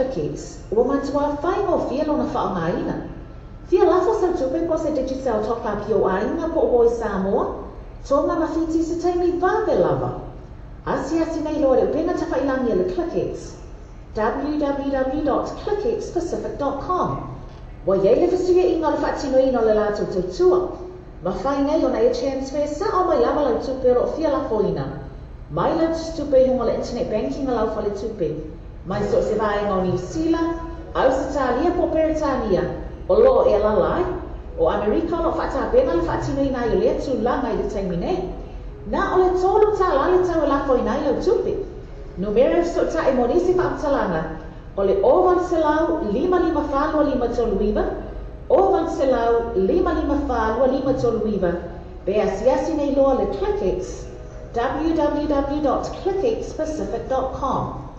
ClickX ua matuā faigofie lona faaaogaina. Fia lafo sau tupe po o se Digicel top up i ou aiga po o uo i Samoa, Tonga ma Fiti i se taimi vave lava. Asiasi nei loa i le upega tafailagi a le ClickX, www.clickxpacific.com. Ua i ai le fesuiaiga o le faatinoina o le latou tautua. Mafai nei ona e transfer sao mai lava lau tupe o lo o fia lafoina mai lau tusitupe i luga o le internet banking a lau faletupe, mai so o se vaega o Niu Sila, Ausetalia po o Peretania o lo o e alaala ai. O Amerika o lo o faatapena le faatinoina ai o lea tulaga i le taimi nei. Na o le $3 le tau e lafoina ai lau tupe. Numera e fesootai mo nisi faamatalaga o le 0800 554 2539, 0800 554 2539, pe asiasi nei loa le ClickX, www.clickxpacific.com.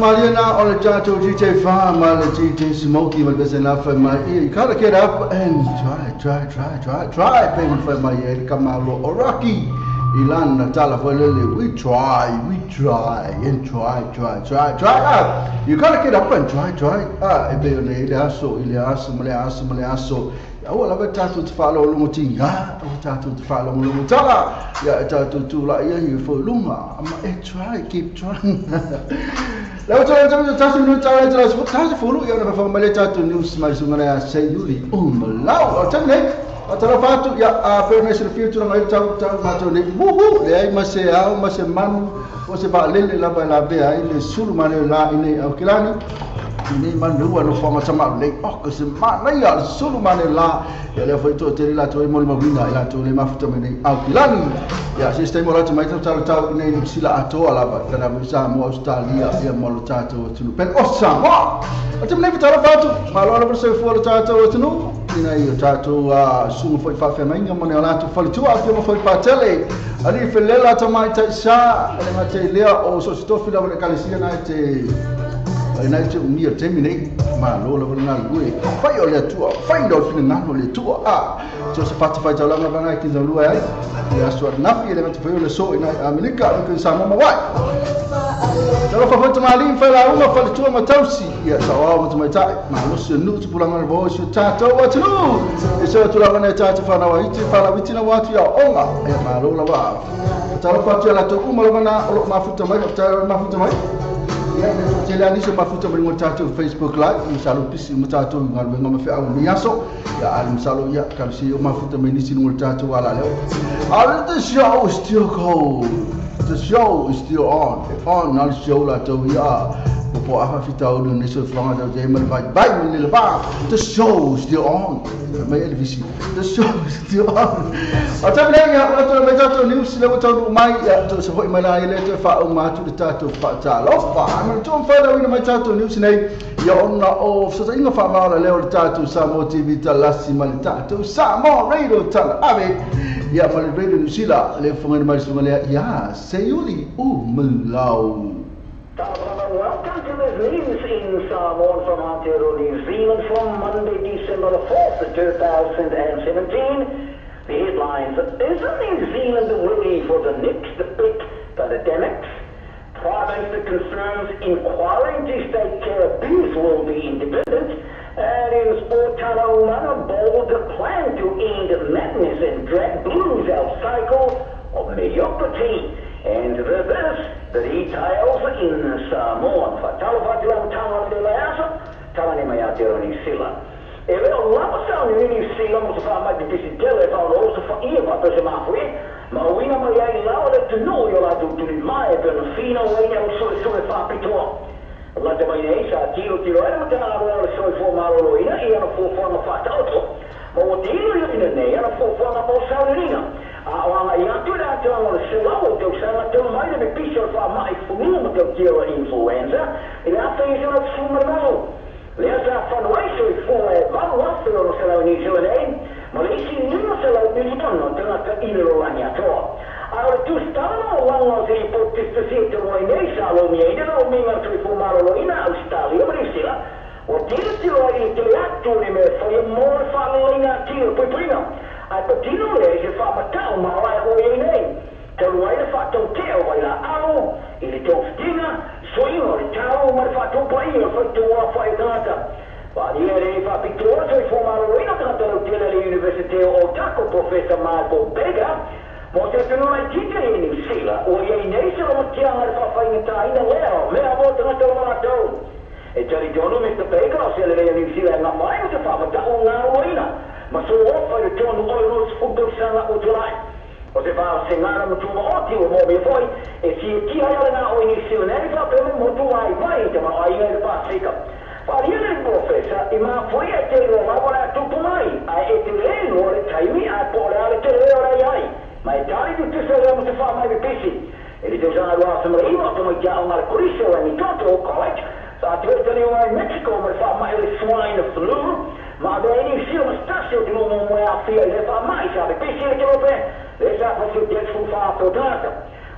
Mariana or the Jato DJ Farm, the DJ Smokey, but there's enough for my ear. You gotta get up and try, try, try, try, try. Payment for my ear, come out, Oraki, Ilan, Natala, for Lily. We try, and try, try, try, try. You gotta get up and try, try. Iliaso, Iliaso, Maliaso, Maliaso. Aua lava tatou te faalogologo tiga, aua tatou te faalogologo tala, ia e tatou tula'i ai i fouluga, ma e try, keep trying. Lau tala tala tasi minu tala tala tasi fulu ia na fafaga mai le tatou news mai suga le a Seiuli umalau. O tali nei, o tala fatu ia a peo nei silafia tulaga ai tau tau matou nei, wuhu, leai ma se ao ma se manu, o se vaalele lava e lavea ai le sulu ma le la i nei Aukilani. Nei manu no fanga sama nei o ko se ma nei al sulu mane la ia le foi to te la to mo ma wina ila to le mafuta me nei Aukilani ia se ste mo la to mai tau tau nei sila atoa lava kana mo sa mo Australia ia mo lo tatou tunu pen o sa mo o te nei tala fatu ma lo lo se fo lo tatou tunu ina i tatou a sunga foi fa fa mai mo ne la to fo tu a fi mo foi pa tele ali felela to mai tai sa le ma te lea o so sto fi la le kalesia na te ai te umia te mine ma lo la na lue fai o le tua fai do fi na no le tua a so se fata fai tala na ki za lue ai ia so na fi le fai le so ina Amerika no sa mo wai tala fa fa mali fa la uma fa tua ma tausi ia sa wa mo mai tai ma lo se nu tu pula na vo se ta to wa tu e so tu la na ta tu fa na wa iti fa la witi na wa tu ia onga e ma lo la wa tala fa tu la to uma lo na lo ma futa mai ta ma futa mai ia ne te le anise mafuta mai mo tatou Facebook Live misalo pisi mo tatou ngal nga ma fe au ni aso ia al misalo ia kalsi o mafuta mai nisi mo tatou ala leo. The show is still cold. The show is still on. On al show la to ia po afa fita o ni so flanga da je mai bai bai ni le ba. The show is still on. Mai Elvis. The show is still on. O ta le ia o to mai tatou news le to mai ia to se foi mai la ile to fa o ma tu tatou fa ta lo fa ma to fa da ina mai tatou news nei ia ona o so inga fa ma la le o tatou Samoa TV talasi ma le tatou Samoa Radio tala ave ia ma le Radio New Zealand le fonga mai sunga le ia Seiuli umalau. Welcome to this news in Samoan from Aotearoa, New Zealand from Monday, December the 4th, 2017. The headlines: Isn't New Zealand ready for the next big pandemic? Prime Minister confirms inquiry into state care abuse will be independent. And in sport, Tana Umaga bold plan to end madness and drag Blues out cycle of mediocrity. And this is the details in Samoan. Fatalo tala le leasa, tala ni mai Aotearoa New Zealand. E leo lava sa ni New Zealand mo sa wha mai pipisi tele fa o sa fa ia fa pese mafue. Ma uina mai ai lao le tunu i o la tuni mai pe na fina uina o sue sue wha pitoa. La te mai nei sa tiro tiro era matanga roa le soi fo malolo ina i ana fōfanga whātaoto. Ma o te ilo ina nei ana fōfanga o saunirina. A o anga i atu le atuanga o le selau o tau sanga tau mai le me pisa o wha mai funu ma tau tiro influenza i le ata i sena fumaralu. Lea sa whanuai soi fō e valu afe o no selau ni sila nei, ma le isi nima selau milion o tangata i le rolangi atoa. A o le tustana o langa o te hipotistasi e te roi nei sa lo mia ina o minga tui fō marolo ina Australia ma New Zealand. O tira tiro ai i te le atu ni me whai mō le whangalinga tiro puipuinga. Ai patino le se wha matau marai o ei nei. Te ruai le wha teo vai la aro, i le tau whitinga, soinga o le tau ma le wha taupa i o whai tōa whai tangata. Wha nia le wha pitoa soi fō marolo tangata lau tele le University o Otago Professor Michael Beggar. Mo te tunu mai tite i New Zealand, o ei nei se lo matianga le whawhainga tāina leo, mea mo tangata o mātou. E tari tonu Mr. Baker o se le New Zealand ngā mai o te wha matau ngā roina. Ma so ofa i le tonu o le rus funtau o tulai. O te wha se ngāra matuma o te o mō mea foi, e si e ki hai ale ngā o i New Zealand, e wha pema motu ai vai te ma ai ngai le pāsika. Wha ria le profesa, i mā foi e te roa wala tupu mai, ai e te le no le taimi ai po le ale te leo rei ai. Ma e tari tu tisa lea mo te wha mai pisi. E le tau sanga rua samara iwa te mai kia o ngā korisa o Mitoto College, sa te oe o ai Mexico ma le wha mai le swine flu. Ma be ni sila ma stasi o te momo mo e awhia i le wha mai sa be pisi le te rope, le sa whasi o te fu wha tō tangata.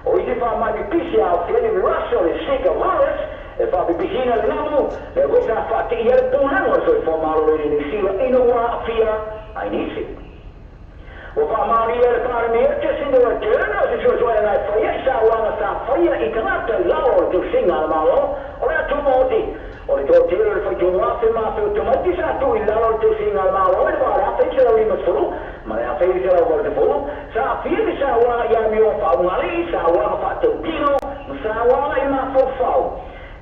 O i te wha mai be pisi a awhia ni Russia le Zika virus, e wha be pisina le namu, le wesa wha te ia le pūnanga o soi wha malo le ni sila ina wā awhia ai nisi. O wha maori e le pāremea te sinda o tērna o se suasua e ngai whaia i sa wanga sa whaia i tangata i lao o le tau singa le malo o le atu mōti. O le tō tēra le whai tō māwhe o tamaiti sa atu i lalo le tau singa le malo e le wā le awhai se lau lima sulu ma le awhai se lau wale te fulu sa awhia ni sa wanga i ami o whaungali sa wanga whaatautino ma sa wanga i mawhauwhau.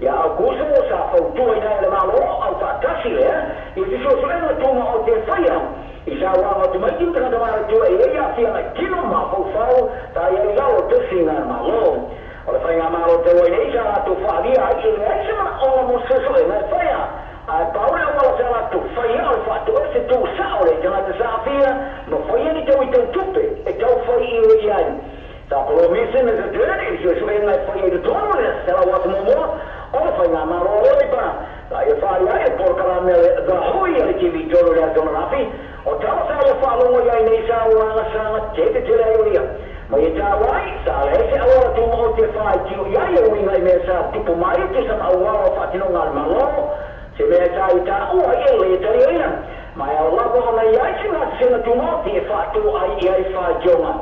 Ia au kusa o sa whautua i nai le malo au whaatasi lea i te suasua e tōma o te whaia. I sa wanga te mai tanga tamara tua e ia whia ngai tino mawhauwhau ta ia i lalo te singa malo. O le whainga malo te wai nei sa rātou whaaria ai e le ai se mana onga mo susu e ngai whaia. Ai paure o wala sa rātou whaia o le whaatua se tū sa o le tangata sa whia ma whaia ni tau i tau tupe e tau whai i o i ai. Sa polomisi me se tūrene i susu e ngai whaia i te tōnu le se la watu momoa o le whainga malo o le pa. Ta ia whaaria ai e porokara mea le the hui a le kiwi tōnu le atona rapi. O tau sa ia whalongo iai nei sa uanga sanga te te te reo ia. Ma i tā wai, sa le hese awara tūma o te whai tio iai e uinga i mea sa tupu mai te sama awara o whatino ngā malo. Se mea tā i tā ua i e le tari oina. Ma e au lava ona iai se ngā te sena tūma o te e whātō ai i ai whai tionga.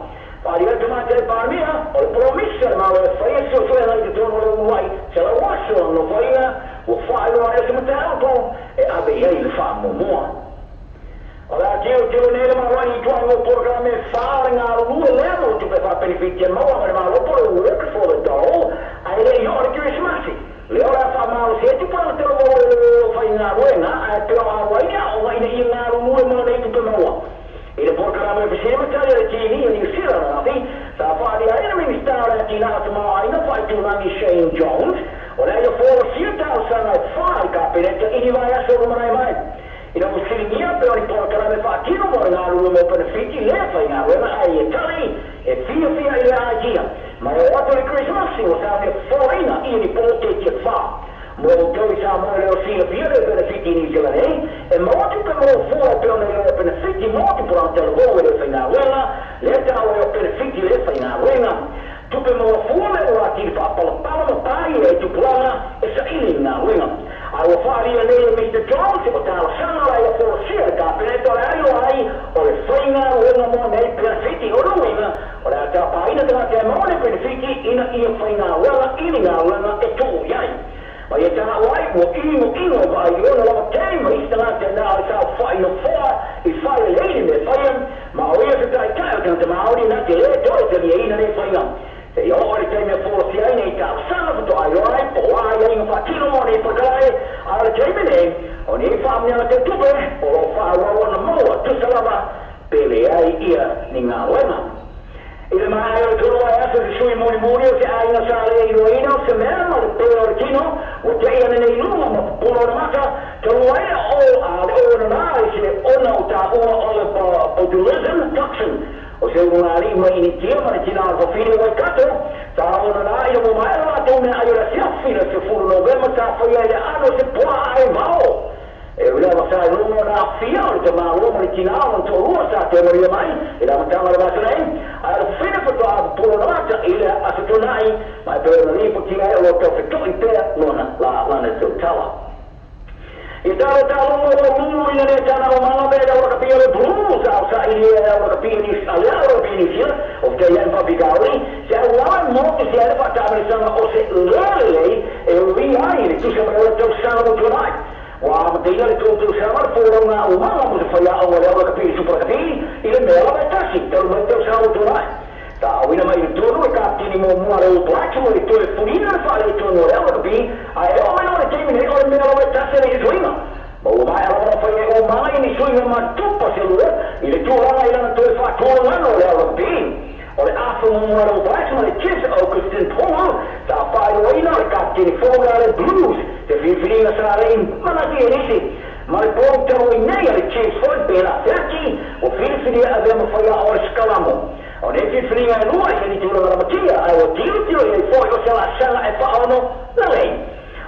Whāri atu mā te pārmia, o le promisa malo e whai e suasua ngai te tōnu le uai, se la waso no whainga, ua whai loa e se mataupo, e abe iai le wha momoa. O la teo teo nei le marwani i tuango programe whaare ngā rua lea mo tupe wha benefit maua ma le malopo le work for the dole ai le i hore Christmasi. Le ora wha malo se tu panga te roa o whai ngā roenga ai peo a waina o ngā ina i ngā rua mo nei tupe maua. I le programe whisema tari le TV i New Zealand anafi sa whaari ai na minista o le tina atu maa aina whai tūrangi Shane Jones o le ia fōra sia tau sanga e whaari ka peneta ini vai aso rumanai mai. Ina mo siringia pe o ni porokarame whaatino mo ngā rua mo benefiti lea whai ngā ruema ai e tari e whia whia i le ākia. Ma e o atu le Christmasi o sa mea whaina i ni pōte te whā. Mo tau i sa mo leo sila whia le benefiti ni sila nei e mo atu pe mo fōra pe o nei leo benefiti mo atu pora te levō e le whai ngā ruema lea tāu e o benefiti le whai ngā ruema. Tupe mo fua o ati whaapalapala ma pai e tupulanga e sa ili ngā winga. Ai ua whaaria nei e Mr. Jones o tāla sanga lai a forosia le kāpeneto le ai o ai o le whainga winga mo nei penefiti o ruinga o le ata paina tanga te mo nei penefiti ina ia whainga winga ili ngā winga e tū iai. Ma ia tanga wai ua ingo ingo ma ai ona lava teima isi tanga te nā o sa whai no whoa i whai le leini me whaiam ma o ia se tai tai o tanga te Māori nā te le toi te lia ina nei whainga. Te i o le teime forosia ai nei tau sanga fato ai o ai po ai ai ngā whakino mo nei whakalae a le teime nei o nei whaamnianga te tupe o lo whaawau na maua tusalava pele ai ia ni ngā lenga. I le maai o le toro ai asa se sui moni moni o se ainga sa le i roina o se mea ma le peo o le kino o te ia nei lunga ma polo na mata te roa o a le o na nā i se ona o tā ua o le botulism toxin o se unga li mai ini tia ma le tina o whawhine Waikato tā ona nā i mo mai la tō mea ai o la siafi la se furu Novemba tā whai ai le ano se poa ai vao. E ula wasa i lunga nā whia o le te mālo ma le tina o tō rua sa te maria mai i la matanga le vasa nei a le whina whatoa a polo na mata i le asa tōnai mai pēr na lipo tia e o lo tau whitoi pēr lona la lana tō tala. I tālo tālo o lulu ina ne tāna o manga me le ora kapia le blues au sa ili e ora kapia ni a le ora kapia ni sila o te ian papigauri se au lawa mo te se ale whatamani sanga o se lele e ui ai le tusa mai ora tau sanga mo tuanai. Wa ma te ina le tō tau sanga le fōrau ngā o manga mo te whaia au le ora kapia supera kapia i le mea lava e tasi tau mai tau sanga mo tuanai. Ta awina mai tonu e kaptini mo mua le o Blacks mo le toe furina le whaale tonu o le ora kapia a e o mai le teimi nei o le mea lava e tasi le suinga. Ma ua mai ala whai e o mai ni suinga ma tupa se lua i le tūranga i lana toe whaatōrangano le ora kapia. O le afu mua le o Blacks ma le Chiefs Augustin Paul ta whaeroina le kaptini fōga le Blues te whiwhiringa sa rei manati e nisi. Ma le pō tau i nei a le Chiefs foi pēra 30 o whiwhiria a vea mawhaia o le skalamo. O nei whiwhiringa e lua i ni tūranga ramatia ai o tiro tiro i nei foi o se la sanga e whaono na lei.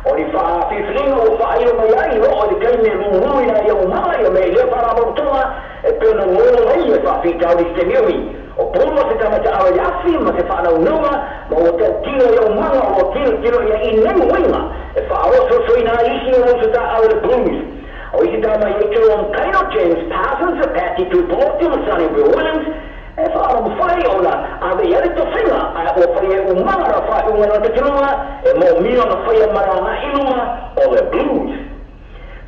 O ni whiwhiringa o whairo mai ai o o le kaime rūrū ina ia o manga ia me lea wharamotonga e pēna ngō lei e whawhitau i te miui. O pōma se tamata awa iafi ma se whanau nunga ma o tau tiro ia o manga o tiro tiro ia i nei winga e whaososo ina isi o roso ta awa le Blues. O isi tā mai e tū Kaino James Parsons, Patty Tupoti ma Sonny Bill Williams e whaara mwhai ona a me iare tō whinga a o whai e umanga ra whai unga na te tununga e mō mio na whai a maranga ilunga o le Blues.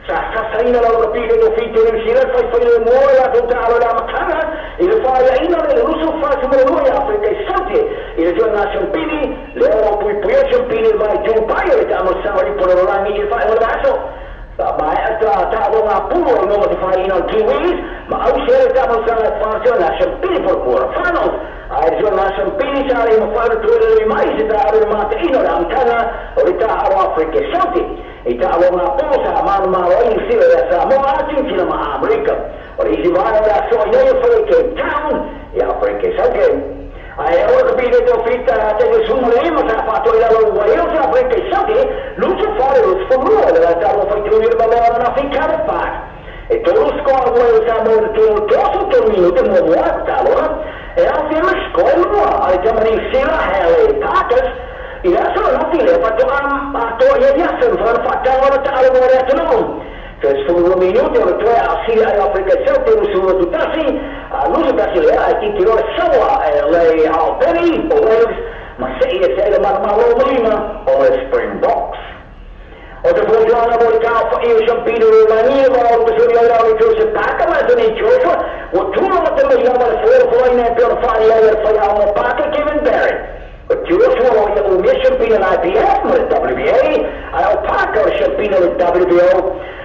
Sa sasaina lau ka pile tō white New Zealand whai whai le mō la tō tālo la matanga i le whai a ina le ruso whasu mo lua i Afrika i Saute i le tua ngā champini le o pui pui a champini vai tū pai o le tāmo sawari porororangi i le whai o le vaso. Ta mai ta ta ngā puro i ngō te whai ina o Kiwis ma au se le tāmo sanga whātua ngā champini por quarter finals. Ai tua ngā champini sa re mo whai tō le mai se tā aru mā te ino le amtanga o le tā aro Afrika i Saute. I tā aro ngā pō sa manu māro i sila ia sa moa atu tila ma Amerika. O le isi wāna o le asoa i nei o whai Cape Town i Afrika i Saute. Ai ora ka pile tō whita te te sumo le ima sa whātua i lalo Wales Afrika i Saute lutu whare o whamua le la tāro whai tūni le malea na whii Carrot Park. E tōru skoa Wales a mō le tōru tōso tōru minute mō mua tāloa e au whima skoa lua ai tamani sila Harry Parkers i la solo nafi le whato a tō ia iasen whana whātāwa na tāro mō rea tunau. Fes furu minute o le toe a sila e Afrika i Saute rusu atu tasi a lusu tasi lea ai titiro le sawa e le Albany o Wales ma se i e se le marmalo malima o le Springboks. O te pōtuana mo le kā whai o Champino Romania ma o te suri ai rau i Joseph Parker ma te nei Joshua o tūra ma te mai lama le whora whai nei pēr whai ai le whai ao mo Parker Kevin Barrett. O Joshua o ia o mea Champino le IBF ma le WBA ai o Parker o Champino le WBO.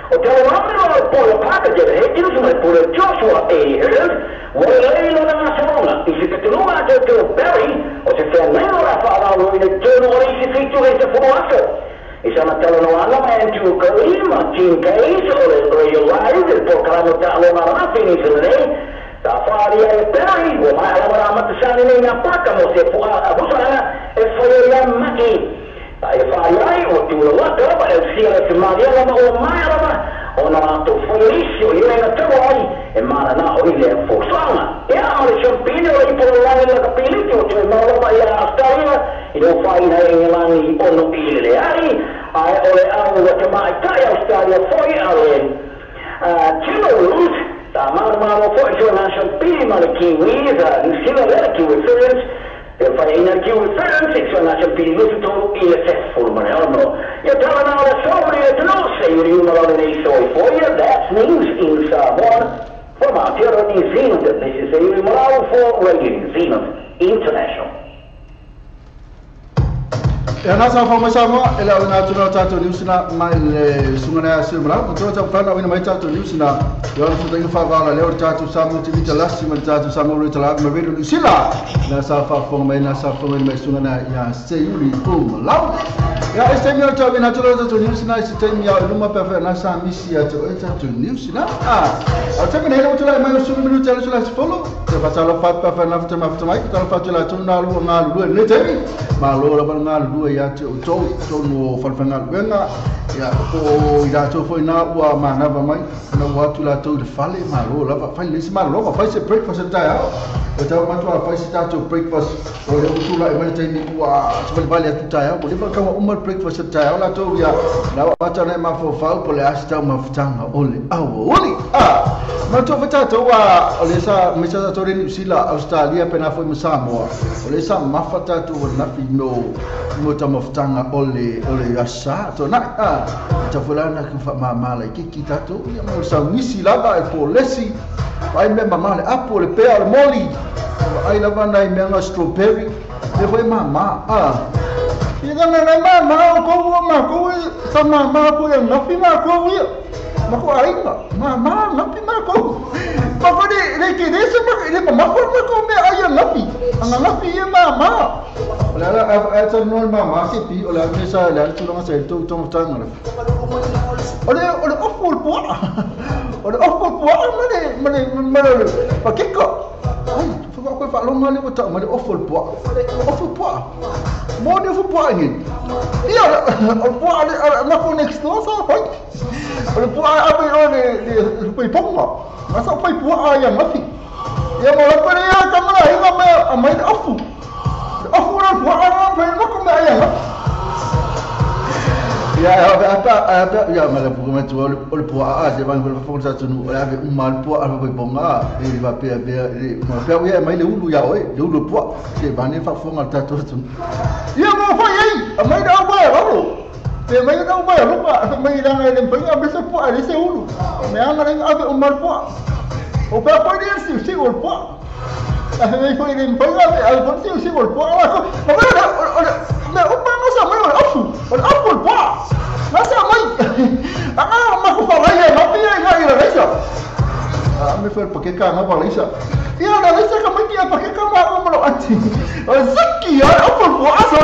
O te wamero o Paul Parker David Higgins ma le Paul Joshua A. Heard o le leilo na ngā saronga i se petununga a te teo Barry o se whanau ra whaarau i le tōnu o le isi whitu e te whoro aso. I sana tala no ana ma Andrew Curry ma Jim Case o le Royal Live le pōkaramo ta alonga rafi ni se nei ta whaari ai Barry o mai alawa rā matasani nei ngā paka mo se pusanga e whai ia maki. Ta e whaari ai o tūra waka ma e usia le te maria lama o mai alama Ona latou failisi o ia na tau ai e mana na o ile fosanga. Ia o le champine o le ipo la kapiliti o te maua ia Australia i le whaina e ngelangi ono i le ai ai o le au wa te mai tai Australia foi a le Tino Root ta maro foi jo na champine ma le Kiwis a New Zealand le Kiwi Ferns e whaina Kiwi Ferns e jo na champine lusu tolu i le sefulu mane ono ia tala na o le sobre e tino se i riuma la nei soi foia. That's news in Samoa from Aotearoa New Zealand. This is Euri Malau for Radio New Zealand International. E nasa fa Samoa e la na tuna tatou news na mai le sungana se mra ko tuna fa na mai tatou news na yo fu tenga fa vala le tatou Samoa TV talasi ma tatou Samoa le tala ma velo sila na sa fa fo mai na sa fo mai sungana ya se yuli o malau ya este mi tatou na tuna tatou news na se tem ya luma pa fa na sa misi ya to tatou news na a te me ne tuna mai su minuto tala sula follow te fa tala fa pa fa na fa ma fa mai tala fa tala tuna lu nga lu ne te ma lo la nga lu ia te o tō no whalwhanga luenga ia o i rātou foi nā ua mānava mai na ua atu lātou i le fale malo lava fai lesi malo lava fai se breakfast e tai ao o tau matua fai se tātou breakfast o le utula e mai taimi ua tawalivali atu tai ao o lewa kaua uma breakfast e tai ao lātou ia na ua mata nei mafofau po le asi tau mafutanga o le aua oli matua fai tātou o le sa mesa tātou re New Zealand Australia pena foi ma Samoa o le sa mafa tātou o nafi no tamafutanga o le asa to na ta fulana ku fa mama la ki ki tatou ia mo sa nisi lava e po lesi ai me mama le apo le pea le moli ai lava nai me nga strawberry le foi mama ia na na mama o ko ma ko sa mama ko ia ngapi ma ko ia ma ko ai mama ngapi ma ko ma ko le ke le se ma le mama ko ma ko me ai ngapi anga ngapi ia mama la la a ta no mama ke pi o la ke sa la tu longa sa to to tanga o le ofu po o le ofu po mane mane pa ke ko ai fa ko fa longa le bota mane ofu po mo ne ofu po ni ia o po ale na ko next door sa fa o le po a be o le le po ponga ma sa fa po a ya mafi ia mo la ko le ya kamala inga me mai ofu ofu la po a fa no ko me ya ya apa ya ma la pour mettre o le po a de van ko fa sa tunu la ve mal po a fa bonga e va pe pe ma pe ya mai le ulu ya oi le ulu po se va ne fa fonga ta to tunu ya mo fa ei a mai da ba ro te mai da ba ro pa mai da ngai le pa be se po a le se ulu me anga le ave o mal po o pa po le si si o po a me foi le pa ave al po si si o po a ma me o pa no sa mai o afu o afu po na sa mai anga ma ko fa ia ma pia ia ia leisa a me foi porque ka ma leisa ia na leisa ka mai kia porque ka ma mo ati o zaki a afu po a so.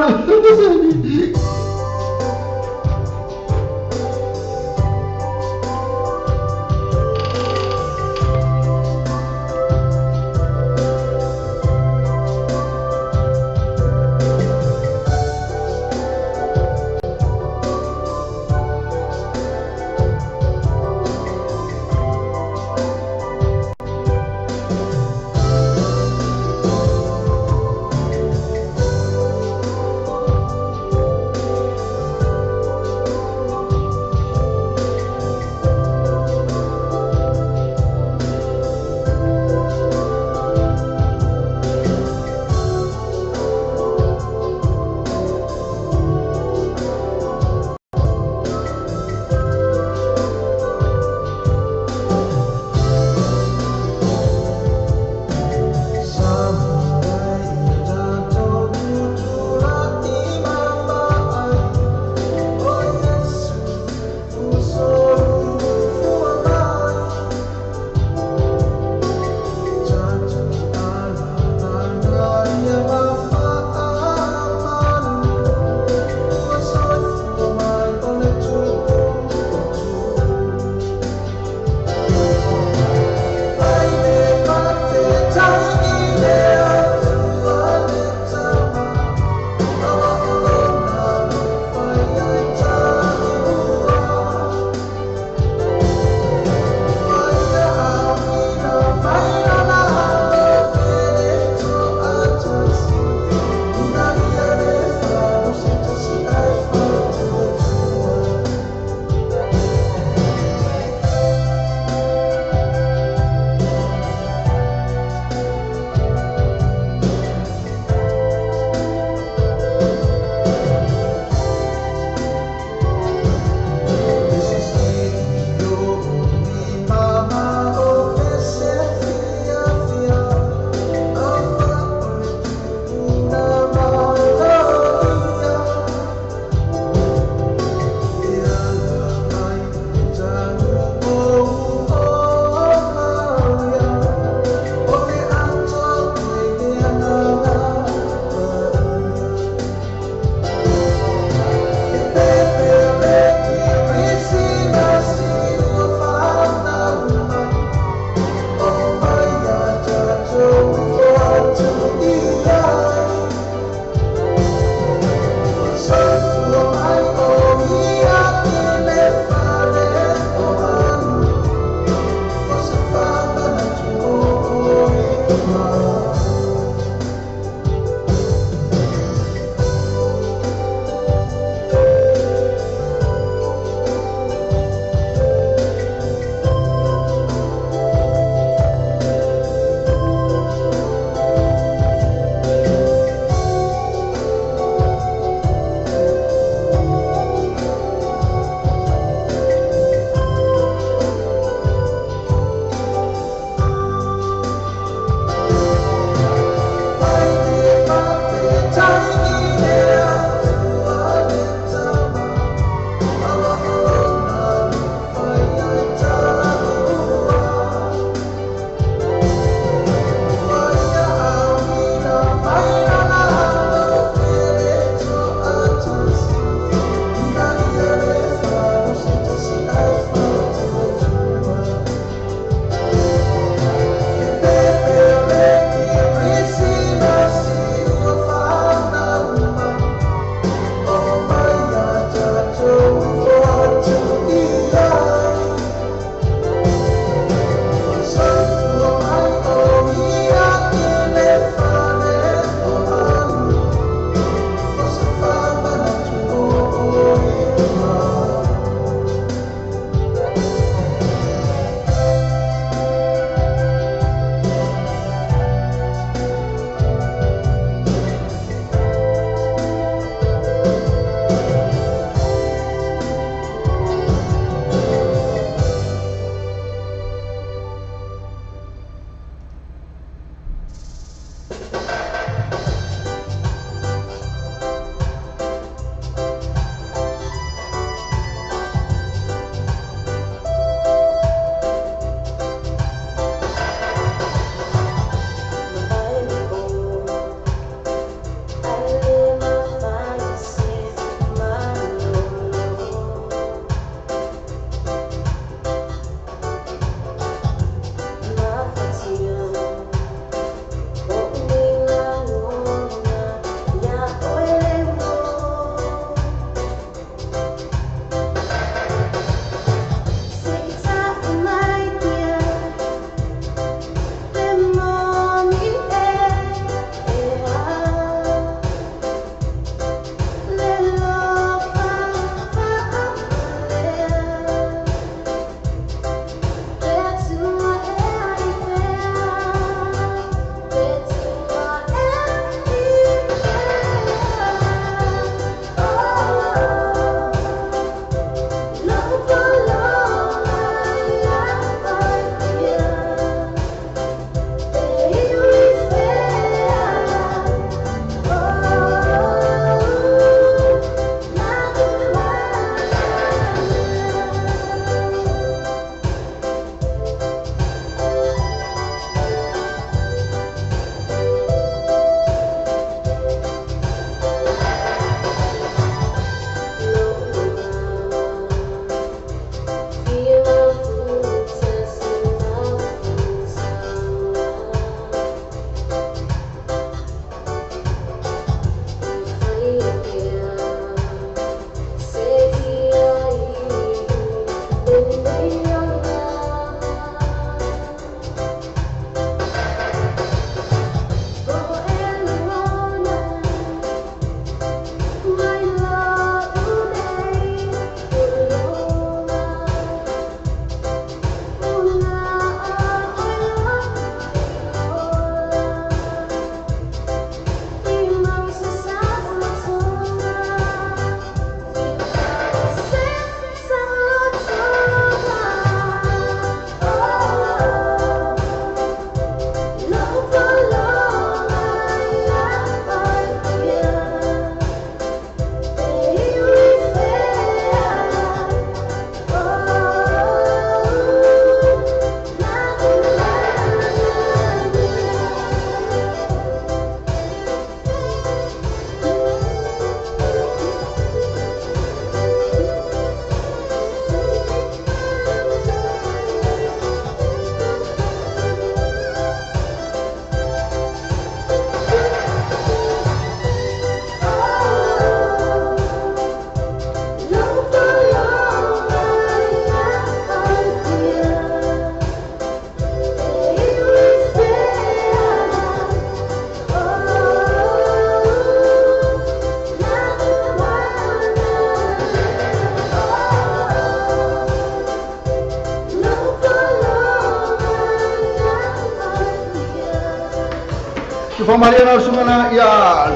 Whamaria nā sunga nā ia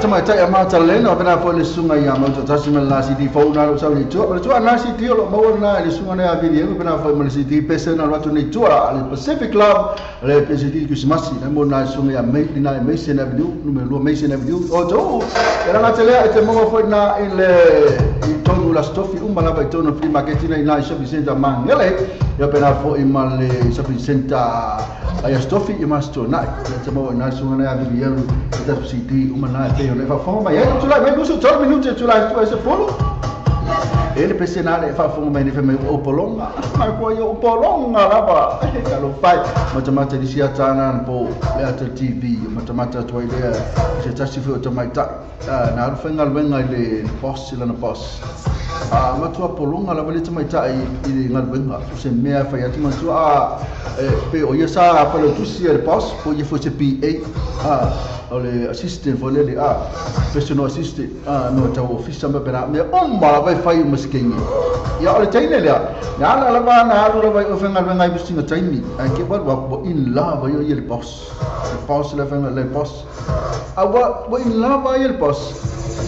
tamaitai a mātalena, pena fo le sunga ia mauta tasi ma la CD fou nā lo sau ni tua. Ma tua nā CD o lo maua nā le sunga nā vili emu, pena fo ma le CD pese nā ratu ni tua, le Pacific Club, le PCD Krisimasi, nā mo nā sunga ia nā Mason Avenue, numero 2 Mason Avenue. O tō, e ranga te lea e te maua fo nā i le i tonu la stofi uma lava i tonu flea market i nā i shopping center Mangele, ia pena fo i ma le shopping center ai stofi i masto nai, te maua nā sunga nā vili emu, e ta CD uma nā e peo nei whafonga mai. E tulai mai nusu 3 minuti tulai tu e se polo. E le pese nā le whafonga mai ne whai mai o polonga. Mai kua i o polonga lava. E kalo whai. Matamata di sia tāna po le ata TV. Matamata tuai lea se tasi whio ta mai tai. Nā aru whainga wenga i le boss i lana boss. Matua polonga lava le tamaitai i le galuega o se mea fai atu matua pe o ia sa palautusi e le boss po ia foi se PA o le assistant foi lele personal assistant no tau ofisa ma pena mea uma lava e fai uma se ia o le teine lea na ala lava na alu lava i o faigaluega ai musinga taimi ae ke walu aku ua in love ai o ia le boss le boss le faiga le boss ua in love ai le boss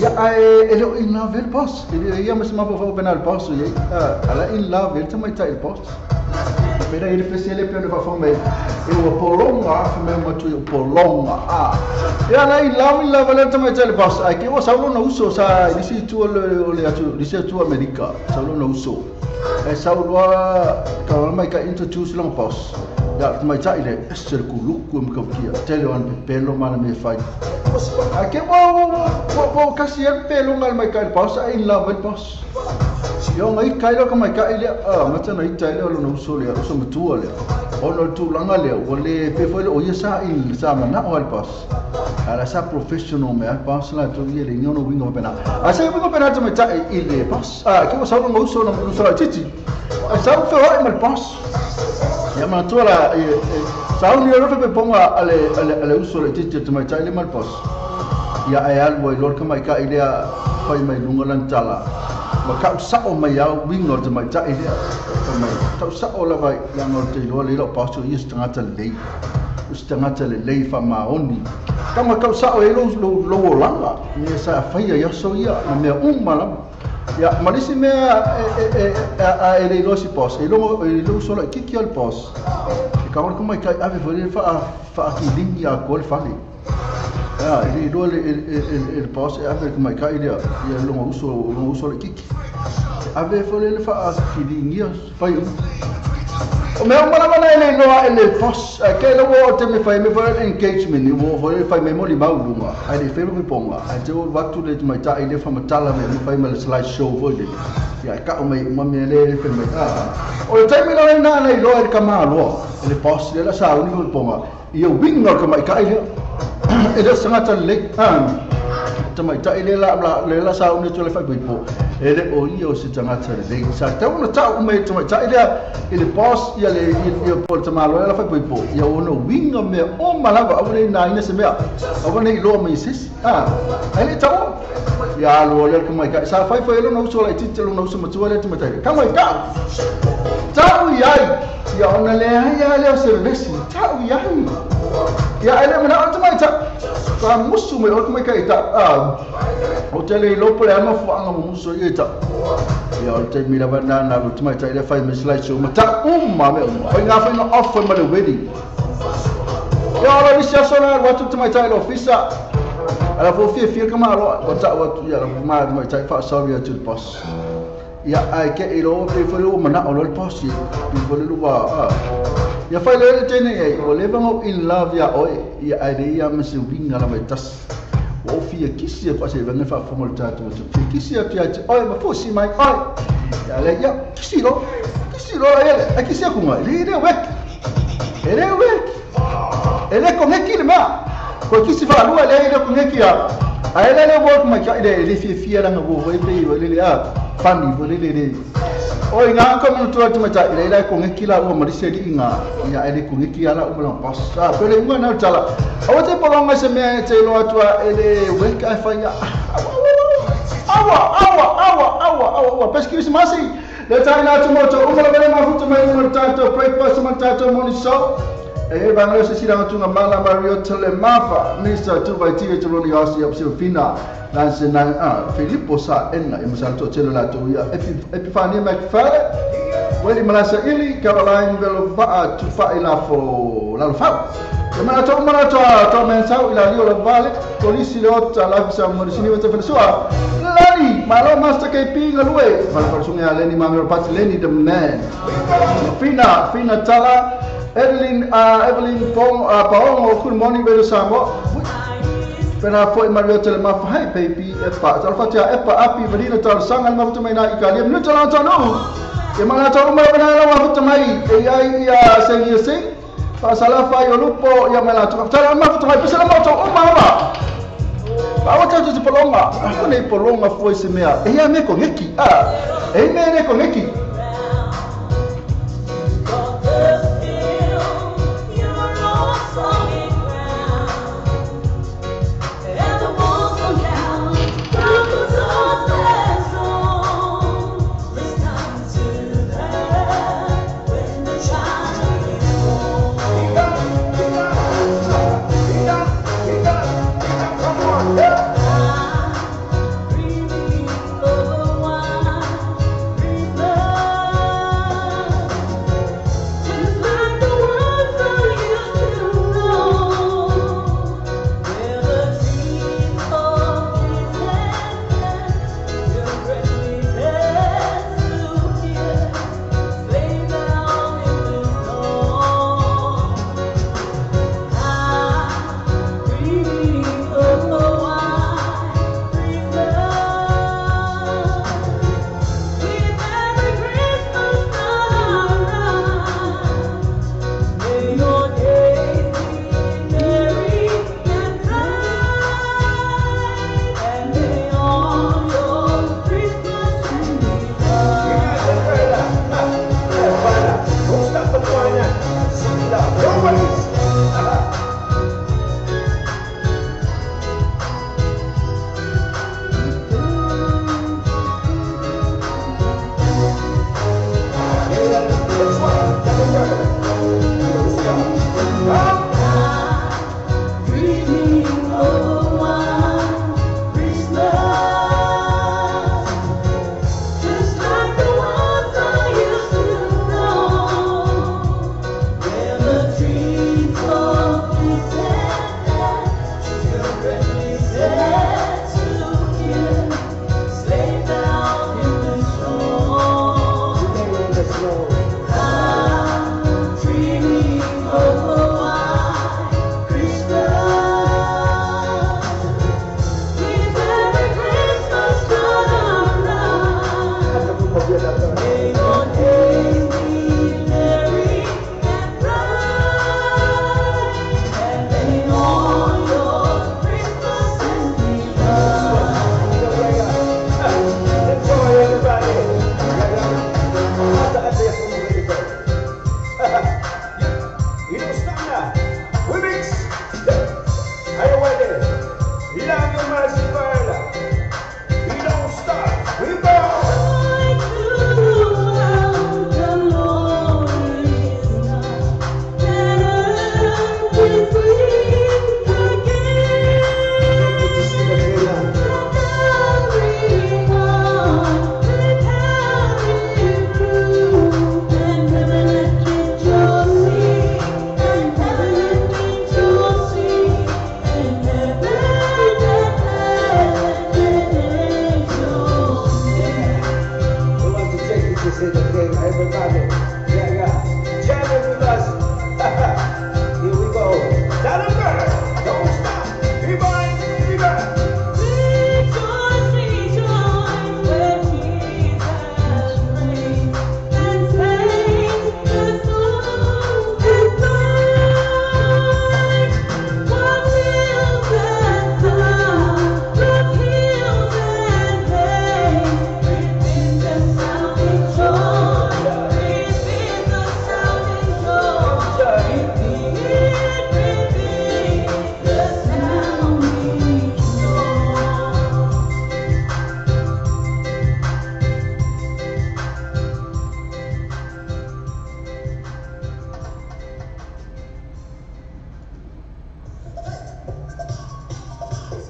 ia ae e le o in love le boss e ia ma se mafafau pena le boss ia ala in love le tamaitai le boss pena ele pese ele pena fafau mai e ua polonga fa mai matu e polonga ia na in love le tamaitai le boss ai ke ua saulo na uso sa lisi tu o le atu lisi tu Amerika saulo na uso e saulo ka mai ka introduce long boss ia tamaitai le ese le kuluku e mkaukia tele o an pepelo mana me fai a ke wa kasi e pelo ngal mai ka boss ai in love le boss yo ngai kai lo ka mai ka ile mata na ita ile lo no uso le uso matua le ono tulaga lea ua le pe foi le o ia sa i sa mana'o ai le boss ala sa professional mea boss la tu ia le niono winga pena a sa winga pena tamaitai i le boss ke ua sau loga uso na uso la titi a sau feoa'i ma le boss ia manatua la sau ni alofa pe ponga ale uso le titi tamaitai le ma le boss ia ae alu ai loa le kamaikai lea fai mai luga lana tala ma kau sa'o mai au winga o le tamaitai lea mai tau sa'o lava leaga o le teiloa le ila o boss o ia se tagata lelei o se tagata lelei faamaoni kama kau sa'o ai lou olaga mea sa afaia i aso ia na mea uma lava ia ma lisi mea e le iloa si boss e lou uso laʻikiki a le boss e kagola kamaikai ave foi le faakiligi akoa le fale e le iloa le boss e ave le kamaikai lea ia loga uso laʻikiki ave foi le faakiligia fai uma o mea uma lava na e le iloa e le boss ke le ua o te me fai me foi le engagement ua foi le fai mai mo limau luga ae le fai me ponga ae te o atu le tamaitai le faamatala me fai ma le slide show foi le ia e ka'u mai uma mea le fai mai o le taimi lava lena na iloa e le kamāloa e le boss lea la sauni foi ponga ia winga o le kamaikai lea e le o se gata lelei tamaitai le la sauni atu le faaipoipo e le o ia o se tagata lelei sa tau ona ta'u mai tamaitai lea i le boss ia le ia po le tamāloa la faaipoipo ia ona winga mea uma lava aua nei nāina se mea aua nei iloa mai se isi ae le ta'ua ia aloa lea le kamaikai sa faifai ai lona uso laʻititi lona uso matua lea tamaitai kamaika'u ta'u i ai ia ona leai a lea o se vevesi ta'u i ai ia e le mana'o le tamaitai ka musu mai o le kamaikai ta o te le iloa po le ama fuaʻaga mumusu ia i ta'u ia o le taimi lava na na lo tamaitai lea fai mai slide show ma ta'u uma mea uma faiga faiga off ma le wedding ia o le nisi aso na alu atu le tamaitai i le ofisa ala fo fiafia le kamāloa ua ta'u atu ia la ma tamaitai faasauri atu le boss ia ae ke i lo pe foi ua mana'o loa le boss pe foi le lua ia fai le le teine ai ua leva gau in love ia oe ia ae le ia ma se uiga lava e tasi ua ou fia kisi atu ase vaga faafofoga le tatou atu fia kisi atu ia te oe ma fusi mai oe ia le ia kisi lo la ia le kisi akuga le le wek e le wek e le kongeki le ma ko kisi faalua le le kongeki ia ae le le work mai ka le le fiafia laga ua foi pe le le funny foi le le o i ngā ka manu tua tamaitai le ila kongeki la ua marisi aliʻi gā ia e le kongeki ala uma lana boss pele uga na tala aua te polonga se mea e te iloa atua e le weka e fai aua aua aua aua aua aua pesi Krisimasi le taina atu mo te uma lava le mafuta mai uma le tatou breakfast ma le tatou morning show. E vangelo se sila tunga mala Mario Telemafa Mr. Tuvaiti Toroni Asi Obsefina Nancy na Filippo sa enna e masal to tele la to ia Epifania McFadden Weli Malasa Ili Caroline Velova Tufa ila fo la fa e mana to mana to to men sa ila lio la vale polisi le ota la sa mo sini wata fensua Lani malo master KP ngalue fala fala sunga Leni Mamero Pat Leni the man Fina Tala Evelyn Evelyn Pong Paongo good morning Velo Samo Pena foi Mario Telemafa hey baby epa talfatia epa api valina tal sanga mafuta mai na ikalia minuto la tanu e mana to uma pena la mafuta mai e ai ia sengi sing pasala fa yo lupo ia mala to tala mafuta mai pesela moto uma ba ba wata to polonga ko nei polonga foi se mea e ia me ko ngeki a e me ne ko ngeki.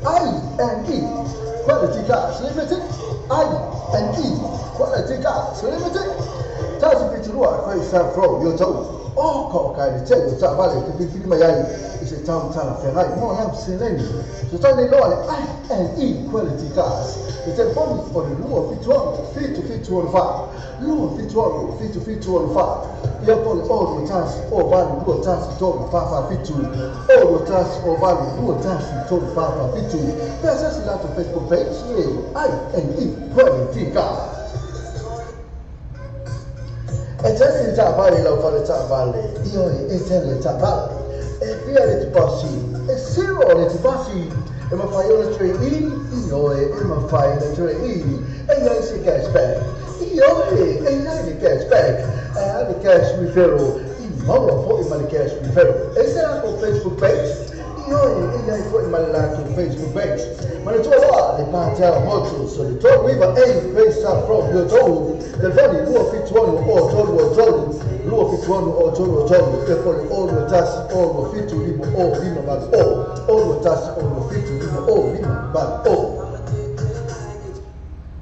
I N E Quality Cars Limited. I N E Quality Cars Limited. Tasi fitu lua koe sa fro yo tau. O ko kai le te yo ta vale te filifili mai ai i se tau talafeagai mo lau seleni. So tai nei loa le I N E Quality Cars. Le telefoni o le 276 7764, 276 7764. Ia po le 021 082 1344 7, 021 082 1344 7. Pe asiasi latou Facebook page le I N E Quality Cars. E tele le taavale lau fale taavale, ioe, e tele le taavale. E fia le tupasi, e zero le tupasi. E mafai ona trade in, ioe, e mafai ona trade in. E i ai se cashback, ioe, e i ai le cashback. E a le cash referral, i maua fo'i ma le cash referral. E se latou Facebook page, ioe, e i ai fo'i ma le latou Facebook page. Ma le tua le Patel Motors, o le 39 A Bayside Road, yo tou. Telefoni 276 o 3 o 3, 276 o 3 o 3. E po le 021 0 7 5 o 5 8 o, 021 0 7 5 o 5 8 o.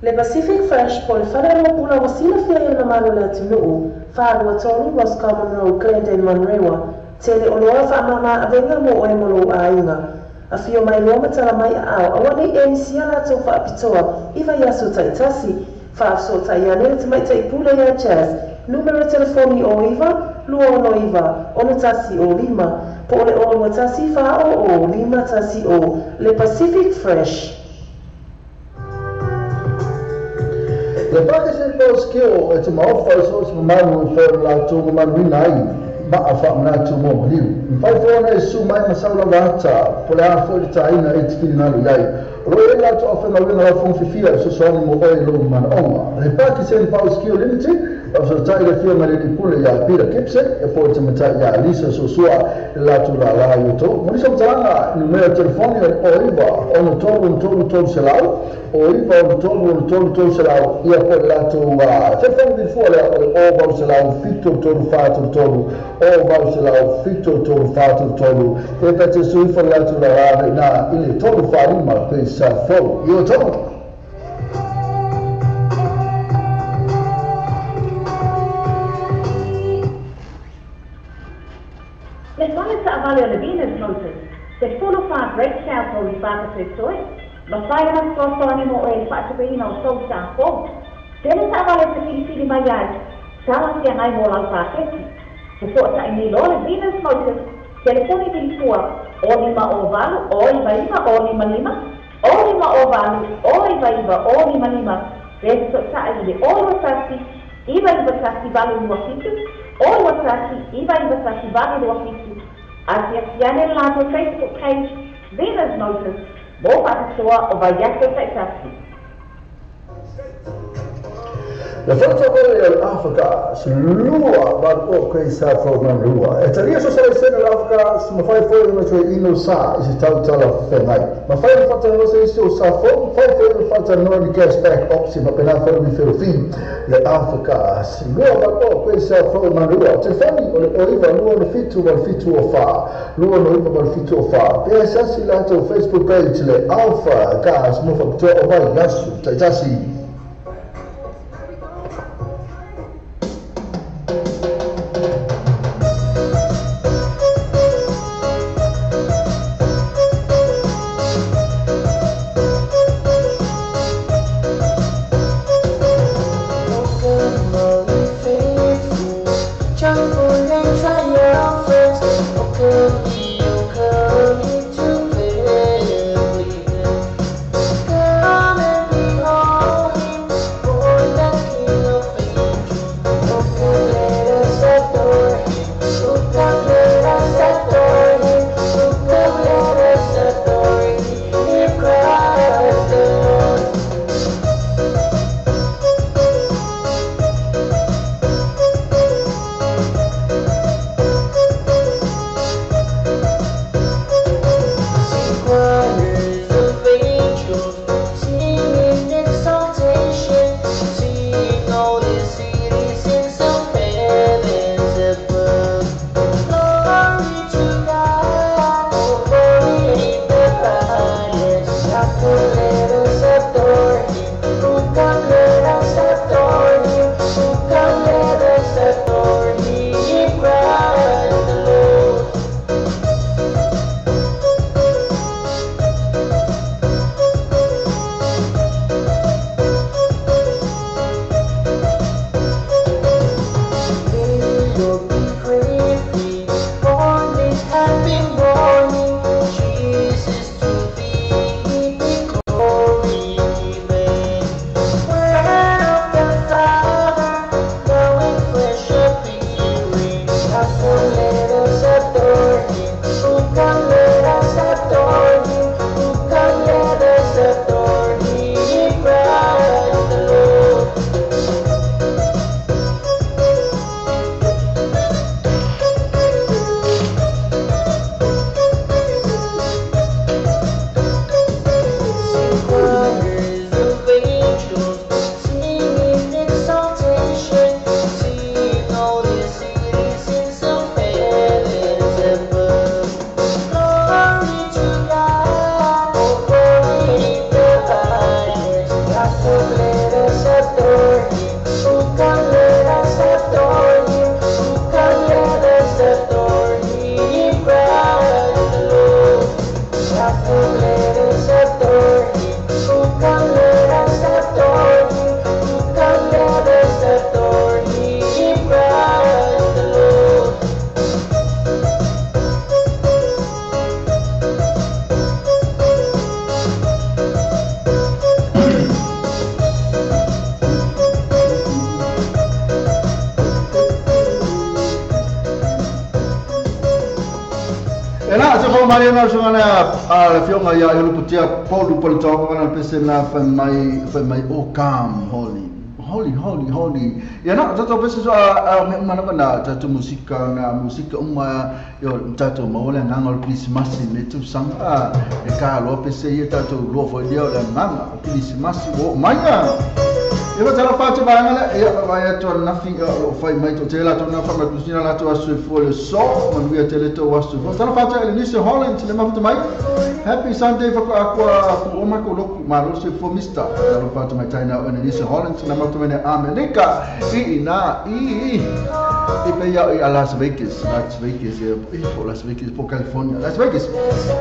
Le Pacific Fresh po le fale pula ua silafia e le mamalu o le atunuu, 423 Roscommon Road, Glendale, Manurewa. Tele oloa faamama avega mo oe mo lou aiga. Afio mai loa ma tala mai aao, aua nei e misia latou faapitoa i vaiaso taitasi. Faafesootai ane le tamaitai pule ia Jazz, numera telefoni 09 269 61 05 po o le 021 400 510. Le Pacific Fresh. Le Pakistan Skill e te maofa i so se mamalu e fai latou mamaluina ai maa faamanatu mo maliu. Mafai foi ona e susu mai ma sau lava ata po le a foi le taina e te finagalo i ai. O lo o i ai latou aufaigaluega laufogo fifia e fesoasoani mo oe i lou manaoga. Le Pakistan Power Skill Limited, faafesootai le afioga i le alii pule ia Peter Gibson e po i te matai ia Lisa Suasua le latou lālā i outou. Mo nisi o matalaga, numera telefoni o 09 63 63 100, 09 63 63 100. Ia po le latou telefoni vilifua lea o le 0800 73 43, 0800 73 43. E pe te suifo le latou lālā na i le 345 Bayside Road i outou. Le fale taavale o le Venus Motors, te 45 Great South Road i Whakatoetoe, mafai ona fesoasoani mo oe i le faatupeina o tou sa fou. Tele taavale te filifili mai ai, talafeagai mo lau paketi. Fesootai nei loa le Venus Motors, telefoni vilifua o 5 o 8 o 9 9 o 5 5, o 5 o 8 o 9 9 o 5 5, pe fesootai i le 0 21 9 9 1 8 2 7, 0 21 9 9 1 8 2 7. Asiasi ane le latou Facebook page, Venus Motors, mo faapitoa o vaiaso taitasi. Le fale o le Afrika, 2 8 o kei sa fo Manurewa. E talia so sa sene le Afrika, mafai foi ona toe ino sa i se tau talafeagai. Mafai ona faatalanoa se isi o sa fou, mafai foi ona faatalanoa ni cashback option faapena foi ni feofī. Le Afrika, 2 8 o kei sa fo Manurewa. Telefoni o le 09 27 87 o 4, 29 87 o 4. Pe asiasi latou Facebook page le Alpha Gas mo faapitoa o vaiaso taitasi. Joyful and triumphant, oh come ye, oh come ye to Bethlehem. Come and behold. E la se fo mari na so na a le fionga ia i luputia Paulu Politoga na pese na fa mai o kam holy holy holy holy ia na tato pese so a me mana na tato musika na musika uma yo tato maola nganga Christmas ne tu sanga e ka lo pese ia tato lo fo dia la nganga Christmas o maya e va tala fatu vanga e va ya to na fi o fai mai to tela to na fa ma kusina la to asu fo le so man wi tele to asu fo tala fatu e ni se Holland le ma mai happy Sunday for aqua o ma ko loku ma lo se fo mister tala fatu mai taina o ni se Holland le ma to mene Amerika i na i i pe ya i Las Vegas Las Vegas e po Las Vegas po California Las Vegas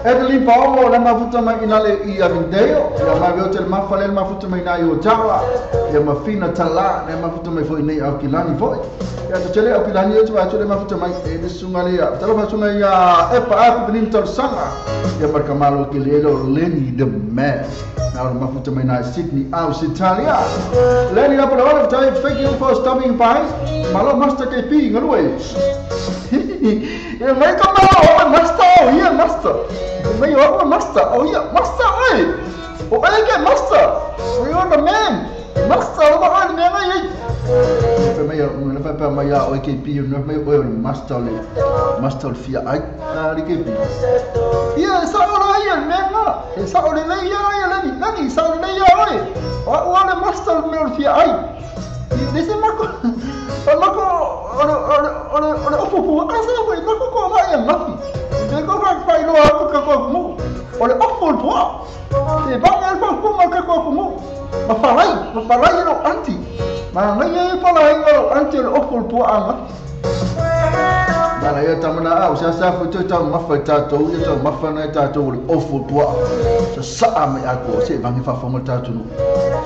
Adeline Paolo le ma futa mai ina le i Avindeo ya ma ve hotel ma fale ma futa mai na i Ottawa ya mafina tala ne mafuta mai foi nei au kilani foi ya to tele au kilani e tu atu le mafuta mai e le sunga le ya tala fasunga ya e pa a penin tor sanga ya markamalo ke le lo Lenny the man na mafuta mai na Sydney aus Italia Lenny la parola thank you for stopping by malo master KP ngalue ya mai kama o master oh yeah master mai o master oh yeah master oi o ai ke master we are the man master o ba me ngai pe mai o le pa mai o KP no mai o master le master fia ai na le KP ia sa o la ia me na e sa o le ia ia le ni sa o le ia oi o le master me o fia ai desse mako mako o le opo po asa foi mako ko ma ia mafi te ko ka fai lo ko ka ko mu o le opo po te ba ngal po ma ka ko mu ma falai no anti ma ngai falai no anti le opo po ama mana ia tamana au sa sa fu to ta ma fa ta to ia ta ma fa na ta to le opo po sa sa mai ako se vangi fa fa ta to no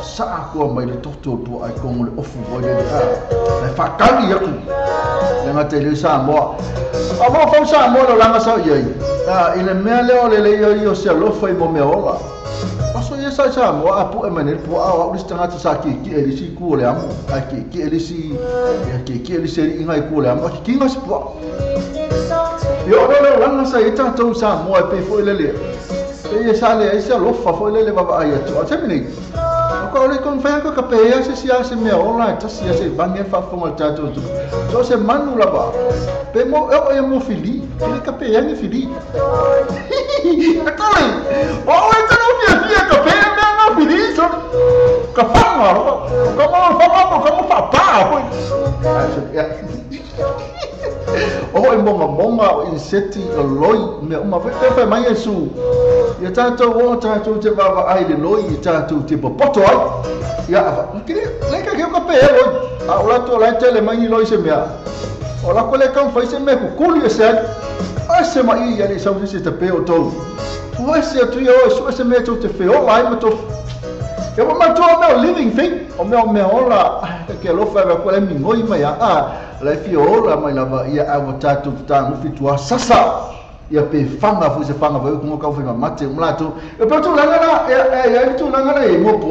sa ako mai le to to po ai ko le opo po le a le fa ka ni aku le ngate le sa mo a mo fa sa mo lo langa sa ia a ile mea le o le le ia se lo fa mo me ola aso ia sa sa mo a pu e mane po a o le tanga sa ki ki e si ku le amo a ki ki e si ya ki ki e si inga ku le amo ki nga po yo no le langa sa ita to sa mo e pe fo le le e sa le e sa lo fa fo le le va a ia to a temini ko le kon fa ko ka pe ia se sia se me ola ta sia se bange fa fo ta to to se manu la ba pe mo e mo fili le ka pe ia ni fili atoi o e ta no fia fia ka pe me na fili so ka fa ma ka mo fa ma ka mo fa pa ko o e monga monga o inseti o loi me uma fe mai Yesu ia tatou o tatou te vava ai le loi ia tatou te popoto ai ia kiri le ka ke ka pe loi a o la to la tele mai loi se mea o la ko le ka fai se me ku kuli se ai se mai ia le sa se te pe o tou o se tu ia o se me to te fe o lai ma to e o ma to me living thing o me ola ke lo fa ko le mi ngoi mai a le fi ola mai lava ia a o tatou ta mo fitua sasa ia pe fanga fu se fanga vai ko ka foi mate um lato e pe tu langa na e e tu langa na e mo po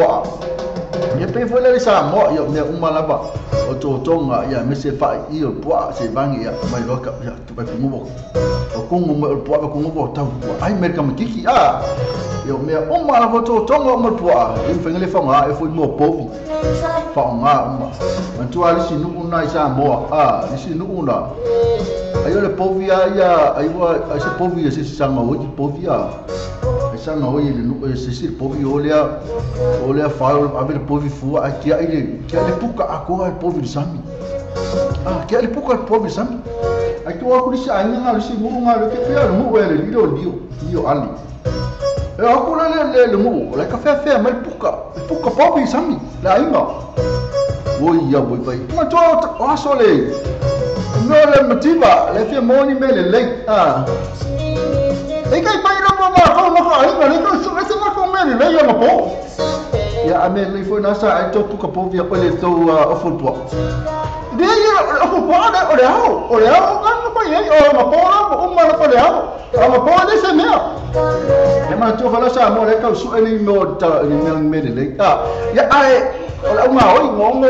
ia pe foi le sa mo ia me uma lava o to tonga ia me se fa i o po se vangi ia mai lo ka ia tu vai mo o kongo mo po ko mo ta ai me ka kiki a ia me uma lava to tonga mo po e foi le fanga e foi mo po fa nga uma tu ali sinu una isa mo a sinu una ai le povia ia ai wa se povia se sanga o povia ai sanga o ile no se se povia olha olha fa a ver povi fu aqui ele que ele puka a povi sami ah que ele puka povi sami aqui o akuri sa anga se mu nga le que pia mu ele lio lio lio ali e akura le le mu le café fe mal puka puka povi sami la inga oi ya oi pai ma to o sole no le motiva le fia moni me le lei ah e kai pai no ma ko ma ko ai le ko su se ma ko me le ya ma po ya a me le foi na sa ai to puka po via o le to o fo po de ya o fo po de o le ao o le ao ka ko ye o ma po la o ma ko le ao o ma po de se me e ma to fala sa mo le ka su ele no ta ni me le lei ah ya ai O le auga oi ngo ngo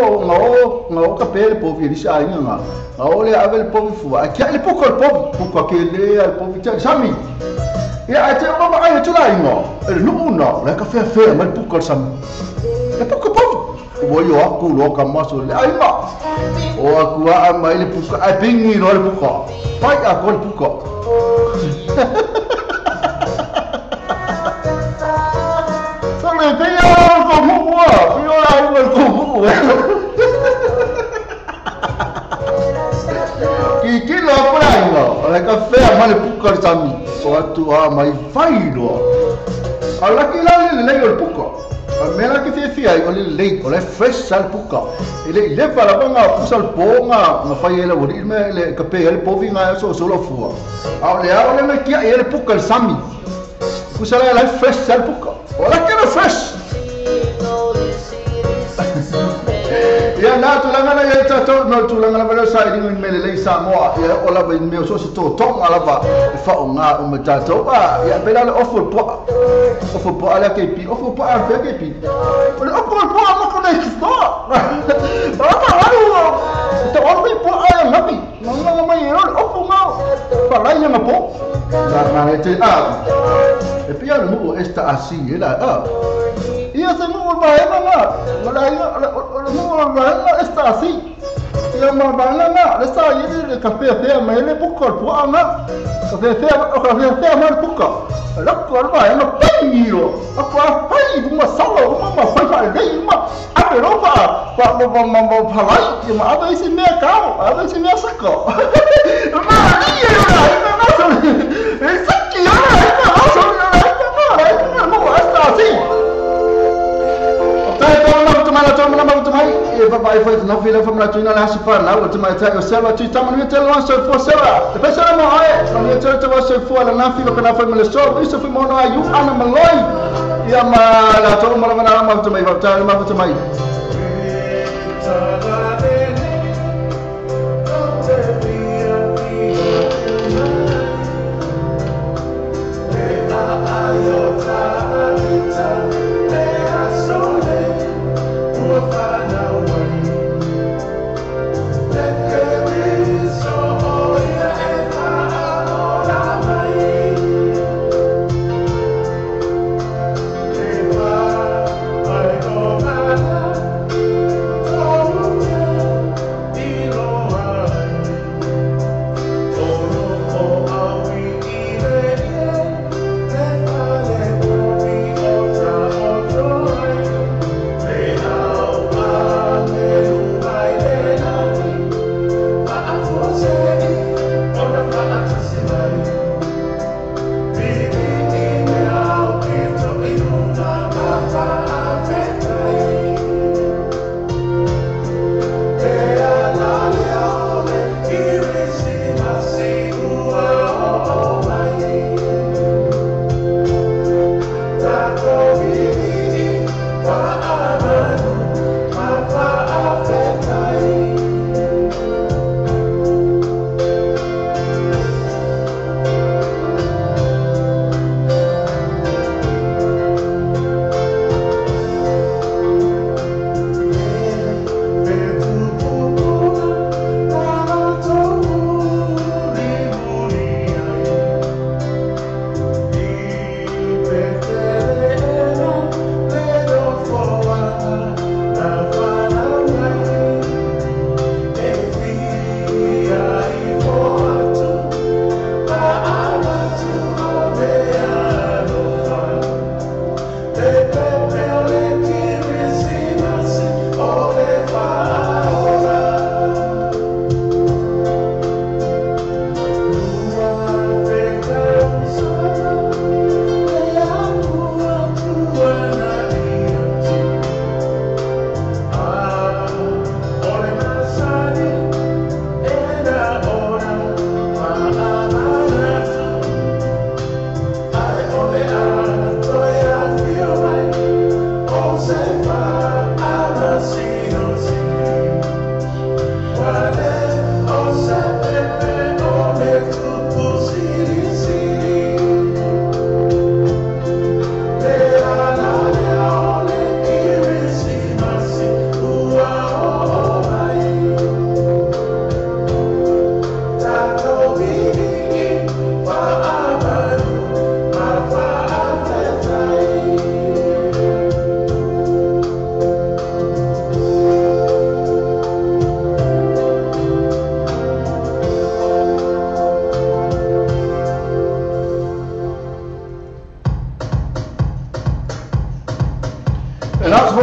ngo ka pe le povi ni sa inga nga. O le ave le povi fua. Ai kia le puka le povi. Puka ke le al povi te sami. Ia ai te o ma ai tula inga. E le nuu na le ka fea fea mai puka le sami. Le puka povi. Ua yo aku lo ka maso le ai ma. O aku a mai le puka ai pingi no le puka. Pai a ko le puka. Me pio ko mua, pio la ua ko mua. Ki ki lo pora inga, le ka fea ma le puka le sami. O atu a mai fai loa. A la ki la le le le puka. A me la ki fia fia o le le o le fresh al puka. E le le fa la nga pusa al po nga nga fai ele o le le ka pe le povi nga so so lo fua. A le a o le me kia e le puka le sami. Pusa la fresh al puka. Ora que era fresh. Ia na tulaga na ia tatou no tulaga lava lea sailiga i mea lelei Samoa ia o lava i mea o so se totoga lava e faaaoga uma tatou a ia pei la le ofu o le puaa ofu o le puaa lea keipi ofu o le puaa fea keipi o le ofu o le puaa ma kona i kistoa o taʻalu taʻalu mai puaa ia gapi gagaga mai e o le ofu ga falai aga po na na te a e pia le nuu esta asi e la a ia se nuu vaega ga la ia le nuu vaega esta asi ia ma vaega ga le sa ia le ka fea mai le puka le puaa ga ka fea ka fea mai le puka la ko le vaega pai lo a ko pai uma sala uma ma pai fa le uma a pe ro fa fa ma ma ma palai ia ma ave isi mea kao ave isi mea sako ma ni ia la ma so e saki ia la ma so la ma ma esta asi e papai foi no fila fa mla tuina la sifa la o tuma ta o sela tu tama ni tele so fo sela te pesa mo ai no ni tele te so fo la na filo kana fa mle so iso fi mo no ayu ana maloi ia ma la to mo la ma tuma i ta ma tuma i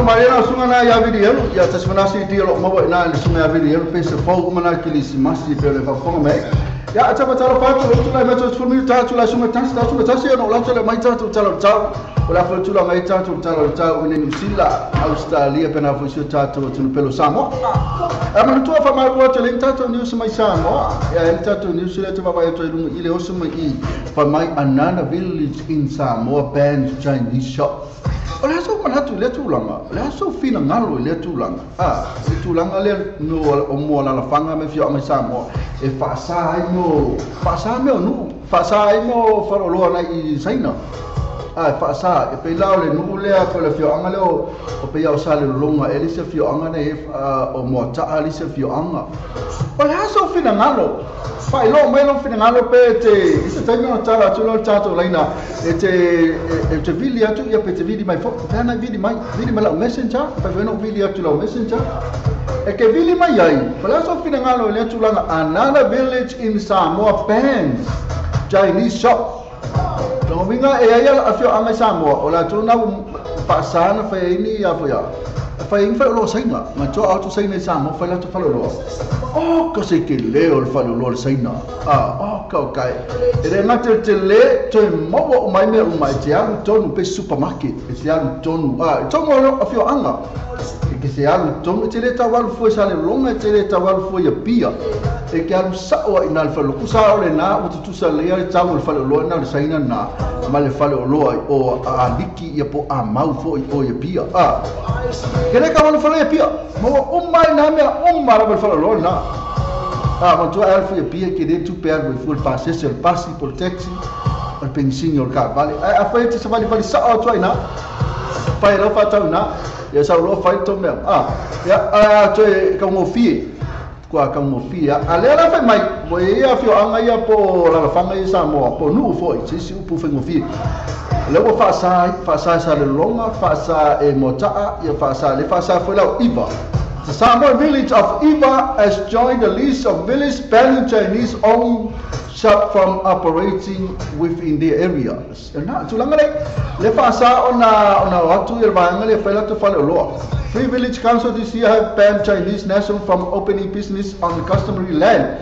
Marena sunga na ia vili elu ia tasmanasi dia lo mawa ina le sunga ia vili elu pe se fou mana kilisi masi pe le fafonga mai ia ta patalo fatu lo tula me to fumi ta tula sunga tasi ta tula tasi no la tula mai ta tula tala o la fo tula mai ta tula tala ta u ne New Zealand Australia pe na fo si ta tula tula pelo Samoa a ma tua fa mai ko tele ta to news mai Samoa ia ta to news le ta vai to lu ile o mai i fa mai another village in Samoa banned Chinese shop. O le aso manatu le tulaga, o le aso finagalo i lea tulaga. Le tulaga lea no o mua lalafanga me fioaga i Samoa e faasā ai mo faasā mea o nuu, faasā ai mo faleoloa nai i Saina. E faasā, e pei la o le nuu lea po o le fioaga lea o pei o Salelologa e le isi afioaga nei o Moata'a le isi afioaga. O le aso finagalo, faailoa mai lou finagalo pe te i se taimi ona tala atu lea o le tatou laina e te vili atu ia pe te vili mai fo'i. Fea nai vili mai lau messenger, fai foi ona ou vili atu i lau messenger. E ke vili mai ai, o le aso finagalo i lea tulaga another village in Samoa bans Chinese shop. Longa uiga e ai ala afioaga i Samoa o latou na faasā na fai ai ni ia foi a fai ai ni faleoloa Saina manatua atu Saina i Samoa fai latou faleoloa. O ka se tele o le faleoloa le Saina. O ka o kai e le gata le tele toe maua uma ai mea uma e te alu tonu pe supermarket e te alu tonu e tonu o afioaga e ke se alu tonu e te le tau alu fua i Salelologa e te le tau alu fua i Apia e ke alu sa'o ai ina le faleoloa kusa o lenā ua tutusa lea le tau o le faleoloa ina o le Saina na ma le faleoloa i o aliki ia po amau fo'i o i Apia. Ke le ka alu fale i Apia maua uma ai nā mea uma lava le faleoloa lenā. Matua e alu fua i Apia ke le tupe alu ai fua le pasese o le pasi po le taxi o le penisini o le kaavale ae afai e te savalivali sa'o atu ai ina fai lau faatau ina ia sau loa fai tou mea ia toe kaugofie kua kaugofie a lea la fai mai mo ia afioaga ia po o lalafaga ia Samoa po o nuu fo'i se isi upu faigofie lea ua faasā ai faasā e Salelologa faasā e Moata'a ia faasā le faasā foi lau Iva. The Samoan village of Iva has joined the list of villages banning Chinese-owned shop from operating within their areas. Na tulaga nei le faasā ona o atu ia le vaega lea fai latou faleoloa. Three village councils this year have banned Chinese nationals from opening business on customary land.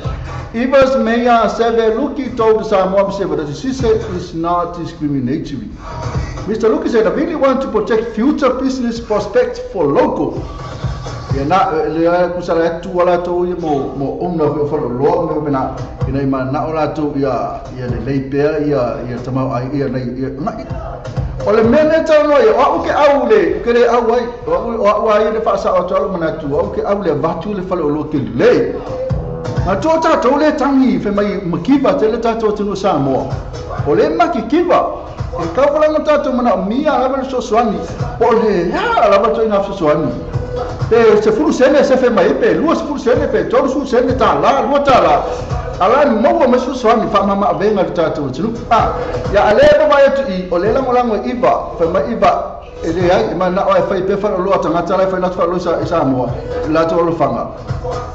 Iva's mayor Seve Luki told the Samoa Observer that the decision is not discriminatory. Mr. Luki said, I really want to protect future business prospects for local. Ia na le kusa le atu latou ia mo ona foi o faleoloa me na ina i mana'o latou ia lelei pea ia tamau ai ia nei ia o le mea lea talanoa ia o a'u ke au le ke le au ai o a'u ai le faasa'o atu alo manatu au ke au le avatu le faleoloa kelei matua tatou le tagi fai mai makiva tele tatou atunuu Samoa o le makikiva e kaufalaga tatou manaomia lava le fesoasoani po o le a lava toina fesoasoani pe 10 sene se fe mai pe 20 sene pe 30 sene tālā 2 tālā ala maua mai fesoasoani faamamaavega le tatou atunuu. Ia a lea vavaai atu i o le lagolago e Iva fai mai Iva e leai e mana'o e fai pea faleoloa tagata la e fai latou faleoloa i Samoa i latou alofaga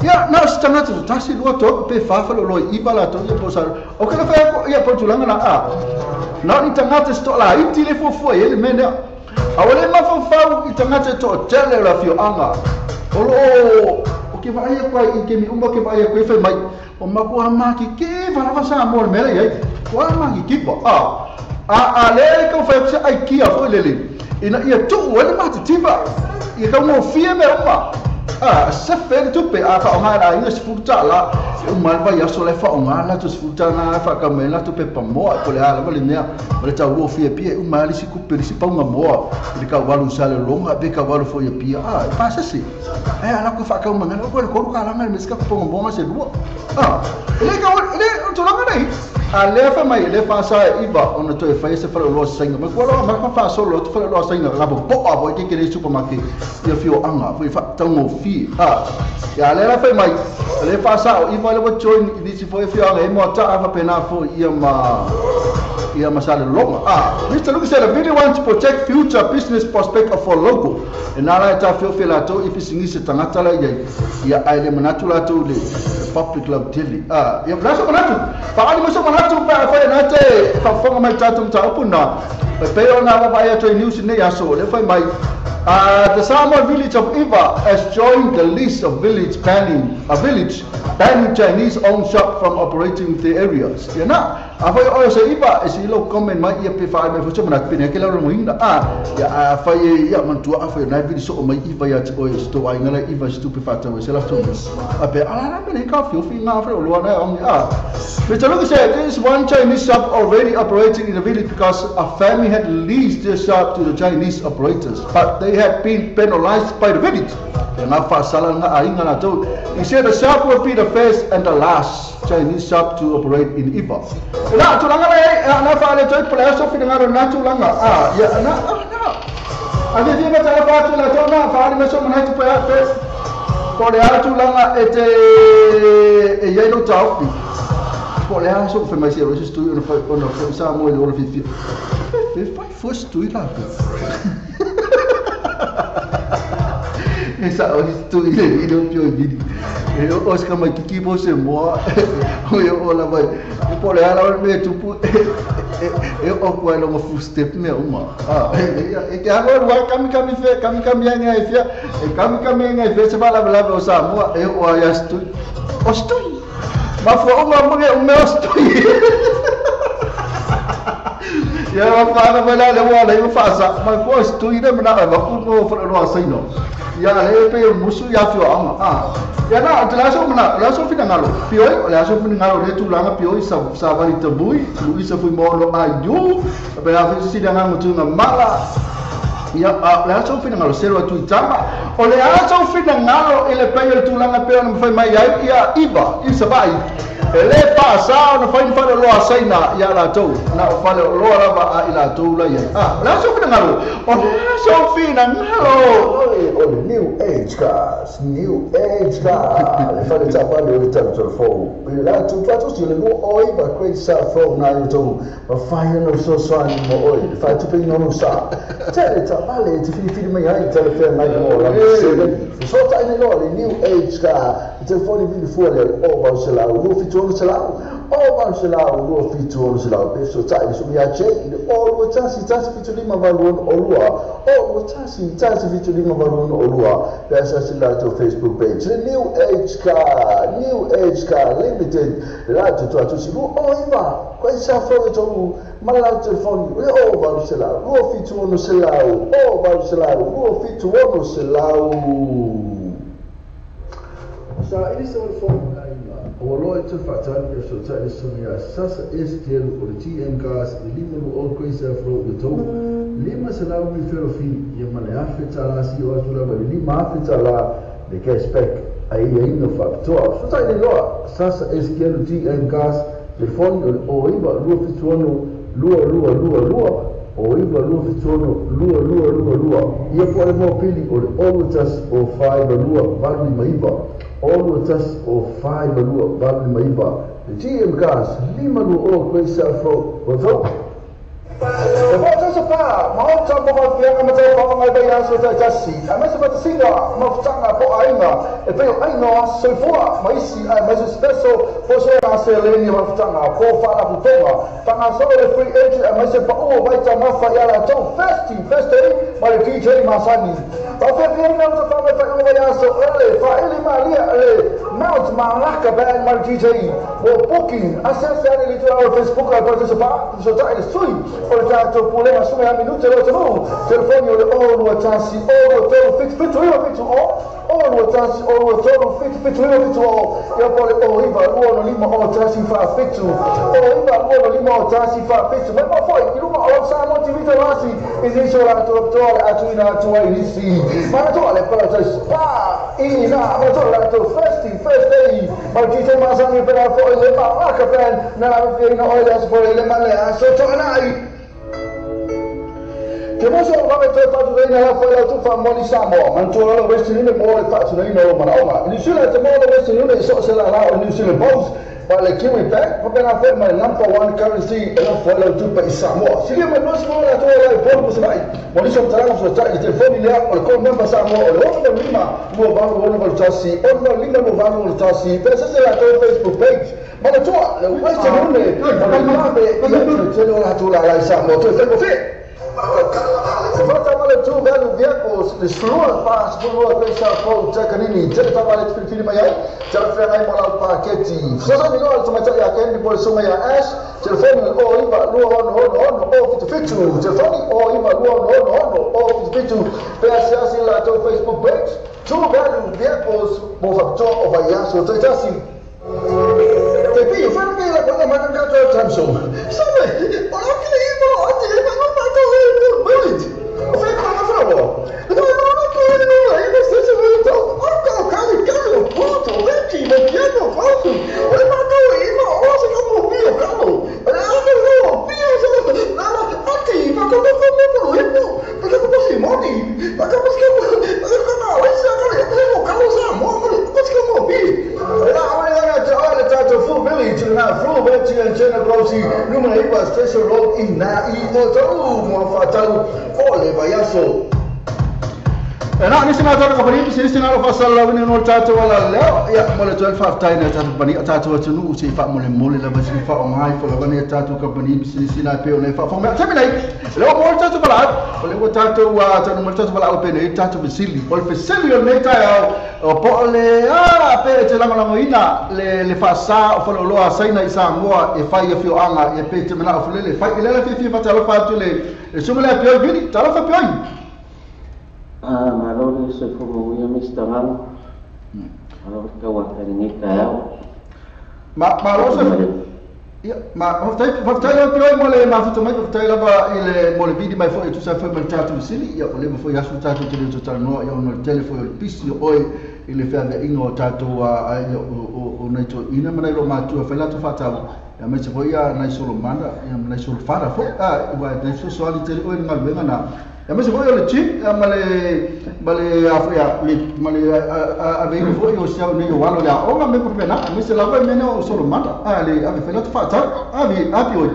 ia na o se tagata tasi 2 3 pe 4 faleoloa i Iva latou ia po sa o ke le fai aku ia po tulaga na na o ni tagata se toalaiti le fuafua i ai le mea lea. A o le mafaufau i tagata e toatele o le afioaga o loo o ke vaai aku ai i kemi uma ke vaai aku ai fai mai o makua makikiva lava Samoa le mea lea i ai kua makikiva a lea kau fai aku se aikia foi lele ina ia tuu ai le matitiva ia kaugofie mea uma sefe le tupe a faaaoga e le aiga 10 tālā e uma le vaiaso la e faaaoga latou 10 tālā e faakau mai latou pepa moa po le a lava le mea ma le tauofie Apia e uma le isi kupe le isi pauga moa i le kaualu i Salelologa pe kaualu foi i Apia e pasese ae ala koe faakau mai ngana koe le 3 kalaga le mea sika pauga moa ma se 2 e le kau e le tulaga nei a lea fai mai le faasā e Iva ona toe fai se faleoloa saina mai kua loa mai faasolo atu faleoloa saina lava po'a foi ke le supermarket ia fioaga foi faataugofie ia lea la fai mai le faasā o Iva le ua join i nisi foi fioaga e Moata'a faapena foi ia ma Salelologa. Mr. Luki said, I really want to protect future business prospect for local. E nā la e tāfeofe latou i pisinisi tagata la iai ia ai le manatu latou le public lautele. Ia laso manatu faali mai so manatu pe afai na te faafofoga mai tatou mataupu na pei ona vavaai atu ai news nei aso le fai mai The Samoan village of Iva has joined the list of village banning Chinese-owned shop from operating the areas. Ia na, a fai o se Iva e si lo comment mai ia pe fai mai fo mana pine ke la ro inga a ia a fai ia mantua a fai na vili so mai Iva ia te oi sto ai ngala Iva stu pe fata se la so a pe ala na mene ka fio fi nga fo lo na ong a. Mr. Lucas said there is one Chinese shop already operating in the village because a family had leased their shop to the Chinese operators, but they had been penalized by the village. He said the shop will be the first and the last Chinese shop to operate in Iva. Esa o tu ile ile pio vidi. E o ska mai kiki bo se mo. O yo ola mai. Po le ala me tupu. E o ko lo mo step me uma. Ah, e ke ha wa kami kami fe kami kami anga e fia. E kami kami anga e fe se bala bala o sa mo e o ya stu. O stu. Ma fo o mo me o stu. Ya wa fa na le wa le fa sa. Ma fo stu ile mna ma ku no fo lo sa ino. Ya le pe musu ya fio anga ah ya na la so mna la so fina ngalo pio la so fina ngalo le tu langa pio sa sa vali tabui lu isa fui mo lo ayu be la fi si nga mutu nga mala ya la so fina ngalo selo tu itama o le a so fina ngalo ele pe tu langa pe no fai mai ya iba isa vai ele pasa no fai fa lo asaina ya la to na fa lo la ba ila to la ya ah la so fina ngalo o la so fina ngalo. O le New Age Cars, New Age Car, le fale tapa le tala fo. La tu tu si le no oi ba great sa fo na yo to ba fire no so so ani mo oi, fa tu pe no sa. Tele tapa le ti fi fi mai ai tele fe mai mo la se. So ta ni lo le New Age Car, telefoni vi fu le o ba se la lo fi tu se la. O ba se la lo fi tu se la pe so ta ni so mi a che o lo ta si ta si fi tu lima va lo o lo o lo ta si ta si fi tu lima va lo Olua, that's us Facebook page. The New Age Car, New Age Car Limited. La tu tu si o iva, questa foto tu ma la telefoni, o va se la, o fitu ono se la, o va se la, o fitu ono se la. Sa it is all phone o lo te fatan e so ta is so ya sasa STL o TM gas lima o kwesa fro to lima se la mi fero fi ye male afeta la si o la lima afeta la de cashback ai ai no factor so ta ni lo sasa STL TM gas telefoni o iba lu fituono lua lua lua lua o iba lu fituono lua lua lua lua ye po le mo pili o o tas o 5 lua valu maiba o tas o 5 lua valu maiba TM gas lima lu o kwesa fro o to e fa sa pa ma o ta mo fa ma ta fa ma ba ya so ta ta si a ma sa ta singa ma fa po ainga e pe ai no so fo ma isi ai ma special fo se a se le ni ma fa po fa la putonga fa na so le free entry a ma se pa o vai ta ma fa ya la to festi festi ma le DJ Masani fa fa fi na ta fa ma fa ma ya so ele fa ele ma lia le Mount Malaka band ma DJ o booking a se se le tu Facebook a pa se pa so ta ele sui o ta to pule ma sui a minuto lo to telefoni o o lo tasi o lo to fit fit o fit o o lo tasi o lo to fit fit o fit o ya pole o iva o no lima o tasi fa fit o iva o no lima o tasi fa fit ma ma foi iluma o sa mo ti vita lasi e so la to to a tu ina tu ai si ma to le pa ta spa ina ma to la to first day ma ti te ma sa mi per fo le ma ka pen na la fi no o le so le ma le so to na Ke mo so ba te fa tu ina la fo la tu fa mo ni sa mo man to la Western Union mo le fa tu ina o mana o ma ni sula te mo la Western Union so se la la o New Zealand Post pa le Kiwi Bank pa pena fo ma number one currency e la fo la tu pa isa mo si le mo no so la to la po mo sa mo ni so ta la so ta le telefoni le o call number sa mo o lo lima mo ba lo no ta si o no lima mo ba lo ta si pe se la to Facebook page ma to le Western Union ma be te lo la tu la la isa mo to te mo fe. Two Value Vehicles, le slua pa slua Grace South Road, Takanini, tele tava le filifili mai ai, tele whiangai mo lau paketi. Fesoasoani loa le tamaitai a Kendi po le suga ia Ash, telefoni o 9 2 6 6 6 7 7, telefoni o 9 2 6 6 6 7 7, pe asiasi i latou Facebook page, Two Value Vehicles, mo faapitoa o vaiaso taitasi. Te pio, whana pēla koe ngā mana katoa tamso. Sabe, o la kile i mo ati e ma ma to e ko bullet. O whai koe ngā whana O te mana koe e no e no se se to. O ka ka le ka le puto vecchi mo piano falso. O le ma to e ma o se ka mo pio ka mo. O le a no pio se na na ati ma ko ko mo ko e mo. Pa ka ko si moni. Pa ka ko ko na o se ka le ko ka lo sa mo mo ko se mo pi. La o le tatou Full Village na Full Village and China Closey numero 9 Station Road i na i o tau mo whatau o le vaiaso. E na nisi na tātou kapani, se nisi na alo whasala wini no tātou ala leo, ia mo le 12 tai na tātou pani, a tātou atunu se wha mo le mole lava se wha o ngai fo lava ne tātou kapani, se nisi na peo ne wha fo mea, temi nei, leo mo le tātou wala, o le ua tātou tātou mo le tātou wala au pene, tātou vesili, o le vesili o nei tai au, o po o le a pe te langolango ina le whaasa o whaloloa saina i Samoa e whai a whioanga e pe te mana o fulele, whai i lela whiwhi whatalofa atu le sumele a pioi vini, talofa pioi. Malo le soifua ia Mr. Ngalo. Malo ka wa ka ni ka ao. Ma malo se ia ma hoftai le pioi mo le mafuta mai hoftai lava i le mo le vidi mai foi tu sa foi mai tatu sili ia o le foi asu tatu te le total no ia ono tele foi o pisi oi i le fea ingo tatu a o nei to ina manai lo matua foi la tu fatau ia mai se foi ia nai solo manda ia nai solo fara foi a ua nai so so ali tele oi ngaluenga na ia mai se foi o le chip ia male a foi a male a veio foi o seu nei o alo le aoga me pena me se lava mena o solo manda a le a fe la tu fatau a vi a pi oi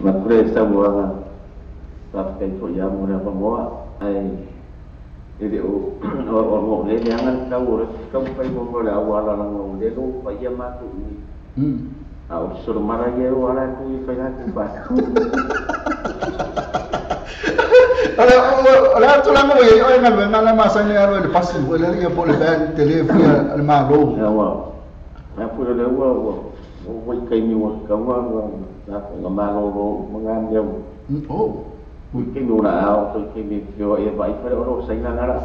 ma kure sa moa ta kai fo ia mo na moa ai ele o o le anga ka o ka pai mo le au ala la mo le lo pa ia ma tu ni a o solo mara ia o ala ku i fai la ku pa ala tu la mo ia o nga nga ma sa ni alo le pasi o le ia po le ban tele fia le ma lo ia wa ma pu le wa o o kai mi wa ka wa na nga ma lo lo nga me o ke no la ao ke me fio e vai fa o sa ina ngara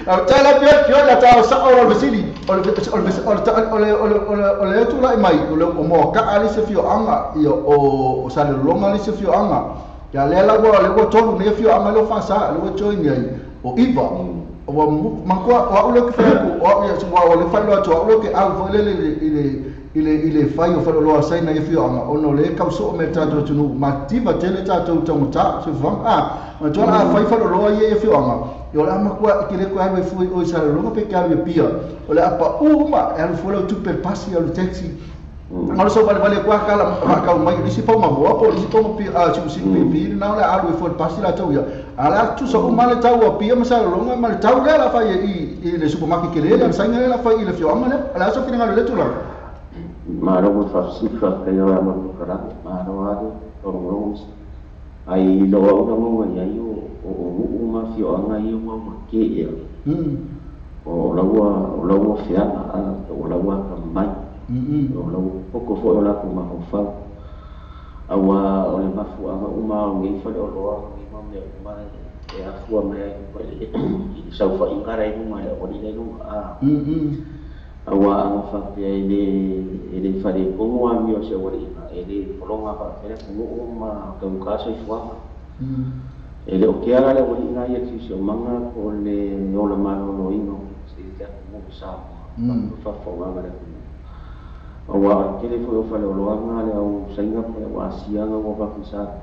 a tala pio pio la ta sa o le sili o le o le o le tu la mai o le o mo ka ali se fio anga ia o sa le longa ali se fio anga ia le la go le go tolu ne fio anga lo fa sa le go join ia o iva o manko o le ke fa ko o ia so o le fa lo to o le ke au fo le le ile fai o whaloloa saina i whioanga ono le kauso o me tātou tunu mativa tele tātou tangata so fang a ma tola a fai whaloloa i e whioanga i o le amakua i kile koe alu e fui o i salolonga pe ke alu e pia o le apa uma e alu fuela o tupe pasi alu taxi ngalo so vale vale kwa kala ka mai ni si pau mamoa po ni si pau pi a si si pi pi na le alu e fuela pasi la tau ia ala tu so uma le tau a pia ma salolonga ma le tau le la fai i le supermarket ke le le saina le la fai i le whioanga le ala so kine ngalo le tulaga Maro mo fa ka yo mo kara maro aro toro ai lo au mo ia yo o o ma fio anga yo mo ke ia o laua fia a o laua ka mai o laua poko fo la ko ma fa awa o le mafu anga uma o ngi fa o loa ngi ma me ma e afua me ai ko le sau fa ingara i ma le o le no a awa anga fa pe ele fa le kongo a mio se ori ele polonga fa fere kongo ma ka ka so ifwa ele o ke ala le ori na ia si o manga ko le o la mano no ino se te mo sa fa fa nga le awa ke le fo fa le lo anga le au sainga pa wa sia nga wa pa sa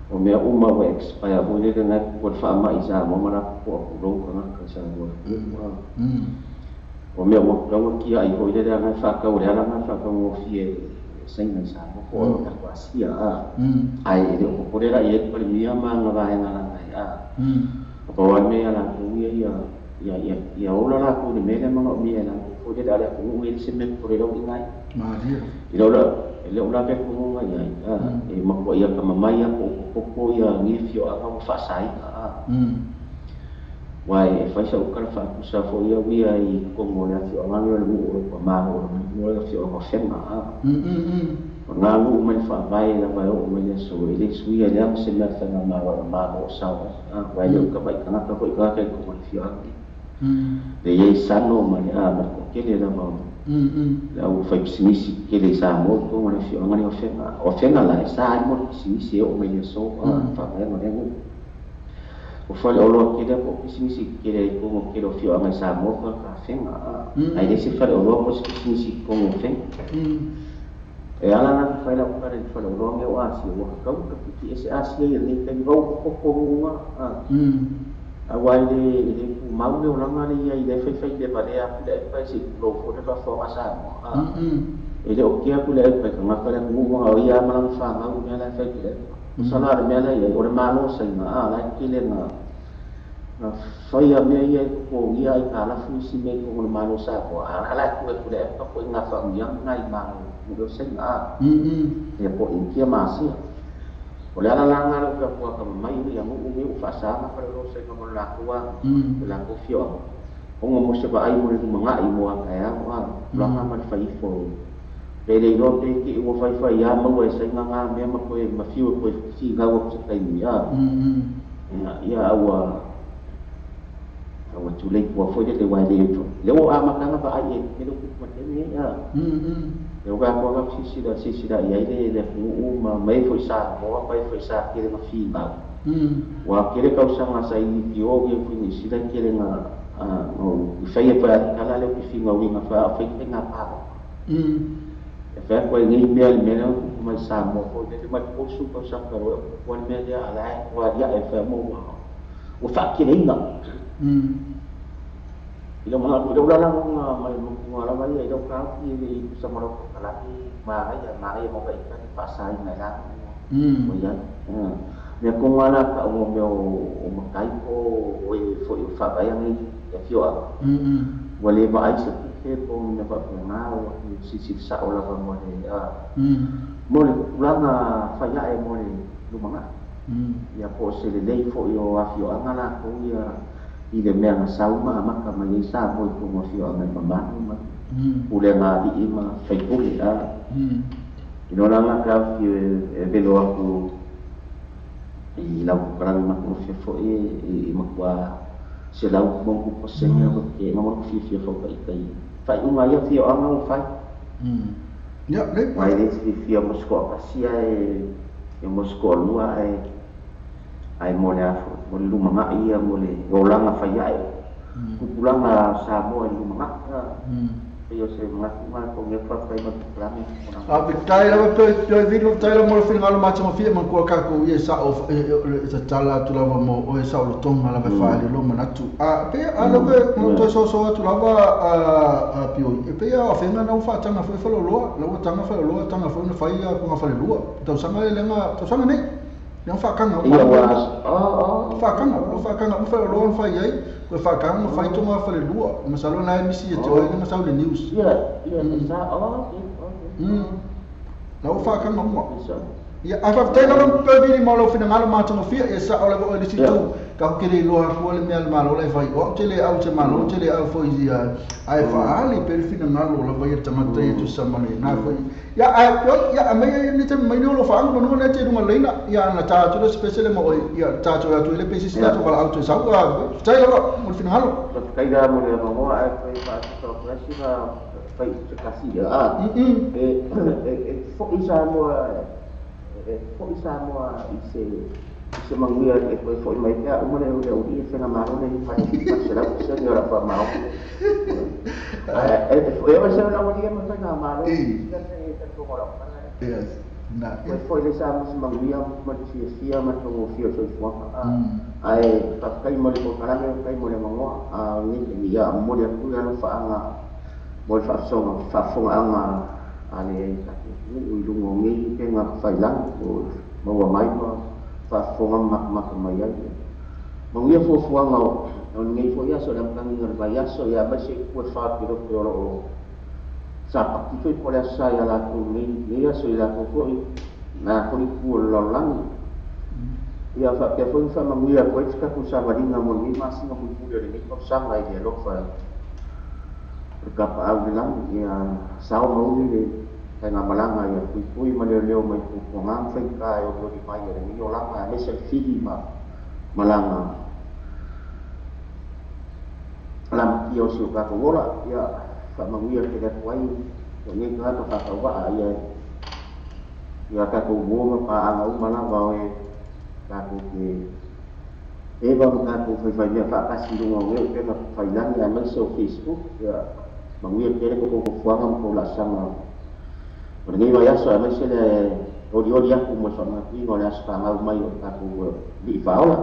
o mea uma wa expire o le na ko fa ma isa mo mana ko ko ka nga ka sa wa o mea ua kaua kia i hoi lele anga whakau le ala nga whakau o fie saina sa mo ko ka ko asia a ai ele o ko rera i e pali mia ma nga vaenga langa a o pa wa mea la ko ia ia ia ia ola la ko le mele manga o mia la ko foi le ale ku e se me ko le lau ngai malia i lau la le ula pe ku ngai ai e ma ko ia ka mamai ko ko ia ni fio a ka fa sai a wai e fai sa ukala fa ku sa fo ia wia i kongo le afio anga le mu o ma o mo le afio anga fenga a nga lu mai fa vai la vai o mai so ele suia le am se mea fenga ma wa ma o sa a wai le ka vai kana ka foi ka ka ko le fio anga le ye sano ma le a ma ko kele la ma la o fai pisimisi kele sa mo ko le fio anga le fenga o fenga la sa mo pisimisi o mai so a fa vai mo le o fale olo kele ko pisimisi kele ko mo kele fio anga sa mo ka ka fenga ai le se fale olo ko pisimisi ko mo fenga e ala na fai la ko le fale olo me o asi o ka ka piki ese asi e le ka vau ko ko nga a wai le le ku mau le olanga le ia i le fai fai le vale a ku le fai se lo fo le fa fo asa mo a e le o kia ku le fai ka nga ka le mu mo ia ma la fa nga me la fai le o sala le me la ia o le malo sa nga a la ki le nga na fai a me ia ko ia i ka la fu si me ko le malo sa ko a la ku le fa ko nga fa nga ngai ma mo se nga e po in kia ma si o le ala langa lo ka pua ka mai ia mo me u fa sa ma fa lo se ko la kua la ko fio o mo se ba ai mo le manga i mo ka ya wa la nga ma fa i fo pe le ro pe ki o fa fa ya mo e se nga nga me ma ko ma fio ko si ga wo se kai ni ya ya wa wa tu le ko fo le wa le to le o ama ka ba ai e le ku ma te ni ya eu ga ko ga si si da ia ile le fu ma mai foi sa mo mai foi sa ke le fi ba wa ke le ka sa nga sa i ki o ke fu ni si da ke le nga o fai e pa kala le ki fi nga wi nga fa fa ke nga pa e fa ko ni me al me no mai sa mo ko le ma ko su ko sa ka ro ko me ya ala wa ya e fa mo o fa ke le nga ilo mga ilo la lang nga may mga lamay ilo ka ili sa mga kalaki maaya maaya mo ka ikan pasay na lang o yan me kung wala ka o me o makai ko o fo o fa bayang e fio a wale ba ai sa ke po me pa nga o si si sa ola ba mo le a mo le ulanga fa ya e mo le lumanga ya po se le lei fo yo a fio anga la ko ya i le mea sauma maka mai sa mo ko mo fio anga mama ma ule nga di ima fai pule a ino la ka fi e velo aku i la ko kala ma ko fi fo e i ma kwa se la mo ko posenya ko ke ma mo fi fi fo kai kai fai unga ia fi anga o fai ya le mai le fi fi mo sko asia e mo sko lua e ai mo le afo mo le lumanga ia mo le olanga fai ai kupulanga sa mo le lumanga io se mga ko nge fa fai ma plani a vitai la pe pe video tai la mo fi ngalo ma tmo fi ma ko ka ko ye sa o sa tala tu la mo o sa o tonga la fa le lo manatu a pe a lo ke mo to so so tu la va a pio e pe a fe na fa tanga fa fa lo lo la tanga fa lo tanga fa na fa ia ko fa le lo to sanga le nga to sanga nei não fa kanga fa kanga lo fa kanga fa lo fa iai ko fa kanga fa tonga fa le lua ma salo na misi e to na sa le news ya ya sa oh na fa kanga mo ya a fa tela lo pe vi mo lo fi na ma to fi e sa o le o le si tu ka ko le lo ko le me al malo le fa o te le au te malo te le au fo ia ai fa ali per fi na lo la vai te ma te tu sa ma le na fo ya ai ya me ni te me lo fa no no ne te no leina ya na ta tu le special mo ya ta tu tu le pesi sta tu vala auto sa ka tai lo mo fi na lo kai ga mo le mo ai fa to kasi fa fai kasi ya e fo isa mo fo isa mo ise se manguia e foi foi mai ka uma le o i se na mano ne fa se la se ni ora fa mao e foi eu se na monia ma na mano yes na foi le sa mo manguia ma ti fia ma to fia so fo ai pa kai mo le ko kala kai mo le mango a ni ya mo le ku ya no fa anga mo fa so fa fo anga ale ka ku i lungo ngi ke nga fa lang ko mo mai ma fa fonga mak mak mai ai mangia fo fo anga O lenei fo'i aso le amatagiga o le vaiaso ia aemaise i upu e faapelope o loo sapaki foi po o le aso sa ia latou nei aso i latou fo'i na kolipu o le lalolagi. Ia faapea foi ma faamanuia atu ai se tatou savaliga mo lenei masina mulimuli o lenei tausaga i le alofa o le tapaau i le lagi. Ia sao ma uli le faigamalaga ia puipui ma leoleo mai puapuaga ma faigata e olioli mai e lenei olaga aemaise le fili ma malaga lamatia o si o tatou ola. Ia faamanuia tele atu ai o nei tagata faatauvaa ia ia tatou uo ma paaga uma lava o e tatou te eva ma tatou faifaimea faatasi i luga o e upega failagi aemaise o Facebook. Ia manuia tele ko tou fofoaga ma tou laasaga o lenei vaiaso aemaise le olioli atu mo le faamanatuina o le aso fanau mai o le tatou alii faaola.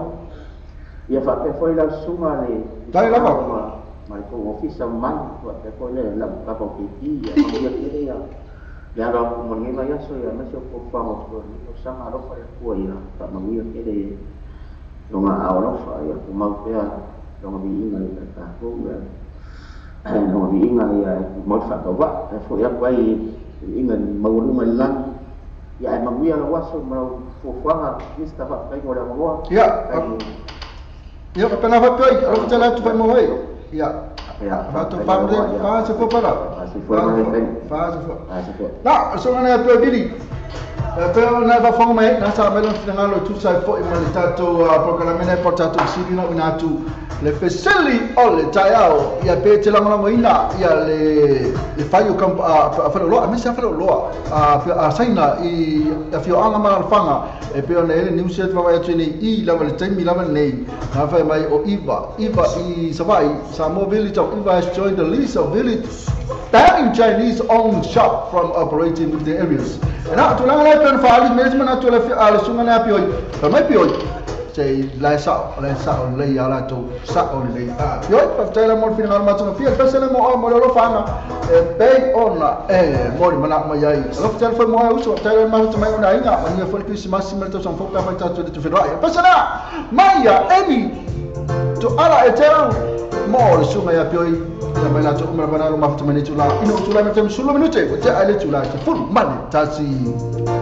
Ia faapea foi lau susuga le Tai lava. Ma le tou ofisa mamalu, faapea foi le lau kapa o keiki. Ia manuia tele ia le alo atu mo lenei vaiaso ia aemaise o fuafuaga o totoe o lenei tausaga. Alofa le Atua ia faamanuia tele lona aao alofa ia tumau pea lona viiga ia tatou ia lona viiga ia tumau le faatauvaa e fo'i atu ai viiga maualuga i le lagi. Ia ae manuia lau aso ma lau fuafuaga Mr. Faafetai mo le avanoa. Ia, ia faapena faapea ai, alofa tele atu faimau ai. Ia, faatu faamule, faasefua pala. Faasefua. Na, songa na pea Vili. Pea na faafofoga mai na sa mai lona finagalo e tusa ai fo'i ma le tatou polokalame nei po o le tatou fesili na uina atu le fesili o le taeao ia pe te lagolagoina ia le fai o faleoloa aemaise lava faleoloa a Saina i afioaga ma alaalafaga e pei ona i ai le news e vaavaai atu nei i lava le taimi lava lenei na fai mai o Iva Iva i Savaii Samoa village of Iva has joined the list of village banning Chinese owned shop from operating with the areas. E na tulaga la e pei ona faaali mea se manatu a le susuga lea Pioi. Fai mai Pioi, se la e sao, la e sao lelei ia latou, sao lelei. Pioi, faafetai la mo le finagalo matagofie, le pese le mo oe mo le alofaga e pei ona e molimanaʻo mai ai. Alofa tele foi mo oe uso, faafetai le mafuta mai ona aiga, manuia foi le Kerisimasi ma le tausaga fou pe afai tatou e le tofenoai. Le pese lea, mai ia Amy Toala e teu mo le susuga ia Pioi. Ia mai latou uma lava na mafuta mai nei tulaga. Ina ua tulai mai le taimi 10 minute, ua tea ai le itula e 11.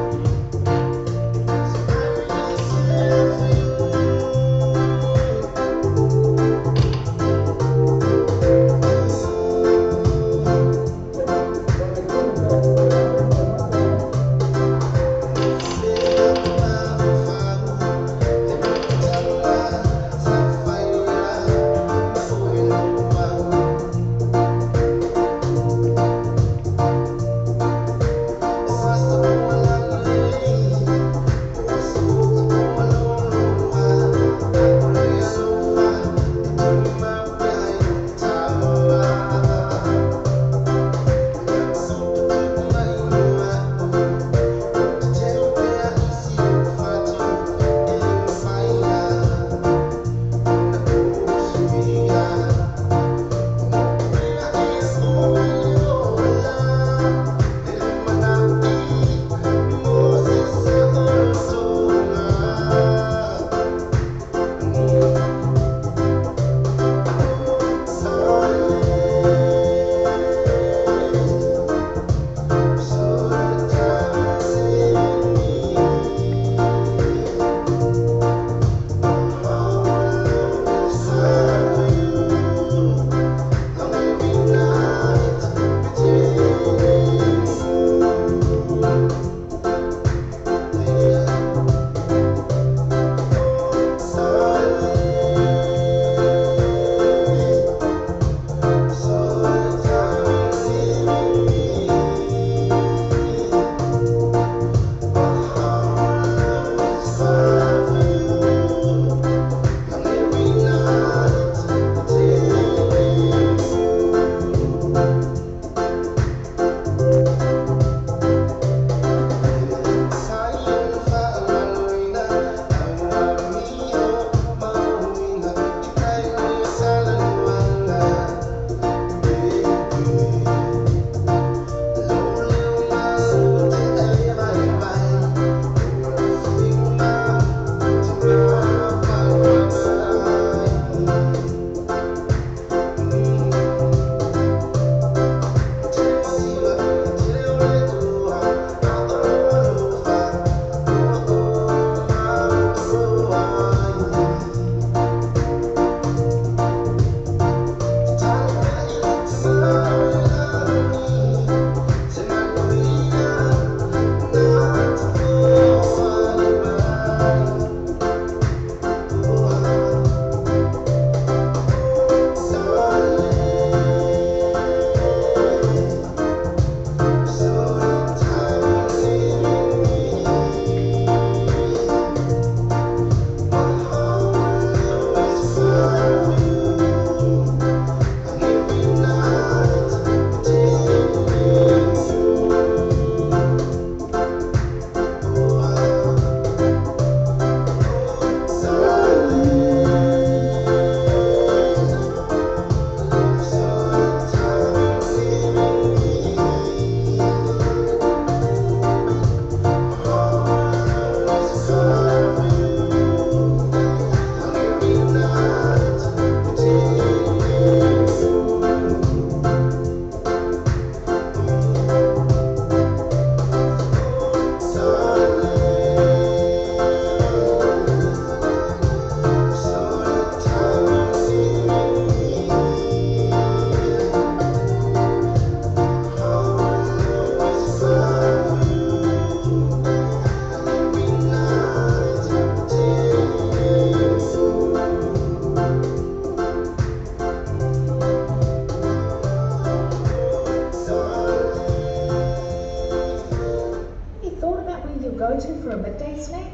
go to for a midday snack?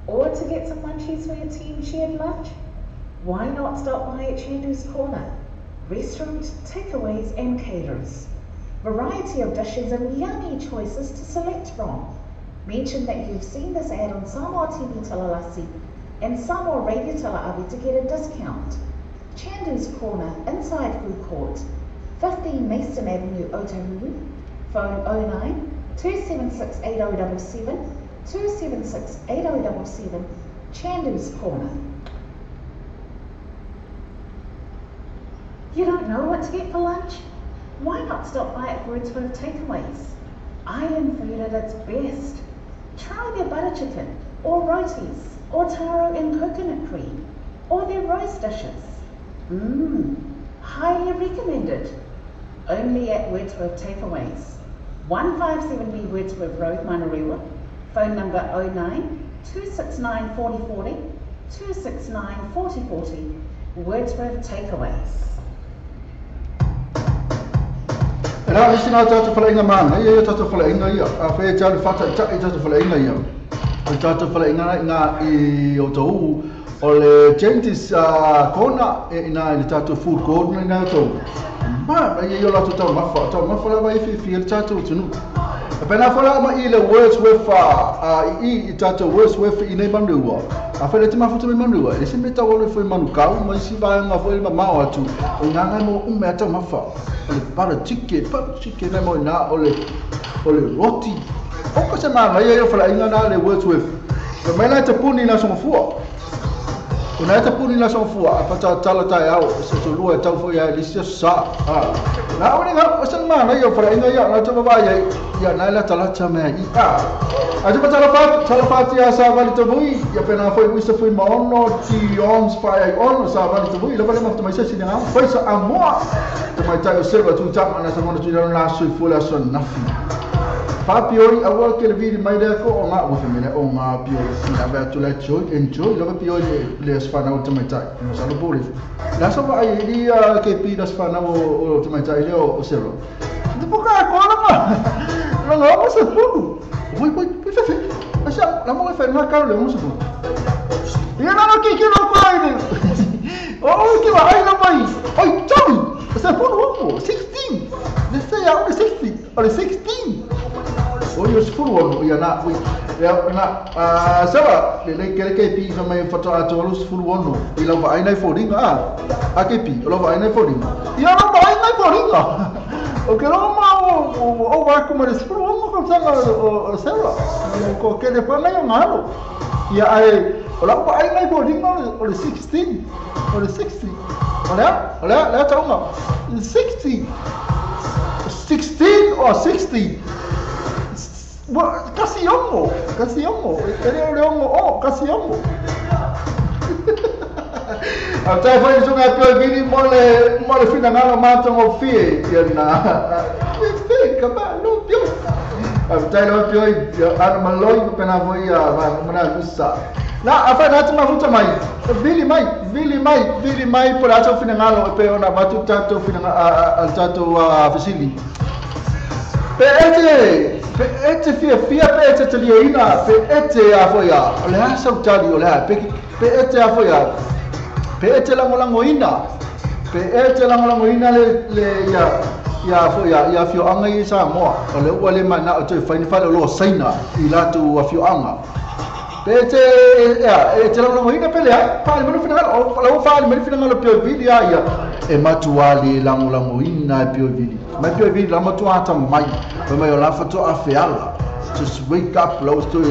Or to get some munchies for your team shared lunch? Why not stop by at Chandu's Corner? Restaurant, takeaways and caterers. Variety of dishes and yummy choices to select from. Mention that you've seen this ad on Samoa TV Talalasi and Samoa Radio Talaavi to get a discount. Chandu's Corner, inside Food Court, 15 Mason Avenue, Otahuhu. Phone 09 276 8077, 276 8077, Chandu's Corner. You don't know what to get for lunch? Why not stop by at Wordsworth Takeaways? Island food at its best. Try their butter chicken, or rotis, or taro and coconut cream, or their roast dishes. Highly recommended. Only at Wordsworth Takeaways. 157B Wordsworth Road, Manurewa. Phone number 09 269 4040, 269 4040. Wordsworth Takeaways. Era isi na tātou whalainga mana, ia tātou whalainga ia. A whea tātou whata i tātou whalainga ia. O tātou whalainga ngā i o tau o le Gentis kona e ina i le tātou food court na ina tau. Ma, ia o lātou tau mafa lava e whiwhi le tātou tunu. A pena whala ma i le Wordsworth i tātou Wordsworth i nei manua. A whaele te mafuta me manua, e se me tau ole fwe manu kau, ma isi vaenga fwe le mamao atu. O ngā ngai mo umea tau mafa. O le para tike nei mo ina o le roti. O ka se maa ia whala inga nā le Wordsworth. Ka mai lai te puni nā songa fua. O nā te puni nā songa fua, a pata tala tai au, se tō lua e tau fo ia lisia sa. Nā o ngā, o se maa ia whala inga ia, nā te wawa ia, ia nā ila talata mea i a. A te tala whati a sa wali tavui, ia pena fwoi uisa fwoi maono, ti ons whai ai ono sa wali tavui, la wale mafta mai sesi nga, fwoi sa amoa. Te mai tai o selva tu tama na sa mona tu nalo sui fule aso nafi. Papioi, awa ke le vili mai lea ko o ngā uafe mele o ngā pioi. Ina wea tu lai joy, enjoy, lava pioi le aswhana o te mai tai. No sa lopori. La sa wa ai li ke pi la aswhana o te mai tai leo o selva. Te poka a kola ma. Longa o se fulu. Oi, oi, oi, fefe. Asa, la mo fe na ka le mo se fulu. Ia na ki ki no ko ai. O ki wa ai na mai. Oi, tau. Se fulu o 16. Le se ya o 16. O 16. Oi o se fulu o ia na oi. Ia na sawa le le ke ke pi fa mai foto a tolu se fulu ono. I la va ai nei foringa a. A ke pi, o la va ai nei foringa. Ia na va ai nei foringa. O que não o vai comer esse pro ko sanga o sela ko ke le pa nai ngalo ia ai o la pa ai nai boarding o le 16 o le 60 olha olha la toma 60 16 or 60 kasi ongo ele ongo o kasi ongo. A tai foi sunga pio vini mole mole fina ngalo mato ngo fie ia na fe ka ba no pio. A tai lo pio ana maloi ko pena voi ia ma na lusa. Na a fa na tuma futa mai. Vili mai por ato fina ngalo pe ona matu tato fina a tato fisili. Pe ete fia fia pe ete taliaina pe ete a foi a le ha sautali o le ha pe ete a foi a pe ete langolangoina le le ia ia foi ia fioanga i Samoa o le ua le mana o te whaini whale o lo saina i latu a fioanga pe ete ia e te langolangoina pe le ai pali manu finangalo o lau whali manu finangalo pio vili a ia e matua le langolangoina e pio vili mai pio vili la matua ata mai mai o la whatua a feala just wake up lau tu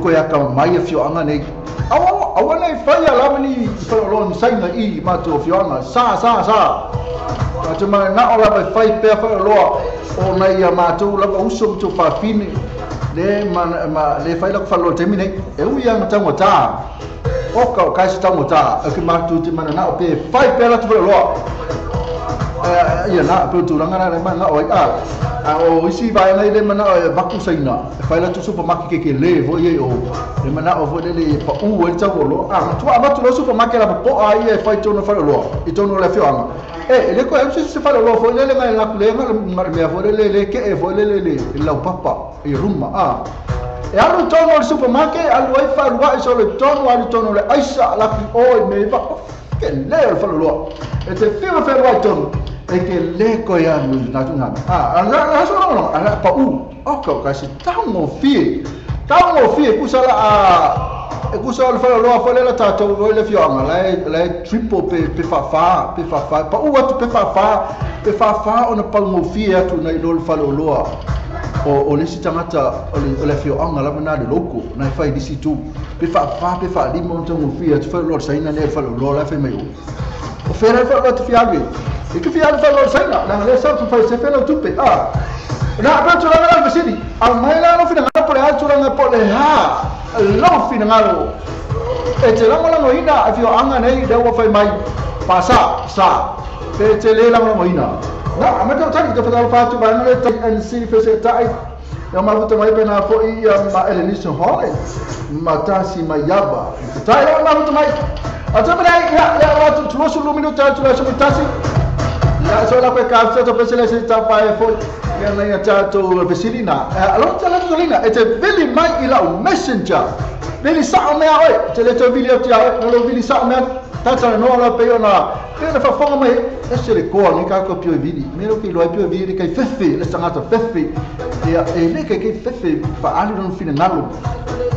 koe aka mai a fioanga nei. Awa nei whai a lamani whai o loa saina i mātou fioanga. Sa. Mātou mai nā o lava whai pēa whai o loa o nei a mātou lava uso mtou whawhine. Le whai lako whaloa temi nei. E ui anga taunga tā. O ka o kaisa taunga tā. E ki mātou te mana nā o pē whai pēa latu whai o loa. Ia nā, pēo tūranga nā le mana o ai a. O isi vai nei le mana o vaku saina. Whai latu supermarket ke le voi e o. Le mana o voi le pa u e tau lo. A matua amatu lo supermarket la po a ia whai tono whai loa. I tono le fioanga. E le ko e se whai loa voi le ngai la le ngai mea voi le le ke e voi le le lau papa i ruma a. E alu tonu o le supermarket, alu ai wharuai so le tonu, alu tonu le aisa, laki oi me iwa, ke le o le whaloloa. E te whiwa wharuai tonu, e ke le koe alu nā tu ngā. A so longo, a pa u, o kau kasi taungo fie, kusala a, e kusa o le whaloloa whale la tātou o le fioanga, la e triple pe whawha, pa u atu pe whawha, ona paungo fie atu na i lo le whaloloa. O le si tangata o le fioanga lava na le loko na e fai lisi tu pe wha pe wha lima o tango fia tu whaloloa saina ne whaloloa la whai mai o o whera whaloloa te fialu e ke fialu whaloloa saina nanga le sa tu whai se whela tupe a na pe tūranga la vesiri a mai la no whina po le a tūranga po le ha lo whina ngalo e te langolango ina a fioanga nei le ua whai mai pa sa sa pe te le langolango ina. Na, a mea tau te whatalo whātu vai ngale tai NC whese tai. Ia mafuta mai pena fo i ma Elenisa Holland. Ma tasi mai yaba. Tai ia mafuta mai. A te mea ia ia watu tulosu lumino tai tulosu tasi. Ia so la koe ka tata pesele se ta pai fo. Ia na ia tātou vesilina. Alo te la tulina e te vili mai i lau messenger. Vili sao mea oe. Te le tau vili atu ia oe. Nalo vili sao mea. Tata no la pe ona. Pe na whafonga mai. E le koa ni ka ko pio vili. Me ro ki lo pio vili kai fefe le sangata fefe. Ia e le kai fefe pa ali no fina ngalo.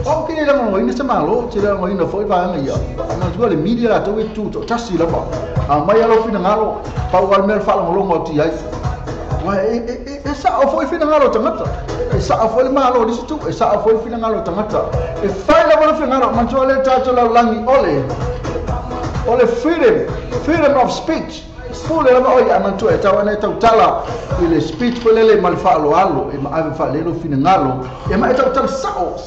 O ke le mo ina se malo, te le mo ina foi va nga ia. Na tu le media la to tu to tasi la pa. A mai alo fina ngalo, pa o al mel fa lo ngo ti ai. Wa e sa o foi fina ngalo tangata. E sa o foi malo ni tu, e sa o foi fina ngalo tangata. E fai la fina ngalo man to le ta to la langi ole. Ole freedom of speech. Pule lava oi amantu e tau ana e tautala i le speech pule le ma le whaaloalo e ma ave whaalelo finangalo e ma e tautala sao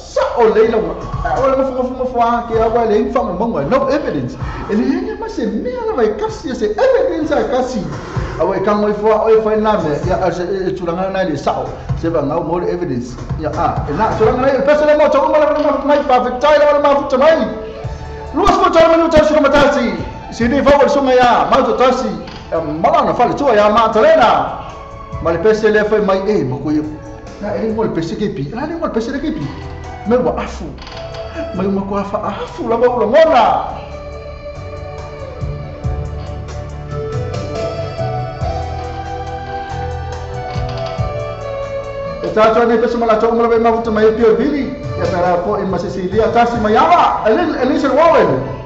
leila o le mafu a ke awa le infa monga no evidence e le henya ma se mea lava e kasi se evidence a kasi awa e kango i fua o e whai nā mea ia e tūranga nai le sao se va ngau mo le evidence ia a e nā tūranga nai e pesa le mo tau uma le mafu mai pawhitai le mafu mai luas mo tau manu tau sura matasi sini fau sunga ya mau tasi malana fale tua ya matalena ma le pese le fai mai e mo ko na e mo le pese ke pi na le mo le pese le ke pi me wa afu mai mo ko afa afu la ba ula mona e ta to ne pese mala to mo le ma futa mai pio vili ya tara po e ma Cecilia tasi maiava Elisa Warren.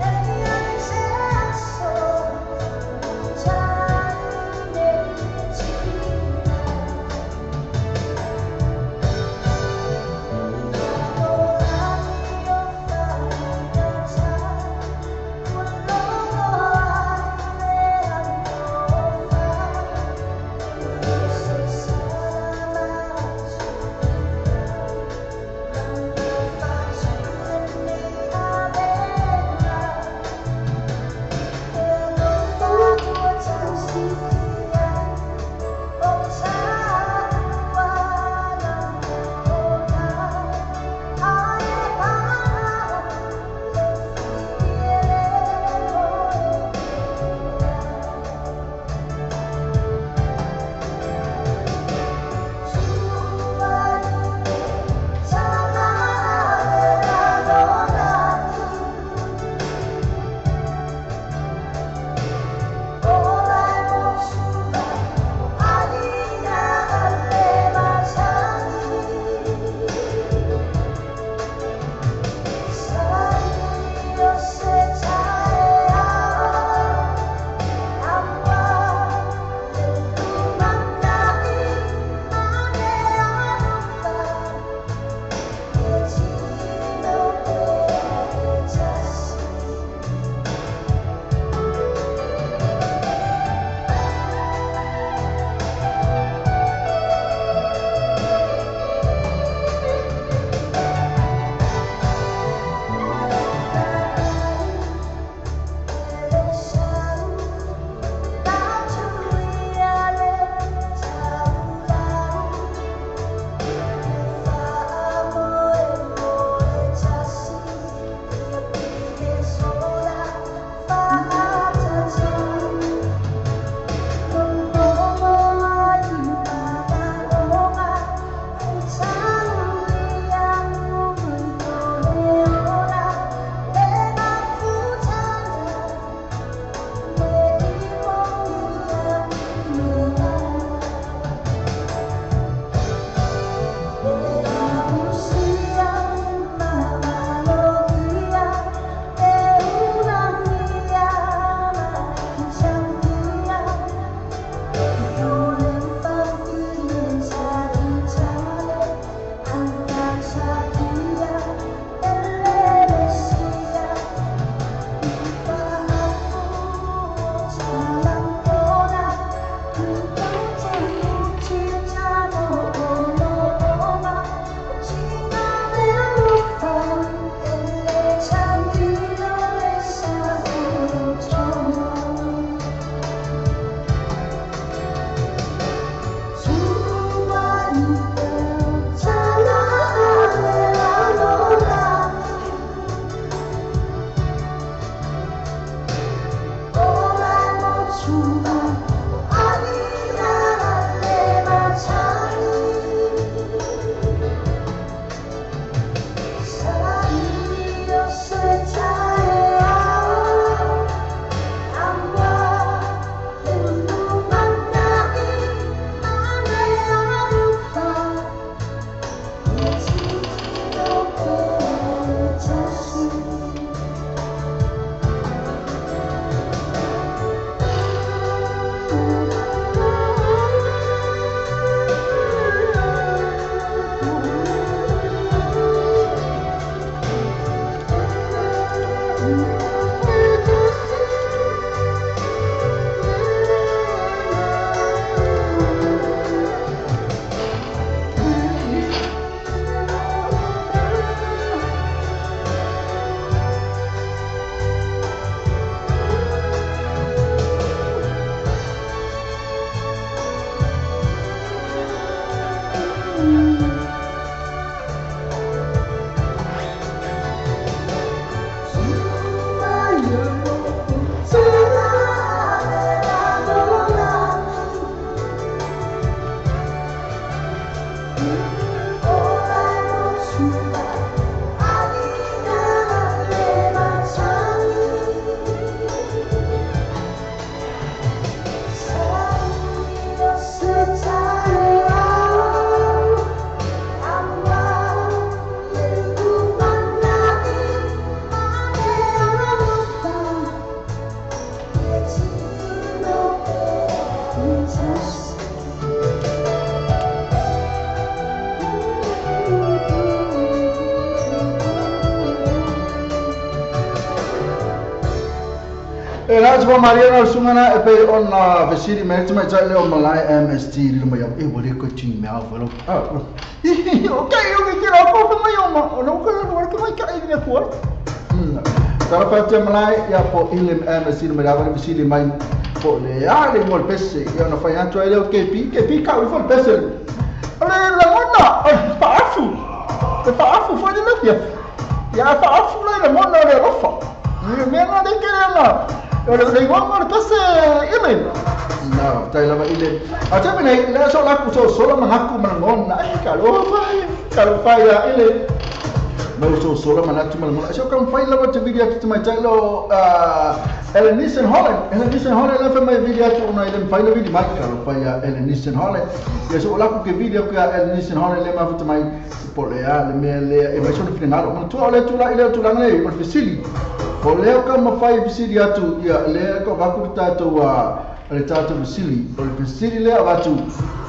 Hey! That's what Mariana Sungana e pe on vesiri me te mai tai leo malai MST li mai e wale ko ti me au velo. Okay, okay, ke la ko mai o ma o no ko no ko mai ka i ne ko. Tara pa te malai ia po ile MST mai la vesiri mai po le a le mo pese ia no fai anto ai leo ke pi ka u fo pese. Ale la mona pa afu. Te pa afu fo le ia. Ia pa afu le mona le rofa. Ni me na de ke na. Le igual pese ile. No, tai lava ile. A te mene le so la ku so solo mangaku mangon ai ka lo fai ile. No so solo manatu mangon. So kan fai lava te video te mai tai lo Ellen Nissen Holland. Ellen Nissen Holland la fa mai video tu ona ile fai la video mai ka lo fai Ellen Nissen Holland. Ya so la ku ke video ka Ellen Nissen Holland le ma fu te mai po le a le me le e mai so le finalo. Mo tu ole tu la ile tu la ngai mo fesili. O lea ka mawhai fisili atu, ia lea ka waku tātou a le tātou fisili. O le fisili lea watu,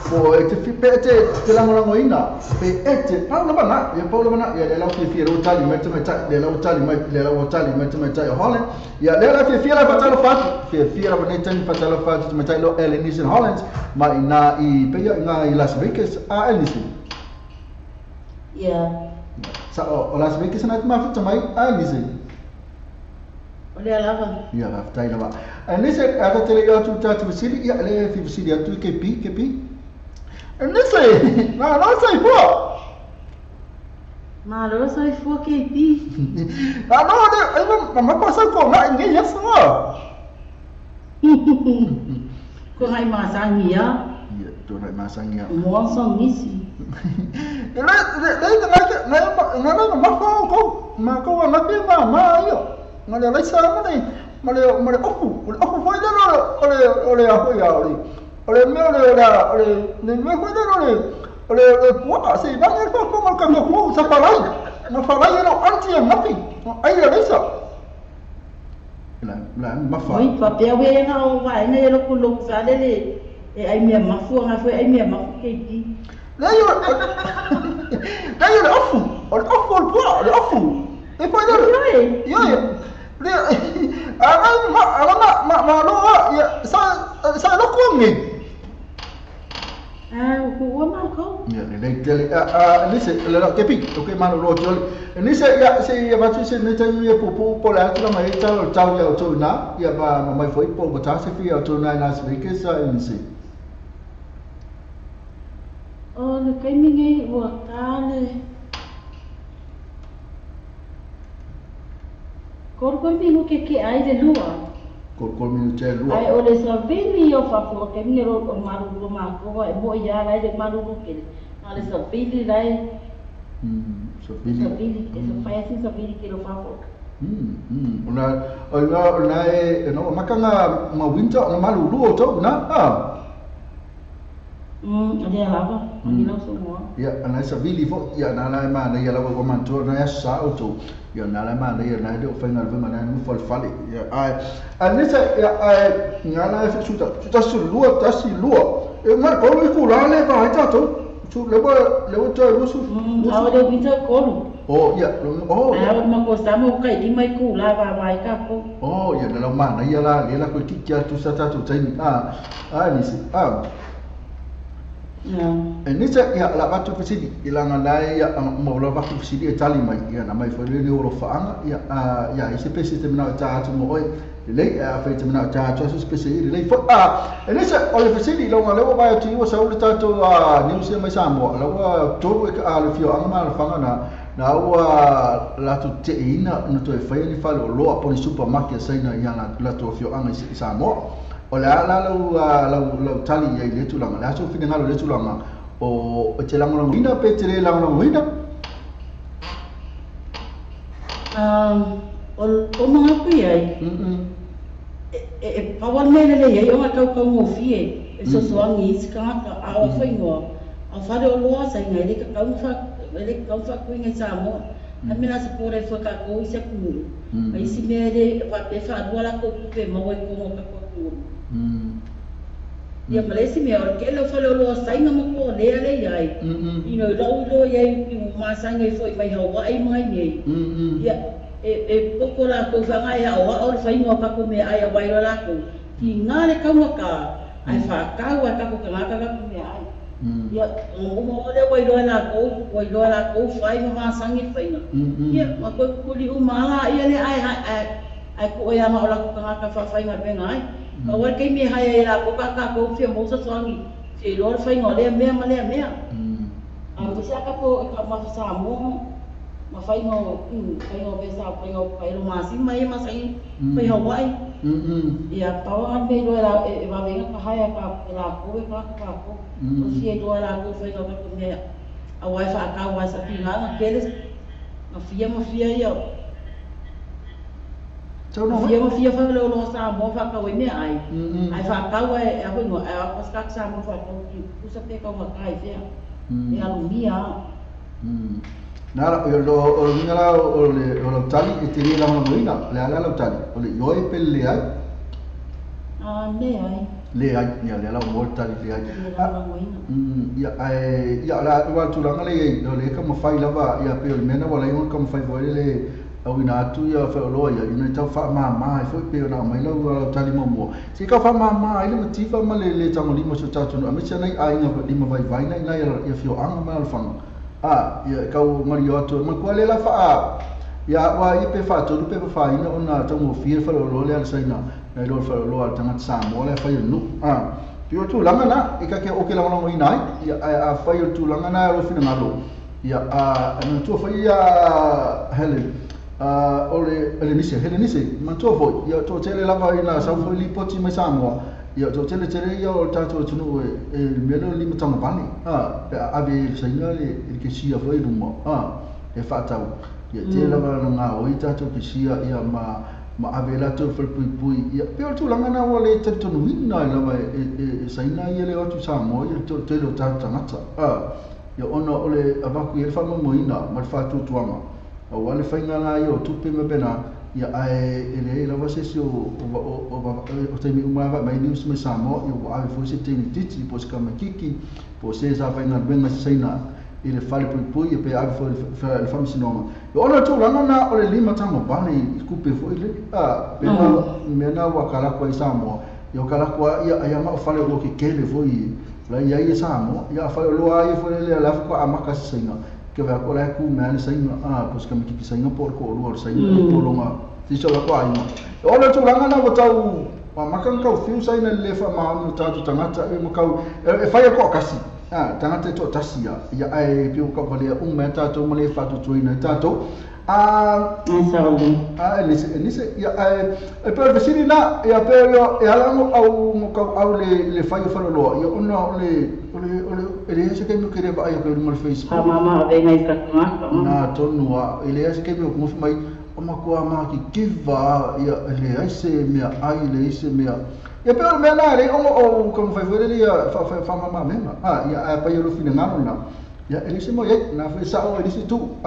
po e te pe te te langolango ina, pe e te pau lava na, ia pau lava na, ia le lau fia lau tali mai te mai tai, le lau tali mai, le lau tali mai te mai tai o Holland. Ia lea la fia la fatalo fatu, fia la nei tani fatalo fatu te mai tai lo Ellen Nissen Holland, ma ina i peia ngā i Las Vegas a Ellen Nissen. Ia. Sa o Las Vegas na te mafuta mai a Ellen Nissen. Olha lava. Ia, tai lava. Nesse ata tele atu tatu vasili, ia le fi vasili atu ke pi. Nesse, na na sai fo. Ma lo sai fo ke pi. Na no de, ai ma ma pa sa ko na ngi ya sa. Ko ngai ma sa ngi ya. Ia, to ngai ma sa ngi ya. Mo sa ngi si. Le le le na na na ma ko ma ko ma pe ma ma yo. Ma le lai sa ma le ma le ofu foi le o le a foi a o le me o le o le ne me foi le o le pua se va ne ko ko ka ko sa falai na falai no anti ngapi ai le lai sa la la ma fa oi pa pe we na o va ne lo ku lo sa le le e ai me mafu nga foi ai me mafu ke ti le yo le ofu o le ofu pua le ofu e foi le yo le ara ma lo ya sa sa lo ko ngi ah ko wa ma ko ya le le a nise le lo ke pi o ke ma lo jo nise ya se ya ba se ne ta ye po po po la la ma ta lo ta ya to na ya ba ma mai foi po ba ta se fi ya to na na se ke sa nise o le kai mi ngi wa ta le Kor minu ke ai le lua. Kor minu te lua. Ai o le savili o fafu ke mi ro o maru ma ko e mo ia lai le maru ke. Na le savili lai. Savili. Savili ke sa fai sin savili ke lo fafu. Ona ona ona e no makanga ma winter na maru lu to na ah. Ale lava. Ani lo so mo. Ia ana savili fo ia na la ma na ia la ko man to na sa auto. Ia na la ma na ia na le fa na le ma na nu fal fale ia ai anisa ia ai ngala e su ta ta su lua ta si lua e ma ko lu ku la le va ta to su le ba le o ta lu su a le winter ko lu oh ia oh ia ma ko sa mo kai di mai ku la va mai ka ko oh ia na la ma na ia la le la ko ki kia tu sa ta tu tai a a ni si a E nisa ia la watu fasili ilanga lai ia mo la watu fasili e tali mai ia na mai fo le oro faanga ia ia ise pese te mena ta atu mo oi le a fe te mena ta atu so pese le fo a e nisa o le fasili lo ngale o vai tu o sa o tato a ni se mai sa mo la wa toru e a le fio anga ma le fanga na na ua la tu te ina no to e fai ni falo lo a poni supermarket sa ina ia la tu fio anga i sa mo o la la la la tali ia ile tulanga la so fina ngalo le tulanga o te lango ina pe te lango ina o mga kuya e pawan mele le ia o kau kau mo fie e so so angi ska ka a o foi mo a fare o loa sa ngai le ka kau fa le kau fa ku ngai sa mo a mena se pore fo ka ko se ku ai si mele va pe fa dua la ko pe mo ko mo ka ko Ia malesi mea o ke le fale o loa sainga mo ko lea le iai. You know, lau lo iai i ma sainga i foi mai Hawaii mai nei. Ia E poko lākou whanga e ao ao le whainga o kako mea ai a wairo lākou. Ki ngā le kaungaka, ai whakau ai kako kangaka kako mea ai. Ia, uma o le wairoa lākou, whai ma masangi whainga. Ia, ma koe kukuli umala, ia le ai ai ko e ama o lākou kangaka whawhainga wenga ai. Ka wale kei mea hai ai lākou ka kākou whia mōsa tuangi, whia iloa le whainga o lea mea ma lea mea. A mse aka po ka mawhasa mō, ma whainga o pesa, whainga o paelo masima e masangi, whai Hawaii. Ia, pawa ngā mea iloa e wawenga ka haia ka lākou e ka kākou. O whia iloa lākou whainga o kako mea a wai whaakau wai sa ki ngā ngā kele, ngā whia ma whia ia. Fia ma fia whakale o loa Samoa whakau e mea ai. Ai whakau ai a hoingo, ai a paskak Samoa whakau ki kusa pe kau makai whia. E alumia. Nā la, o le winga la o le tali, e te rea langa moina, le ala lau tali, o le ioi pe le ai? Le ai. Le ai, ia le ala o mo le tali le ai. Ia, ia la ua tūlanga le iei, o le ka mawhai lava, ia pe o le mena wala ingo ka mawhai fo le au ina atu ia whaoloa ia, ina i tau whaamāmā, e fo i peo nā mai lau lau tali mua. Se kau whaamāmā, ai le matifa ma le tango lima so tātunu, a mese nei a inga lima vai vai nei nei ia fio anga ma alfanga. A, ia kau mari o atu, ma kua le la whaa, ia wa i pe whaatolu pe whaina o nā tango fia whaoloa le ala saina, nai loa whaoloa al tangata Samoa le whai nu. A, pio tūlanga nā, i ka ke oke langolongo ina ai, ia a whai o tūlanga nā alo whina ngalo. Ia, a tua whai ia Helen, o le Helenise, Helenise, matua foi, ia tō tele lava ina sau foi lipoti mai Samoa, ia tō tele tele ia o tātou tunu e mele lima tanga vale, pe a ave saina le ke sia foi luma, e whaatau, ia tele lava na ngā oi tātou ke sia ia ma ave latou whalpui pui, ia pe o tūlanga nā wa le tele tonu ina i lava e saina ia le atu Samoa, ia tō tele o tātou tangata, ia ona o le avaku i le whamamoina ma le whātuatuanga. O wale whainga ngā ia o tupe me pena, ia ae e le lawa se si o teimi umava mai news mai Samoa, ia wa ave foi se teini titi, po se kamakiki, po se sa whainga wenga se saina i le whale pui pui, ia pe ave foi le whamisinonga. Ia ona tūlanga nā o le lima tango bane i kupe foi le, pena mena wa kalakua i Samoa, ia o kalakua ia ia ma o whale o ke kele foi, la ia ia Samoa, ia whale o loa ia foi le lafa kwa amaka se saina. Ke wea ko lai ku mea le saina, po se kamakiki saina po ko olua o le saina, po longa, tiso la kwa aina. E ona tūlanga nā wa tau, wa makang kau fiu saina le lefa maoni o tātou tangata, e makau, e whai a koa kasi, tangata e toa tasi ia, ia ai pio kau walea umea tātou, ma le whātutuina i tātou. Nise, ia e peo vesiri nā, ia peo e halango au mokau au le whai o whaloloa, ia ona o le e le ese kei kere vai o runga le Facebook. Ha mama venga i kakanga. Nā tonu a, e le ese kei meo kumofi mai, o makua mā ki kiva, ia le aise mea ai, le aise mea. Ia peo mea nā, le ongo o kamu whai whaere ia whamama mema. Ia a pai o rufina ngano nā. Ia e le ese mo ia, nā whai sao e le ese tu.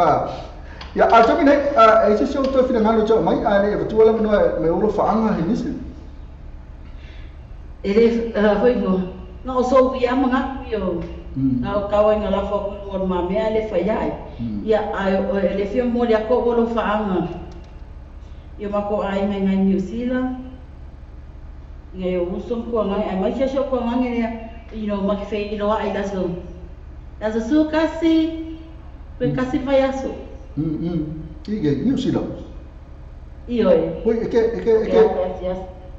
Ia a tami nei, e ese se o toi whina ngano tau mai, a le e watua lava noa me oro whaanga he nisi. E le, hoi no. No so ia manga yo na o kawa nga la fo ko ma mea le fa ia ia ai le fio mo le ko lo faanga ia ma ko ai ngai ngai New Zealand ngai o uso ko ngai ai mai se ko ngai ne you know ma fe ilo ai la so la so kasi pe kasi fa ia so I New Zealand io e oi ke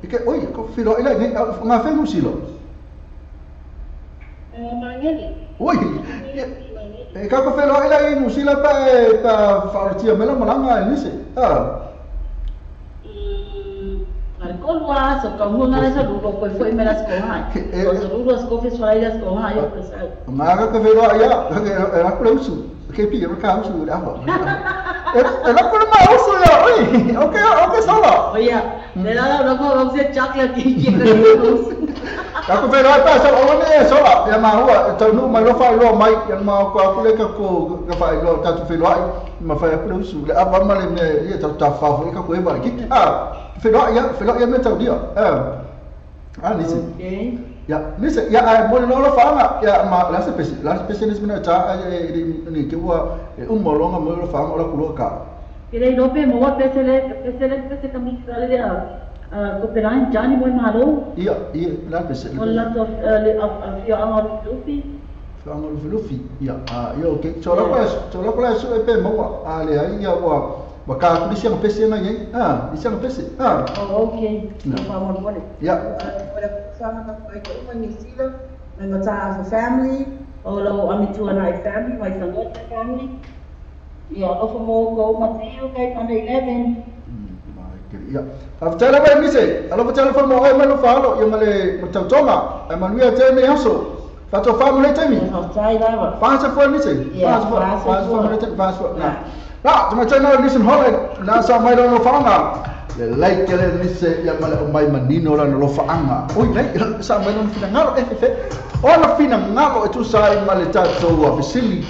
ke oi ko filo ila ngai nga fe New Zealand Mangeli. Oi, e ka ko felo ila i New Zealand pa pa wharotia mela malanga e nise. Al kolwa so ka hunga sa lulo ko foi mela sko hai. O so lulo sko fe so ila sko hai o sa. Ma ka ko felo ia e la ko usu. Ke pi e ka usu le awa. E la ko ma usu ia. Oi, okay okay sala. Oi ia. Le la la ko se chocolate ki ki. Ka ko felo pa sa o ne sola ia ma hua tau nu mai lofa lo mai ia ma ko aku le ka ko ka fa lo ta tu felo ai ma fa ku usu le ava ma le me ia ta ta fa fo ka ko e va ki felo ia me tau dia nisi ia nisi ia ai mo no lo fa ia ma la se pesi ni ta ni ke ua e umo longa mo lo fa o la ku lo ka Ke le iloa pe maua le pese lea pese lea pese kamisa le lea Kopelani Johnny mo malo. Ia, ia, la pese. O le latou afioaga o Lufilufi. Afioaga o Lufilufi. Ia, ia okay. So la pa, so la pa su e pe maua. A le ai ia ua ua ka kuli sianga pese na iai. Ah, i sianga pese. Ah. Oh, okay. No. Ia. O le fanga ka pai ko uma New Zealand, mai Mataafa family, o lau Amituanai family, mai Fagota family. Ia, alofa mo kou ma see you guys on the 11. Ia. Faafetai lava e Mise. Alofa tele foi mo oe mai lo faalo ia ma le tautoga. Ae manuia tele nei aso. Faatofa mo le taimi. Faafetai lava. Faasa foi Mise. Ia, Faasa foi mo le taimi. Faasa foi. Na. Na, tamatai na Listen Holland. Na sa mai lo faanga. Le lei tele Mise ia ma le o mai manino la no faanga. Oi nei sa mai no finangalo e fe. O la finangalo e tu sai ma le tatou a fesili.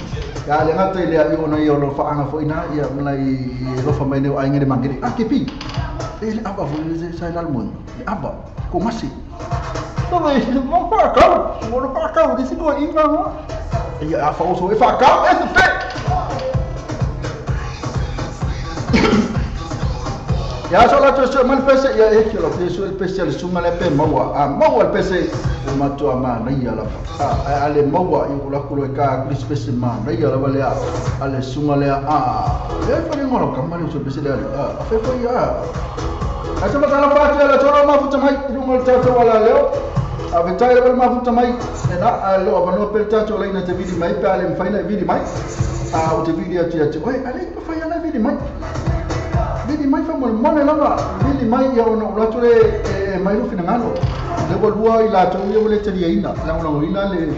Ya le ngata ile ia ona ia lo faanga foi na ia malai lo fa mai nei ai ngere mangere. A ke pi. E le aba foi le sai la mo. Le aba ko masi. To ve mo fa ka. Mo lo fa ka di si ko inga mo. Ia a fa o so e fa ka e fe. Ya so la to so mal pese ya e ke lo pese el pese le suma le pe maua a maua el pese o matua ma na ia la a ale maua i la kulo ka kris pese ma na ia la vale a ale suma le a e fa le ngolo ka ma le so pese le a fe fo ia a so ma la fa la toro ma futa mai lungo ta to wala leo a vetai le ma futa mai e na a lo va no pe ta to le na te vidi mai pe ale mfai na vidi mai a o te vidi a ti oi ale fa ia na vidi mai vili mai fa mo le lava vili mai ia ona ula tule e mai lu finangalo le ua lua i latou ia ua le taliaina lagolagoina le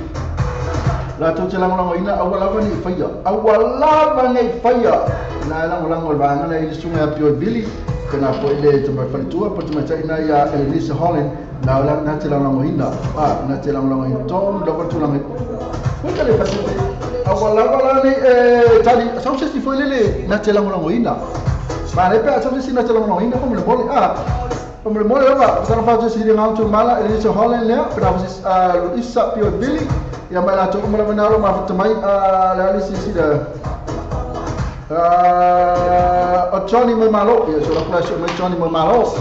latou te lagolagoina aua lava nei faia aua lava nei faia na e lagolago le vaega lea i le suga ia pio vili pena foi le tamai faletua po tamaitaina ia Elise Holland na na te lagolagoina a na te lagolagoina tonu lava tulaga foi ka le fasife aua lava la nei e tali sau se si foi lele na te lagolagoina ma le pe a tau sina te lagolagoina fa mo le mole a fa mo le mole lava sa fa te siri ngau tu mala Elise Holland lea pena fa Luisa Pio Billy ia mai latou uma lava na lo ma fa mai a le ali si da o Johnny mo malo ia so la flash mo Johnny mo malo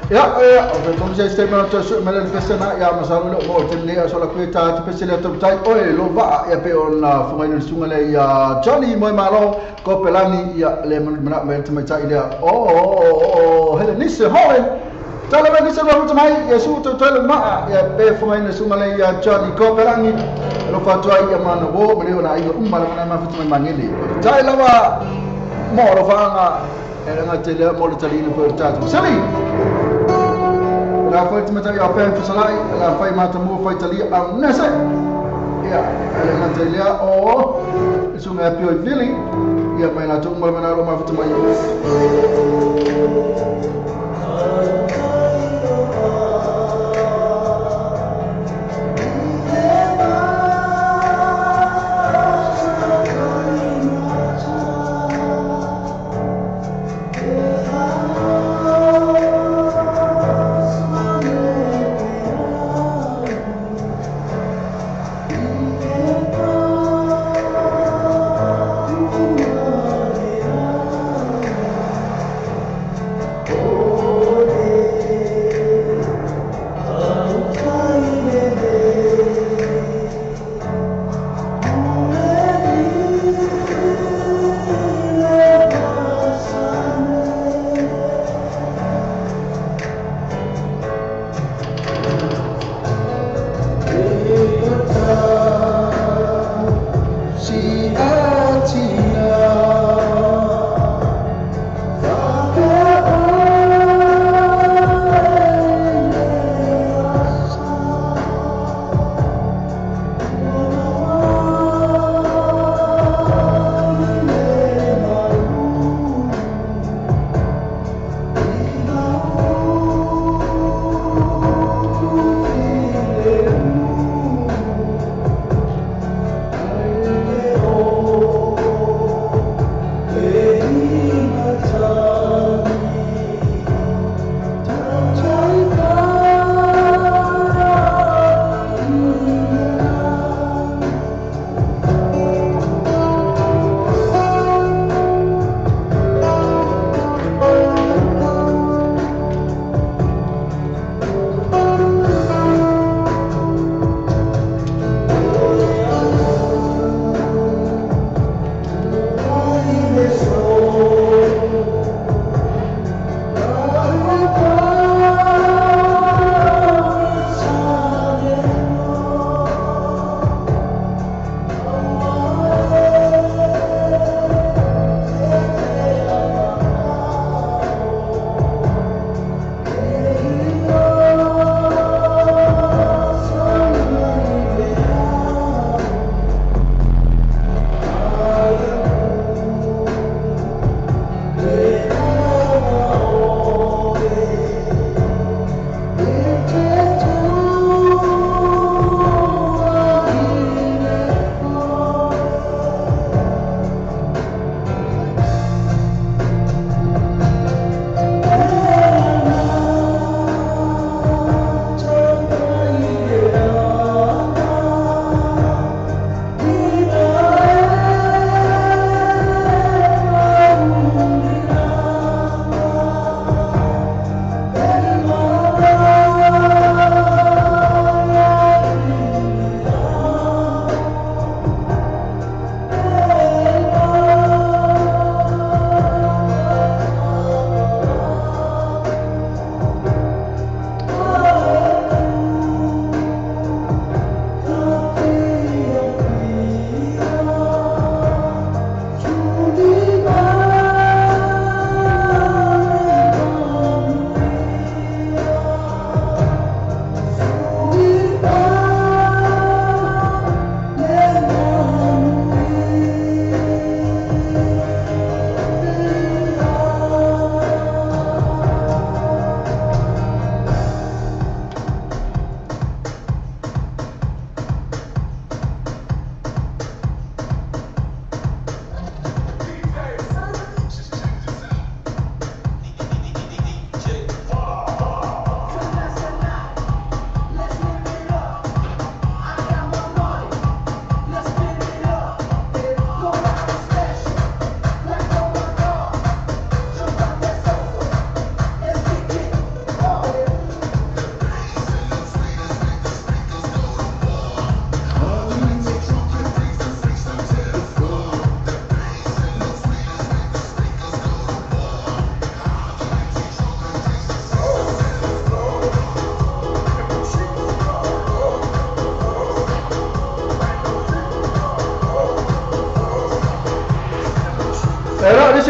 Ya, como se este me to me le pese na ya masalo le mo te le so la kueta te pese le to tai oi lo va ya pe on la funga ni sunga le ya Johnny mo malo ko pelani ya le me me te me tai le o hele nisse Holland tala me nisse mo mai ya su to to le ma ya pe funga ni sunga le ya Johnny ko pelani lo fa to ya ma no wo me le na i umma la ma fa mai mangele tai la va mo lo fa nga e nga te le mo le talino ko ta sali la foi te matai a pen fasalai la fai mata mo fai talia a nese ia le matalia o sunga pio vili ia mai la tu mo na lo ma futa mai Oh,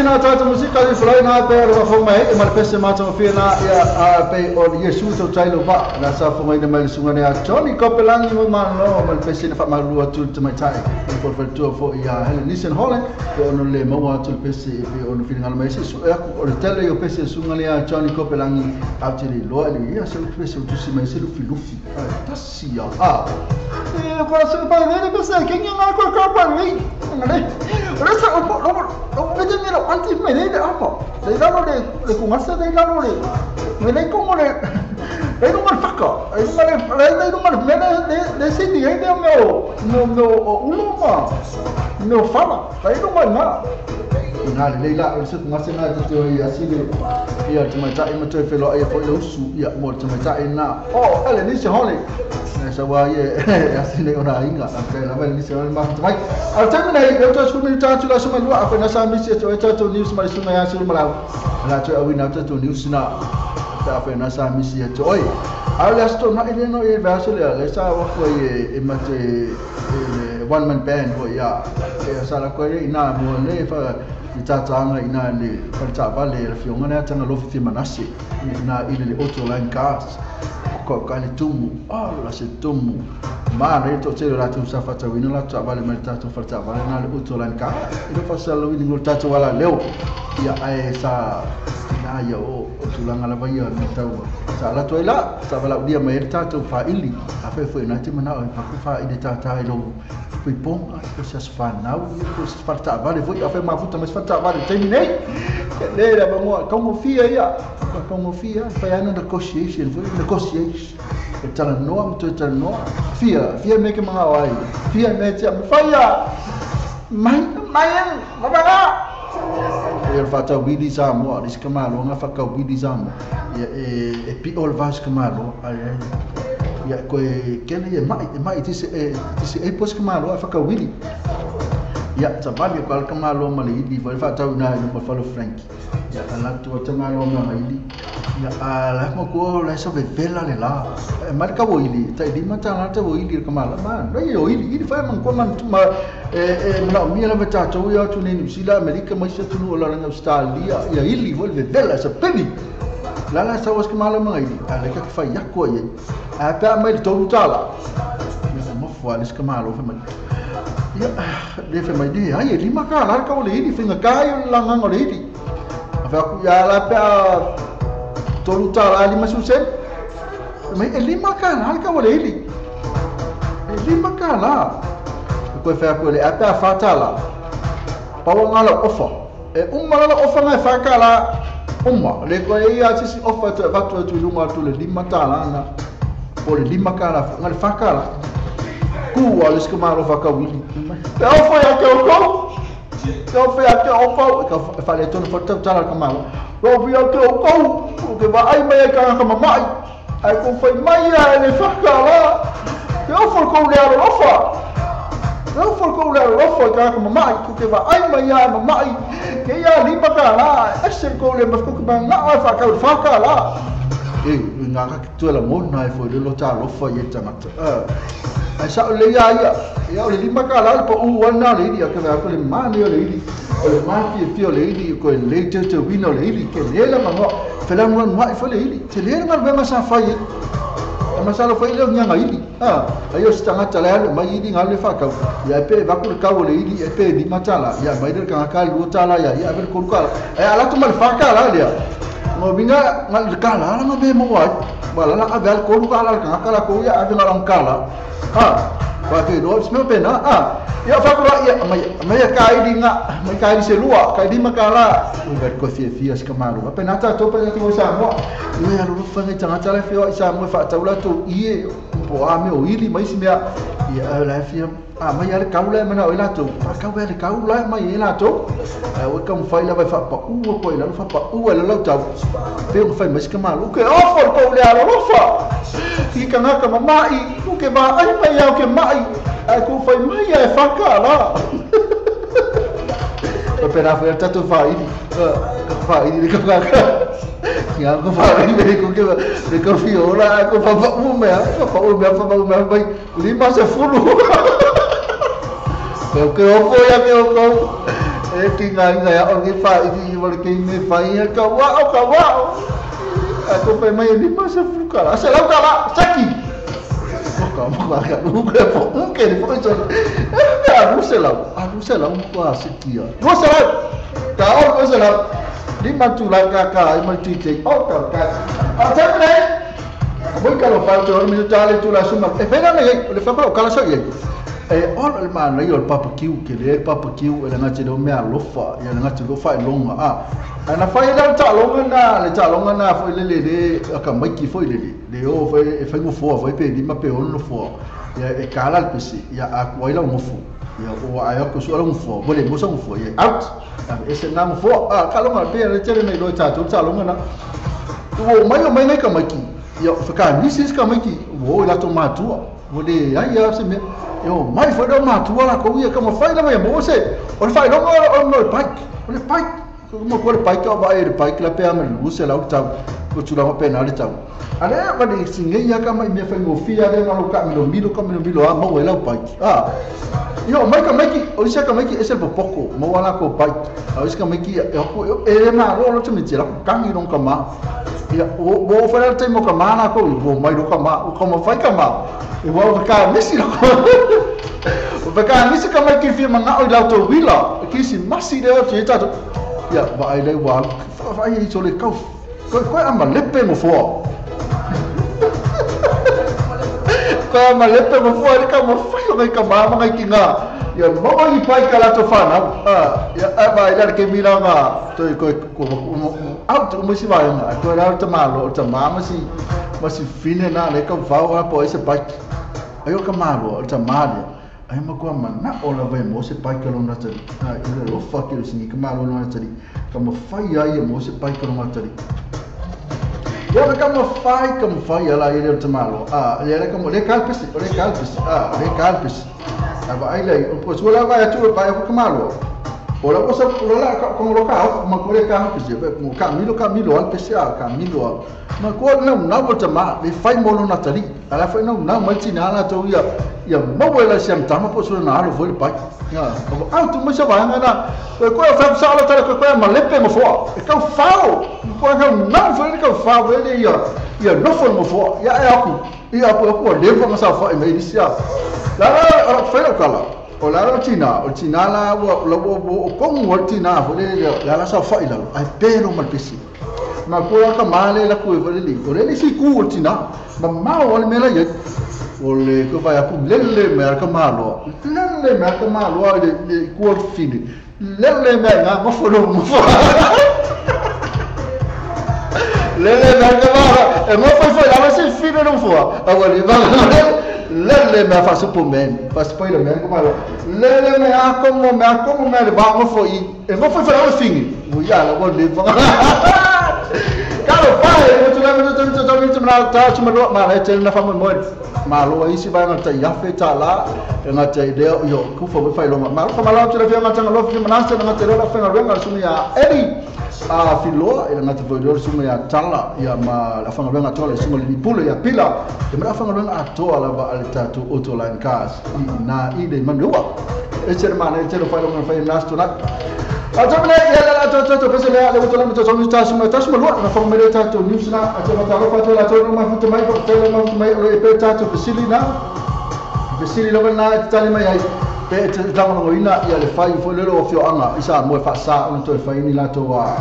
sina tātou musika i fulai nā pē aro whafo mai e mara pese mātou whia nā ia a pē o Yesu tau tailo pa nā sa whonga ina mai le sunga nea Johnny Kopelangi mo māno ma le pese na whamarua atu te mai tai e kore whalitua fo i a Helen Nissan Holland pe ono le maua atu le pese e pe ono whiringala mai se su e aku o le tele i o pese sunga nea Johnny Kopelangi au te le loa le ia se pese o tusi mai se lufi lufi ai tasi ia a e kora se pa le pese kengi ngā kora kora pa le ngare o sa o o me lo antes me le apa le lalo le con asa de lalo le me le como le le no mal faca le no mal me le se ni de meu no no ulo ma no fala le no mal na na le la o se con asa na te o así le ia te mai tai ma te felo ai fo le su ia mo te mai tai na o ele ni se hole sa wa ye así le ona inga te la ni se ma te mai al termina eu tô escutando tanto lá suma lua a nessa missa to to news mas suma ya suma lá la to awina to news na ta fa nessa missa to oi ala sto na ile no e verso le le sa wa ko e mate one man band ho ya e sa la ko ina mo le fa i tatanga ina le fa ta va le fionga na tanga lo fi manase ina ile le auto line cars ko ka le tumu ala se tumu ma re to te la tu sa fa ta wina la ta vale ma ta to fa ta vale na le auto line car ile fa sa lo ni ta to wala leo ia ai sa na ia o tulanga la vai me tau sa la toi la sa vala udia mai ta to fa ili a fe foi na te mana o pa ku fa ile ta ta lo pui pong a ko sa fa nau ko sa fa ta vale foi a fe ma futa mas fa ta vale tem nei le la mo como fia ia como fia fa ya no negotiation foi negotiation e tala no to tala no fia fia me ke mga wai fia me te fa ya mai mai ma ba e fata wili za mo is kamalo nga fa ka wili za mo e pi ol vas kamalo ya ko kene ye mai tise e pos kamalo fa ka wili ya tabali ko kamalo ma le ili fa ta una no fa lo Frank ya ala tu tamalo ma ili ya ala mo ko la so vela le la marca bo ili ta ili mata la ta bo ili kamalo ma no yo ili ili fa man ko man ma e na mi la ta to yo tu ni sila Amerika ma se tu no la na Australia ya ili vol vela sa peni la la sa was kamalo ma ili ala ka fa yakko ye a ta mai to tala ya mo fa les kamalo fa mai ya le fa mai di ai lima ka la ka le ili finga ka yo la nganga le ili fa ku ya la pa tolu tala lima susen mai lima ka la ka le ili lima ka la ko fa ko le ata fa tala pa wa ngala ofa e umma la ofa ngai fa ka la umma le ko ia sisi ofa to va to tu lunga to le lima tala na o le lima ka la ngal fa ka la ku wa le skema lo fa ka wili te ofa ya ke o ko te ofa ya ke ofa ka fa le to fa tala ka ma lo fi ya ke o ko ke va ai mai ka ka mai ai ko fa mai ya le fa ka la te ofa ko le ofa Não for com o Lofo ka mamai ku ke va ai mai ya mamai ke ya lima ka la ese ko le ma ku ba na fa ka fa ka la e nga ka tu la mo na fo le lo ta lofo ye ta mata ai sa le ya ya ya le lima ka la po u wa na le ya ke va ko le ma ne le ili o le ma fi fi le ili ko le te te wino le ili ke le la ma mo fe la mo ma fo le ili te le ma ma sa fa ye masala foi le nyanga ili ah ayo stanga tala mai ili ngale fa ka ya pe va ku ka le ili e pe di matala ya mai del ka ka lu tala ya ya ver ku ka e ala tu mal fa ka la ya mo binga ngal ka la la me mo wa wala la avel ko ka la ka la ko ya avel la ka la ah wa ke no sme pe na ah ya fa ku ya mai mai ka ili nga mai ka ili se lua ka ili makala u ver ko fia fia skamaru pe na ta to pe to sa mo ia lo fa ngai tangata le fio isa mo fa taula to ie po a me o ili mai simea ia la fia a mai ale kaula mana o ila to fa kaula le kaula mai ila to o ka mo fa ila fa pa u ko ila fa pa u la ta pe mo fa mai skamaru ke o fa ko le ala lo fa i ka ngaka mamai ku ke ba ai mai au ke mai ai ku fa mai ai fa ka la Pero foi tanto fa ili fa ili ka ka ya ko fa ili ko ke le ko fiola ko fa u me fa u me fa u me vai lima se fulu Pero que ojo ya que ojo. E ki ngai ngai o ke fa i wale ke me fa i ka wa o ka wa. A ko pe mai ni ma se fu kala. Se lau kala saki. O ka mo ka u ke fo u ke ni fo so. E a lu se lau. A lu se lau ko a se kia. Lu se lau. Ka o lu se lau. Ni ma tu la ka ka i ma ti te o ka ka. A te ne. Mo ka lo fa te o mi ta le tu la suma. E vena ne le fa ko kala so ye. E ol le mana i o le papakiu ke le papakiu e le ngati le mea alofa ia le ngati le faailoga a ana fai le taaloga na le taaloga na foi le le ka maiki foi le le o foi e faigofua foi pe lima pe ono nofoa ia e kala le pese ia a kuai lau gofo ia o ai ko su lau gofo mo le mosa gofo ia out e se na gofo a kaloga pe le tele nei lo tatou taaloga na o mai o mai nei ka maiki ia fakanisi ka maiki o i latou matua o le ai ia se mea yo mai foi do matua la ko ia ka mo fai la mai mo se o le fai longa o no bike o le bike mo ko le bike o ba e le bike la pe a me se la o tau ko tu la pe na le tau ale ba ni singe ia ka mai me fai mo fia le ma lo ka mi lo ka mi lo a mo e la bike ah yo mai ka mai ki o se ka mai ki ese popoko mo ala ko bike a se ka mai ki e e ma lo lo te mi la ka ngi ron ka ma ia o o fa le te mo ka ma na ko o mai lo ka ma o ka mo fai ka ma e wa ka misi lo o ka misi ka mai ki fi manga o la to wila ki si masi le o te ta ia va ai le wa fa ai so le kau ko ko ama lepe mo fo ko ama lepe mo fo le ka mo fai o ka ma ma ki nga ia mo i pai ka la to fana ah ia ma ila ke mila nga to ko ko out mo si va nga ko la to malo to ma ma si fine na le ka vau a po ese bike ai o ka malo o ta male ai ma ko mana o la vai mo se bike lo na tali ai le lo fuck you si ka malo lo na tali ka mo fai ai mo se bike lo na tali ia ka mo fai ala ile o ta malo ah ia le ka mo le kalpes o le kalpes ah le kalpes a vai le o po suela vai a tu vai ko malo o la cosa lo la con lo ka ma ko le ka pese mo ka milo al pese a ka milo ma ko na na bo ta ma le fai mo lo na tali ala fai na na ma ti na la to ia ia mo la siam ta ma po so na lo fo le pa ya o a tu mo sa va na ko fa sa la ta ko ko ma le pe mo fo e ka fao ko ka na fo le ka fao le ia ia no fo mo fo ia e aku ia ko ko le fo ma sa fo e me ni sia la la fa lo kala o la la tina o tina la o la o kongu o tina fo le la la sa fa ila ai pero mal pesi ma ko ka male la ku fo le o le si ku o tina ma ma o le mela ye o le ko va ya ku le le me ka malo le le me ka malo le le ku o fini le le me nga mo fo lo mo fo le le me ka malo e mo fo fo la se fini no fo a o le va le me fa Superman fa Spider-Man como le me a como me le va mo fo i e mo fo fo fini o ya la le va Caro pai mo tu le mo tu na ta tu ma ma le te na fa mo ma lo i si va na ta ya fe ta la na ta ile yo ku fo fa lo ma ko ma la tu le fi ma ta lo fi ma na se na te la fa na su ya eri a filoa e na te fo lo su ya tala ya ma la fa na to le su le pule ya pila e ma la fa na to ala va ale ta tu auto line cars na i le manua e se ma ne te lo fa lo fa na sto na a to le ya la to to pese le le to le to to ta su ma ta su lo na fa me le ta to news na a te ma ta lo fa to la to ma fu te mai ko te ma fu mai o e pe ta to fesili na fesili lo na ta le mai ai pe te ta mo ina ia le fai fo le lo fio anga isa mo fa sa on to fai ni la to wa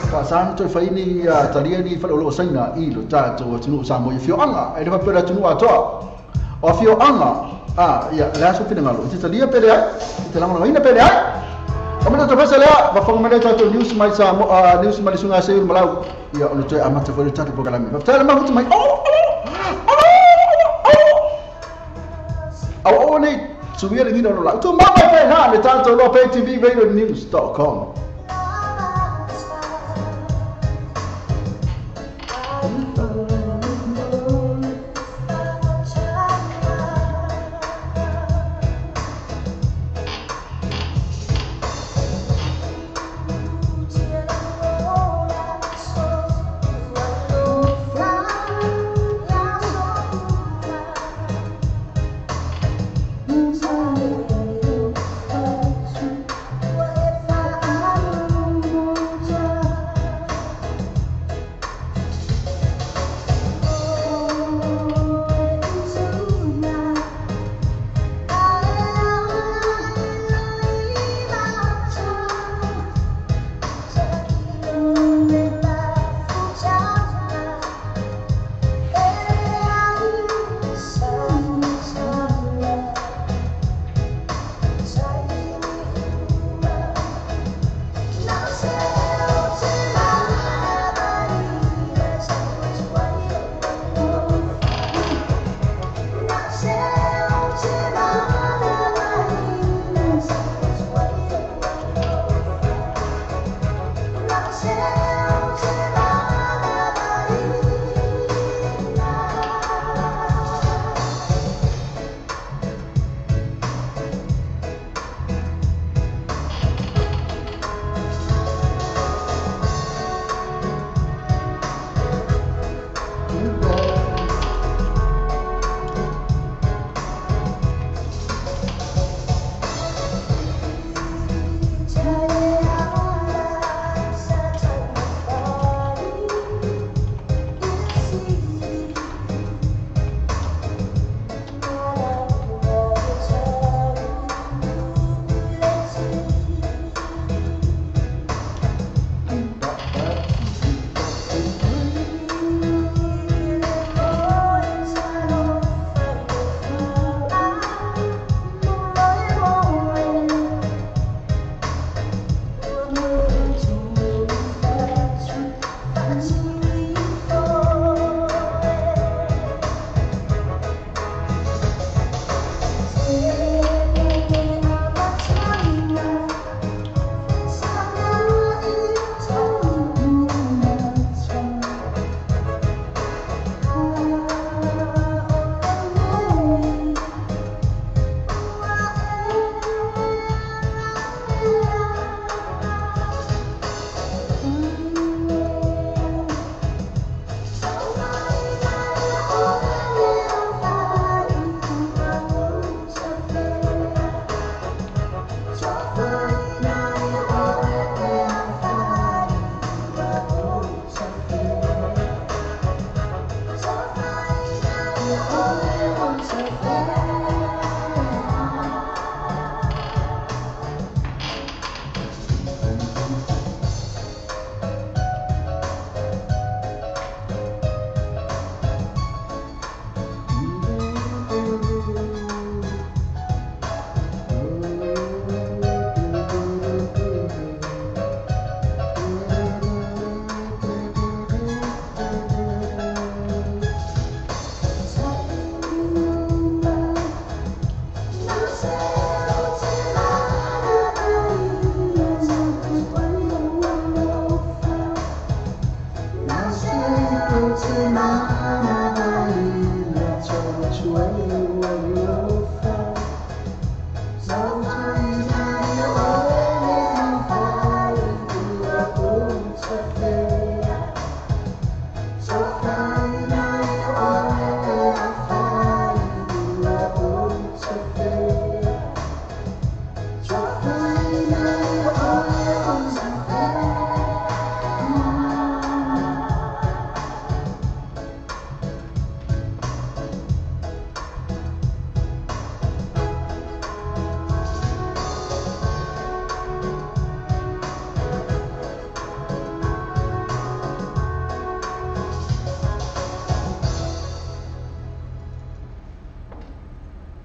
fa sa to fai ni talia ni fa lo saina i lo ta to tu sa mo fio anga e le fa pe la tu a to o fio anga a ia la su fina ngalo te talia pe le te la mo ina pe le o me to pese le va fa me le ta to news mai sa news mai sunga se malau ia o to amata fo le ta to kala mi fa ta ma fu mai o o o ne so we are in la to mama fe na le tanto lo pay tv radio news.com.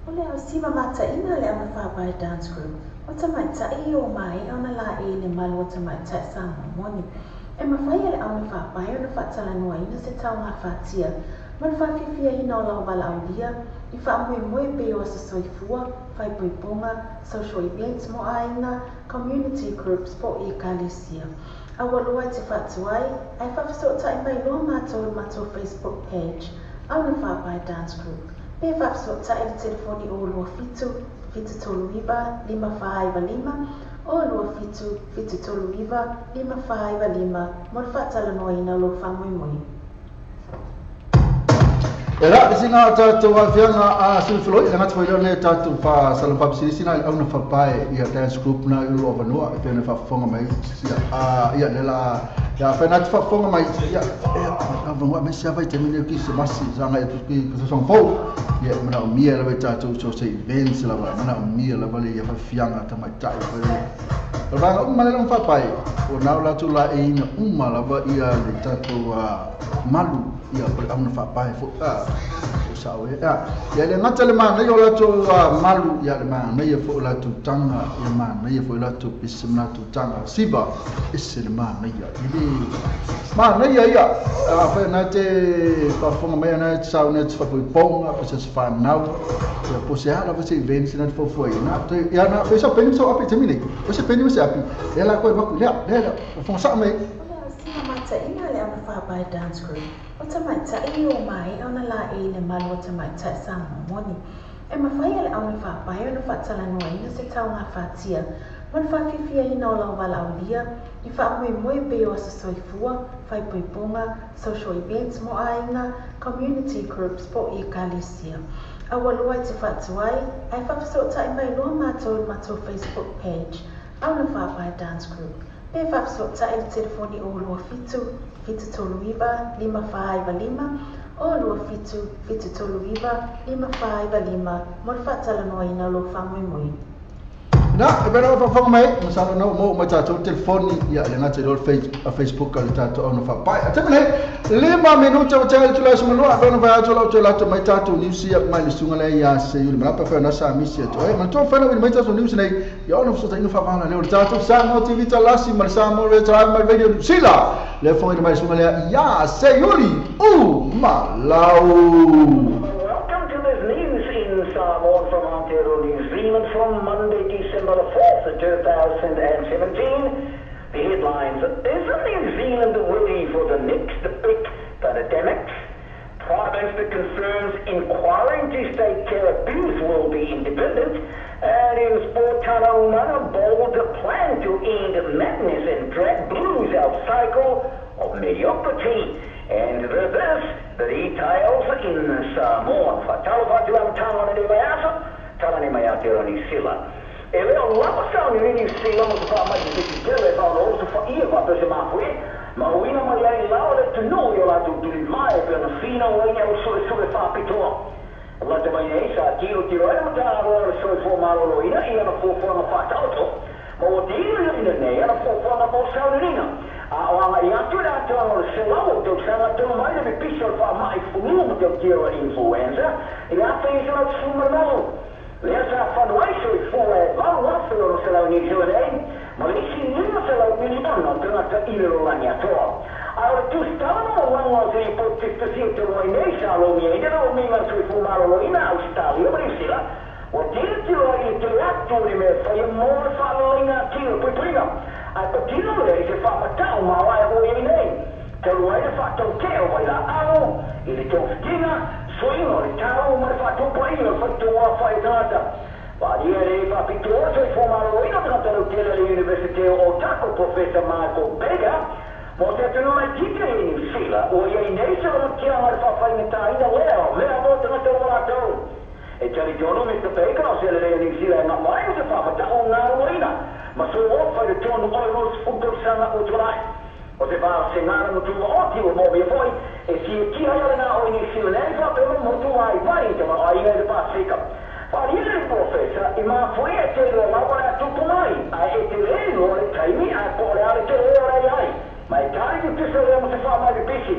O le ausiva mataʻina le augafaapae Dance Group, o tamaitai o maea ona laei le malu o tamaitai Samoa moni. E mafai e le augafaapae ona faatalanoaina se taugafatia ma le faafiafiaina o lau valaaulia i faamoemoe pei o aso soifua, faaipoipoga, social events mo aiga, community groups po o ekalesia. Aualoa e te faatuai ae faafesootai mai loa matou i le matou Facebook page, Augafaapae Dance Group, pe faafesootai i le telefoni 027 739 5495, 027 739 5495 mo le faatalanoaina o lou faamoemoe. E la le sina o tatou aafiaga a sui feloi, le gata foi lea o lenei tatou faasalamu faapisilisina i le auna fapae ia dance group na i lo avanoa e pei ona faafofoga mai ia a ia le la ia afai na te faafofoga mai ia e avanoa aemaise lava i taimi nei o Kirisimasi sa agai atu i tausaga fou ia e manaomia lava i tatou so se events lava e manaomia lava le ia faafiaga tamaitai foi le o le vaega uma lea na faapae o na o latou laeiina uma lava ia le tatou malu ia o le auna faapae foi a o sao e a ia le gata le manaia o latou malu ia le manaia foi o latou taga ia manaia foi o latou pese ma latou taga siva ese le manaia i le manaia ia afai na te faafofoga mai ana te sauni atu faapoipoga po se whanau ia po se a lava se events na te fuafuaina ia na fe sa peni so api te mine o se peni o se api e la koe maku lea lea lea fonga saa mai. O le ausiga mataʻina le augafaapae Dance Group, o tamaitai o maea ona laei le malu o tamaitai Samoa moni. E mafai e le augafaapae ona faatalanoaina se taugafatia ma le faafiafiaina o lau valaaulia i faamoemoe pei o aso soifua, faaipoipoga, social events mo aiga, community groups po o ekalesia. Aualoa e te faatuai ae faafesootai mai loa matou i le matou Facebook page, Augafaapae Dance Group, pe faafesootai i le telefoni 027 739 5495, 027 739 5495 mo le faatalanoaina o lou faamoemoe. Na, e pei ona faafofoga mai, masalo na ua maua mai tatou telefoni, ia le gata i lo le Facebook a le tatou auna faapae. A taimi nei, 5 minuta ua tea i le itula e 12, e pei ona fai atu lau toe lato mai tatou news ia mai le susuga lea ia Seiuli Malapa, fai ona sa misi atu ai. Manatua fai na uili mai tatou news nei, ia ona fesootaiga faavahala lea o le tatou Samoa TV Talasi ma le Samoa Radio Drive ma le Radio New Zealand. Lea fofogaina mai le susuga lea ia Seiuli U Malau. Welcome to this news in Samoan from Aotearoa, New Zealand from Monday, December the 4th, 2017. The headlines, Isn't New Zealand ready for the next big pandemic? Prime Minister confirms inquiry into state care abuse will be independent. And in sport, Tana Umaga bold plan to end madness and drag Blues out cycle of mediocrity. And this, the details in Samoan. Fatalofa atu lau tala nei mai aso, tala nei mai Aotearoa Niu Sila. E le o lava sa o Niu Sila mo se faamai i se tele e fao se faia faapea se mafuie, ma uina mai ai lao le atunuu i o latou tulivae pei ona finau ai au suesue faapitoa. Lata mai nei sa tilotilo ai le Matagaluega o le Soifua Maloloina i ana fuafuaga faataoto, ma ua tilotilo nei ana fuafuaga mo sauniuniga, a o agai atu i le atoaga o le 100 o tausaga tonu mai le pipisi o le faamai fulu ma tautio o le influenza i le 1918. Lea sa fanu ai soifua e 8,600 Niu Sila nei, ma le isi 500 miliona o tagata i le lalolagi atoa. A o le tusitala ma lagolago o se lipoti tusitusia talu ai nei sa lomiaina le lomiga o le soifua maloloina a Ausetalia ma Niu Sila, ua tilotilo ai i le tele atu o ni mea e faia mo le faaleleiga atili o le puipuiga, ae patino lea i se faamatau maoae ua i ai nei. Talu ai le faatautee o vailaau i le togafitiga, suiga o le tau ma le faatopaiga o le faitoa fai tagata. Paalia e le faapitoa le soifua maloloina o tagata lautele a le Iunivesite o Otago, Profesa Michael Baker, mo se atunuu laitiiti i Niu Sila, ua i ai nei se lamatiaga i le faafaigataina lea o mea mo tagata uma latou. E talitonu Mister Baker o se lelei o Niu Sila e gafa ai o se faamatau galuaina ma soa fai totonu o le 20 tausaga ua tuanai. O se vasega na tumaoti ua mōmia foi e siitia ai le gao i Niu Sila nei faapea ma motu vaivai i tamaoaiga i le Pasefika. Paalia le Profesa i mafuie e te iloa lava le a tupu mai, ae e te le iloa le taimi ae po o le a le tele o le ai. Ma e tali tutusa lea mo se faamai pipisi.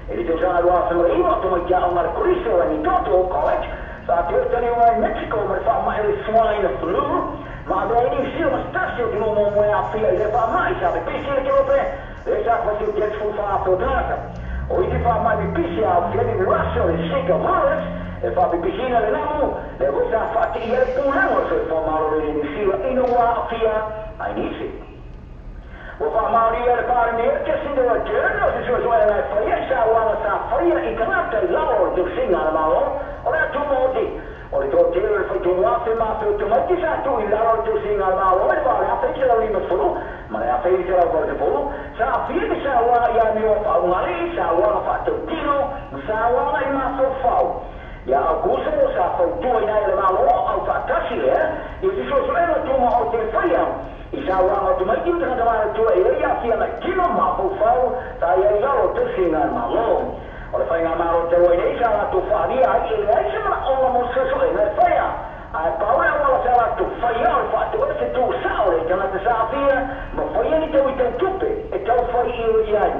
I le tausaga 2009 tamaiti aoga a le Kolisi o Rangitoto College Sa te tani o Mexico ma le wha mai le swine flu. Ma le ni sila ma stasi o te mo mo a fia i le wha mai sa pe pisi le kelope. Le sa kwa si o jet fu wha ato tata. O i te wha mai mi pisi a o fia ni Russia le Zika virus. E wha pipisina le namu. Le hui sa wha te ia le pūlango so e wha malo le ni sila ina wā fia ai nisi. O wha maori le pare me te sinda o journal o se sua ngai whaia sa wanga sa whaia i tangata i lalo o te usinga na malo o le atu mōti. O le tō tēra le whai tō wafe mā whio tō mai te sa tū i lalo o te usinga na malo e wā le awhei te lau lima fulu ma le awhei te lau kore te fulu sa awhia te sa wanga i a meo whaungari sa wanga whaatautino ma sa wanga i mā whau. Ia au kusa o sa whautua i nai le malo au whaatasi lea i te sua sua ela tō o te whaia. I sa wanga tu mai ki tanga tamara tua e ia fia na kino ma fau ta ia i lalo te singa malo. O le whainga malo te roi nei sa la tu wharia ai e le ai se mana onga mo susu e ngai whaia. Ai pau e awala sa la tu whaia o le whaatu e se tū sao le tanga te sa fia ma whaia ni tau i tau tupe e tau whai i o i ai.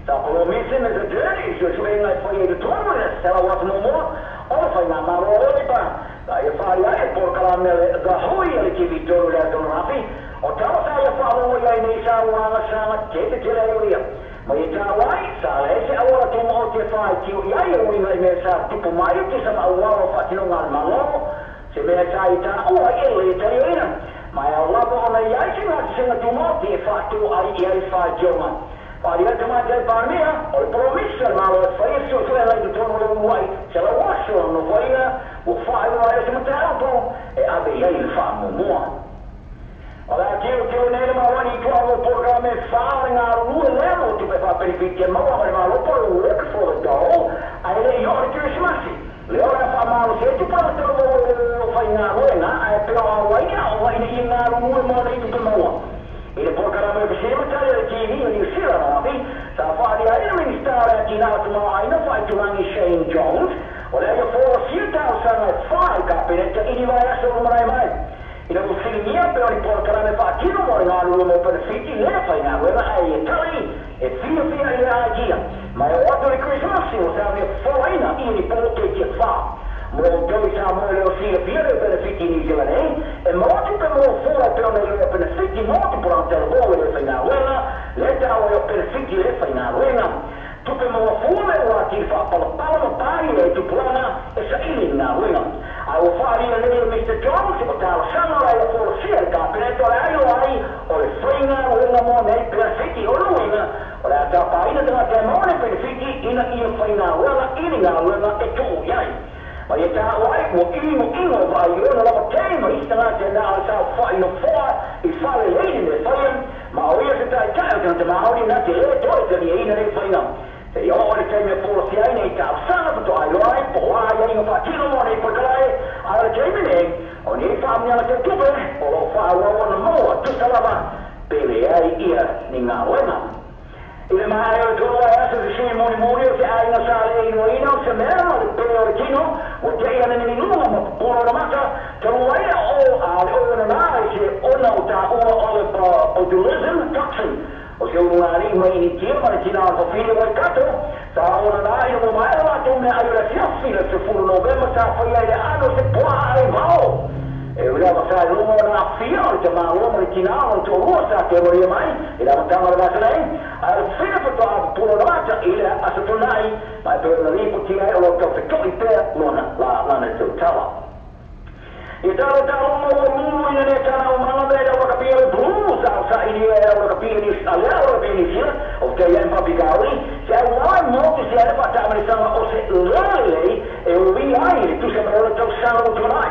Sa promese me se journey susu e ngai whaia i te tonu e se la watu momoa o le whainga malo o le pa. Ta ia wharia e porkala me le the hui a le kiwi tolu le atono rapi. O tawa sa ia whaongo ia nei sa uanga sanga te te te leo ia. Ma i tā wai, sa le se awara tō mao te whai tio i ai o inga i mea sa tupu mai te sama awara o whatino ngā malo. Se mea sa i tā oa e le tari o ina. Ma e au lava ona i ai se ngā te senga tō mao te whātō ai i ai whai tionga. Whāri atu mai te pārmea, o le promisa malo e whai e sua sua lai te tono le uai. Se la waso no whainga, o whai o ai se mataupo, e abe i ai le wha momoa. O la teo teo nei le mawani i tua o porograme whaare ngā rua lemo tu pe whaperipiti e maua mare malo pore work for the dole ai le i ore Christmasi. Le ora wha malo se tu para te o whai ngā roenga ai peo a waina o waina i ngā rua mō nei tu pe maua. I le porograme o se matari le TV o New Zealand api sa whaari ai le ministare a tina atu maua aina whai turangi Shane Jones o le ia fōra siu tau sanga e whai ka peneta ini vai aso o marai mai. Ina o whiringia pe o ni porkarame whaatino mo ngā rua mō penefiti le whai ngā ruema ai e tali e whia whia i le aitia. Mai o atu le Christmasi o sa mea whaina i ni pō te tia whā. Mō tau i sa mō leo whia whia leo penefiti i New Zealand e, e mō atu pe mō whora pe o nei leo penefiti mō te porang te rō le whai ngā ruema, le tau e o penefiti le whai ngā ruema. Tupe mō whō me o ati whapalapala ma pāi e tupuranga e sa ili ngā ruema. Ai o whaarina nei o Mr. Jones o tāla sanga lai o fōrasia le kāpeneto le ai o ai o le whainga o ngā mō nei penefiti o luinga o le ata pāina tanga te mō nei penefiti ina ia whainga ruanga ini ngā ruanga e tō iai. Ma ia tā o ai ua ingo ingo vai o na lapa teima i tanga te nā o sa whai no whoa i whale leini me whaia ma o ia se tai tai o tanga te Māori nā te le toi te ni ina nei whainga. Te i o le teime fōrasia ai nei tāu sanga pato ai o ai po ai ai ngā whātino mō nei porkalai a le teime nei o nei whaamnianga te tupe o lo whaawau na moa tusalava pele ai ia ni ngā roenga. I le mahae o tō ai aso te sui moni moni o te ainga sa le ino ina o se mea ma le pele o le kino o te ia nene ni lunga ma poro na mata te roa ia o a le o na nā i se ona o tā ua o le botulism toxin. O se unga mai ni tia ma le tina o whiri wai kato, sa ona nā i mo mai la tō mea ai o le fiafi le se furu November sa whai ai le ano se poa ai vao. E ura ma sa lunga o nā whia o le te mālo ma le tina o tō rua sa te moria mai, i la matanga le masa nei, a le whina whatoa a puro na mata i le asa tōnai, mai pe na ripo tia ai o lo tau whitoi pēr lona la lana tau tawa. I talo talo mo o mulu ina ne tana o manga me le wakapia le blues au sa ini e wakapia ni a le wakapia ni sila o te ia mpapi kauri se au wai mo te se ale whatamani sanga o se lele e ui ai le tusa me ole tau sanga o tōnai.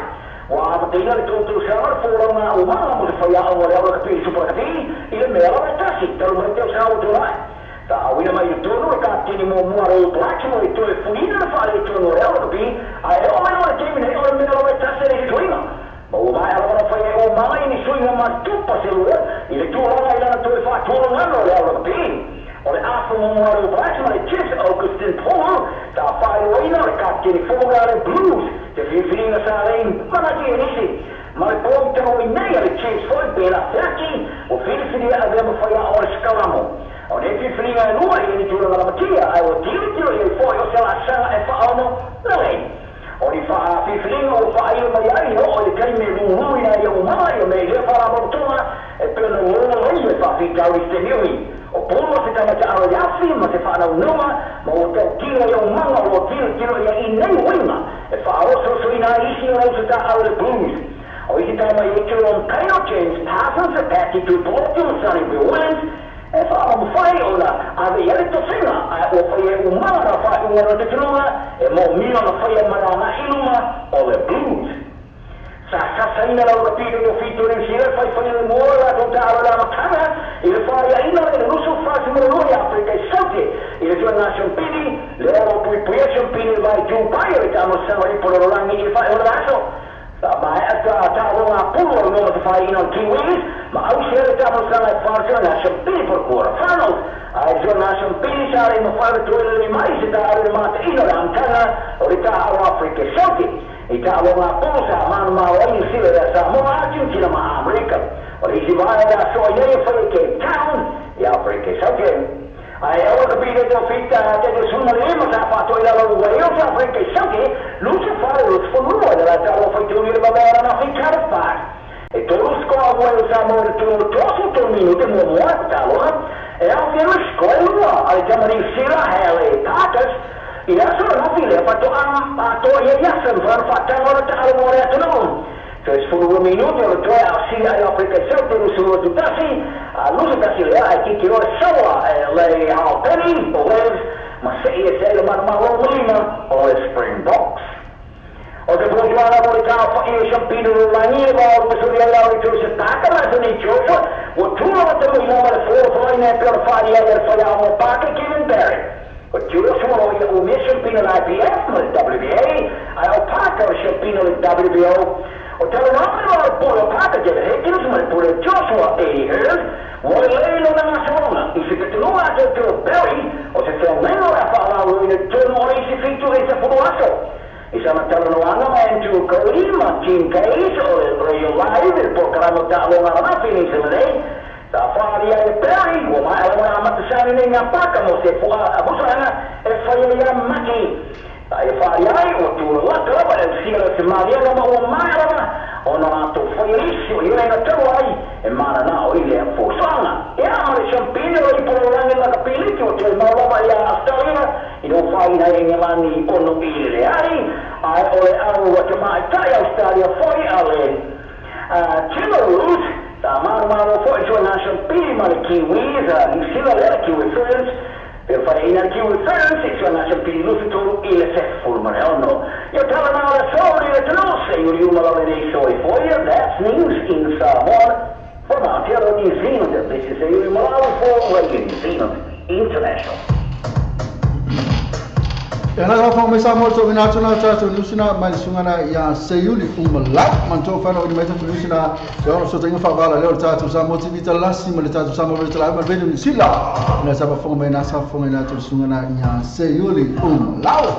Wa amateina le tō tau sanga le fōrau ngā o manga mo te whai a o le wakapia suprakati i le mea lawa tasi talu mai tau sanga o tōnai. Ta awina mai i tōnu le kātini mō mua reo Blacks mo i toe funina na whaare i tōnu o le wakapia a e o mai o le teimi nei o le mea lawa tasi le hitoinga. Ma o mai alawana whai e o manga i ni suinga ma tupa se lua i le tūranga i lana toe whātoro ngano le wakapia. O le afu mō mua reo Blacks ma le Chiefs Augustin Paul ta whaare oina le kātini whonga le Blues te whiwhiringa sa lein manati e nisi. Ma le pōi taro i nei a le Chiefs foi pēra whiaki o whiriwhiria a vea mawhai a o le skalamo. O nei whiwhiringa e lua i ni tūranga lamatia ai o tiro tiro i foi o se la sanga e whaono na lei. O ni whiwhiringa Whawhitau i te niui. O pōno se tamata aro i awhi ma se whanau numa ma o tau tino i au manga o tino tino ia i nei winga e whaarososo i nā isi o rausa tā aro le Blues. O isi tama i Jerome Kaino, James Parsons, Patsy Tuipulotu, Sonny Bill Williams, e whaamamawhai o na ave i ale tofinga a o whai e umanga na whai unga no te tununga e mō mino na whai e mana ngā iluma o le Blues. Sa sasaina lau ka pito o whitu ni sila whai whai le moa la tō tā aro la makana i le whai a ina le nusu whasi mora i Afrika i Saute i le tua ngā champini le oro pui pui a champini vai tū pai o le tāmo sanga i pororolangi i whai o le aso. Sa mai a tā aro ngā pulu o le te whai ina o Kiwis ma au se le tāmo sanga i whārtua ngā champini por quarter finals. A i tua ngā champini sa re ma whai le tue le mai se tā aro le māte ina le amtanga o le tā aro Afrika i Saute. I tā aro ngā pulu sa manu mā o ini sila le Samoa Argentina ma Amerika. O le isi vai da soa ia whai Cape Town i Afrika i Saute. Ai awa ka pita tō whita te te suna le ema sa whātoa i lalo Wales Afrika i Saute lusa whare o te whanua i la tā aro whai tūni le mawera na whai Cardiff Park. E tōru skoa Wales a mō le tūnu tōsu tō minu te mua mua te tāloha. E au whia skoa lua a le tamari sila hele Parkers i aso na while whatoa atoa ia iasan whana whātanga o te aro mō rea tunungu. So es fulu minuti o toe a sila i Afrika i Saute lusa lua tutasi, lusa tasi lea ai kiki roa sawa le Halpenny o Wales, ma se i e se le manumalo lima o le Springboks. O te pōtuana mo le tā whai e champino no langi e wā o pasuri ai au i tū se pāka ma se nei Joshua, o tūra wa te muhina ma le fōra whai nei pera whai ai e whai au mo pāka Kevin Barry. O Joshua o ia o me champino le IBF ma le WBA, ai o pāka o champino le WBO. O te rāmanu o Polo Pāka te Higgins ma le Polo Joshua Eddie Hearn, o le leilo na ngā saonga. I se te tununga atu te Barry, o se whaunengo a whaalau i le tunu o isi whitu i se furu aso. I sa matalanoanga ma Andrew Cody, ma Jim Case, o le Real Live, le Pokarano Ta'alonga Ramafi ni se lei. Sa whaari ai Barry, o mai alonga amatasani nei ngā pāka mo se fua abusanga e whai ia maki. E whaari ai o tūra laka lava e sila se mariana ma o maarama o na rātou whairisi o irenga tau ai e mana nā o ile a fōsanga. E a mare champini o i pororangi laka piliki o te mau lava i a Australia i no whaina e ngelani ono i le ai ai o le aru wa te mai tai Australia whai a le Timaroos tā maro whai tō ngā champini ma le Kiwis New Zealand le Kiwi Ferns. Per fare in archivio Ferns, e sono champini lufitur i le sefulmareono. Io tala na sori le tenose, io riuma la nei soi foia, that's news in Samoa. For Aotearoa New Zealand, this is Seuli Malawi for Radio New Zealand International. E na fa me sa mo to ina tuna ta to nusina mai sungana ya Seuli Umalau man to fa no ni mai to nusina ya so tengo fa vala le ta to sa mo ti vita lasi mo le ta to sa mo le la ma ve ni sila na sa fa fo me na sa fo me na to sungana ya Seuli Umalau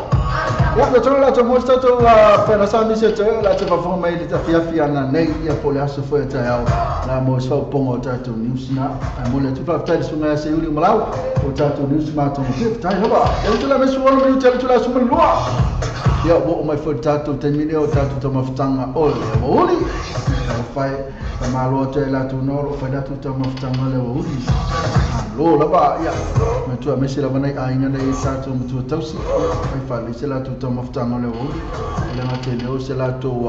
ya to la to mo ta to fa na sa mi se to la te fa fo me le ta fia fia na nei ya po le aso fo ta ya la mo so pongo ta to nusina mo le tu fa ta sungana Seuli Umalau o ta to nusina to mo ta ha ba e to la me su mo te la suma lua. Ia o mai foi tatou te mine o tatou tamafutanga o le wauli. Fai malo te la tu noro fai tatou tamafutanga le wauli. Lo lava ia matua me se lava nei ainga nei tatou matua tausi. Fai fale se la tu tamafutanga le wauli. Le na te leo se la tu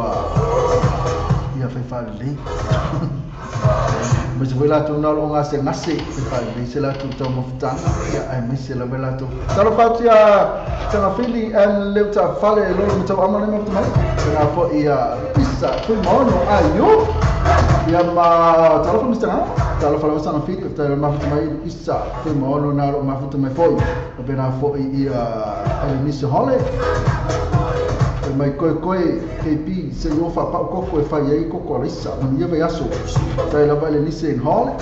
ia fai fale. Mas foi lá tu não longa se nasce fai se lá tu toma futanga ia ai me se lá lá tu talo fatia tanga fili en leuta fale lo me tau amane me mai tanga fo ia pissa foi mono ayo ia ma talo fo mistanga talo falo sanga fili talo ma futa mai pissa foi mono na ro ma futa mai foi o bena fo ia ele miss hole mai koi koi KP se yo fa pa ko fa ye ko ko risa no ye vai aso tai la vale ni se hall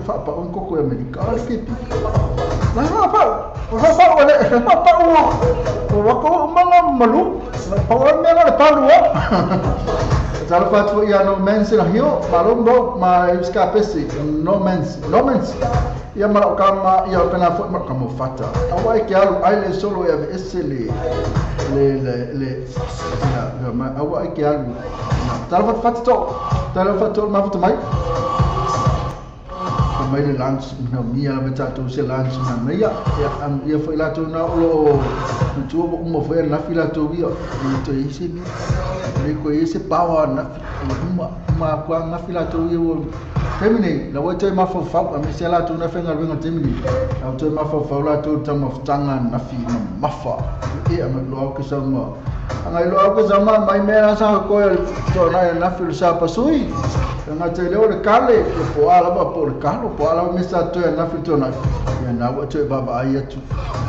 fa pa un ko ko america KP na ha pa ha pa wala pa pa o ko manga malu pa o me la pa lu Talo fa ia no mens la hio malombo ma skapesi no mens ia mara kama ia pena fo ma kama fata awa ke alu ai le solo ia esele le le le ya ma awa ke alu talo fa to ma futa mai mai le lunch na mia lava tatou se lunch na meia ia ia foi latou na o lo tua uma foi na fi latou ia e to isi mi le ko isi pawa na uma uma kwa na fi latou ia o temine la wo te mafau a me se latou na fenga renga temine la te mafau latou ta mafutanga na fi mafa e a me lo ke sa ma anga lo ke sa ma mai me na sa ko to na na fi sa pasui nga te leo le kale po ala ba po le kalo po ala me sa to na fi to na ya na wo te baba ai atu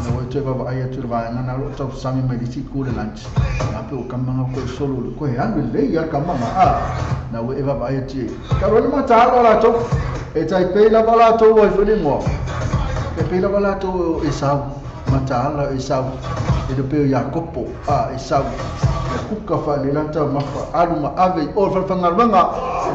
na wo te baba ai atu va na na lo to sami mai si ku le lunch na pe o kamanga ko solo le ko e alu le ya kamanga a na wo e baba ai atu ka ro ma ta lo la to e tai pe la bala to wo fo le mo e pe la bala to e sa mata ala e sa e le pe Jakopo a e sa kuka fa le lata mafa alu ma ave o fa fangalwanga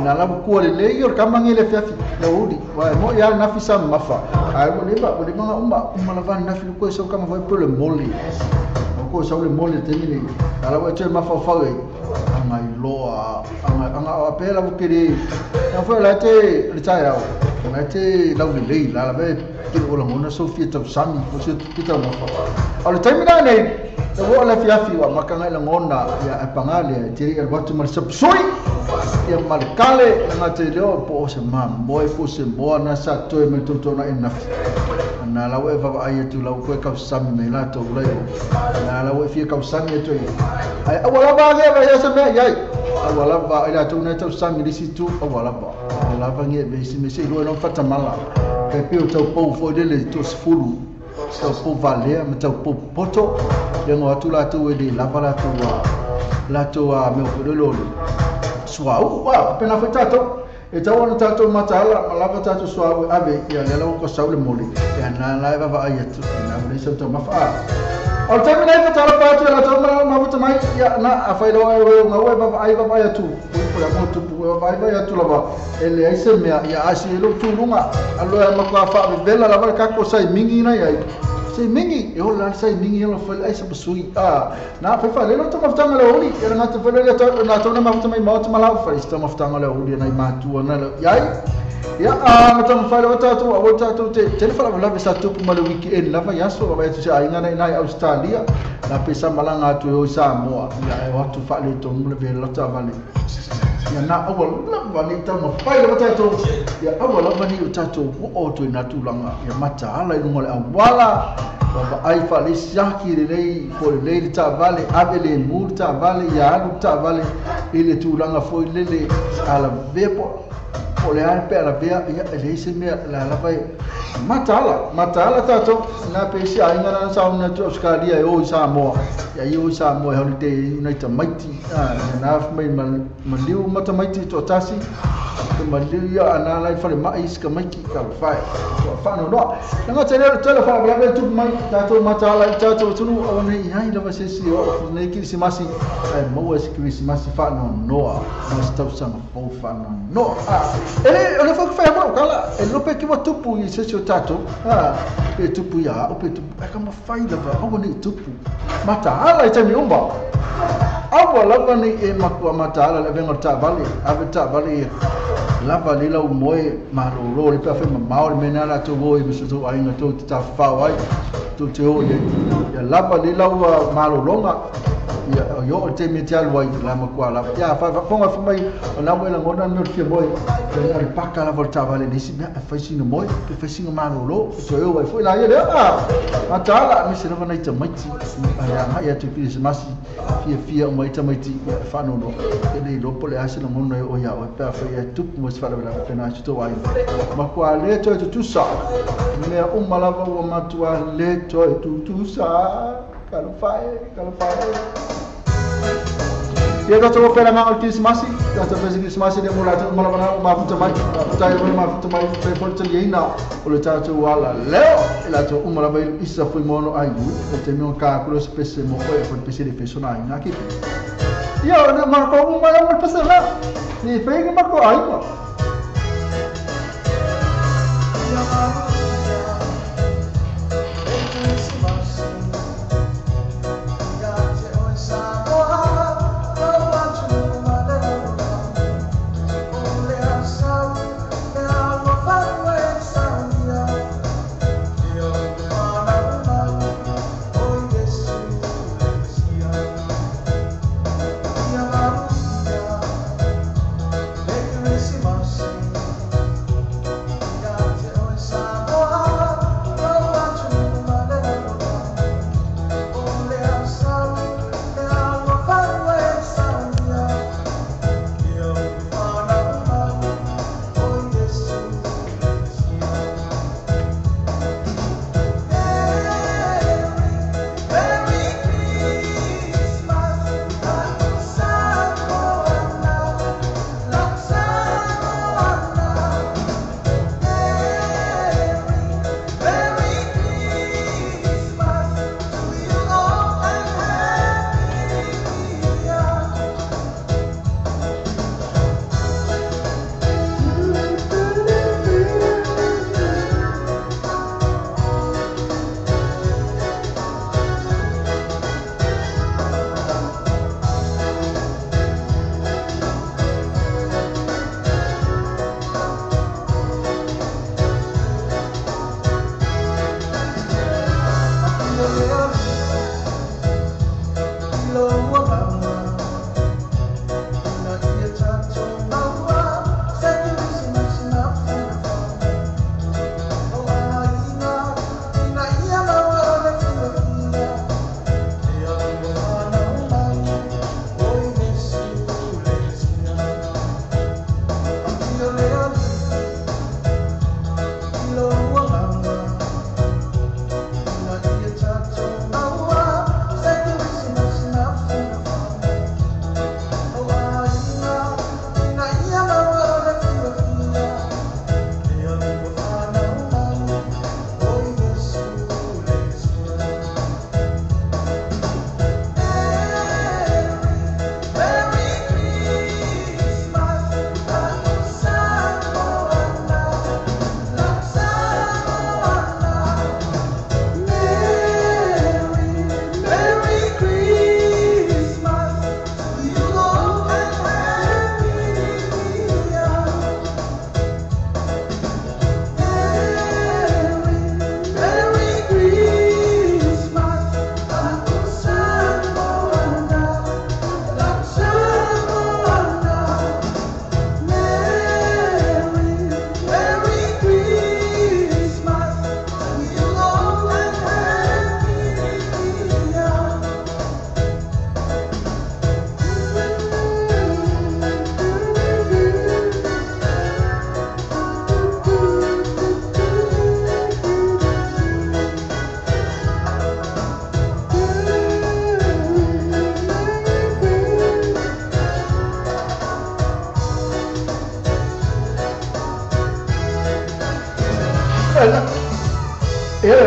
na la ku le le yo kamangi le fiafi na udi wa mo ya na fi sa mafa ai mo le ba mo le manga umma umma la van na fi ko so kama foi pro le moli ko so le moli te mini ala wa che mafa fa e anga iloa anga anga a pela bo kere na foi la te le tsaia na te la le la la be ke o la ngona Sofia tau sami ko se kita mafa o le taimi nei te wo le fiafi wa makanga le ngona ya apangale tiri el watu mal sapsui ya malkale nga te leo po se ma moe po se moa na sa toe me toto na enough na la we va ai tu la ko ka sami me la to le na la we fi ka sami to ai awala ba ge ba ya se me ai awala ba ila to na to sami li si tu awala ba la va nge be si me se lo no fata mala ka pe o tau po fo de le to sfulu tau po valea me tau po poto le ngo atu la tu e le lava la tu a me o le lo sua wa pena foi tato e tau ona tato matala malava tato sua ave ia le la ko saule moli ia na la va va ia tu na le so to mafa o te me fa tala pa tu la to ma ma vuta mai ia na a fai lo e nga we va ai va ia tu po la mo tu va va ia tu la va ele ai se me ia asi lo tu lunga alo e ma ko fa vela la va ka ko sai mingi na ia sei mingi e o la sai mingi ela foi ai se pesui a na foi fa le lo to maftanga le oli era na to foi le to na to na mafta mai mot mala fa isto maftanga le oli na matua na ya ya a ma to fa le to to o to te te fa la sa tu ma le weekend la va ya so va tu ai ngana na Australia la pesa malanga tu o Samoa ya e o tu fa le to mo le la ta vale ya na awal la va ni ta ma fa le to ya awal va ni o ta to o to na tulanga ya mata ala i le awala wa ai fa le siaki le lei po le lei ta vale ave le murta vale ya alu ta vale ile tulanga foi le le ala vepo o le alpe ala vea ya le se me la la vai matala matala tato na pesi ai ngana sa na tu Australia e o Samoa ya i o Samoa holiday na ta maiti na mai maliu mata maiti to tasi te maliu ya ana lai fa le mai ska maiki ka fai to fa no no nga te le tele fa la tu mai tato matala tato tunu o nei ai la se si o nei krisimasi ai mo es krisimasi fa no no no stop sama fo fa no no ele ele foi que foi kala ele lo pe ki wa tupu i se si o tato ah pe tupu ya o pe tupu e ka ma fai la va o nei tupu mata ala i te mi umba awa lava nei e makua mata ala le venga ta vale ave ta vale lava le lau moe malolo le pe fa mamao le mena la to voi me so ai nga to ta fa ai to te o ye ya lava le lau malolonga ya yo te me te alwa la makua la ya fa fonga fa mai na mo la ngona no te moi le le paka la volta vale ni si me fa si no moi pe fa si no malolo to yo ai foi la ye le a mata ala me se lava nei te maiti ya ya te krisimasi fia fia mai te maiti fa no no e le lo pole ase la ngona o ya o pe fa ya tupu mo se fa la pe na to ai makua le to tu sa me umma lava o matua le to tu sa kalofai kalofai ia tatou opera nga o krisimasi tatou fesi krisimasi le mo latou malavana o mafuta mai tai o mafuta mai pe porta leina o le tatou ala leo e latou uma lava isa foi mono ai e te meo ka kulo spese mo e foi pese le feso na ina ki ia o ne marko uma la mo pese la ni fei marko ai mo Samoa.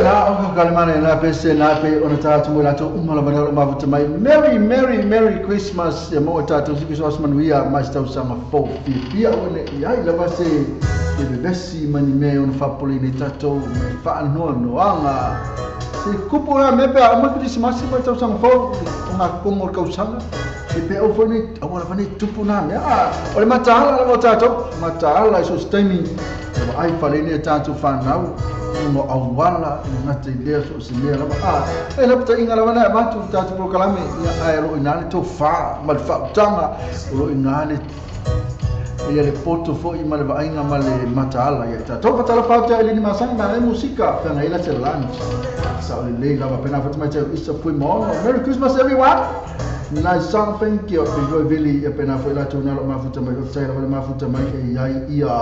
La o ka kalemana na pese na pe ona tātou mo latou uma lava na o mafuta mai. Merry, Merry, Merry Christmas. Ia mo tātou si Christmas manuia mai tausaga fou fiafia o ne iai lava se e vevesi mani mea ona faapole nei tātou me faanoanoaga. Se kupu la me pea o mai Christmas mai tausaga fou o ngā kongo o le kausaga. E pe au foi nei, aua lava nei tupu nā mea. O le mataala lava o tātou, mataala i so se taimi. Wa ai fale nei tātou whanau. No awala ngata i lea so se mea lava. E la pata inga lava nai matu tātou prokalame ia ai ro ina le tō wha ma le whautanga o ro ina le ia le poto foi ma le vaaiga ma le mataala ia tātou patala whautea eleni masani ma le musika whianga ila te lunch sa o le lei lava pena whatumai te isa fui mono. Merry Christmas everyone. Nice song, thank you. Enjoy Billy ia pena foi latou nalo mafuta mai oftai lava le mafuta mai e iai ia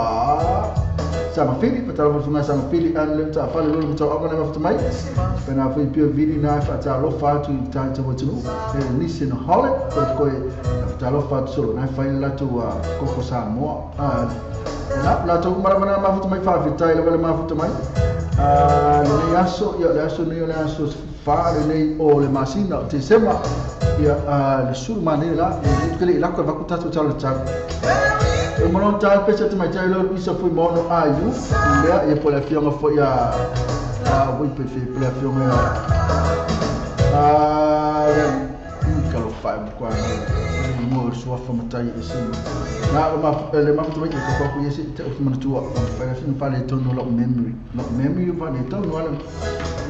Sama Fili, patala whatunga Sama Fili an le ta fale lolo mtau anga le mafuta mai. Pena foi pio vili na wha alofa atu i tāita watunu. E nisi no hole, koe koe wha alofa atu solo. Nai whai latou koko Samoa. Na, latou umaramana mafuta mai whawhitai lava le mafuta mai. Le aso, ia le aso nei o le aso wha le nei o le masina o te sema. Ia le sulu mane la, e kele i lako e vaku tātou talo tau. E mono tāu pesa te mai tai lau isa fui mono a iu. Lea ia po le afionga foi a ui pe fe po le afionga a kalo whae mkwa mo suafa matai e si. Nā le mafuta mai e kapaku i ese te o manatua. Whae afionga whale tonu lau memory. Lau memory whale tonu ala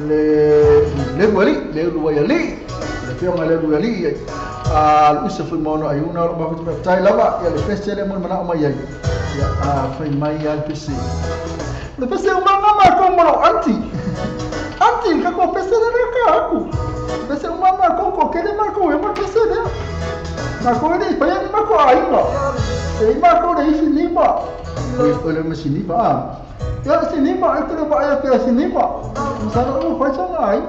le luali, le luai ali. Le afionga le luai ali. Luisa fui mono ai una o mafuta mai tai lava ia le pese le mo mana o mai ai. Ia fai mai ia le pese. Le pese o mama ma ko mo anti. Anti ka ko pese le ka aku. Pese o mama ko ko ke le ma ko e mo pese le. Ma ko le pa ia ma ko ai no. E ma ko le isi ni ma. O le ma sini ba. Ia sini ma e te ba ia pe sini ma. Sa no fa sa ai.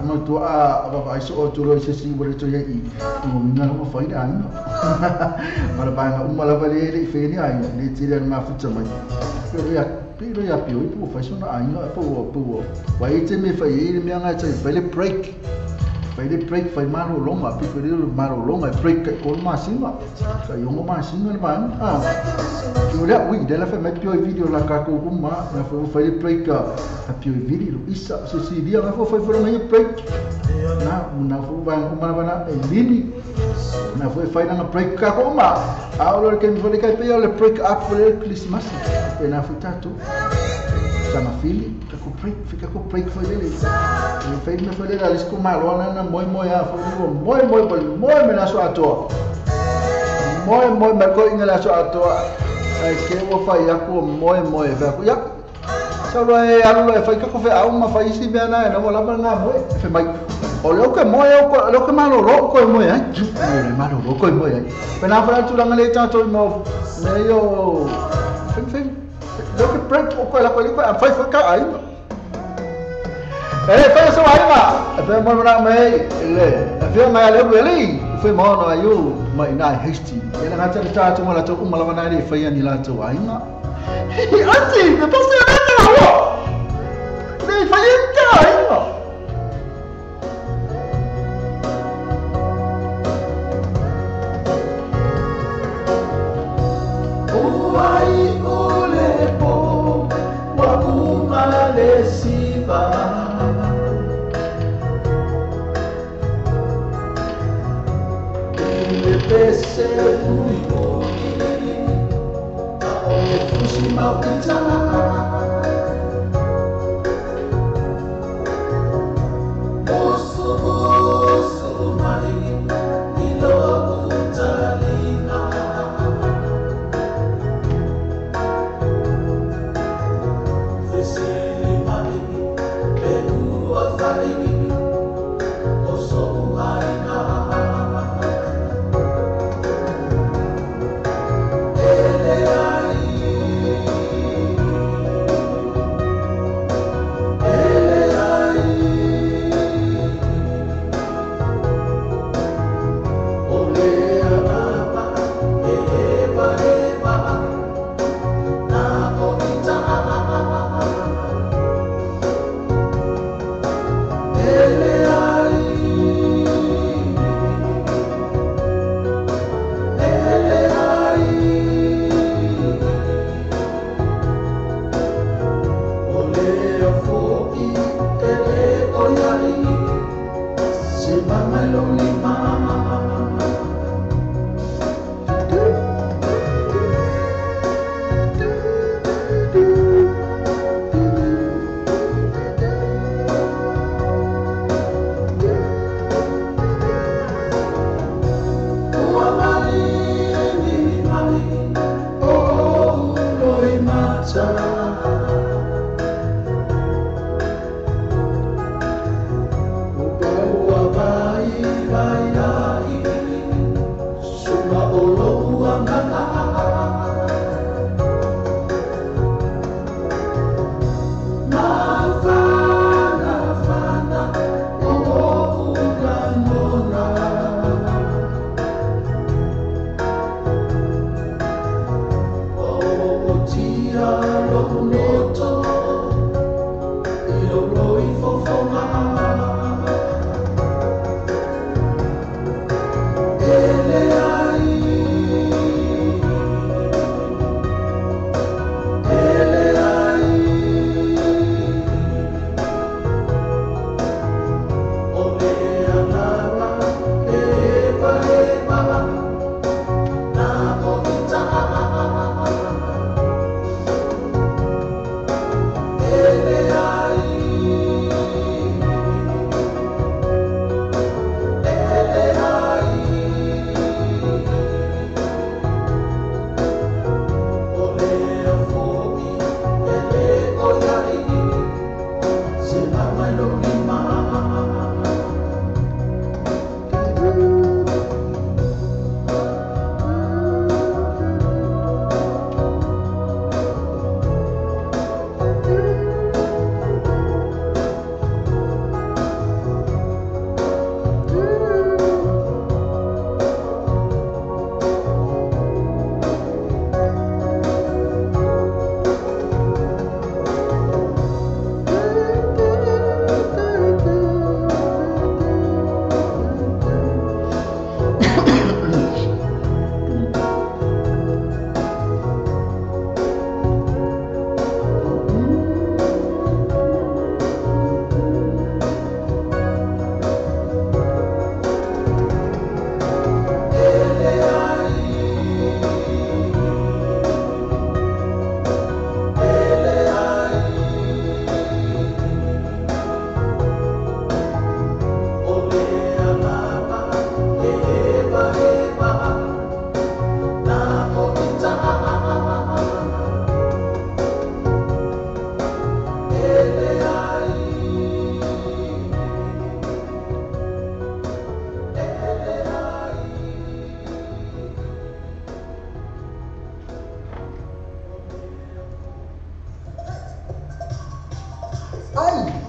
Ma tua a va so o tu lo se si bo to ye i o mina lo fa ina ai ma la banga uma la vale le fe ni ai le tira ma futa mai pero ya pero ya pio po fa so na ai no po po wa i te me fa i me anga te fa le break fa le break fa ma lo longa pi fa le ma lo longa break ko ma sima ka yo ma sima ba ah yo le ui de la fa me pio video la ka ko ma na fa fa le break a pio video isa se si dia na fa fa fa na break na na fa ba ma na e lini na fa fa na break ka ko ma a o lo ke mi fa le ka pe le break up for le Christmas pe na fa tatu sama fili ka ko break fica ko break foi dele e fei me foi dele alis ko malona na moi moi a foi moi moi moi me na so atoa moi moi me ko inga la so atoa ai ke o fai aku moi moi fa ku ya solo e alu e fai ka ko fe au ma fai si bena na mo la na moi fe mai o lo que moi o lo que malo lo ko moi ai le malo lo ko moi ai pe na fa tu la ngale ta to mo me yo fe fe lo que break o ko la ko ko fai fa ka ai e fai so ai ma pe mo na me le fe mai le le fai mo no ayu mai na hasty e na ta ta to mo la to uma la na le fai ni la to ai ma anti me pasa na na le fai ka ai ma Ele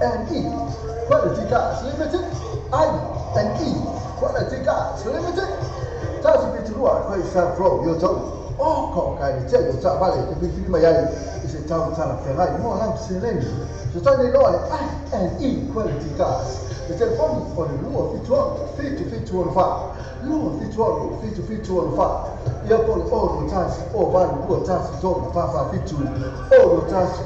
and E Quality Cars Limited. I and E Quality Cars Limited. Tasi Piturua, Great South Road, your toe. Oh, kai te o ta vale te pili mai ai i se tau tala whengai mo lau seleni. So tane loa le I and E Quality Cars. Le telefoni o le 271 7715 271 7715. Ia po le 0 1 0 8 2 1 3 4 4 7 0 1 0 8 2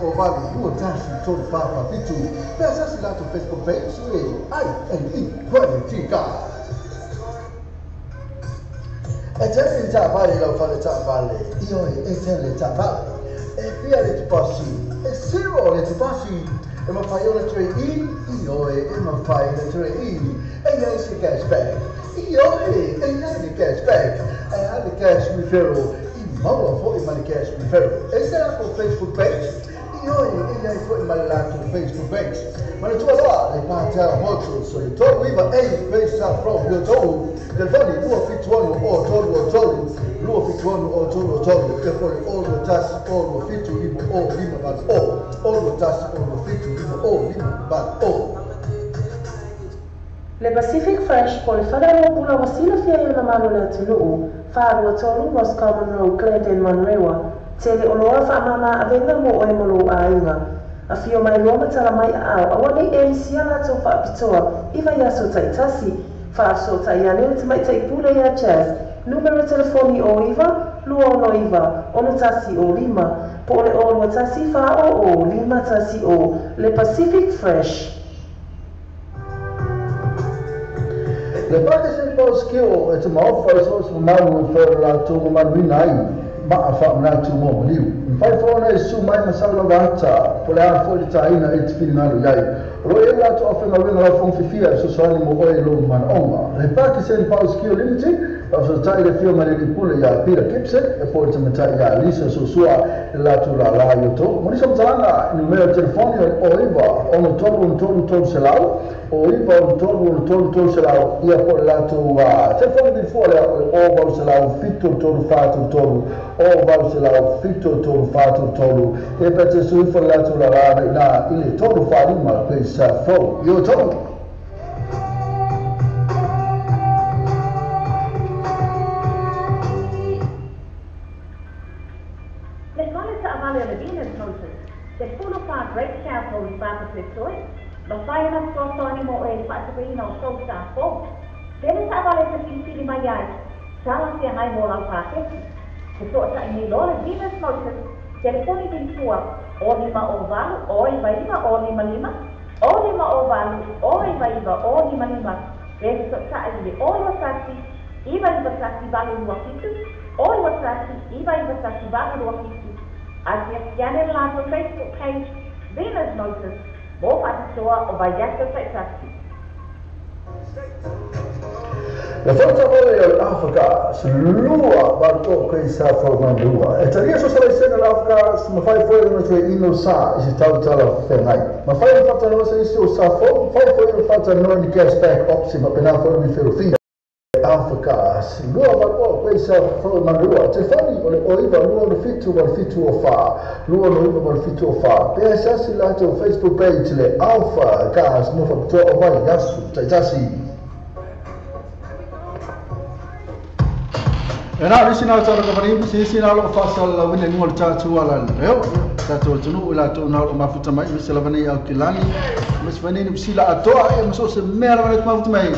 1 3 4 4 7. Pea sasi lato Facebook page le I and E Quality Cars. E te ta vale lau fale ta vale, io e te le ta vale, e fia le tupasi, e zero le tupasi, e ma fai o le 3 E, io e ma fai le 3 E, e ia se cashback, io e ia le cashback, e ha le cash referral, i maua fo i ma le cash referral, e se la Facebook page, io e ia fo i ma le lato Facebook page, ma le tua loa le pātea motu, so le tolu iwa e face up from your toe. Telefoni 271 o 3 o 3 271 o 3 o 3 telefoni o 2 1 o 7 5 o 5 8 o 2 1 o 7 5 o 5 8 o. Le Pacific Fresh po le whadaro pula wasila fia i mamalu le atunuu, whaarua tolu Roscommon Road, Glendon, Manrewa, te le oloa whaamama awenga mo oe molo āinga. A whio mai loa matala mai a au, awa nei e isia lato whaapitoa, iwa iaso taitasi, whaaso taiane o te mai taipule ia Jazz, numero telefoni o iwa, lua ono iwa, ono tasi o lima, po ole o lua tasi wha o lima tasi o, le Pacific Fresh. Le Pakistan Skill e te maofa e so malu e whae la tō malu ina ai, maa wha mna tū mō maliu. Whai whaona e su mai masau lau ata, po le a fo le tāina e te whiringalu iai. Ro e la tō awhenga winga lau whongwhiwhia e sosoani mo oe lo manaonga. Le Pakistan Power Skill Limited, pa so tai le whio mariri pule ia Peter Gibson, e po te matai ia Lisa Sosua e la tū la la i o tō. Monisa mtalanga, numero telefoni o iwa, ono tolu ono tolu tolu selau, o iwa ono tolu ono tolu tolu selau, ia po le la tū telefoni before lea o valu selau fito tolu whātu tolu, o valu selau fito tolu whātu tolu, e pete suifo le la tū la la ina ile tolu whārima pe sa fo yo tolu. Le fale ta'avale o le Venus Motors, te pulo wha Great South Road whāpapetoe, ma whai ana sosoani mo e whaatapeina o sou sa fo. Tele ta'avale te whiwhiri mai ai, sala sia ngai mō lau pāketi. Te soa ta'i nei loa le Venus Motors, telefoni vilitua, o lima o valu, o iwa iwa, o lima lima, o lima o valu, o iwa iwa, o lima lima, pe soa ta'i le o iwa tasi, iwa iwa tasi valu lua fitu, o iwa tasi, iwa iwa tasi valu lua fitu. Asia siane lato Facebook page, Venus Motors, mō whatitoa o Vaiaso Taitasi. Le whata wale o le Afrika, lua valu o koe sa fo mandua. E taria so sala sena le Afrika, ma fai foi ona tue ino sa i se tau tala whengai. Ma fai o whata noa se isi o sa fo, fai foi o whata noa ni cashback opsi ma pena foi ni whirowhia. Afrika, lua valu o koe sa fo mandua. Te whani o le o iwa lua no fitu walu fitu o wha, lua no iwa walu fitu o wha. Pea sasi lato Facebook page le Alpha Gas mo whapitoa o vai yasu taitasi. E nā risi nā tāra kapani, si nā lo whasa la wine nunga le tātua la reo, tātua tunu, ila tō nā lo mafuta mai, mese lava nei au kilani, mese whanini msila atoa, e maso se mea lava nei mafuta mai.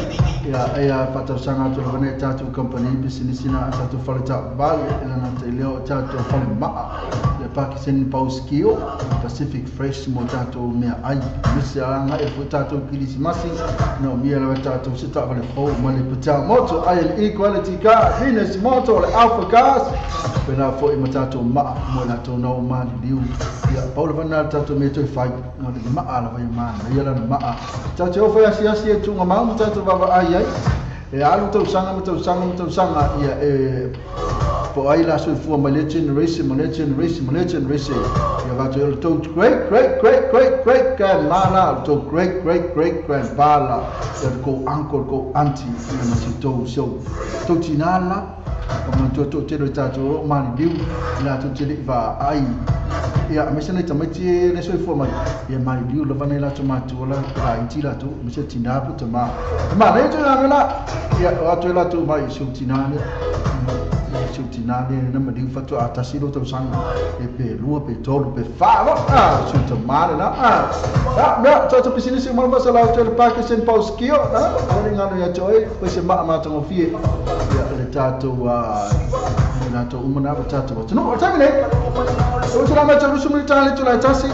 Ia, ia whatausanga atu lava nei tātua company, business na tātua whale tā vale, ila nā te leo tātua whale maa, le Pakistan Pauskio, Pacific Fresh mo tātua mea ai, mese alanga e fo tātua kirisimasi, no mea lava tātua se tā whale fau, ma le pataa moto, ai le equality car, Venus moto, le Alpha Cars, pena fo i matato maa, mo la tō nau mani liu. Ia, paula vana tātou me toi whai, ngā le maa la vai mana, ia la maa. Tātou o whai asi asi e tūnga mau, tātou wawa ai ai. E alu tau sanga, ma tau sanga, ma tau sanga, ia e po ai la soifua ma le generation, ma le generation, ma le generation. Ia vato e tau great, great, great, great, great grandmana, tau great, great, great grandpala, ia ko uncle, ko auntie, ia ma si tau so. Tau tinala, o mantua tō tero i tātou o mani liu, i la tō tere i wā ai. Ia me se nei tamaiti le soifua mai ia mai liu lava nei latou matua la laiti latou ma se tinā po tamā. E manaia tulaga la ia o atu e latou mai i si ou tinā lea. Ia si ou tinā lea na maliu faatoa tasi lo tausaga e pe lua pe tolu pe fa lo a si ou tamā lena a. A mea tatou pisinisi uma lava sa lau atu e le Pakistan Pauskio na o le galo ia te oe koe se maa matagofie ia le tatou a latou uma na o tatou atunuu. O le taimi nei, o tula mai tau rusu muli tale tula e tasi. Ia,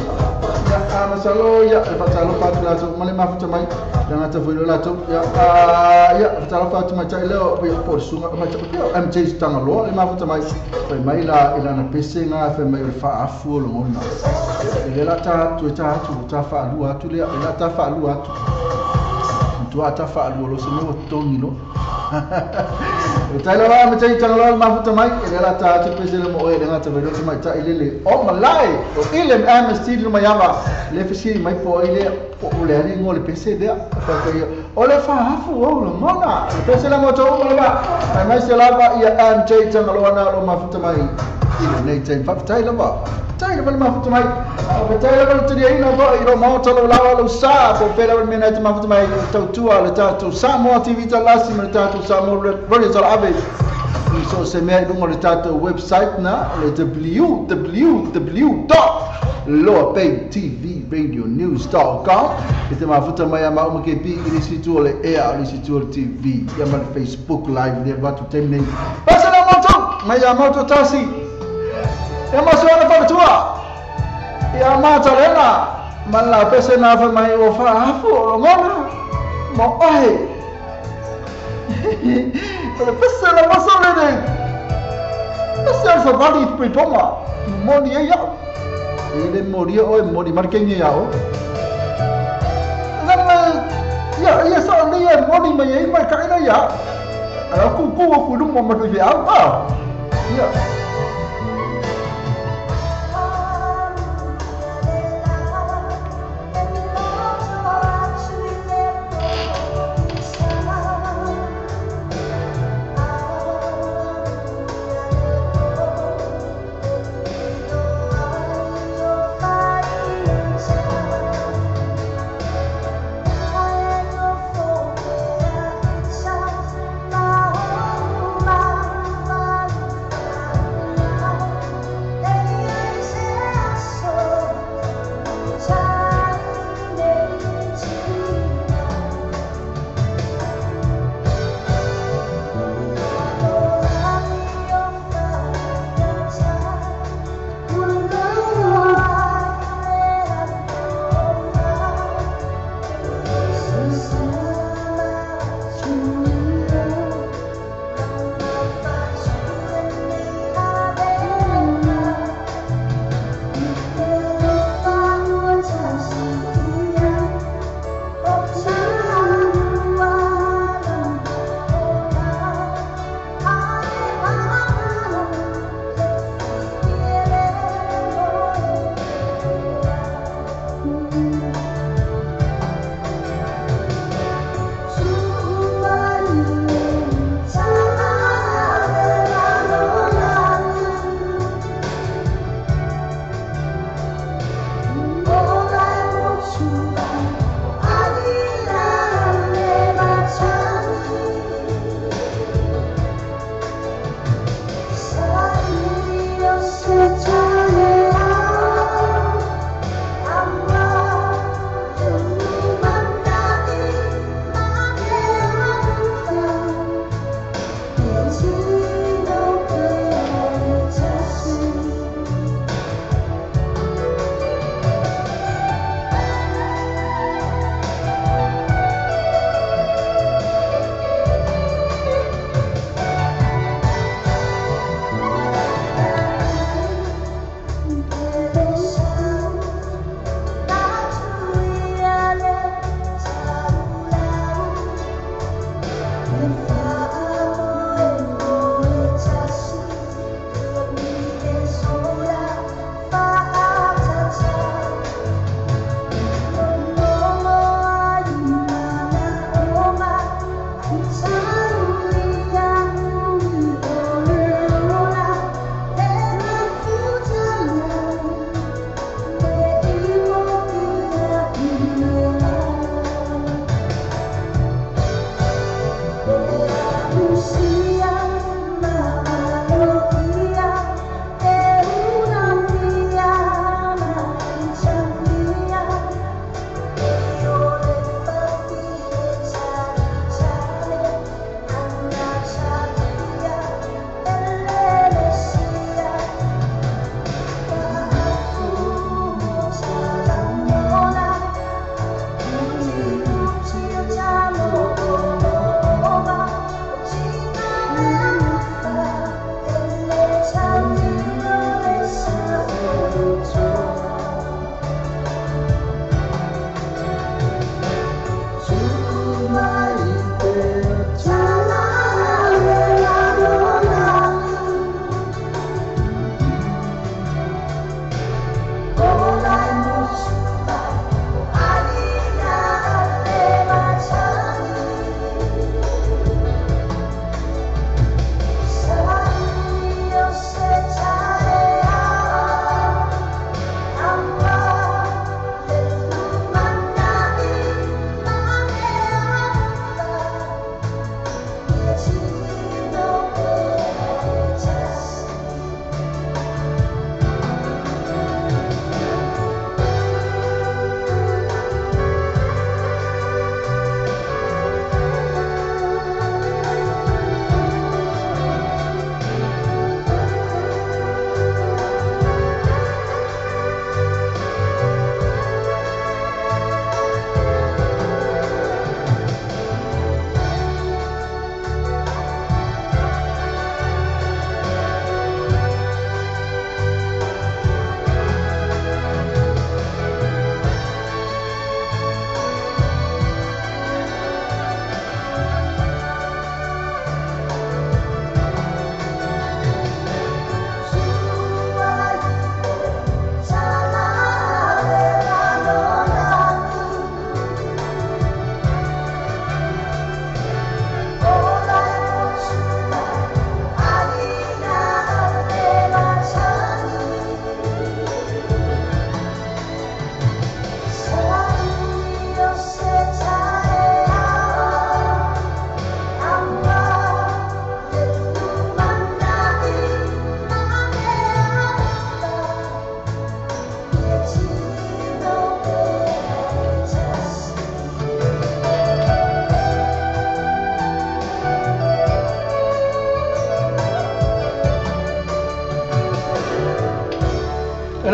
a masalo, ia, e whaatalofa atu latou, ma le mafuta mai, ia ngata foi lo latou. Ia, a, ia, whaatalofa atu mai tai leo, ia, po o le susuga, mai tai, ia, MJ Tangaloa, le mafuta mai, fai mai la, i lana pese ngā, fai mai o le whaafu o longona. Ia, e le la ta atu, e ta atu, ta whaalua atu lea, e la ta whaalua atu. Matua ta whaalua lo se mea ua totogi lo. E tai lava me tai tangaloa le mafuta mai, e le la ta atu pese le mo oe le ngata vai mai tai lele. O malai, o ile MST le mai ava, le fesili mai po ai le po o le ali ngo le pese lea. Fa ko ia, o le fahafu o le mona. Le pese le mo to o lava. Mai mai se lava ia MJ tangaloa na lo mafuta mai. I le nei taimi faafetai lava. Tai lava le mafuta mai. Faafetai lava le taliaina foi i lo maota lo lava lo sa. Po pela le mea te mafuta mai tautua le tatou Samoa TV talasi ma le tatou Samoa Radio Talave. I so se mea i lunga o le tatou website na le www.loapaytvradionews.com e te mafuta mai a mauma ke pi i le isi itu o le ea o le isi itu o le TV ia ma le Facebook live le watu taimi nei. Pasa la matou mai a matou tasi. Ia masoana faletua. Ia matalena ma la pese na fa mai o faafu o longona mo ohe. O le pese la maso le ne. Pese al savali i tonga. Moni e iau. E le mori o e mori markengi iau. Lama ia ia sa le ia moni mai e mai kaina ia. Ala ku ku ku lunga ma tu au. Ah. Ia.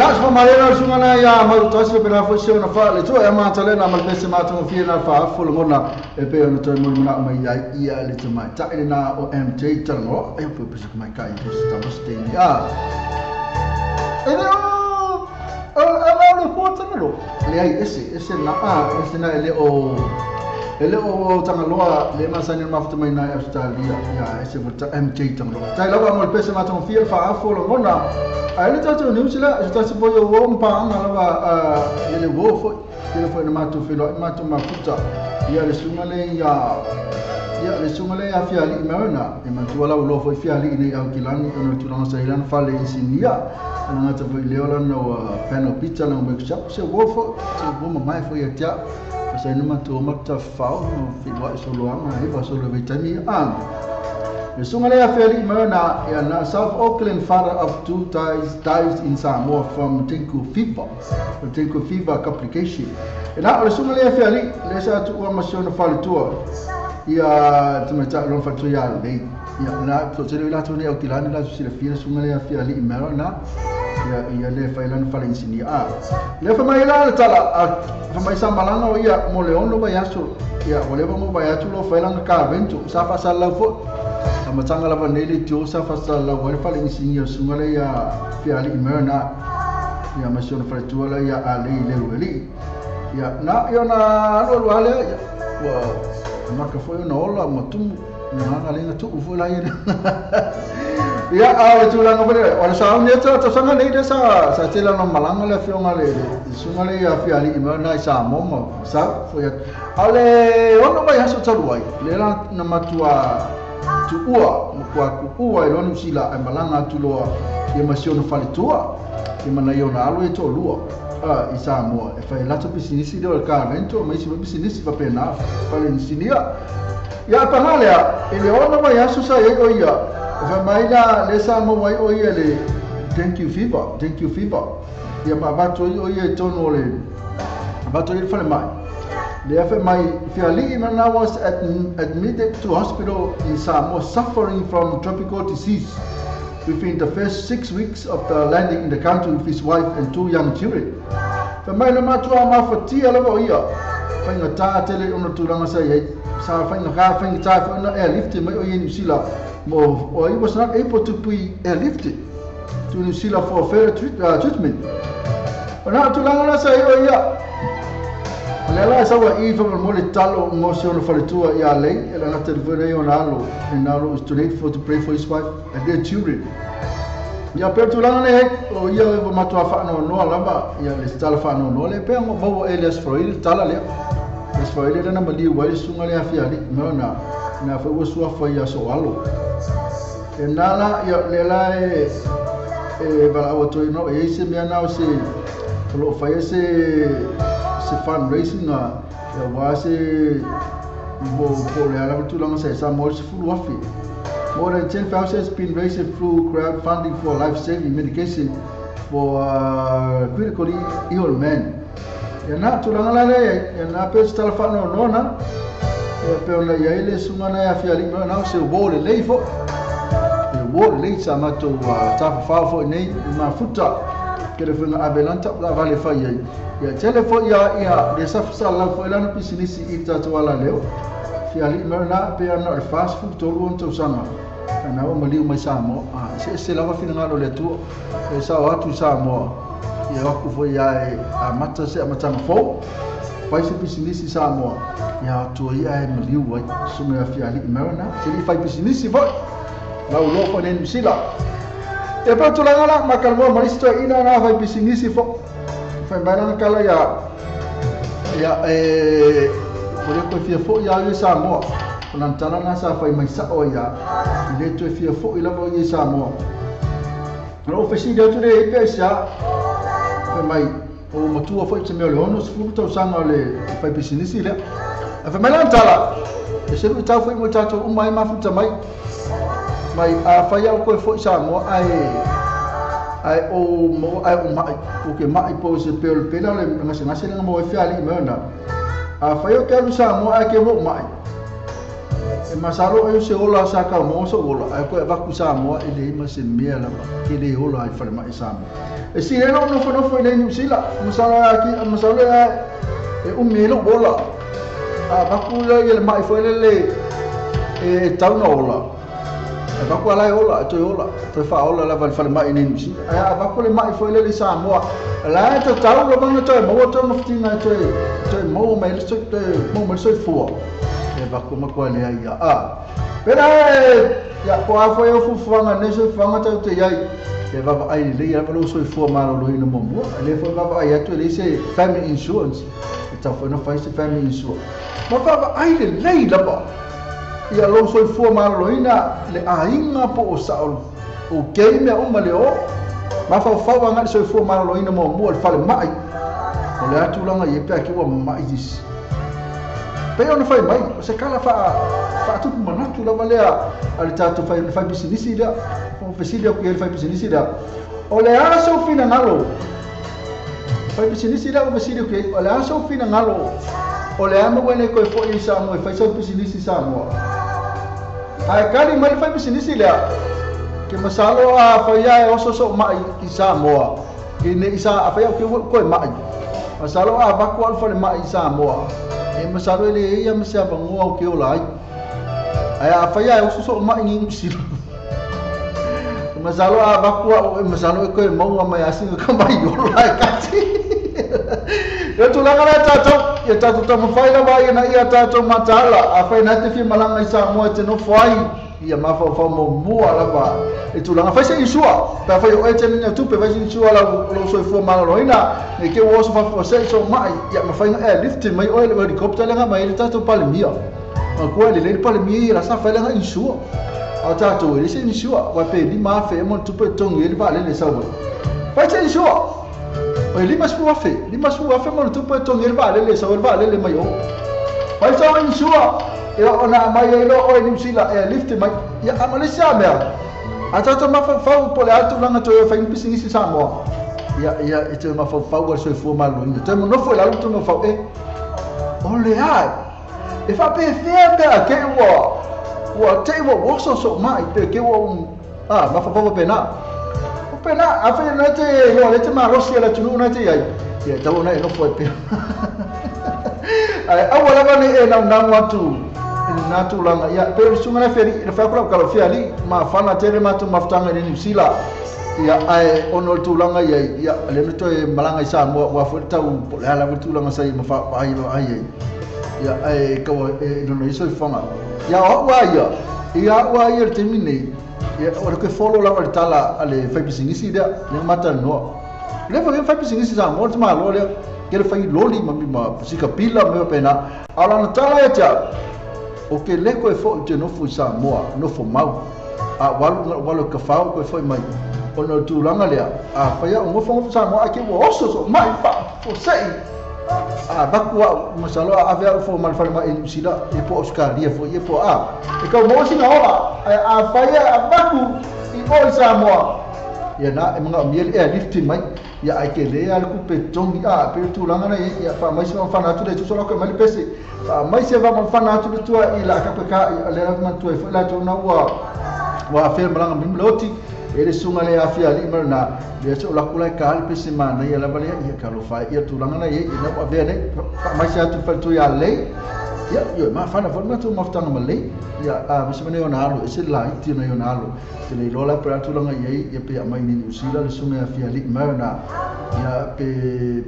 la so ma le sunga na ya ma to se pena fo se ona fa le to e ma tale na ma le se ma to fie na fa fo le ngona e pe ona to mo na ma ya ia le to ma ta ile na o MJ tango e po pe ma kai to sta mo ste ya e le o a ma le fo tango le ai ese na a ese na ele o ele o Tangaloa le masani mafuta mai na Australia ya ese volta MJ Tangaloa tai lava mo le pese ma tong fie fa afo lo ngona a le tato New Zealand se tasi po yo wo mpa nga lava ele wo fo ele fo na matu filo matu mafuta ya le sunga le ya le sunga le afia li marina e matua la lo fo fia li nei au kilani ona tulanga sa ilan fa le insinia ana ngata fo le ola no panel pizza na workshop se wo fo se wo mai fo ya tia sa no matu makta fa no filo solo anga e va solo vitami an le sunga le afia li marina ya na South Auckland father of two dies in Samoa from dengue fever dengue fever complication e na le sunga le afia li le sa tu wa masiona fa le tua ia te mata lon fa ya le ia na to te la to ne o kilani la se le fia sunga le afia li marina ia ia le fa ilan fa le insinia a le fa mai la tala a fa mai sa malanga o ia mo le ono vai aso ia o le mo vai atu lo fa ilan ka vento sa fa sa la fo matanga lava nei le tio sa fa sa la wa fa le insinia sunga le ia fia li marina ia masiona fa tua la ia a le le weli ia na ia na lo lo ale wa maka foi na ola matumu na ngalenga tu fu la ia ia a le tulanga foi o sa ne ta ta sanga nei de sa sa tela no malanga le fionga le sunga le ia fia li marina sa mo sa foi ale ono vai aso taluai le la na matua tu ua mo ku ua e lonu sila e malanga tu loa ia masiona fale tua ia mana ia na alo e to lua i Samoa e fai lato pisinisi le ka vento ma isi pisinisi fa pena fale insinia ia pangalea e le ona mai aso sa e o ia fa mai la le sa mo mai o ia le dengue fever ia ma vato o ia tono le vato ia fale mai le fa mai fiali mana was admitted to hospital in Samoa suffering from tropical disease within the first 6 weeks of the landing in the country with his wife and two young children. Fa mai na matua mafatia lava ia fainga tā tele ona tūranga sa ia sa fainga kā fainga tā fainga airlifted mai o ia New Zealand mo o he was not able to be airlifted to New Zealand for further treatment. Ona tūranga na sa ia o ia le la sa wa i fa mo le talo mo se ona faletua ia lei e la ngata le vere ona alo and now is too late for to pray for his wife and their children. Ia pe tūranga nei o ia e matua whaano noa lava ia le tala whaano noa le pe ngo maua Elias Froile tala lea Elias Froile lana maliu wai sunga le afia li na na fa ua sua fa ia so alo e nala ia le la e vala o toi no e se mea nao se lo fa se se fundraising a wa se mo po le ala tūranga sa sa mo se fulu afi. More than 10,000 has been raised through crowdfunding for life-saving medication for critically ill men. Ia na tūranga la le, ia na pe se tala whanau nona, ia pe ona ia ele sunga na ia fia li mea nao se wō le lei fo. E wō le lei sa matou tawhawhao fo nei i mafuta ke le whenga avelanta la vale whai ai. Ia tele fo ia ia le safisa lau fo ilana pisinisi i tātou ala leo. Fia li mea na pe ana le fast food tolu on tausanga. Ana o maliu mai Samoa. Se se lava finangalo le atua. E sao atu Samoa. Ia waku foi ia e a mata se a matanga fou. Fai se pisinisi Samoa. Ia atua ia e maliu ai. Sunga ia fia li mea na. Se li fai pisinisi foi. Lau lo fo nenu sila. E pa tūlanga la makalmoa maristo ina na fai pisinisi fo. Fai mai lana kala ia ia e o le koe fia fo ia i Samoa. O nana tala na sa fai mai sa o ia i le toe fia fo i lava i Samoa. Na o fesili atu le e pea sa fai mai o matua fo i te mea o le ono sefulu tausaga o le fai pisinisi lea. A fai mai lana tala e selu i tau fo i mo tātou uma e mafuta mai mai a fai au koe fo i Samoa ai o mo ai o mai o ke mai po se pe o le pela le ngase lenga mo e fia ali i mea na. A fai o ke alu Samoa ai ke mo mai. E masalo e se ola sa ka mo so ola ai ko e vaku Samoa e le ma se mea lava ke le ola ai fale mai Samoa. E si elo no fo no fo le New Zealand masalo aki masalo e umelo ola. A vaku le le mai fo le le e tauna ola. E vaku ala ola to ola to fa ola lava fale mai ni New Zealand. Ai a vaku le mai fo le le Samoa. La to tau lo banga to mo to mo fitinga to to mo mai le to mo mai so fo. E vaku makua lea ia a. Pera ia po a foi o fufuanga ne so fuanga tau te iai. E vava ai le ia lo so fua maloloina mo mo. Le foi vava ai atu le se family insurance. E tau foi no fai se family insurance. Ma vava ai le lei lava. Ia lo so fua maloloina le aiga po o sa o ke mea uma le o. Ma fa fa anga so fua maloloina mo mo le fale mai. O le atu langa ia pe ki ua mai dis. Pe ona fai mai, o se kala fa tupu manatu lava lea a le tātou fai fai pisinisi lea, o fesili aku i le fai pisinisi lea. O le a sau finagalo, fai pisinisi lea o fesili aku i o le a sau finagalo, o le a maua nei koe foi i Samoa, fai sau pisinisi Samoa. Ae kali mai le fai pisinisi lea, ke masalo a fai ae oso so mai i Samoa, i ne i sa a fai au ke koe mai. Masalo a vaku alu fale mai i Samoa. E masalo ele ia ma se avangoa o ke ola ai. Ai a fai ai oso so mai ni New Zealand. Masalo a vakua o masalo e koe maua mai asinga ka mai ola ai kati. Ia tulaga la tātou, ia tātou tamawhai lava ia na ia tātou mataala. A fai nā te whia malanga i Samoa e te nofo ai. Ia mawhau mo mua lava. E tulaga fai se insua. Pea fai o e te nina tupe fai se insua lau soifua maloloina. Ne ke ua oso whawhua se so mai. Ia mawhainga e lifte mai oe le helicopter lenga mai le tātou palemia. Ma kua le le palemia ia la sa fai lenga insua. A tātou e le se insua. Wa pe lima afe e mon tupe tongi e le vale le saua. Fai se insua. O e lima spu afe. Lima spu afe mon tupe tongi e le vale le saua le vale le mai o. Fai se insua. Ia ona mai e lo oe New Zealand e lifte mai. Ia a Malaysia mea. A tātou mawhau po le atu langa toe whai pisinisi Samoa. Ia ia e te mawhau a soifua maloloina. Toe monofo e lalu te mawhau e. O le ai. E whapewhea pea ke ua. Ua te ua woso so mai pe ke ua a mawhau pena. O pena a whai na te loa le te marosi a la tunu na te iai. Ia tau na e nofo e pea. Ai aua lava ne e nau nau atu. Nā tūlanga, ia, pe sunga na whiari, le whaikura kalo whiari, ma whana tere mātou mawhtanga i New Zealand, ia, ai, ono le tūlanga ia, ia, le no toe malanga i Samoa, wā fwe tau, po le ala tūlanga sai, ma wha, ai, ai, ia, ai, kawa, e, nono iso i whanga. Ia, o ua ia, ia, ua ia le temi nei, ia, o le koe follow lava le tala, a le whaipisingisi lea, le mata noa. Le whai whaipisingisi Samoa, le tamaloa lea, ke le whai loli, ma mi ma, sika pila, me pena, ala na tala e tia, o ke leko e fo te nofo i Samoa, nofo mau. A walu walu ka fao ko foi mai. O no tūlanga lea, a whaia o ngofo ngofo Samoa, a ke ua oso so mai fa, fo sei. A baku a masalo a avea o fo malfale mai New Zealand, e po Australia fo, e po a. E kau mo sina ola, a whaia a baku i o i Samoa. Ia na, e mga miele e lifti mai. Ia ai ke lea le kupe tongi a pe tūlanga na ia fa mai se whana atu le tuso lako mai le pese. Fa mai se whana atu le tua i la ka ka i le la tua i la tona ua ua fe malanga mimloti e le sunga le afia li marna le so la kula ka le pese mana ia la vale ia ka lo fa ia tūlanga na ia na ua ve ne fa mai se atu fa tu ia le ia yo ma whana fo ma tu maftanga malei ia a ma se mane ona alo e se la ti na ona alo te le lola pe tūlanga ia ia pe mai ni New Zealand le sunga afia li marna ia pe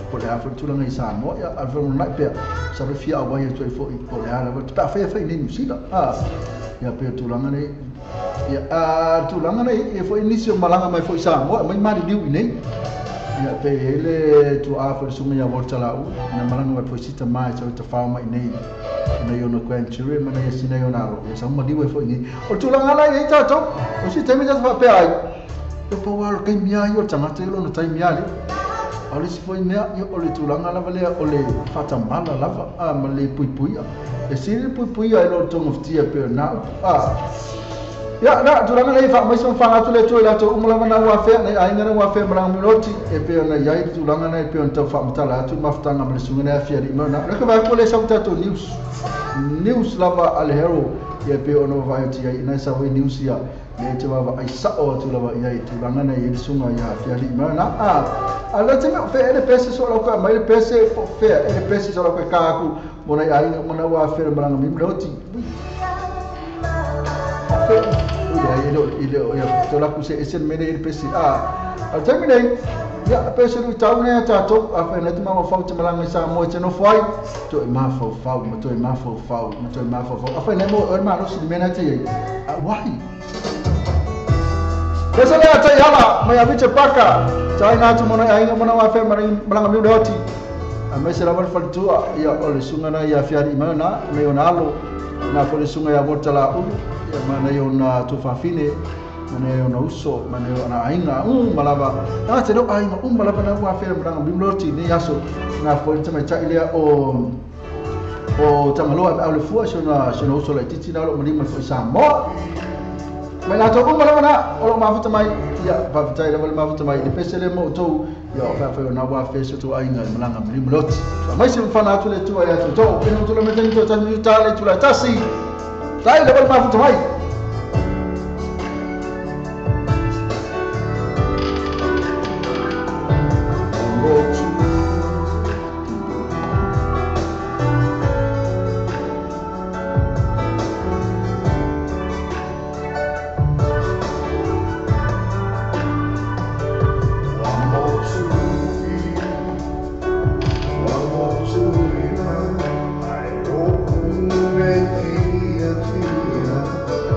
po le afa tūlanga i Samoa ia a fo na pe sa le fia wa ia toi fo i po le ala pa fe fe ni New Zealand a ia pe tūlanga nei ia a tūlanga nei e fo inisio malanga mai fo i Samoa mai mari liu i nei ia pe hele tu a fo sunga ia volta la u na malanga mai fo sita mai so te fa mai nei na yo no grandchildren mana ia sina yo na alo ia sa mali we fo ni o tūlanga la ia tātou o si temi ta fa pe ai e po walo kai mia yo tangata lo no tai mia le o le si foi mea ia o le tūlanga lava lea o le whatamala lava a ma le puipuia e si le puipuia e lo tonga whitia pe na a Ia na tulaga nei faamaisi ma fagatu le atua i latou uma lava na ua afea nei aiga na ua afea ma malaga miloti e pei ona i ai le tulaga nei e pei ona tau faamatala atu le mafutaga ma le susuga nei afiali'i mai ona le ka vaai atu lea sau tatou news news lava a le Herald ia e pei ona vaavaai atu i ai ina e sau ai news ia lea e te vaavaai sa'o atu lava i ai i tulaga nei i le susuga ia afiali'i mai ona a a le te mea o fea e le pese so lau koe mai le pese po o fea e le pese so lau koe ka aku mo nai aiga uma na ua afea le malaga miloti. Ia e le i le ia to la kuse ese mele i le pese a al taimi nei ia pese lu tau nei a tatou a whai nei te mama fau te malanga i Samoa i te nofo ai to e mafaufau ma toe mafaufau ma toe mafaufau a whai nei mo e malosi le mea nei te iai a wahi pese lea tai ala mai a Richard Parker taina atu mo nai aiga mo na wafea malanga miu le oti a mai se lava le faletua ia o le susuga na ia fiari mai ona mai ona alo na fo le susuga ia Walter Laulu ia mana i ona tuafafine mana i ona uso mana i ona aiga uma lava na te leo aiga uma lava na ua afea malanga miu le oti nei aso na fo le tamaitai lea o Tagaloa e au le fua si ona uso laitiiti na o loo malima foi Samoa mai latou uma lava na o loo mafuta mai ia faafetai lava le mafuta mai le pese lea ma outou ia o faafai ona ua afea si o tou aiga i malaga ma lima loti mai se mafana atu le Atua ia te outou pena outou le metani toe tasi minuta le itula e tasi tai lava le mafuta mai. I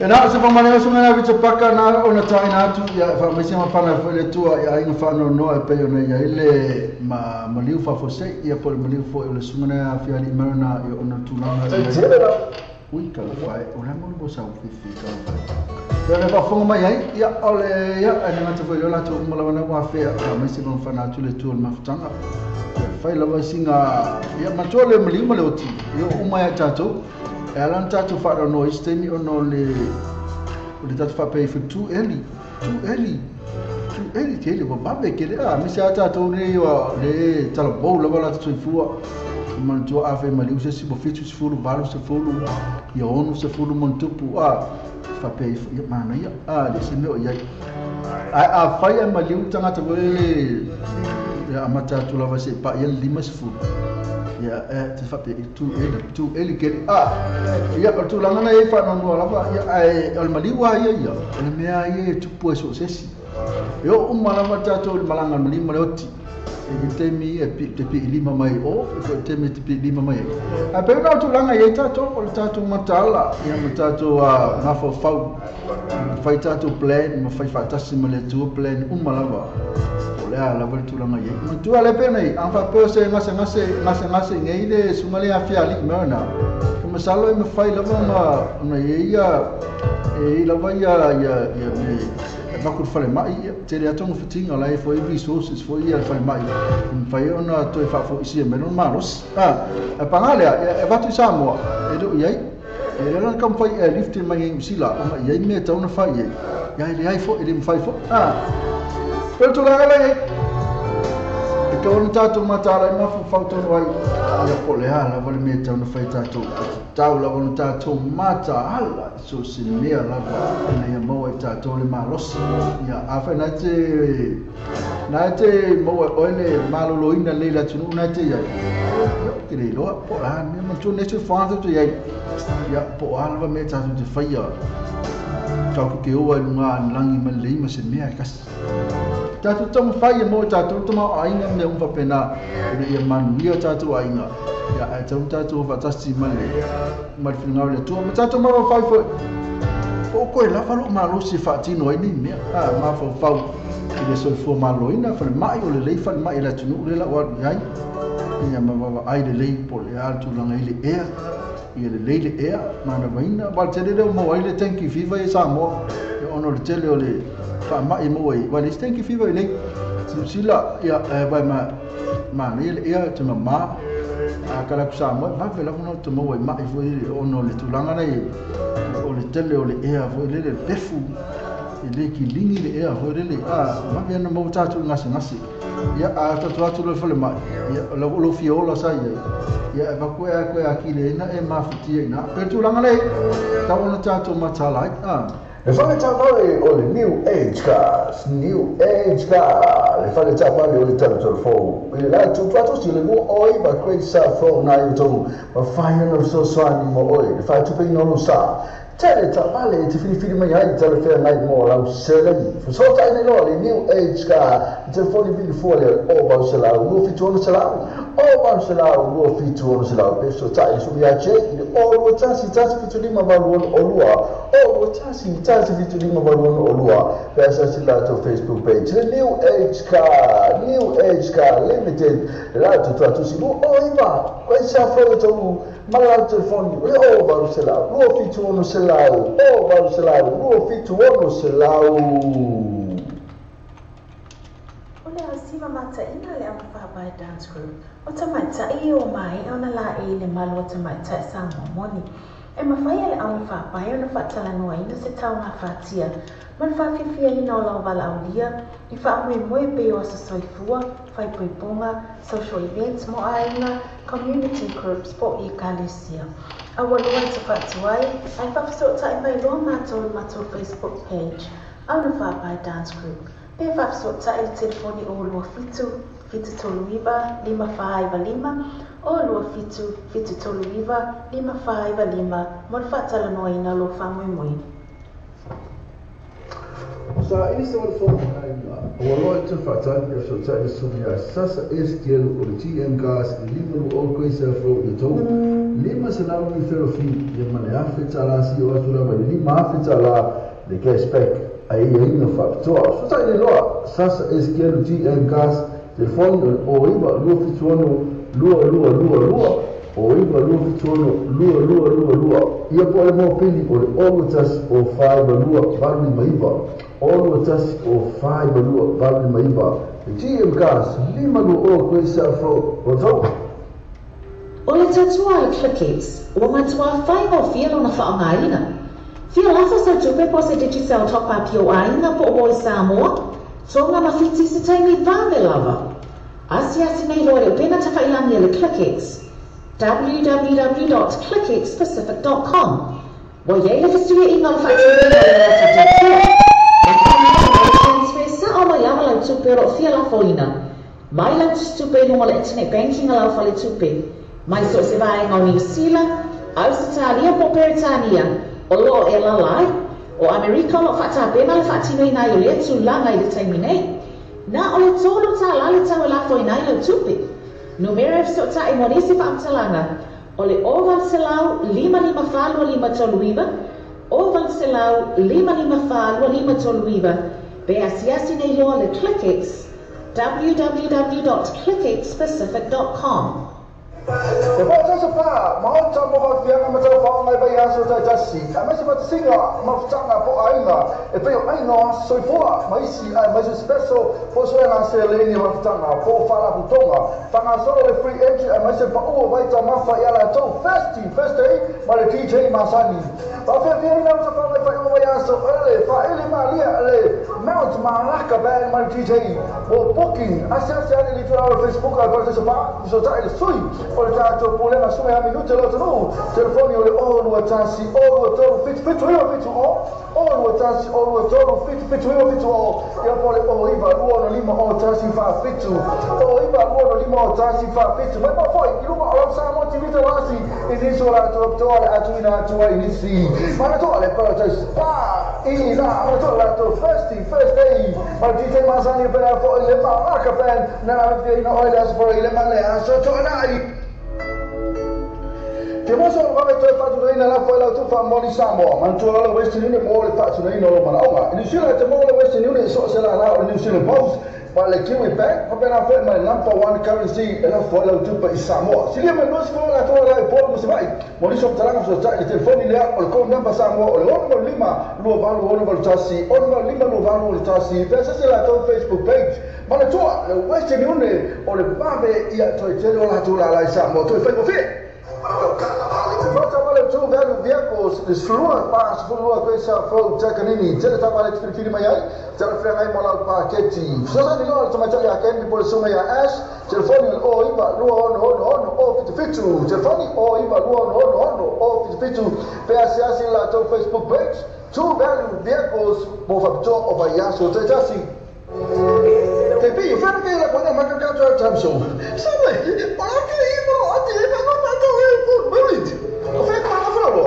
E na se whamaneo sunga na vita paka na ona taina atu ia whamaisi mapana fo le tua ia ainga whano noa e pei ona ia ile ma maliu whafose ia po le maliu fo o le sunga na fiali marana ia ona tūlanga ia ui ka whai o la molu bosa ufifi ka whai. Pea le whafonga mai ai ia o le ia ane ngata fo i lola atu umalawana wafea whamaisi mapana atu le tua le mafutanga. Ia whai lawa singa ia matua le maliu ma le oti ia uma ia tātou. E ala tātou whaarano i stemi ono le tātou whapei for too early te hele wababe ke le a mese a tātou nei wa le talabou lava la tātou fua manatua afe maliu se si bo fitu se fulu valu se fulu ia onu se fulu montupu a whapei ia mana ia a le se meo ia a whai a maliu tangata wo le a matatu lava se pa ia lima se fulu ia te whape i tū eli kere a ia o tūlanga na e whanonua lava ia ai o le maliua ia ia o le mea ia e tupu e so sesi e o umalava tātou le malanga le malima le oti e te temi e te pi lima mai o e te temi te pi lima mai a pe o tūlanga ia tātou o le tātou matala ia ma tātou ngawhawhau whai tātou plan ma whai whaatasi ma le tua plan umalava lea lava le tulaga i ai matua le pena a faapea se gasegase nei le suga le afiali'i mai ona ka masalo e mafai lava ona ona i ia e lava ia ia ia me vaku le falema'i ia tele atu fatiga la e foi resources foi ia le falema'i e mafai ona toe faafo'isia mai lona malosi a paga lea e vatu i Samoa e leo i ai e le lana kamafai e lifte mai ai Usila ona i ai mea tau na fai ai ia e leai fo'i le mafai fo'i Pero tulaga lai e ka ona tātou matala i mafu whautonu ai ia po le hala wale mea tau na whai tātou tau lava ona tātou mata ala so se mea lava ina ia maua i tātou le malosi ia awhai nai te maua oe le maloloina le la tunu nai te iai ia te le iloa po la mea matua nei te whanau te iai ia po ala mea tātou te whaia kau ke oa i lunga anlangi ma le ima se mea e kasi tātou taumafai e mo tātou tama aiga mea uma faapena ina ia manuia tātou aiga ia ae tau tātou faatasi ma le finagalo le Atua ma tātou mafaufau foi po o koe lava lou malosi e faatino ai nei mea a mafaufau i le soifua maloina falemai o lelei falemai i le atunuu le lau alu i ai ia ma vavaai lelei po o le a le tulaga i le ea ia lelei le ea manavaina wa le tele leo maua ai le tenki fever i Samoa ia ona o le tele o le faama'i maua ai wa le isi tenki fever i nei Silasila ia vai ma manaia le ea te mamā a kala ku Samoa vave lava ona te maua i ma'i foi ona o le tulaga nei o le tele o le ea foi lele pefu e le kiligi le ea foi lele a vave ana maua tātou gasegase ia a tātou atu loa i falemai ia lou fia ola sa i ai ia e vaku e a koe a kile ina e mafutia ina pe tulaga nei tau ona tātou matala ai a Le fale taavale o le New Age Cars, New Age Car, le fale taavale o le talatala fou. I le la tutuatosi le lua oi ma Great South Road na i tonu, ma whai ana fesoasoani mo oe, le whaatupeina o lou sa. Tele taavale e te whiriwhiri mai ai tala whea ngai mo lau seleni. Fesoatai nei loa le New Age Car, le telefoni vili fua le o vau selau, lua fitu ono selau, o vau selau, lua fitu ono selau. Pe fesoatai le sumi a Jake i le o lua tasi, tasi fitu lima valu ono o lua, o lua tasi, tasi fitu lima valu ono o lua. Pe asasi latou Facebook page, le New Age Car, New Age Car Limited, le latou tuatusi lua o iva, koe sa fo tolu, ma le latou telefoni, le o valu selau, lua fitu ono selau, o valu selau, lua fitu ono selau. O le ausiva mataina le Aufaavae Dance Group o tamaita'i o maea ona laei le malu o tamaita'i Samoa moni. E mafai e le Aufaavae ona faatalanoaina se taugāfatia ma le faafiafiaina o lau valaaulia i faamoemoe pei o aso soifua, faaipoipoga, social events mo aiga, community groups po o ekalesia. Aua loa e te faatuai ae faafesootai mai loa matou i le matou Facebook page Aufaavae Dance Group. Pe faafesootai le telefoni o 27 739 545 o 27 739 545 mo le faatalanoaina o lou faamoemoe. Sa ili se wale fō ua loa i te whaatani o fesoatai le sumi a Sasa STL o le TM Gas i lima lua o Grace South Road i tau 500 referral fee ia ma le $1,000 si o atu lava i le $5,000 le cashback ai aiaiga faapitoa. Fesota'i nei loa Sasa SKL GM Gas, telefoni o le 09 276 2222, 09 276 2222, ia po o le mopili o le 0 1 0 4 2 8 5 9, 0 1 0 4 2 8 5 9. Le GM Gas, 520 Great South Road, Rotorua. O le tautua a le Clickex, ua matuā faigofie lona faaaogaina. Fia lafo sau tupe po o se Digicel Top Up i ou aiga po o Voice Samoa, Tonga ma Fiti i se taimi vave lava. Asiasi nei loa i le upega tafailangi a le Clickex, www.clickxpacific.com. Ua i ai le fesuiaiga o le faatinoina o le latou tautua, mafai ai ona e transfer sao mai lava lau tupe o lo o fia lafoina mai lau tusitupe i luga o le internet banking a lau faletupe, mai so o se vaega o Niu Sila, Ausetalia po o Peretania o lo o e alaala ai. O Amerika o lo o faatapena le faatinoina ai o lea tulaga i le taimi nei. Na o le $3 le tau e lafoina ai lau tupe. Numera e fesootai mo nisi faamatalaga o le 0800 554 2539, 0800 554 2539, pe asiasi nei loa le Clickex, www.clickxpacific.com. E whakatau pa, maota mo fafiaga ma tau whaonga i vai aso taitasi, aemaise fatasiga ma futanga po aiga, e pei o aiga o aso soifua, ma isi aemaise special po suega seleni o mafutaga po faalapotopotoga, faagasolo le free entry aemaise pa'u o vai taumafa ia latou Thirsty Thursday ma le DJ masani. Faafiafiaina ma tafaga i faaiuga vai aso ele faaili malia le Mount Malaka Band ma le DJ mo booking asiasi ane i le itulau o le Facebook a le Parataiso Pa, fesootai le sui o le tatou pulega sume a minute lo atunuu, telefoni o le 0 21 023 77 9 70, 0 21 023 77 9 70, ia po o le 09 2 5 0 1 4 7, 09 2 5 0 1 4 7. Mai mau foi i luga o lau Samoa TV Talasi i nisi o latou apitoa le atuina atu ai i nisi manatua le Paradise Spa i la manatua latou Thirsty Thursday ma le DJ masani e pea foi le Malaka Band na lavefiaina oe le aso fola i le ma le aso toanai. Te moso o vave toe faatunaina lafo e lau tufa moli Samoa. Manatua la le Western Union mo le faatunaina o lo manaoga. I New Zealand te mo le Western Union so se la la o le New Zealand Post ma le Kiwi Bank faapena foi ma le number one currency e lafo ai lau tupe i Samoa. Silia mai 20 la toa la i Upolu ma Savaii. Mo nisi o faamatalaga fesoatai le telefoni lea o le code number Samoa o le 685 28 81 685 28 61 pe asiasi latou Facebook page. Manatua le Western Union o le vave ia toe tele o latou lala i Samoa toe faigofie. Whakatau tu value vehicles le 12 pa 12 Great South Road Takanini tele taavale te filifili mai ai talafeagai mo lau paketi. Fesoasoani loa le tamaitai ia Candy po o le susuga ia Ash, telefoni o le 09 266 077, telefoni 09 266 077, pe asiasi i le latou Facebook page True Value Vehicles mo faapitoa o vaiaso taitasi. Te pei, whana kei la koina maka ka tau tamso. Sabe, o la ke i mo ati e ka ma ka e for minute. O fe ka fa lo.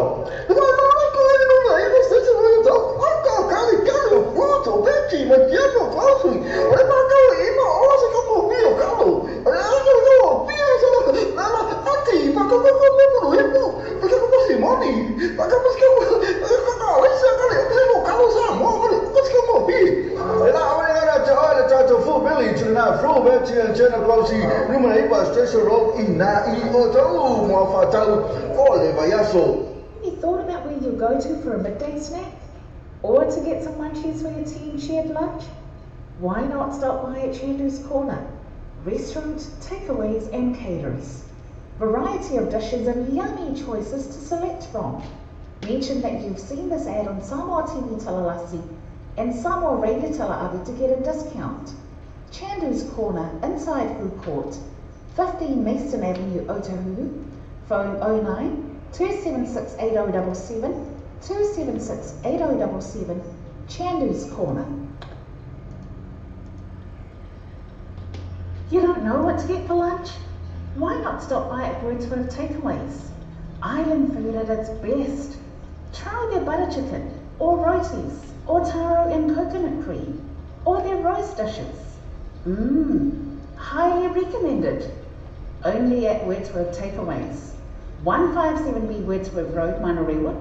No no no ko e no na e no se se mo yo o ka ka le ka lo fruto beki ma tiano quasi. O le ma ka e mo o se ka mo fi o ka lo. O le no no fi o se na na ati ma ka ko ko mo mo e mo. Ma ka ko simoni. Ma ka ko ka ka le se ka le mo ka lo sa mo mo ko se mo fi. E la o le na te oe le tatou Full Village na Full Village Channel Close numera 9 Station Road i na i o tau mo whatau o le vaiaso. Have you thought about where you'll go to for a midday snack? Or to get some munchies for your team shared lunch? Why not stop by at Chandu's Corner? Restaurant, takeaways and caterers. Variety of dishes and yummy choices to select from. Mention that you've seen this ad on Samoa TV Talalasi and Samoa Radio Tala'ave to get a discount. Chandu's Corner, inside Food Court, 15 Mason Avenue, Otahuhu. Phone 09 276 8077, 276 8077, Chandu's Corner. You don't know what to get for lunch? Why not stop by at Wordsworth Takeaways? Island food at its best. Try their butter chicken, or rotis, or taro and coconut cream, or their roast dishes. Mmm, highly recommended. Only at Wordsworth Takeaways. 157B Wordsworth Road, Manurewa.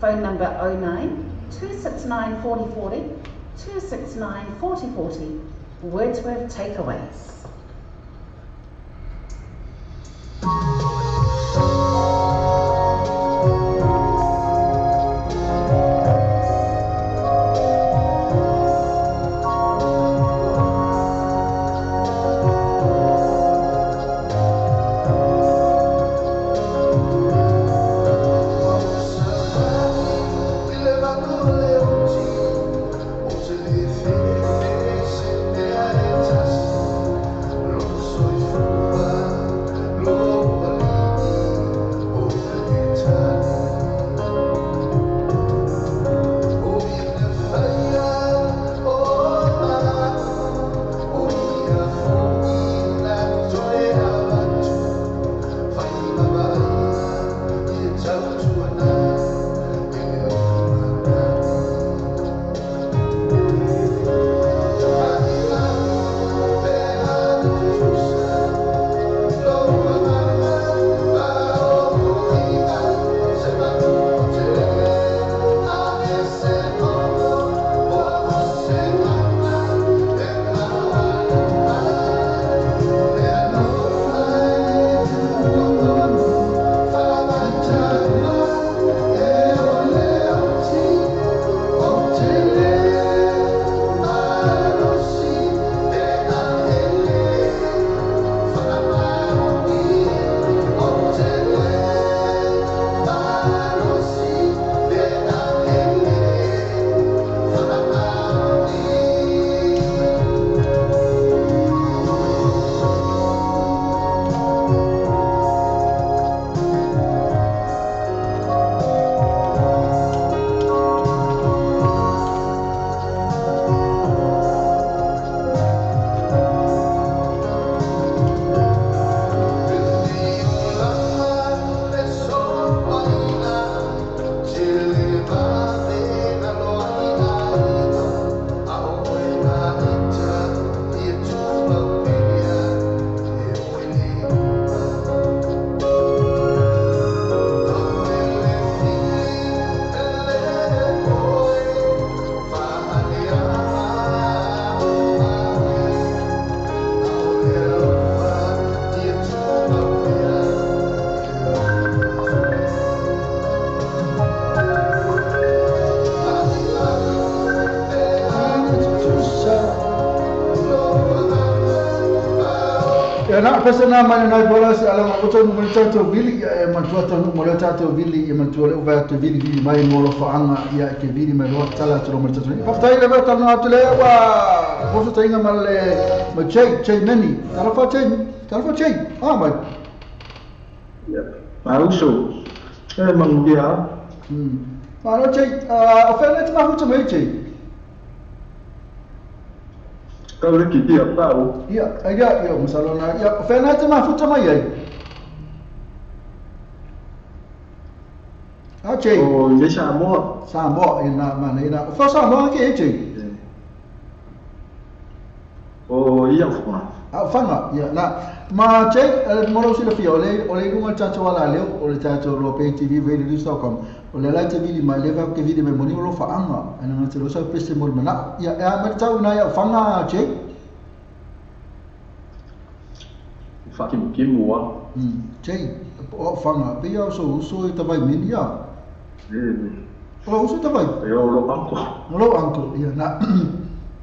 Phone number 09 269 4040, 269 4040. Wordsworth Takeaways. Na pesa na mai nai bola se ala mo to mo tato vili e matua tanu mo tato vili e matua le va to vili vili mai mo lo faanga ia ke vili mai lo tala to mo tato. Faftai le va tanu atu le wa mo so inga mal le mo che che meni. Tala fa che. Ah mai. Ya. Ma uso. E mangia. Ma lo che a fa le ma fu mai che. Kau ki ia pau. Ia, ia, ia, masalona. Ia, whenā te mafuta mai ai? A, Jay. O, ia Samoa. Samoa, ia nā, mana, ia nā. O wha Samoa ke e, Jay? O, ia whanga. A, whanga, ia, nā. Ma, Jay, moro sila fia, o le runga tātou ala leo, o le tātou roa pay TV, radionews.com, o le lai te vili mai, le wau ke vili mai moni o lo whaanga, ana ngā te rosa pese mo le mana. Ia, e a mai tau nā ia whanga, Jay? Whakimukimu wa. Jay, o whanga, pe ia so uso e tawai meni ia? O uso e tawai? Ia o lo anko. O lo anko, ia nā.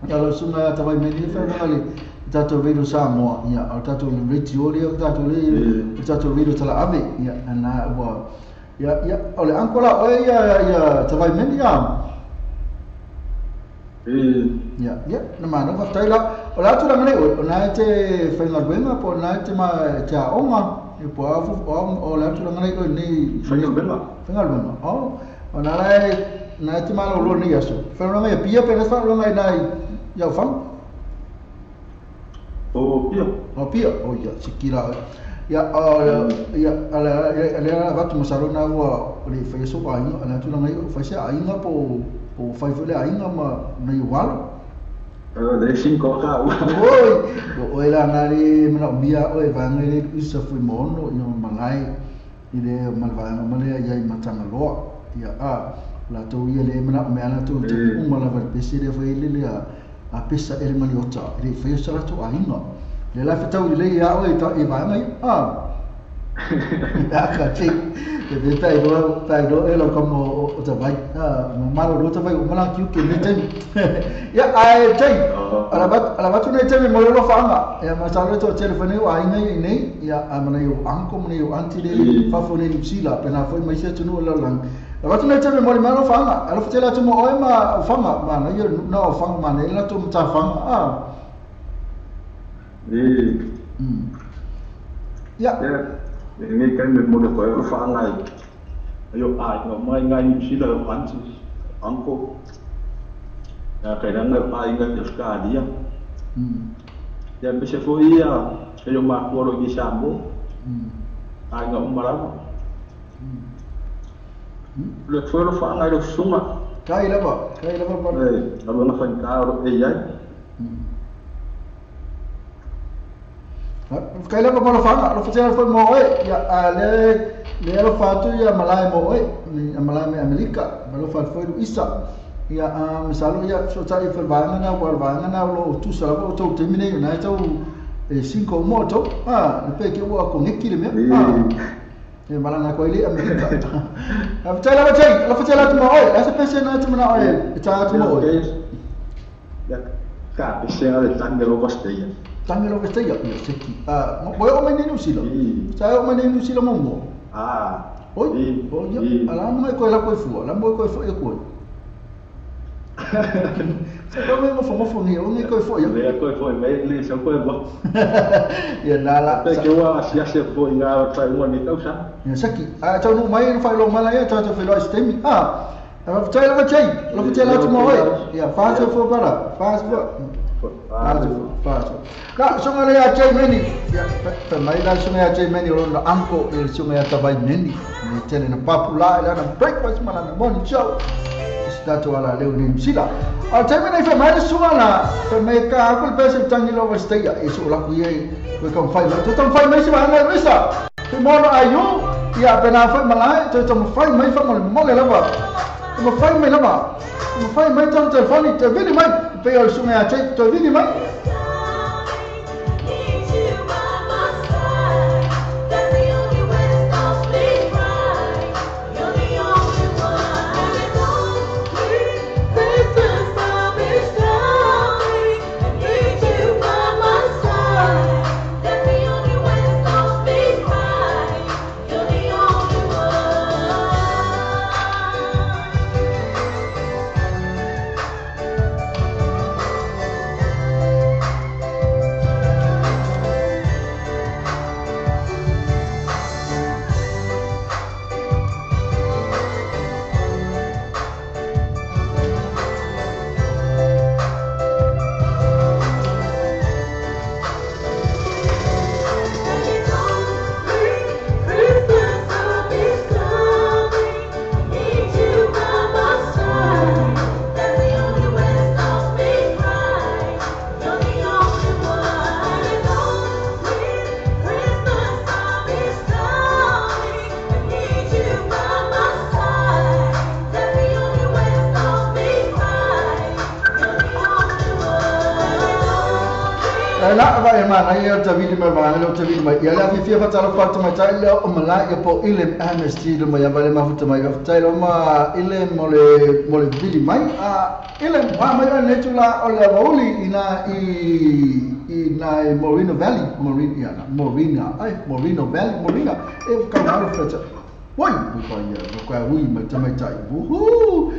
Ia lo sunga tawai meni e whaanga le tātou radio Samoa, ia, o tātou radio lea, o tātou le, o tātou radio tala ave, ia, nā, ua, ia, ia, o le anko la, oe ia, ia, tawai meni ia. Ia, ia, na mana, whaftai la, o la atu ranga nei, o nā te whaingaruenga, po nā te ma te aonga, e po afu, o la atu ranga nei, o nei... Whaingaruenga. Whaingaruenga, o, o nā lai, nā te mana o lo nei aso. Whaingaruenga ia pia, pena whaingaruenga i nai, ia whang? O pia. O pia, o ia, sikira. Ia, o, ia, ala, ala, vatu masaro nā ua, o le whai so ainga, ala atu ranga nei, o whai se ainga po, po whai whai le ainga ma nei walo. Le cinco ka. Oi, o oi la ngari mana mia oi vanga le usa fui mono ia malai. I le malvaenga ma lea iai Matagaloa ia a latou ia le manao mea latou i taimi uma lava le pese lea foi le a pesa ele maliota e le faia sa latou aiga le la fetau lelei ia oe i vaega ia a aka te te tai roa tai roa e lau kama o tawai malo lo tawai o mana kiu ke nei taimi ia ae tai ala vatu nei taimi mo le alofaga ia masalo to telefone o aiga i nei ia a mana i o anko mana i o anti le fafo nei New Zealand pena foi mai se atunuu o le lalolagi la vatu nei taimi mo le alofaga alofa tele atu mo oe ma ofaga mana ia na ofaga mana e latou matafaga a ia Nei kai me mo le koe o whaangai. Aio ai ngā mai ngai New Zealand o aunties, uncle. Ia kai ranga ai ngai Australia. Ia pese foi ia kai o mākua ro i Samoa. Ai ngā umarama. Le foi lo whaangai lo sunga. Kai lava pa. E, lava na whainga ro e iai. Kai lava mo fanga, lo fatela foi mo oe, ia a le le lo fatu ia malai mo oe, ni malai me Amerika, ma lo fatu foi isa. Ia a misalo ia so tai foi vaega na wa vaega na lo tu sa lo to termine na tau e 5 mo to. Ah, le pe ke ua koneki le me. Ah. E malanga ko ile Amerika. A fatela ba tai, lo fatela tu mo oe, asa pese na tu na oe, ta tu mo oe. Ia ka pese le tangelo costeia. Tangelo vesteia ia seki. Ah, mo o mai nei New Zealand. Sa o mai nei New Zealand mo. Ah. Oi, oi, ala mo ko la ko fua, la mo ko fua e ko. Sa ko mo fo fo ni, o ni ko fua. Le ko fua me le sa ko bo. Ia na la. Pe ke wa sia se fo inga tai mo ni tausa. Ia seki. Ah, tau no mai no fai lo mala ia tau fai lo stemi. Ah. Ala fai la vai, la fai la tu mo oi. Ia fa fo para, fa fo. Fácil. Ka songa le a Jay Meni. Ya pa mai la songa a Jay Meni o no anko le songa a Tavai Meni. Ni tele na papula ila na breakfast mala na morning show. Stato ala leo ni sila. A Jay Meni fa mai songa na fa mai ka ko le pese tangi lo steia e so la ku ye ko kam fai. To tam fai mai se ma na risa. Te mono ayu ya pena fai malai to tam fai mai fa mo le lava. Mo fai mai lava. Mo fai mai tam telefoni te vili mai. Pe o songa a Jay te vili mai. Mana ia tavili mai mana le tavili mai ia la fia fatala fata mai tai le o mala ia po ile MST le mai vale mafuta mai tai lo ma ile mole mole vili mai a ile ma mai ne tula o le vauli ina i na Moreno Valley Morena Morena ai Moreno Valley Morena e ka malo fata woi ko ia ko ui mai tai tai wuhu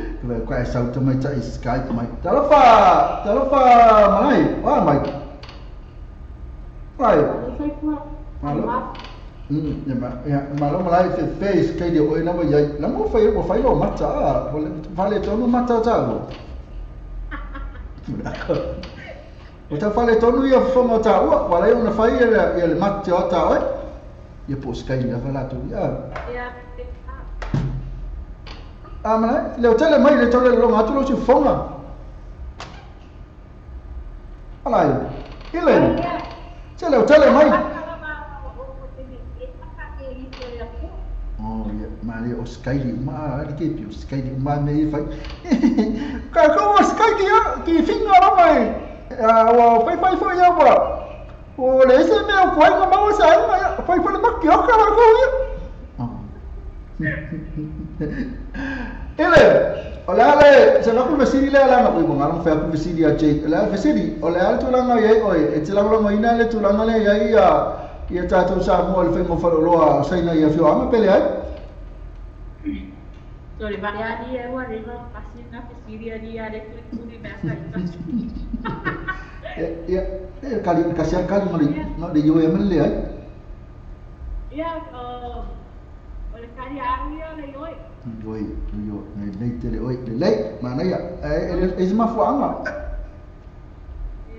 ko ai sau tai tai Skype mai talofa talofa mai wa mai Ai. Malo. Ya malo malai te face kai de oi na mo yai. La mo fai mo fai lo mata a. Fale tonu mata ta go. O ta fale tonu ia fo mata o wala una fai ia le mata o ta oi. Ia po skai ia fala tu ia. Ya. Ah malai le tele mai le tele lo ngatu lo si fonga. Alai. Ile. Tele tele mai. o skaili uma le ke pi o skaili uma me e fai ka ko o skaili a ki finga la mai a o fai fai fai ia wa o le se me o kwai ma o sa ai fai fai ma ki o ka la ko ia ele o le ale se la ku vesiri le ala na ku ngalo fa ku vesiri a che le vesiri o le ale tulanga ye oi e te langolo ina le tulanga le ia ia ia tatou sa mo le fai mo falo sa ina ia fio ama pele ai sorry va ya ni e wa re va pasi na vesiri ali ale ku ni me sa ia e kali kasi kali mali no de yo e mele ai ia o le kali a ia le yo oi yo nei nei tele oi le lei mana ia e e ma fuanga e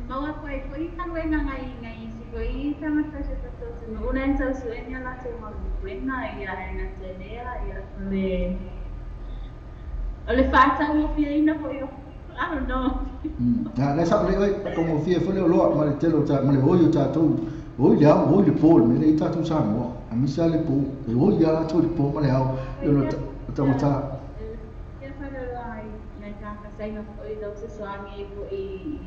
maua foi foi kaluenga ngai ngai si foi tama sa sa sa no una ensa sueña la se mo buena ia na tenea ia le le fata mo fiina foi I don't know na le sa le oi como fie foi le lo ma le telo ta ma le oi ta tu oi le oi le pol me le ta tu sa mo a mi sa le po e oi ya la tu le po ma le au yo ta mo ta ia fa le ai ngai ka ka sai no foi do se soangi foi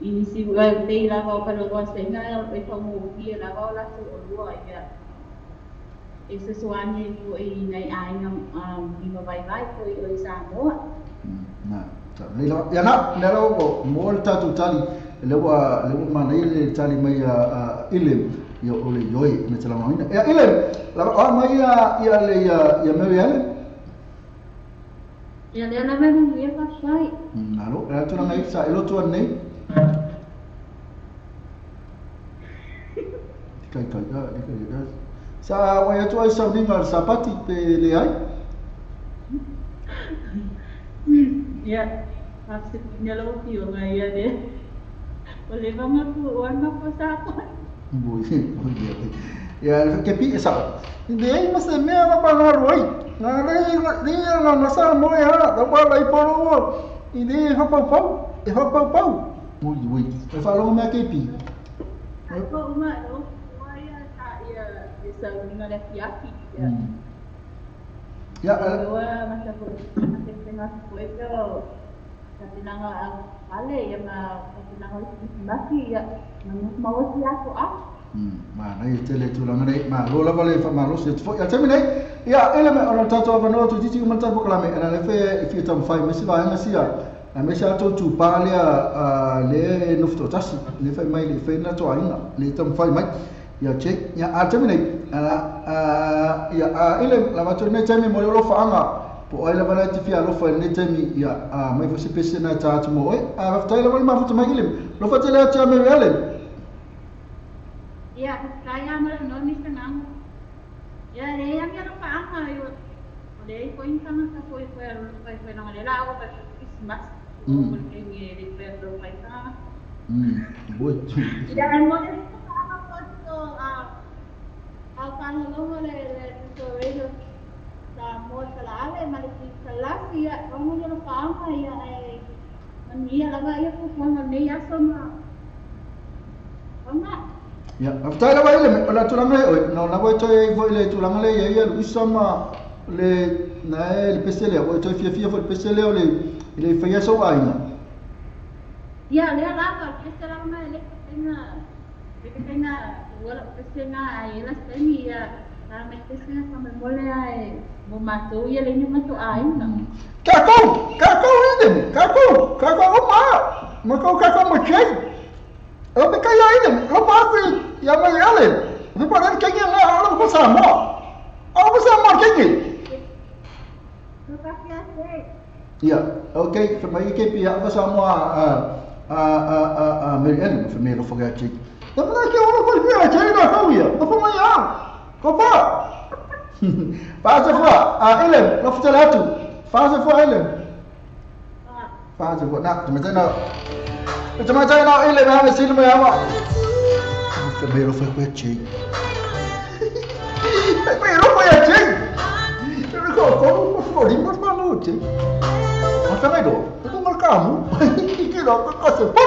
i si nei lava o palo se na e fa mo ia lava o la tu o lua ia e se soangi foi ngai ai na i ma vai vai foi o sa mo na ta nei la ia na le lo mo le tatu tali le wa ma nei le tali mai a ile ia o le yoi me te la maina ia ile la o mai ia le ia me ia ia le na me ia fa sai na lo la tu na mai sa ilo tu nei kai kai kai sa wa ia tu ai sa ninga sa pati pe le ai ia pasi nelo fio ngai ia de o le vanga ku o ma ko sa ko boi ia ke pi sa de ai ma se me ma pa na roi na le le na na sa mo ia na pa lai po ro i de ha pa pa e ha pa pa ui ui e fa lo me ke pi ko uma ro wa ia ta ia sa ninga le fiaki ia ya wa ma sa ko ma sa ko e ko tinanga ang ale ia ma tinanga maki ia mau sia ko a ma nei tele tulanga nei ma lo lava le fa ma lo se fo ia temi nei ia ele me ona tato ava no tu titi uma tapo kalame ana le fe fi tam fai me si va ma sia a me sia to tu pa le a le no fto tasi le fai mai le fe na to aina le tam fai mai ia che ia a temi nei a ia a ele la va to ne temi mo lo fa anga po ai lava te fia alofa ne temi ia a mai fo se pese na ta atu mo oi a va lava ma fo mai ile lo fa tele atu me ale ia kai ama no ni sanang ia le ia mi alo pa ama yo le ko in kama ka foi foi alo foi foi na le la o pa Christmas o ke ni le pe ro pai ka boi ia mo le pa ko to a a pa no lo le le to re sa mo sa ale ma le kalasi ia mo le pa ama ia e mania lava ia ko ko nei aso ma ama ia aftai lava ile la tulanga oi no la voi toi voi le tulanga le ia ia luisa ma le na le pesele oi toi fia fia foi pesele o le le faia so aina ia le lava pesele ma le tena le tena wala pesele ai la seni ia na me pesele sa me mole ai mo matou ia le ni matou ai na kako kako ile kako kako o ma ma ko kako mo chei o me kai ai lo pa ku ia mai ale me pa ran kengi na ala ko sa mo o ko sa mo kengi ia okay fa mai ke pi ia sa mo a me ele fa me lo fa ga chi da na ke o ko pi a chei na ko ia ko fa mai a ko pa fa se fa a ele lo fa tele atu fa se fa ele fa se fa na me tena Tama tayo na ile na sila may ama. Pero fa ko chi. Pero fa ya chi. Pero ko ko ko ri mo pa no chi. Ma ta mai do. Ko ngal ka mu. Ki ro ko se pa.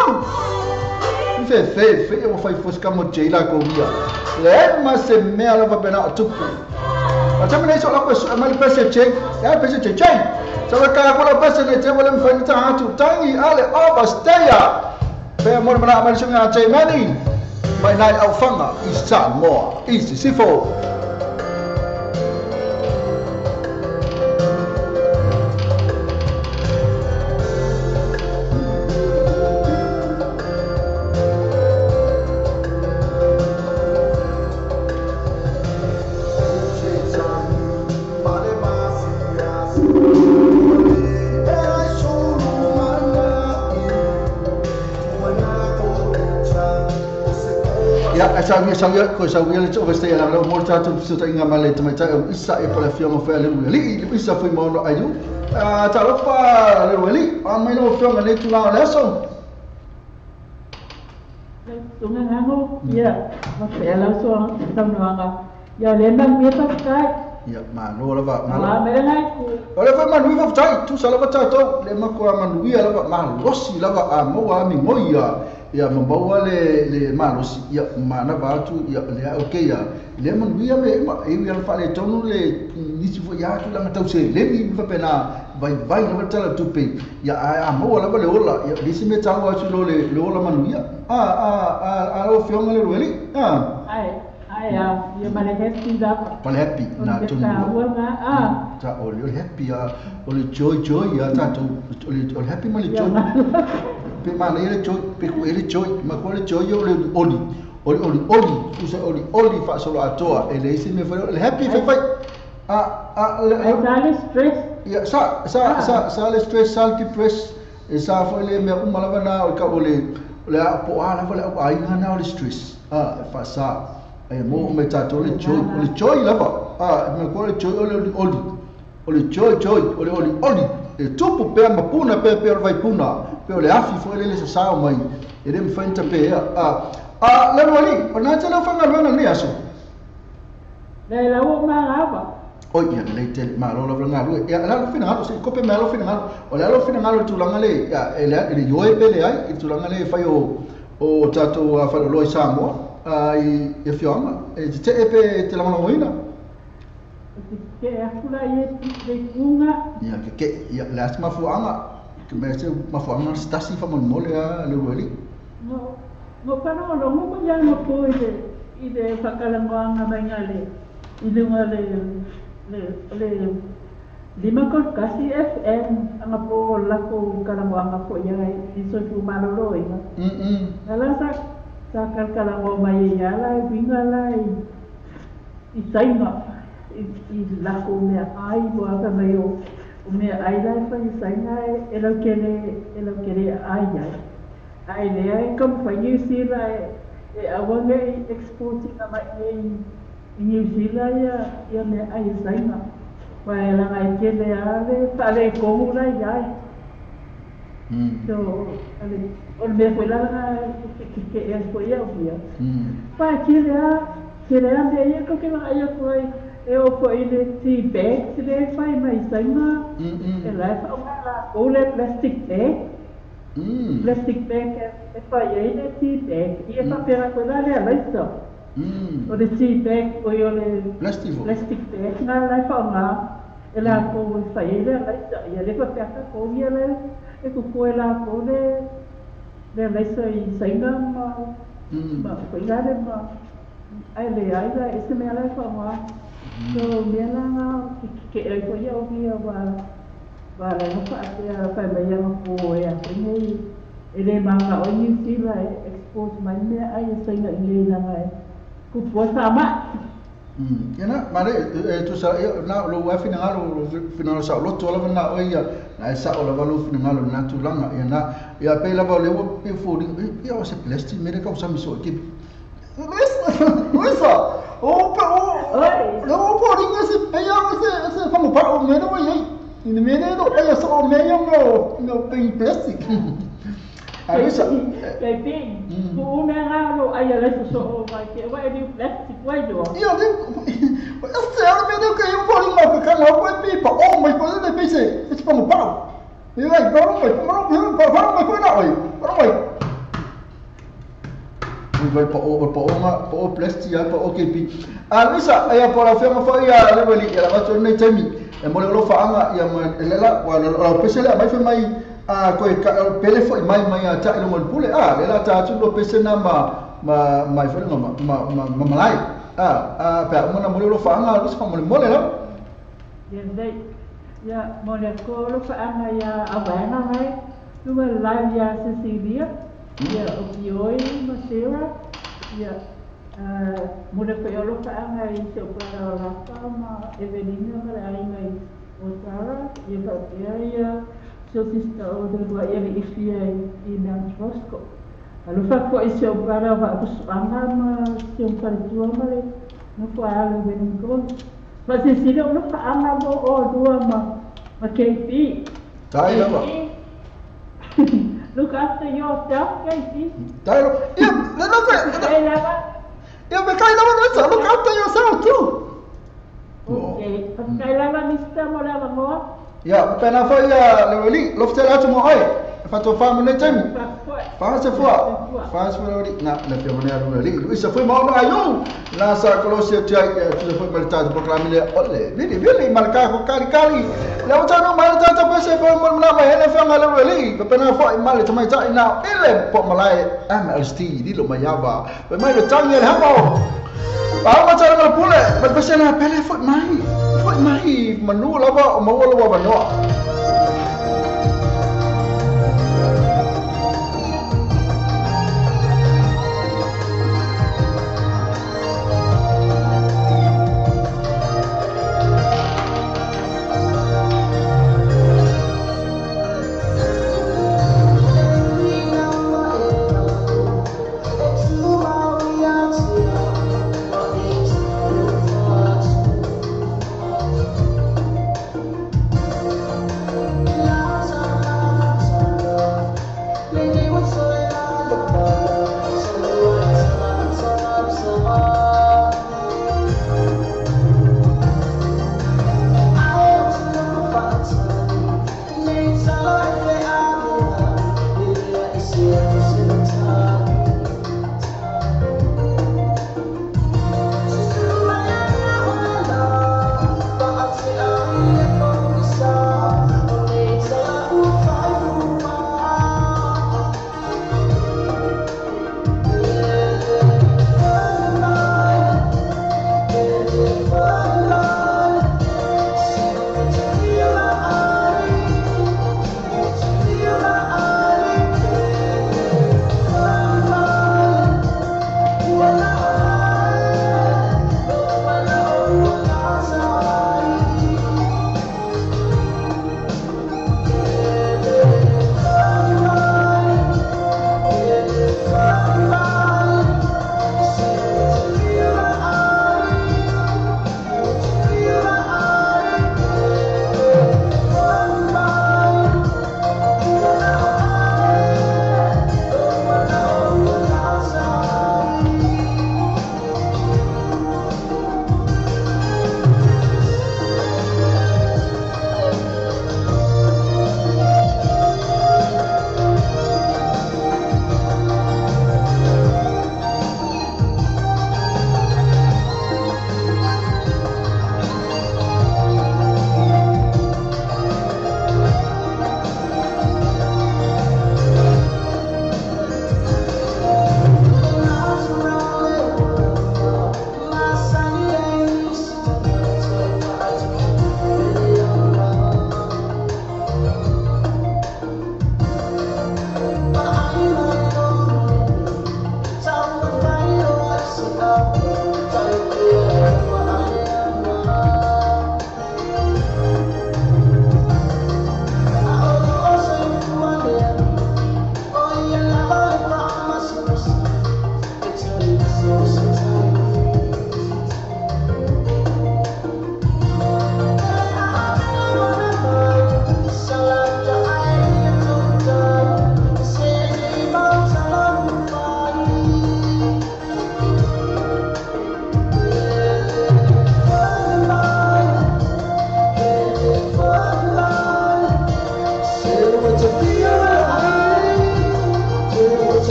Fe fe fe o fai fos ka mo chi la ko via. Le ma se me ala pa pena tupu. A tama nei so la ko ma le pese che. Ya pese che che. Sa ka ko la pese ne te wala mfai ta atu tangi ale overstay. Pe mo mana ma singa che mani. Mai nai au fanga i Samoa. I Sisifo. Sa ko sa wele to veste la lo morta to so inga male to meta isa e pala fionga fa le li isa foi mo no ayu a ta lo pa le weli a mai lo fionga le tu la le so tunga ngango ya ma pe la so taunuanga ya le ma mi pa kai ya ma no la va ma la me la o le fa ma nui fa tai tu sa la va ta to le ma ko ma nui la va ma lo si la va a mo wa mi mo ya ya mabawa le le malosi ya mana batu ya le okay ya le manuia me ma e ya fa le tonu le nisi fo ya tu la ngata se le mi fa pena vai vai la tala tu pe ya a mo la le ola ya lisi me tau a tu lo le le ola manuia a a a a lo fionga le rueli a ai ai ya ya ma le happy da pa le happy na tu a ta o le happy ya o le joy joy ya ta tu o le happy ma le joy pe mana ele joy pe ko ele joy ma ko le joy o le oli oli oli oli usa oli oli fa solo atoa ele isi me fa le happy fa a a le stress ya sa sa sa sa le stress sa depress e sa fo le me uma lava na o ka o le le po a lava le ai na o le stress a fa sa e mo me ta to le joy o le joy lava a me ko le joy o le oli o le joy joy o le oli oli e tupu pe ma puna pe pe o vai puna pe o le afi foi le sa mai e le mfanta pe a a le wali o na tele fanga lwana ni aso le la o ma lava o ia le tele ma lo la nga lu ya la fina ngalo se kope ma lo fina ngalo o la lo fina ngalo tu langa le ya ele ele yoe pe le ai tu langa le fai o tato a fa lo Samoa a i e fionga e te e pe te la ngoina ke akula ye le kunga ya ke ya la mafuanga ke me se mafuanga stasi fa mo mole a le weli no no pa no no mo ya no po i le whakalangoanga mai ngā le i lunga le le lima kasi FM anga po lako kalangoanga po ia i soifu malolo inga ala sa sa kalkalango mai ia la winga la i sainga i lako mea ai mo aka mai o mea ai la fa i sainga e lau kele ai ai ai lea e kampa New Zealand e awange i exporting ama i New Zealand ia mea ai sainga wa e langa i kele ale pale kohu la i ai so ale o mea koe langa ke ea koe ia o ia pa kele a mea ia koke langa ia koe e o ko i le tea bag le fai mai sainga e lai fa o la o le plastic bag plastic bag e fai ai le tea bag i e papera koe la le alaisa o le tea bag o i o le plastic bag ngā lai fa o ngā e la ko e fai ai le alaisa ia le papera ko ia le e kuko e la ko le alaisa i sainga ma ma koe la le ma ai le ai la e se mea lai fa o ngā so mea la ngā ke e koe ia o ia wa wa la no fa te fa mai ia ko e a nei e le manga o New Zealand e export mai mea ai e sainga i nei langa e kupu sa ma ia na mare e tu sa na lo wa fina ngalo fina lo sa lo to la na o ia na sa o la lo fina ngalo na tu langa ia na ia pe la va le o pe fo ri ia o se plastic mere ka o sa mi so ke Luisa o pe o lo po ri se pe ia se fa mo pa o mere o ia i ne mere no ia so o me ia mo pe plastic Arisa ke pe ko me ngalo ai le so o mai ke wa e plastic wai do ia de se ara me do que eu por uma que cala o pipa o mai ko de pese se pa mo pa e vai pa mo pa mo pa pa mo pa na oi pa mo Ui pa o pa o nga pa o plasti pa o KP. A Luisa ia po la fema fo ia le weli ia la to nei temi. E mo le lo faanga ia mo lela wa la pese le mai fe mai a ko ka pele fo mai mai a ta ile mo pule a le la ta tu lo pese na ma ma mai fo ma ma ma malai. A pa mo na mo le lo faanga Luisa mo le mo le la. Ya mo le ko lo faanga ya awana mai. Luma live ya Cecilia. Ya Okioi Masera. Ya mo le ko lo faanga i se para la fama Evelina ma le ainga i Otara ya pa ya so sister o de wa ya i fia i Mount Roscoe. Alo fa ko i se para va anga ma se un para ma le no ko ala Wellington. Ma Cecilia lo faanga mo o dua ma ma KP. Tai lava. Look after yourself, KP. Tai lava. Yeah, look. Yeah, but kai lava, look after yourself too. Okay. Kai lava Mr. Mo lava mo. Yeah, pena fo ia le weli, lo fte la tu mo ai. Fa to fa mo ne temi. Fa se fo. Fa se fo na le pe mo ne ru le. Luisa foi mo ayo. La sa colosia tia tu foi mal ta proclame le ole. Vili vili marca ko kali kali. Le o ta no mal ta ta pese fo mo na ma hele fa ngale weli. Pena fo mal ta mai ta na ile po malai MLST di lo mayava. Pe mai le tangi le hamo. Pa ma ta le pule, pe pese na pele fo mai. Fo mai manu lava o mo lo wa no.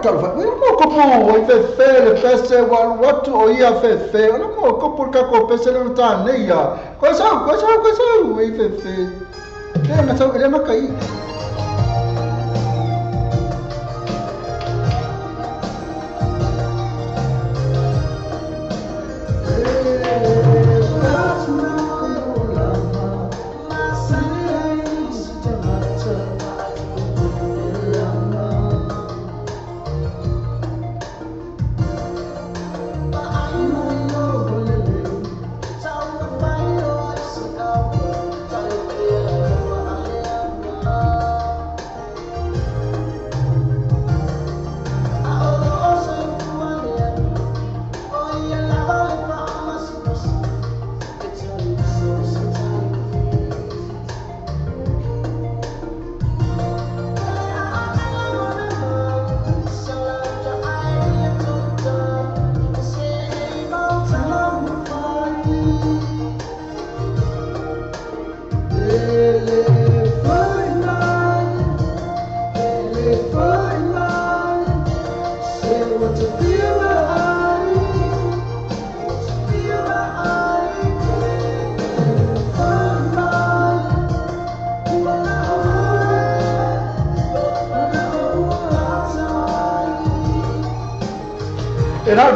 talo fa mo ko po o fe fe le pese wa watu o ia fe fe o mo ko po ka ko pese le ta nei ya ko sa ko sa ko sa o fe fe le ma sa le ma kai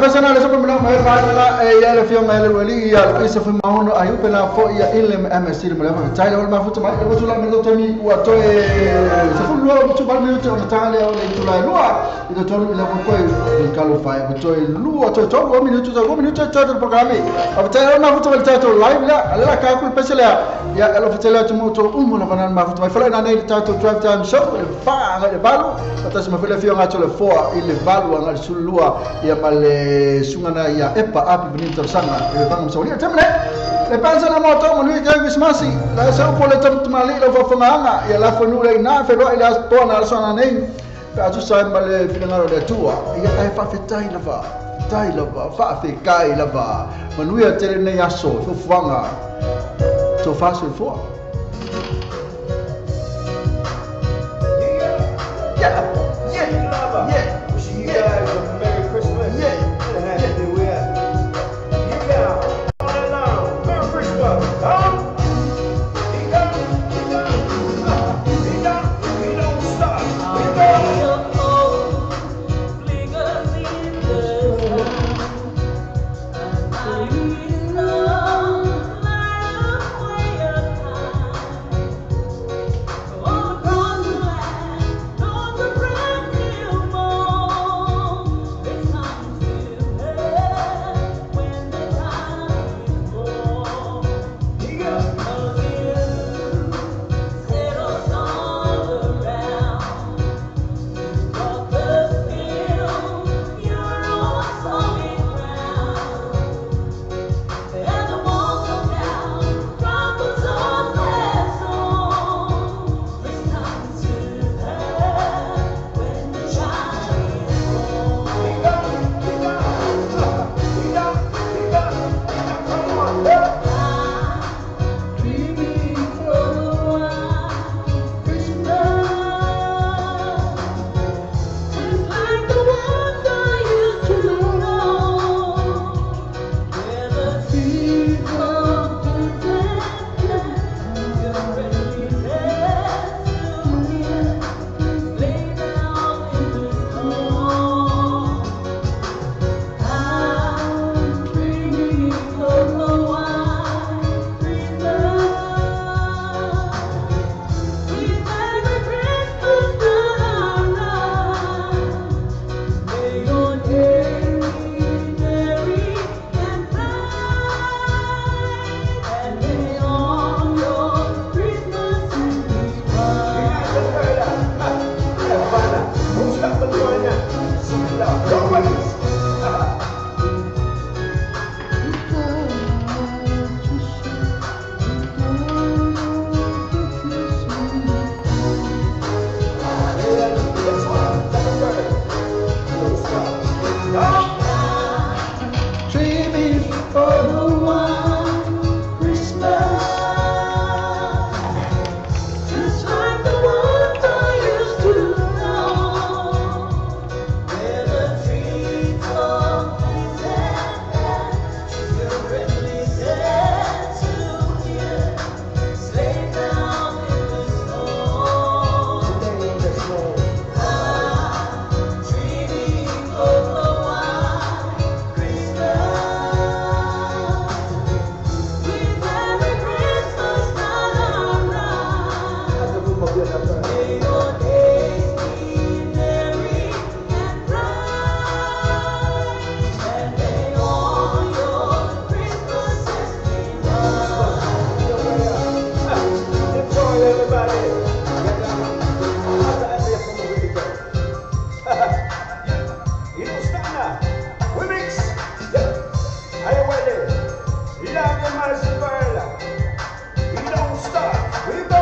Personal sa pamilya may para e ya le fio mai le wali ya le isa fo mahono ayu pela fo ya ile MSC le mala tai le ma fo mai le tula me to mi ua to e se fo lo to ba mi to na le o le tula lua i to to le ko ko e kalo fa e to lua to to o minuto to minuto to to programa a tai ma fo to to live la la ka ku pesele ya lo fo to mo to umo la banan ma fo mai fo na nei to drive time show le fa le balu atas ma fo le fio ngato le fo ile balu nga sulua ya male sungana ya epa api benito sanga e bang sa ulia temne le pansa na moto mo ni ka Christmas la sa po le tam mali lo fa fanga ya la fo nu le na fe lo ila to na so na nei pa tu sa male finanga le tua ya ai fa fe tai la va tai la va fa fe kai la va manuia tele nei aso fo fanga to fa so fo. Yeah, yeah, yeah. Wishing you guys a Merry Christmas and a Happy New Year. Yeah, all along. Merry Christmas. Huh? He done, he done, he done, he don't stop. He done. All across the land, north of We don't stop. We go.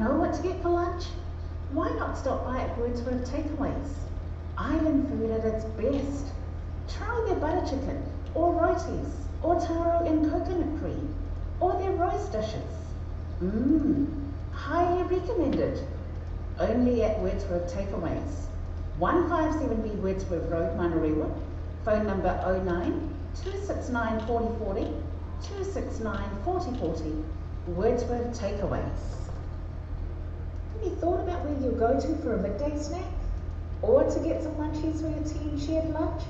know what to get for lunch? Why not stop by at Wordsworth Takeaways? Island food at its best. Try their butter chicken, or rotis, or taro and coconut cream, or their roast dishes. Mmm, highly recommended. Only at Wordsworth Takeaways. 157B Wordsworth Road, Manurewa. Phone number 09 269 4040, 269 4040. Wordsworth Takeaways. Have you thought about where you'll go to for a midday snack? Or to get some munchies for your team shared lunch?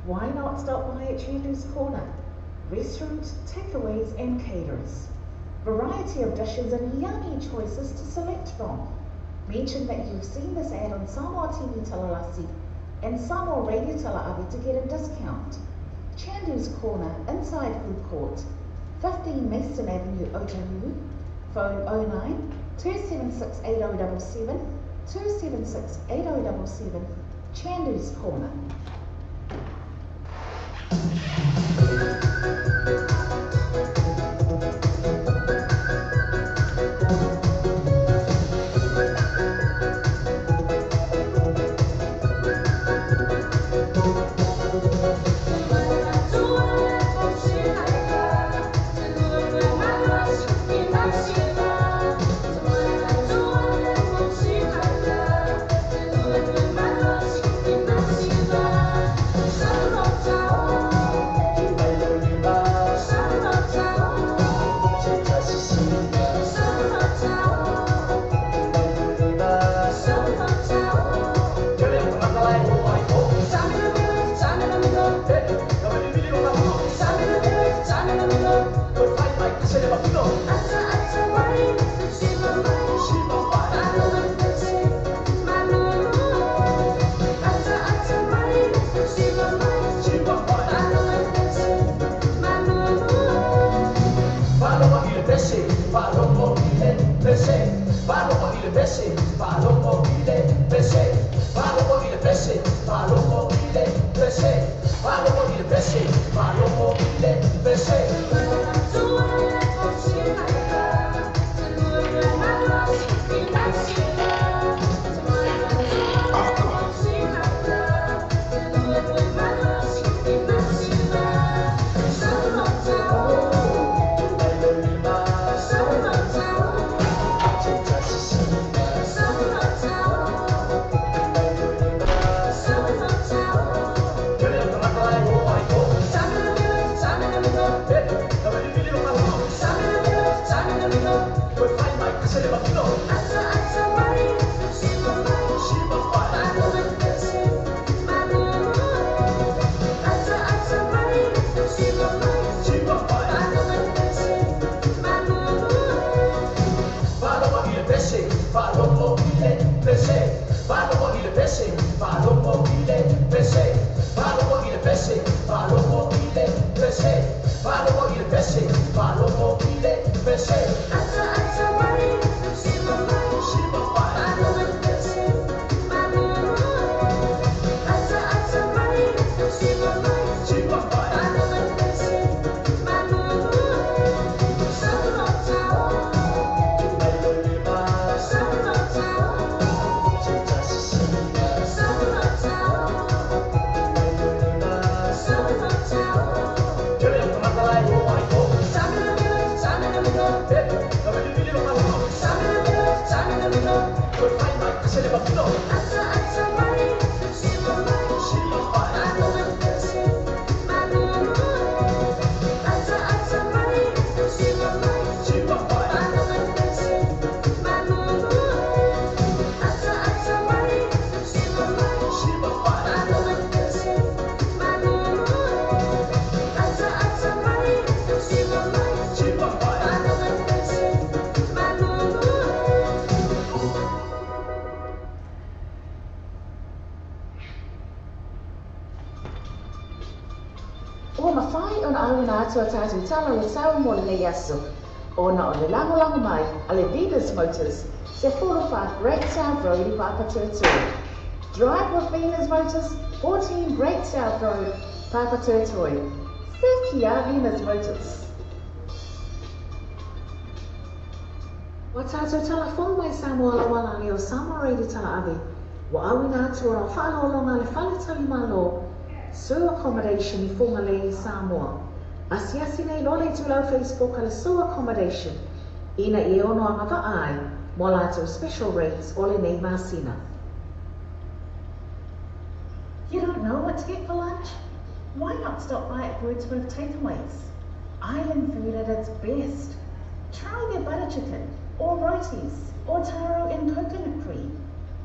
Why not stop by at Chandu's Corner? Restaurant, takeaways and caterers. Variety of dishes and yummy choices to select from. Mention that you've seen this ad on Samoa TV Talalasi and Samoa Radio Talaavi to get a discount. Chandu's Corner, inside Food Court, 15 Mason Avenue, Otahuhu. Phone 09 276 8077, 276 8077, Chandu's Corner. Ua mafai ona auina atu a tātou tala o le sao mo lenei aso. Ona o le lagolago mai a le Venus Motors, se 45 Great South Road i Papatoetoe. Drive with Venus Motors, 14 Great South Road, Papatoetoe. Sekia Venus Motors. Ua tātou talafou mai Samoa lauala le o Samoa Radio Talaave, ua auina atu o lau faaaloaloga le faletalimalo Sue Accommodation i Fugalei, Samoa. Asiasi nei loa le itulau Facebook a le Sue Accommodation ina ia ono agavaa ai mo latou special rates o lenei masina. You don't know what to get for lunch? Why not stop by at Wordsworth Takeaways? Island food at its best. Try their butter chicken, or rotis, or taro and coconut cream,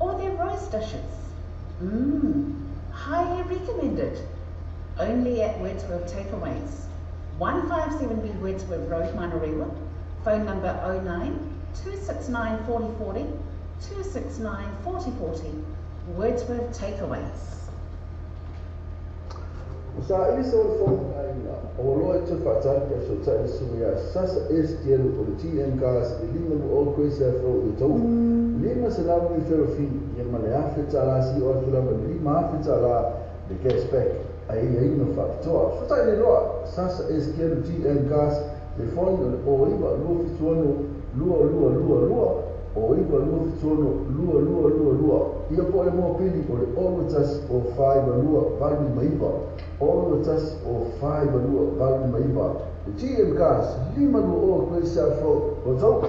or their roast dishes. Mmm, highly recommended. Only at Wordsworth Takeaways. 157B Wordsworth Road, Manurewa. Phone number 09 269 4040, 269 4040. Wordsworth Takeaways. Sa ili se o le fono aiga, o loa e te whaatani kia so tai suga ia Sasa STL o le TM Cars i lima lu o Grace F o le tau. Lima se lau mi whero fi, ia ma le afe tala si o atu lava lima afe tala le cashback ai ai no whaapitoa. Futai le loa, Sasa STL TM Cars, le foni o le o iwa lua fituono lua lua lua lua, o iwa lua fituono lua lua lua lua. Ia po le mua pili o le olu tasi o whaiwa lua valu maiva. Olu tasi o whaiwa lua valu maiva. Le TM Cars, lima lua o Grace Afro, o tau.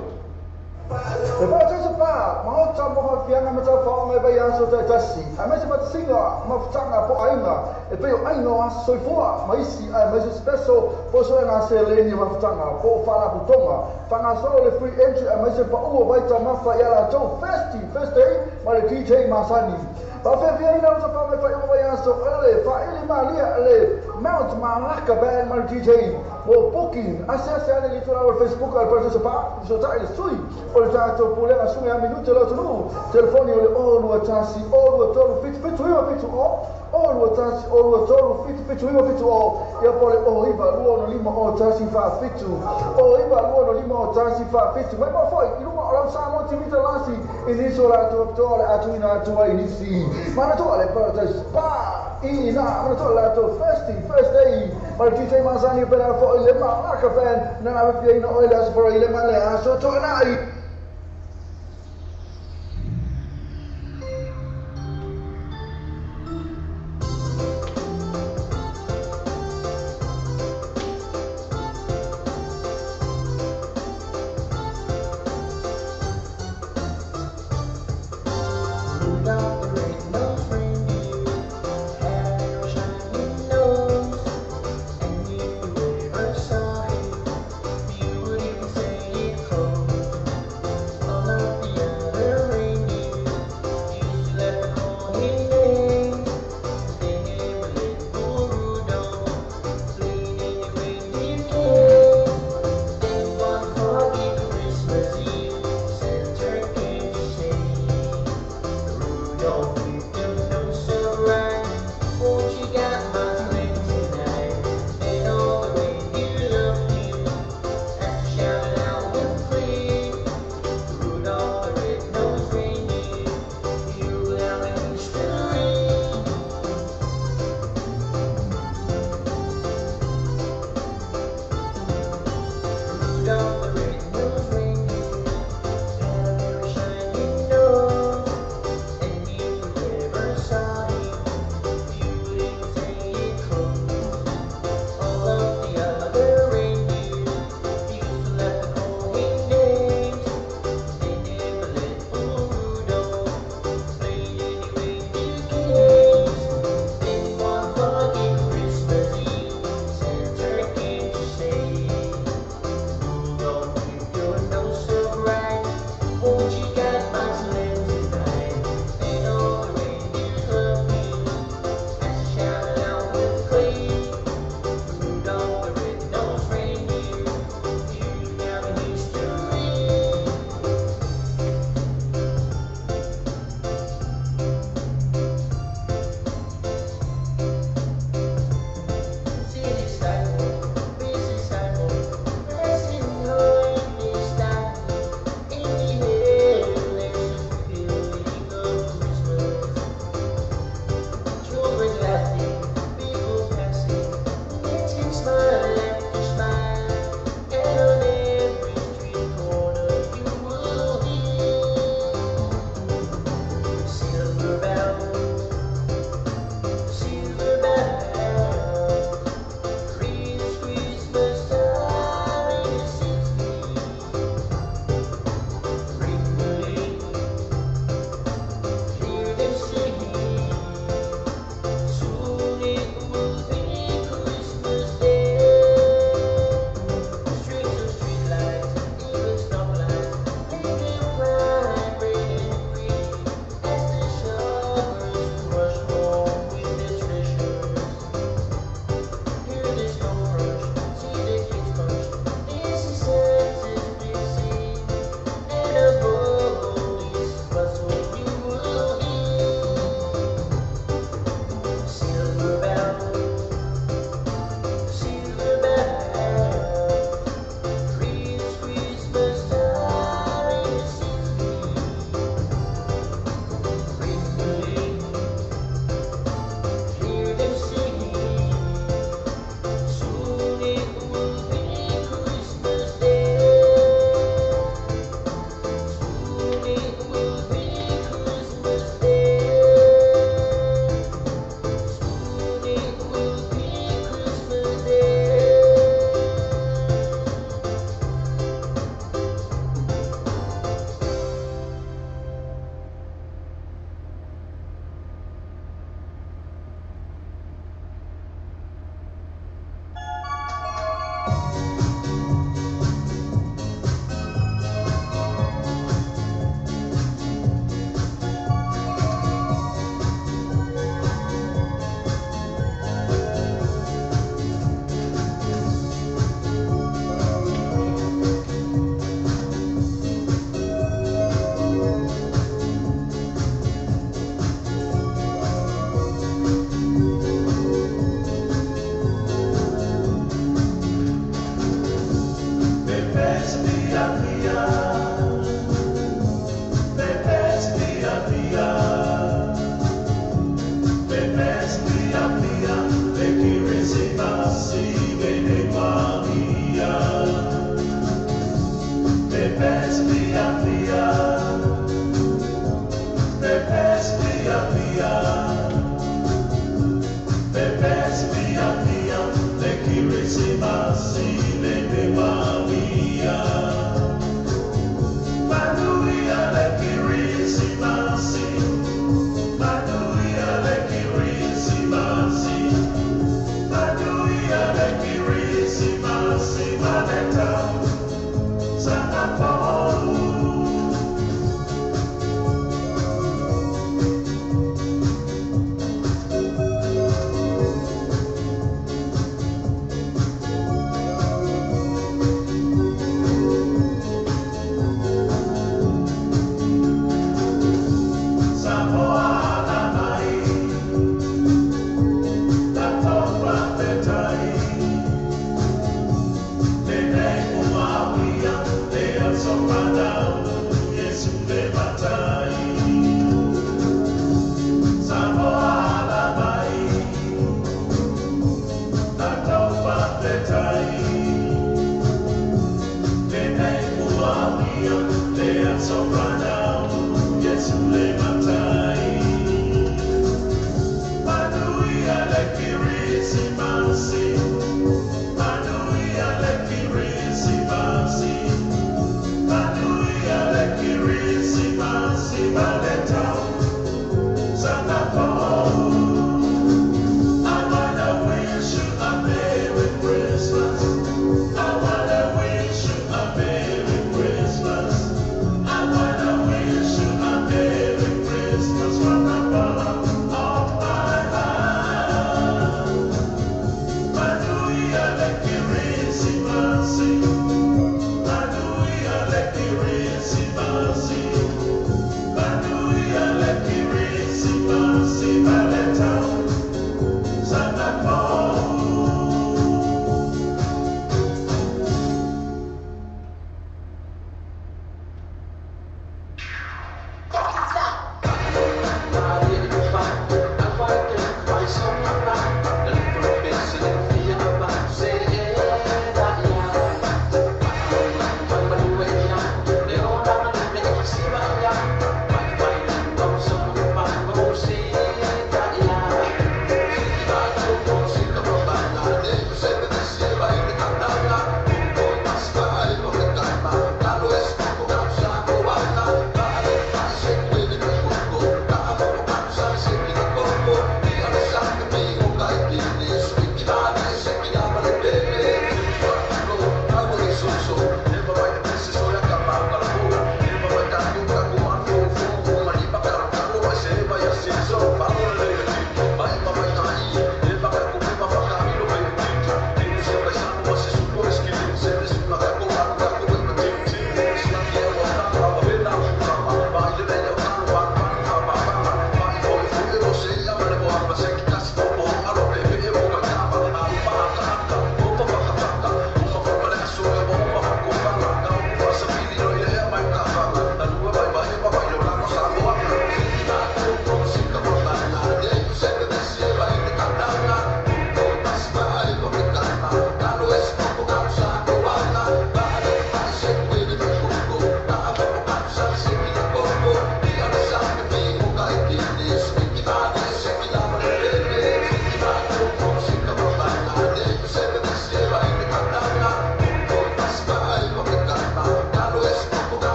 Le pā tasa pā, maota moha fianga ma tau whaonga e bai aso tai tasi. A mese matasinga, mafutanga po ainga, e peo ainga o aso soifoa, ma isi ai maise special, po soe ngā se leni mafutanga, po whala putonga. Whanga solo le free entry a maise pa ua waita mafa i ala tau festi, first day, ma le DJ Masani. Pa whewhia ina o tapa mai whai o aso, ele, whaele malia, le Mount Malaka Band ma le DJ. Mo booking, ase ase ane li tula o Facebook al parece pa, so tai le sui, o le tato pulega sui a minuto lo tunu, telefoni o le o lua tasi, o lua tolu, fitu fitu iwa fitu o, o lua tasi, o lua tolu, fitu fitu iwa fitu o, ia po le o iwa lua no lima o tasi fa fitu, o iwa lua no lima o tasi fa fitu, mai mo foi, ilunga o lau sa mo timita lasi, iniso la tu to le atu ina atu ai nisi, mana to le paradise pa. Ina, mana to la to first day, ma DJ Masani pela fo ile ma ka fan, na na pia ina oile as for ile ma le aso to na i. Saw him, you would even say it cold.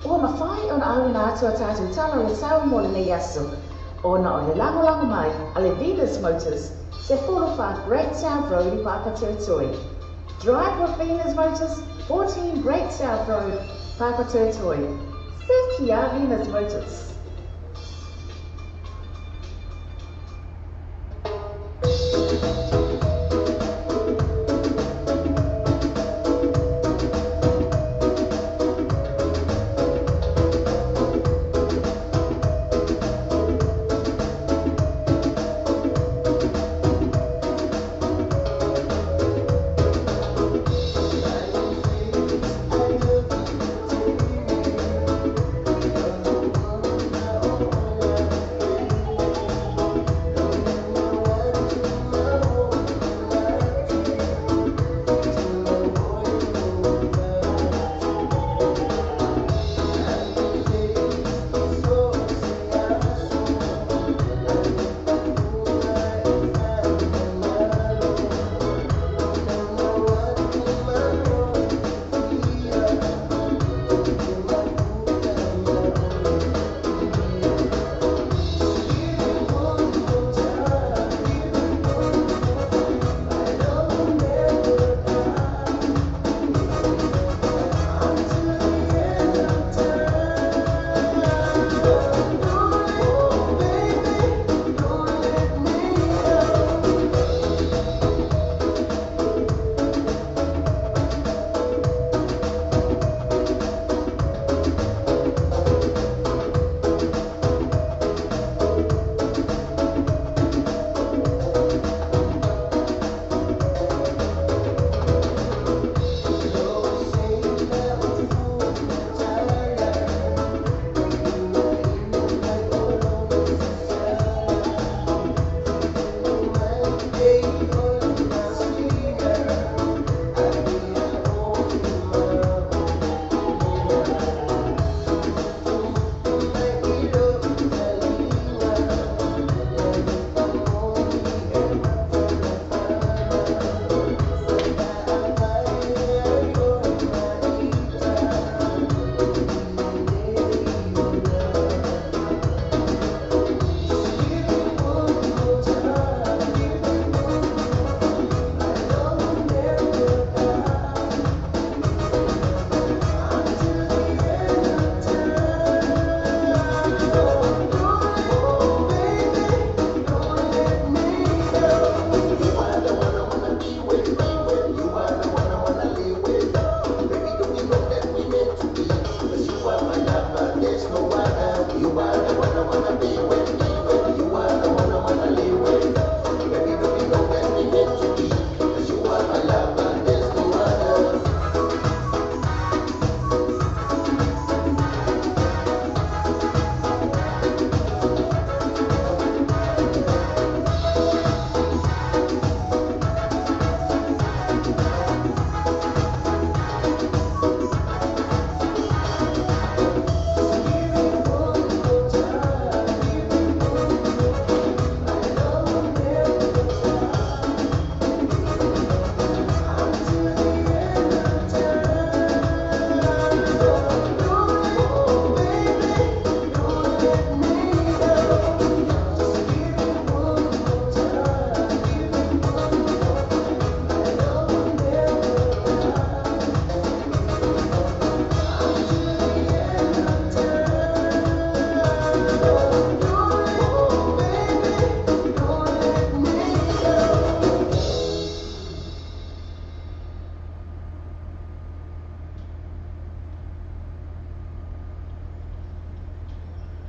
Ua mafai ona auina atu a tatou tala o le tau mo lenei aso, ona o le lagolago mai a le Venus Motors, 14 Great South Road i Papatoetoe. Drive with Venus Motors, 14 Great South Road, Papatoetoe. Sekia Venus Motors.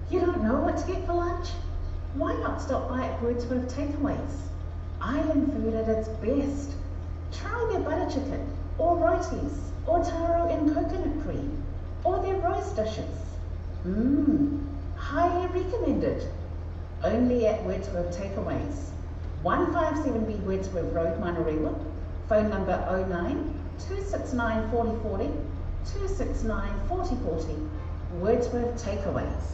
You don't know what to get for lunch? Why not stop by at Wordsworth Takeaways? Island food at its best. Try their butter chicken, or rotis, or taro and coconut cream, or their roast dishes. Highly recommended. Only at Wordsworth Takeaways. 157B Wordsworth Road, Manurewa. Phone number 09 269 4040, 269 4040. Wordsworth Takeaways.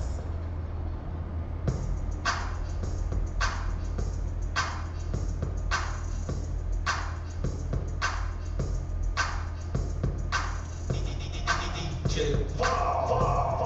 DJ Fa.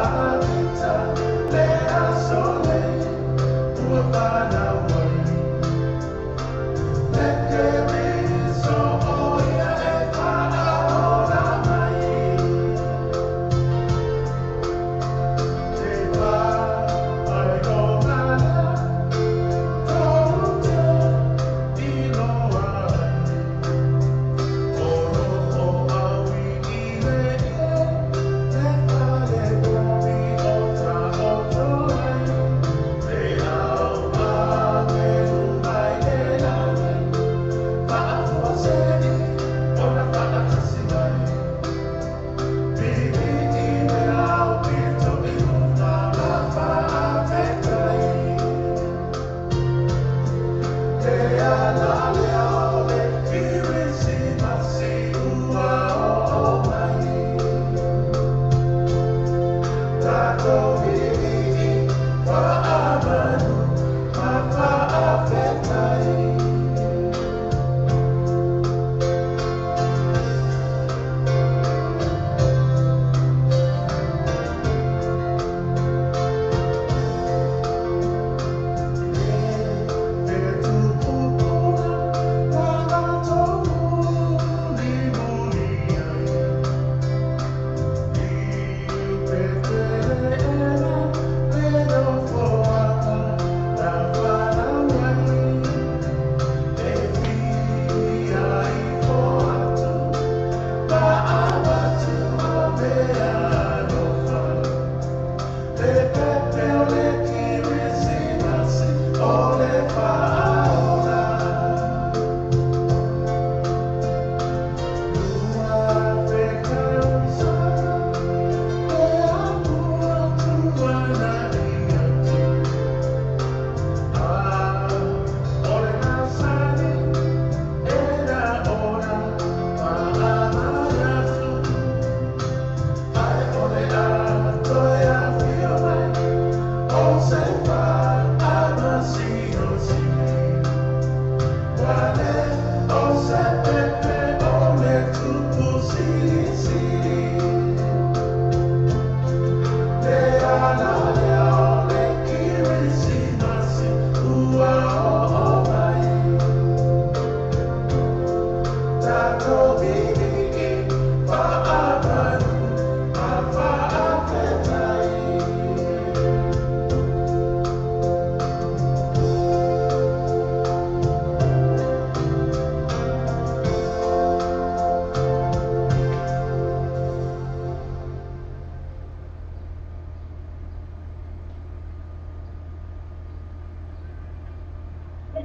Te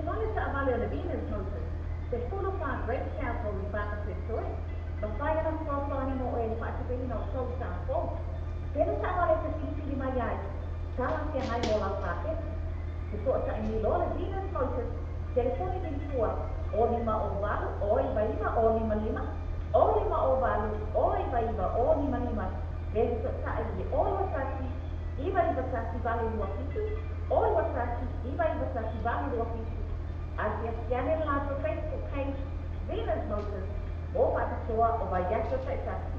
vale taavale o le Venus Motors, te fulu wha Great South Road i Whakatetoe, ma whai ana whawhani mo e le whaatupehina o tau sa fou. Pena taavale te whiwhiri mai ai, tala te ngai mo lau whakete. Te soa ta ni lola Venus Motors, telefoni ni fua, o lima o valu, o iwa iwa, o lima lima, o lima o valu, o iwa iwa, o lima lima, le soa ta i o iwa tasi, iwa iwa tasi vale lua fitu, o iwa tasi, iwa iwa tasi vale lua fitu. Asia siane lato Facebook page, Venus Motors, mo whakatoa o Vaiaso Taitasi.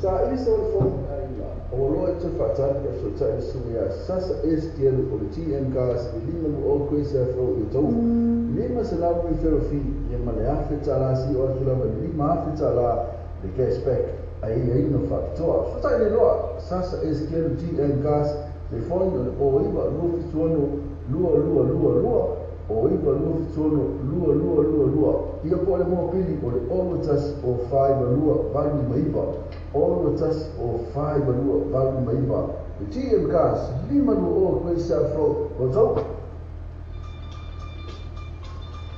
Saili se fou aiga. O loa e te whaatani ka so tai suga ia Sasa STL o le TM Gas i lima lu o Grace Afro i tau. Lima se lau i ferofi ia ma le afe tala si o atu lava lima afe tala le cashback ai ai no whakatoa. So tai le loa Sasa STL TM Gas le foni o le o iwa lua fituono lua lua lua lua o iwa lua fituono lua lua lua lua. Ia po le mua pili o le olo tasi o whaiwa lua valu maiva. Olo tasi o whaiwa lua valu maiva. Le TM Gas lima lua o Grace Afro o tau.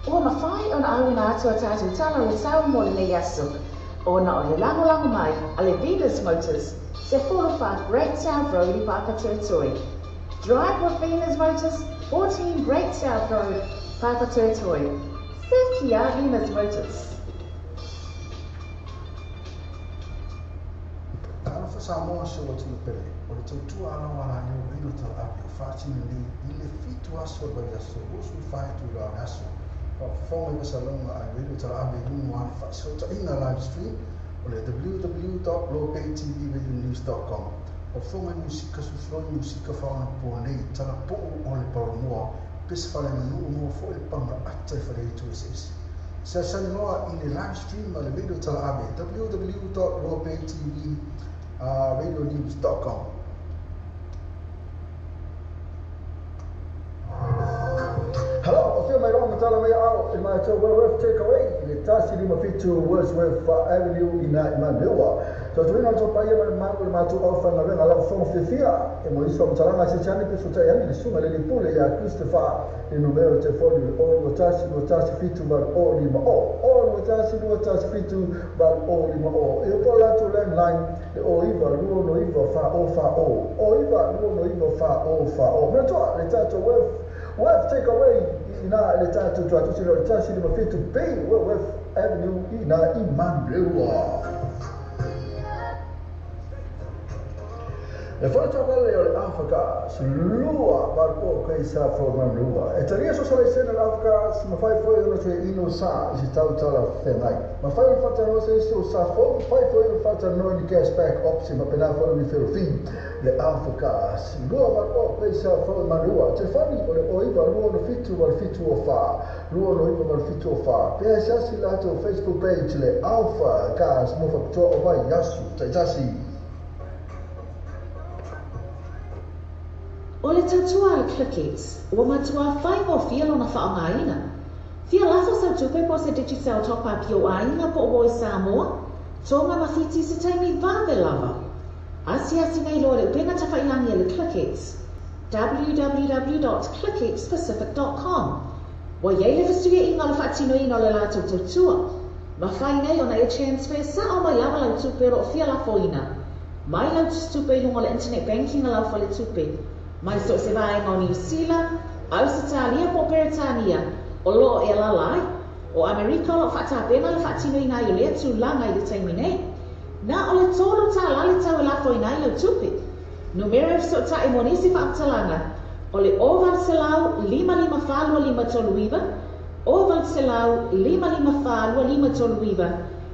Ua mawhai ona au ina atu a tātou tala le sau mo le nei aso. Ona o le langolango mai a le Venus Motors, se 45 Great South Road i Papatoetoe. Drive with Venus Motors, 14 Great South Road, Papatoetoe. Se kia Venus Motors. Talofa Samoa se o atu pele, o le tautua ala wala leo reilo tala api o whaatini nei i le fitu aso o vai aso, osu whae tu la aso. Whafonga i wasalonga ai reilo tala api i lungu ana whaasota ina live stream o le www.lopaytvradionews.com. O whonga i musika sufloi musika whaona po nei, tala po'o o le palomoa, pes whale manu o mua fo le panga ata i whare i tu ese. Sa sani loa i le live stream a le radio tala ave www.lopaytvradionews.com. Hello, o fia mai ronga tala mai au i mai tau Wordsworth Takeaway i le tasi lima fitu Wordsworth Avenue i nā i Manurewa. Tau tuina tau paia mai mangu le mātou au whanga renga lau whonga whiwhia e mo iso mtalanga se chani pe so tai ani le sunga le lipule ia Christopher le numero te foni le o lua tasi fitu valu o lima o o lua tasi fitu valu o lima o e o latu landline le o iwa lua no iwa wha o wha o o iwa lua no iwa wha o wha o. Mena toa le tātou Worth Takeaway i nā le tātou tuatusi le tasi lima fitu B Wordsworth Avenue i nā i Manurewa. Le whare wale o le Afrika, lua valu o kei sa fo Manurewa. E taria so sala i sena le Afrika, si mawhai foi ono te ino sa i si tau tala whengai. Mawhai o whatanoa se isi o sa fo, mawhai foi o whatanoa ni cashback option, ma pena foi ni whiro le Afrika, lua valu o kei sa fo Manurewa. Te whani o le o iwa lua no fitu walu fitu o wha, lua no iwa walu fitu o wha. Pea siasi lato Facebook page le Alpha Gas mo whakutoa o vai yasu, taitasi. O le tautua le ClickX, ua matua whai mo fia lona whaongaina. Fia lafo sau tupe po se Digicel top up i o ainga po o i Samoa, tōnga mawhiti se taimi vave lava. Asi asi nei loa le upenga tawhailangi le ClickX, www.clickxpacific.com. Wa iei le whasuia inga le whaatino ina o le lātou tautua. Mawhai nei ona e transfer sa o mai lava lau tupe ro o fia lafo ina. Mai lau tupe i lunga le internet banking a lau whale tupe. Mai so se vaenga o New Zealand, Ausitalia po Peretania, o loo e lalai, o Amerika o lo whaatapena le whaatino ina i o lea tūlanga i le taimi nei. Nā o le tōru tā lale tau e lafo ina i lau tupe. Numero e so ta e monisi whaamtalanga, o le o valselau lima lima whalua lima tolu iwa, o valselau lima lima whalua lima tolu iwa,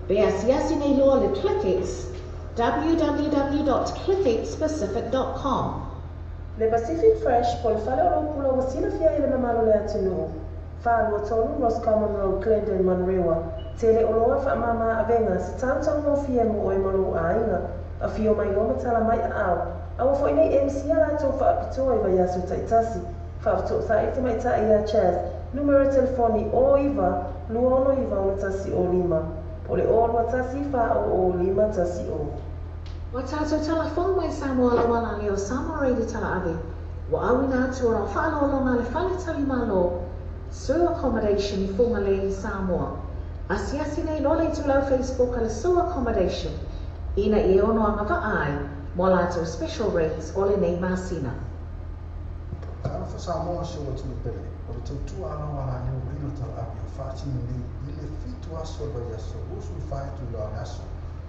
pe asiasi nei loa le ClickX, www.clickxpacific.com. Le Pacific Fresh po le fale o pula ua silafia i le mamalo le atunuu. Whālua tolu Roscommon Road, Glendon, Manurewa. Tele o loa whaamama avenga se tautau mo fia mo oe malo ainga. A fio mai loa matala mai a au. Aua fo inei MC a lātou whaapitoa i vai aso taitasi. Whaafito sa i te mai tai a Chaz. Numero telefoni o iwa, lua ono iwa ono tasi o lima. Po le o lua tasi wha o o lima tasi o. Wa tātou tala fō mai Samoa la wala leo Samoa Radio tala ave. Wa au ina atu ora whaalolonga le whale tali malo, Sue Accommodation i whonga le i Samoa. Asiasi nei lola i tulau Facebook a le Sue Accommodation. Ina i ono anga vaai, mo lātou special rates o le nei masina. Talofa Samoa se o atu pele, o le tautua ala wala leo reilo tala api o whaatini nei i le fitu aso o vai aso, osu whae tu la aso.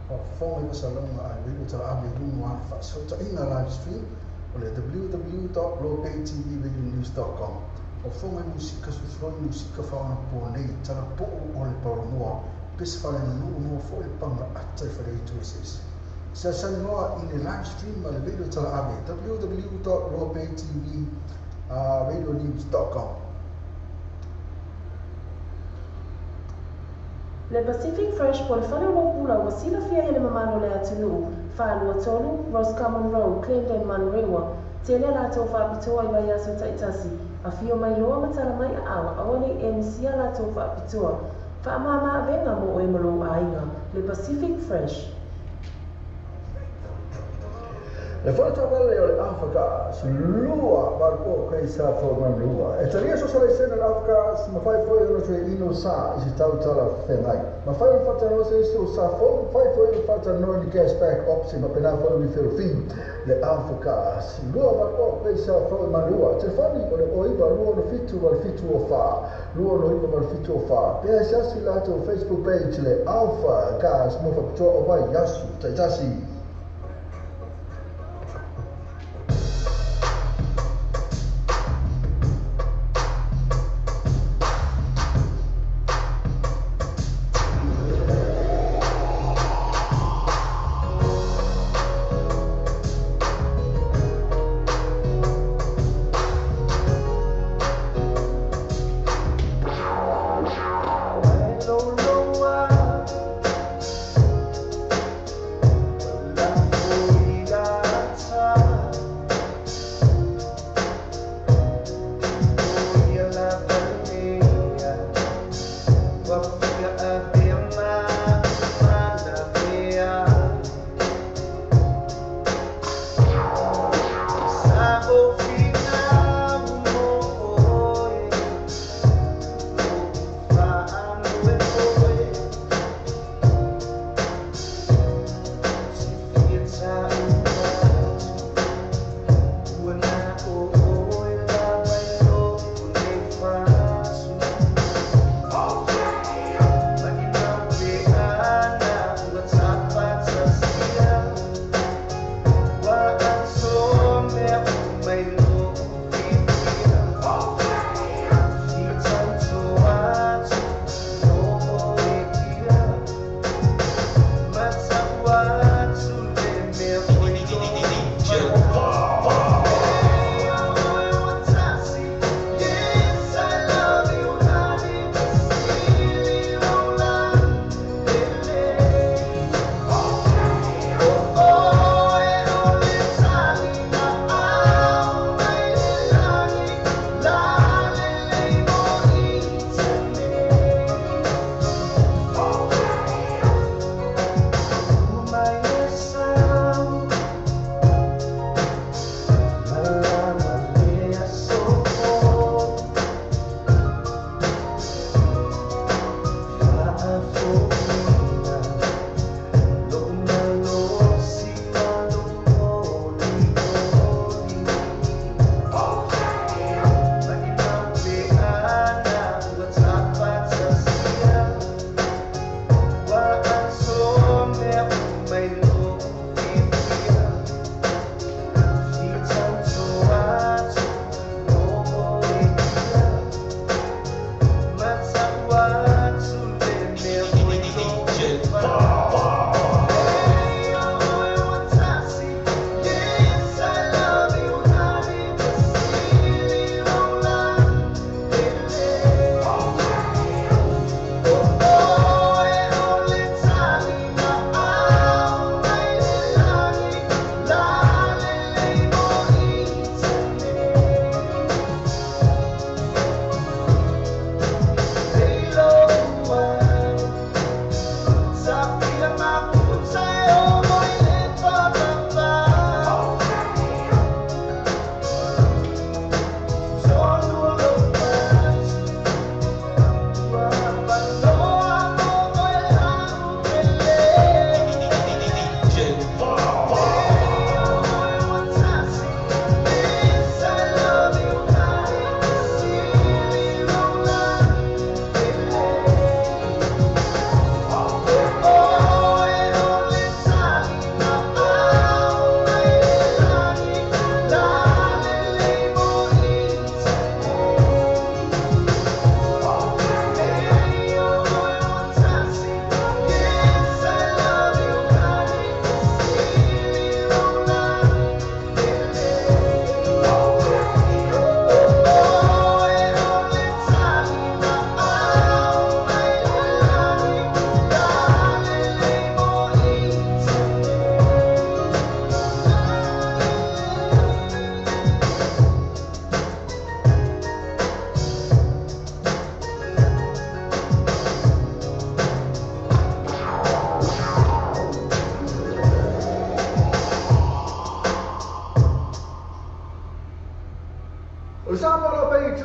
O whonga i wasalonga ai radio tala ave i lungu ana whaasota ina live stream o le www.lopaytvradionews.com. O whonga i musika sufloi musika whaona po nei, tala po'o o le palomoa, pes whale manu o mua fo le panga ata i whare i tu ese. Sasalani loa i le live stream ma le radio talaave www.loabaytv.radionews.com. Le Pacific Fresh po le fale o lou pula ua silafia e le mamalu o le atunuu, 423 Roscommon Road, Clendon, Manurewa, tele a latou faapitoa i vaiaso taitasi, afio mai loa ma tala mai aao, aua nei e misia a latou faapitoa. Faamama avega mo oe ma lou aiga. Le Pacific Fresh. Le fale taavale o le Alpha Gas, lua valu o Grace Afo Manua. E talia so sa laisene le Alpha Gas, mafai foi ona toe inu sa i se tau talafeagai. Mafai ona faatalanoa se isi o sa fou, mafai foi ona faatalanoa ni cashback option faapena foi ni referral fee. Le Alpha Gas, lua valu o Grace Afo Manua. Telefoni o le 09 267 8704, 269 8704. Pe asiasi latou Facebook page le Alpha Gas mo faapitoa o vaiaso taitasi.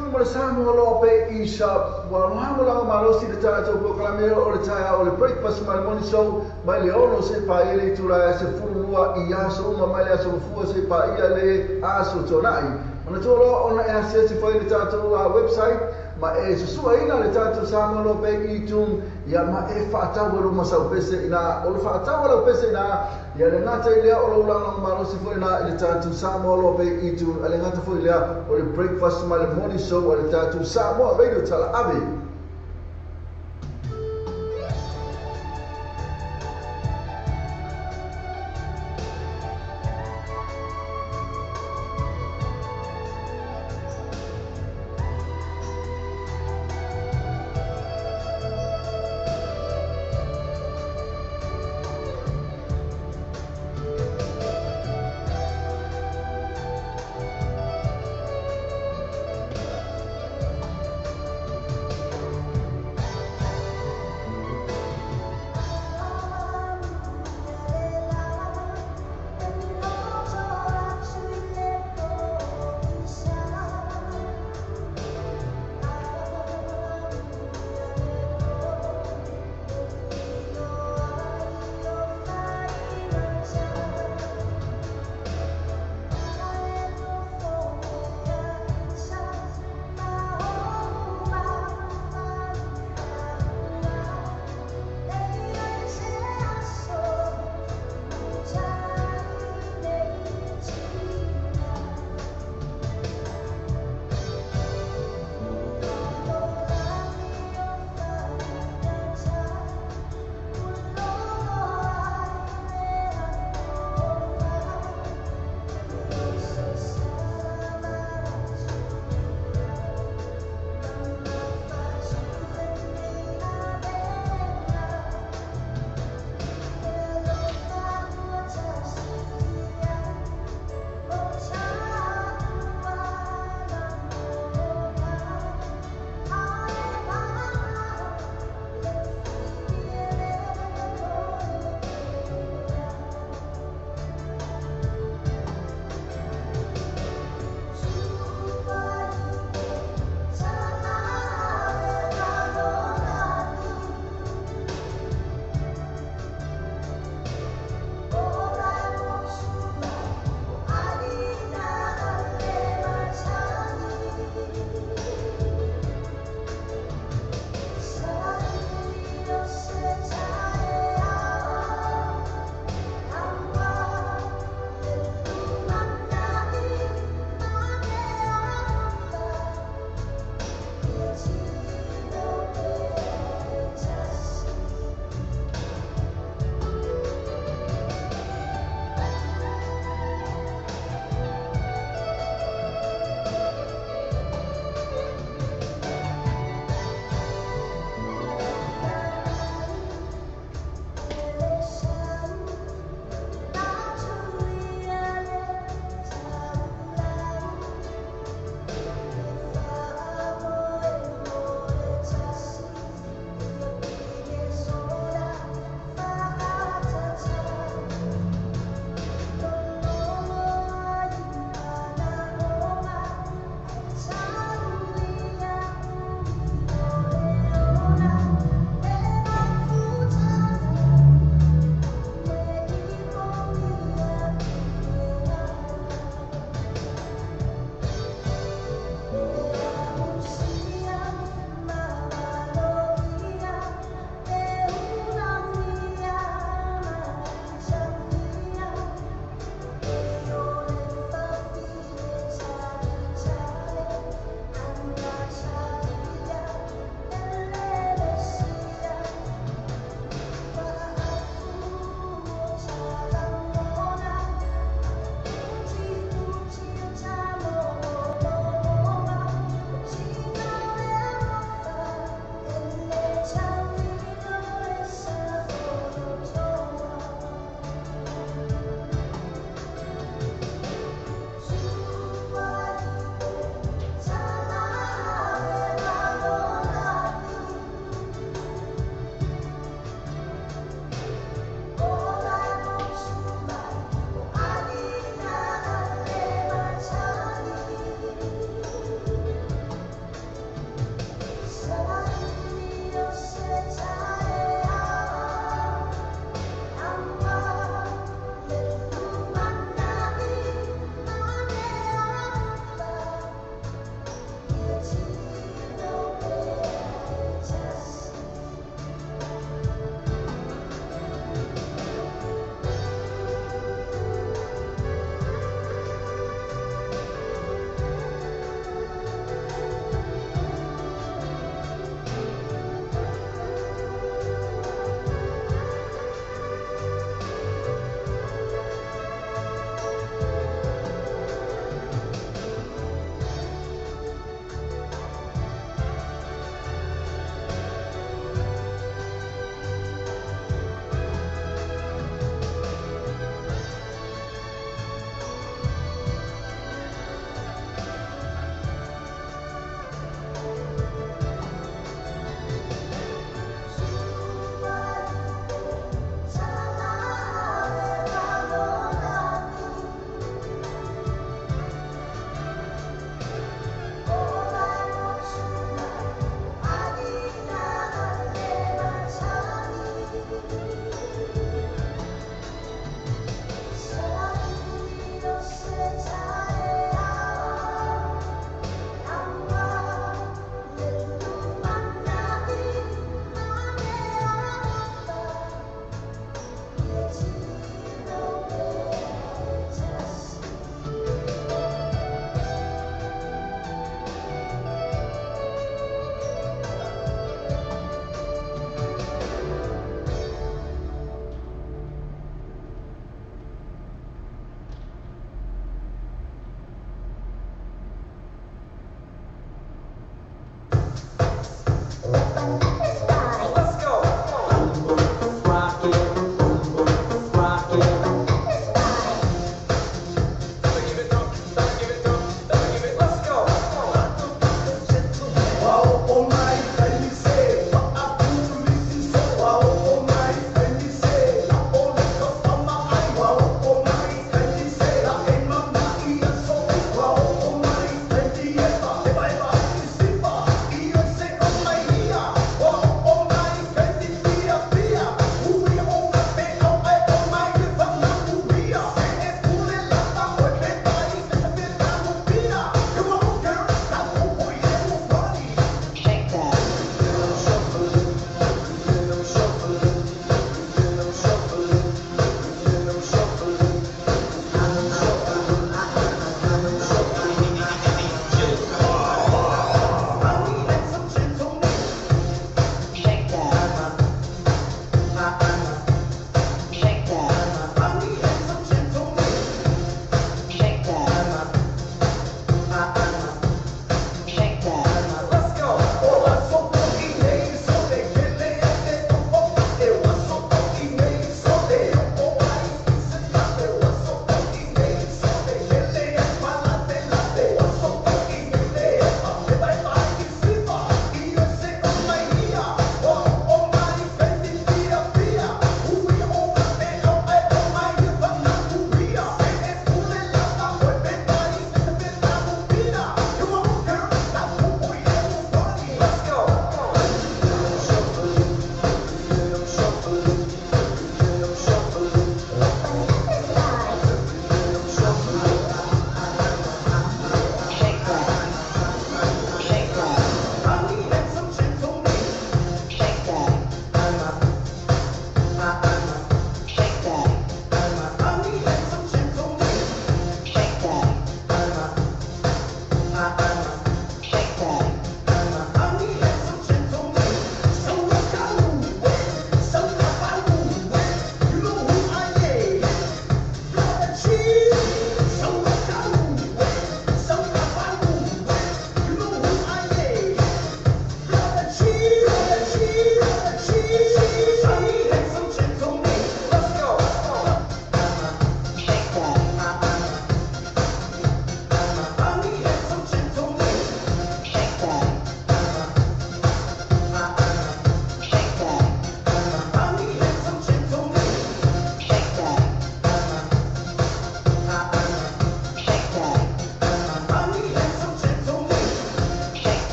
iTunes ma le Samoa Loa Pay eShop. Ua aloha malosi le tatou polokalame o le taeao o le breakfast ma le morning show mai le 6 seia paia le itula e 12 i aso uma mai le aso Gafua seia paia le aso Toonai. Manatua loa ona e asiasi foi i le tatou website ma e susuaina le tatou Samoa Loa Pay iTunes ia ma e faatau ai luma sau pese ina o le faatau lau pese ina ia le gata i lea o lou lagolago malosi foi ina i le tatou Samoa Loa Pay iTunes a le gata foi lea o le breakfast ma le morning show a le tatou Samoa Radio Talaave.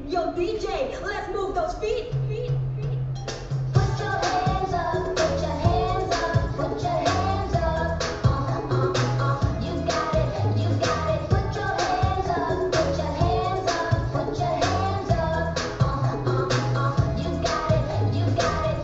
Yo, DJ, let's move those feet. Feet, feet. Put your hands up, put your hands up, put your hands up. You got it, you got it. Put your hands up, put your hands up, put your hands up. You got it, you got it.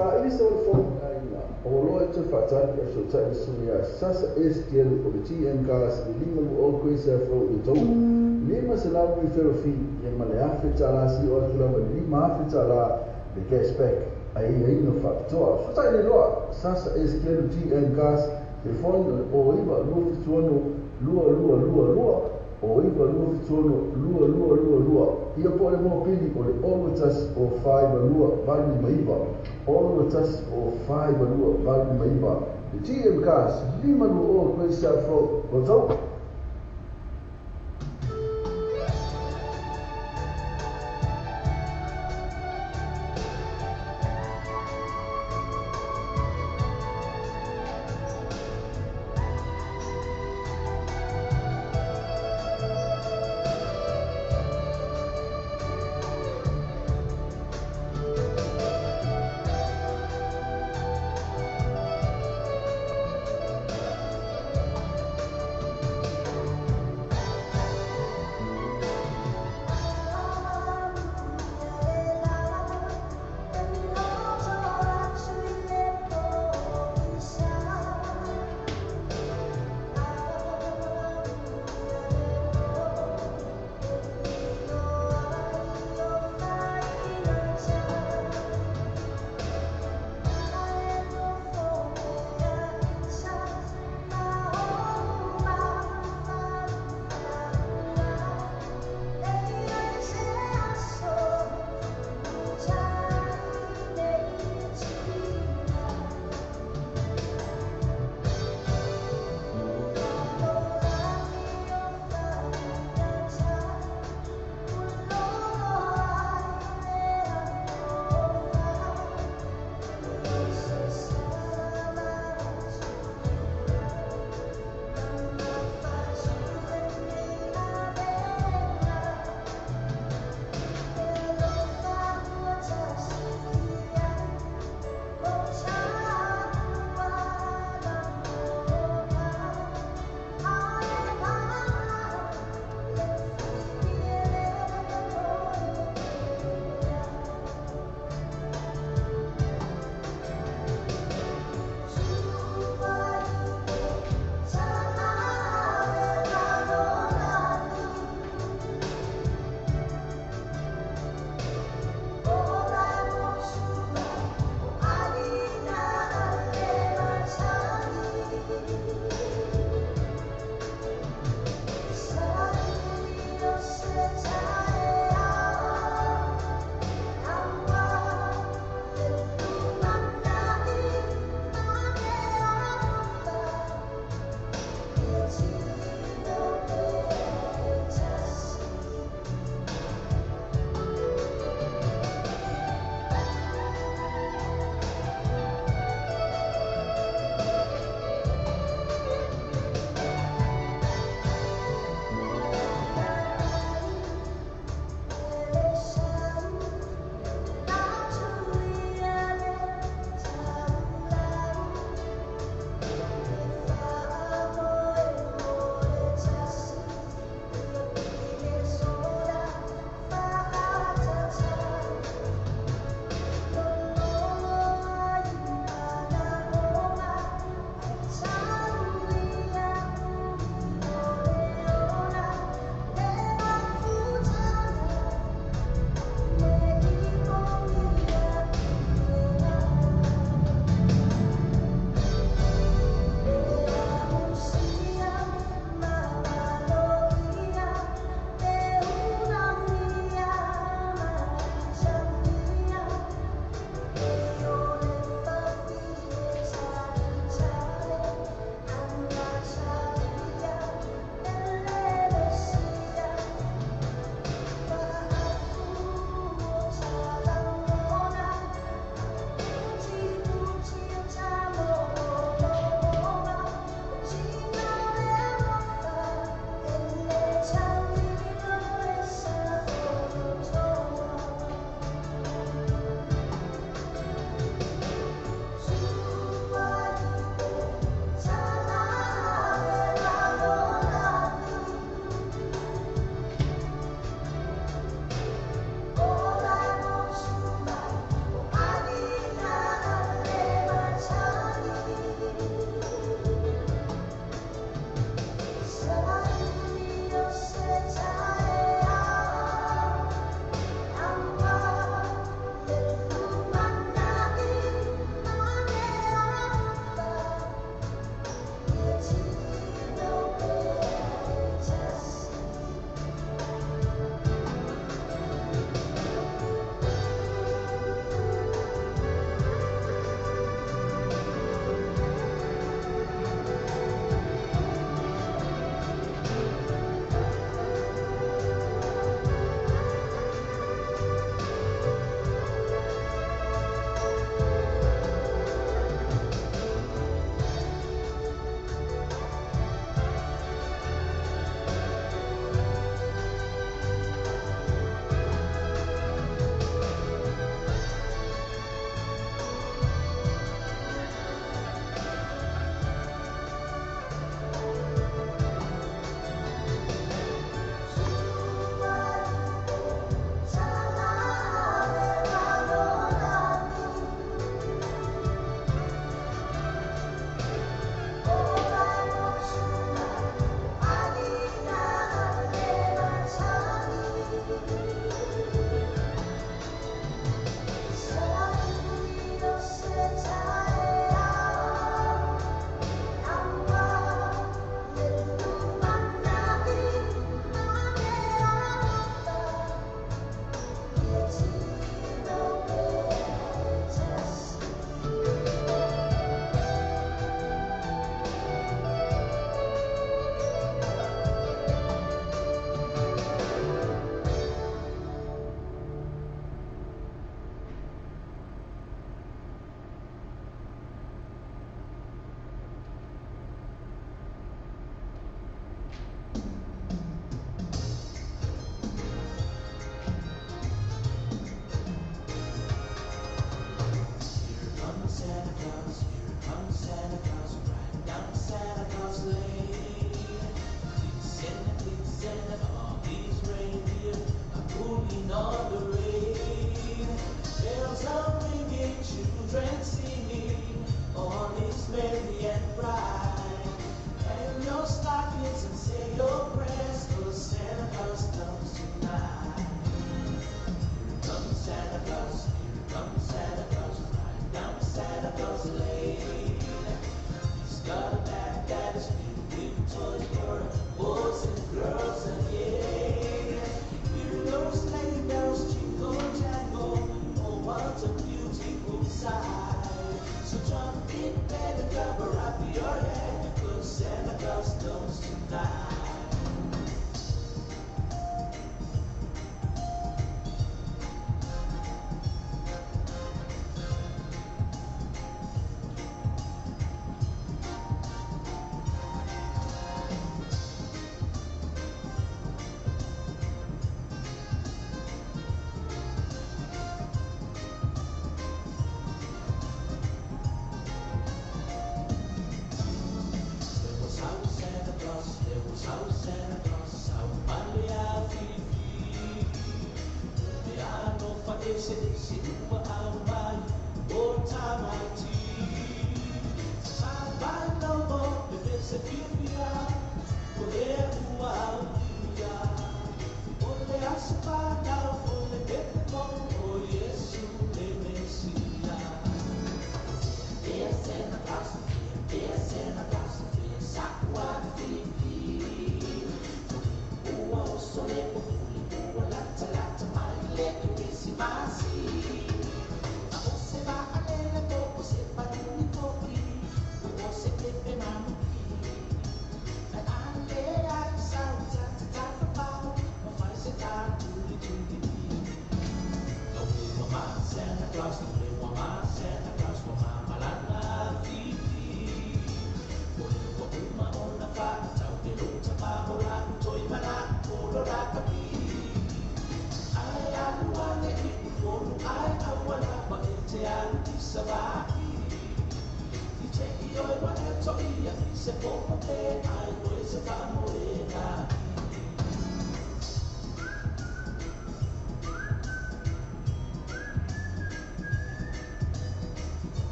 Sa ili se o le fono aiga o loa e toe faatali e fesootai le susuga iā Sasa Estielu o le GM Cars i le 52 Grace Ave Road i Otahuhu. 500 referral fee ia ma le $1,000 seia oo atu lava i le $5,000 le cashback aiaiga faapitoa. Fesootai nei loa Sasa Estielu GM Cars, telefoni o le 09 276 2222, 09 276 2222, ia po o le mopili o le 021 o 42 859, 021 o 42 859. Le GM Cars, 520 Great South Road, Otahuhu.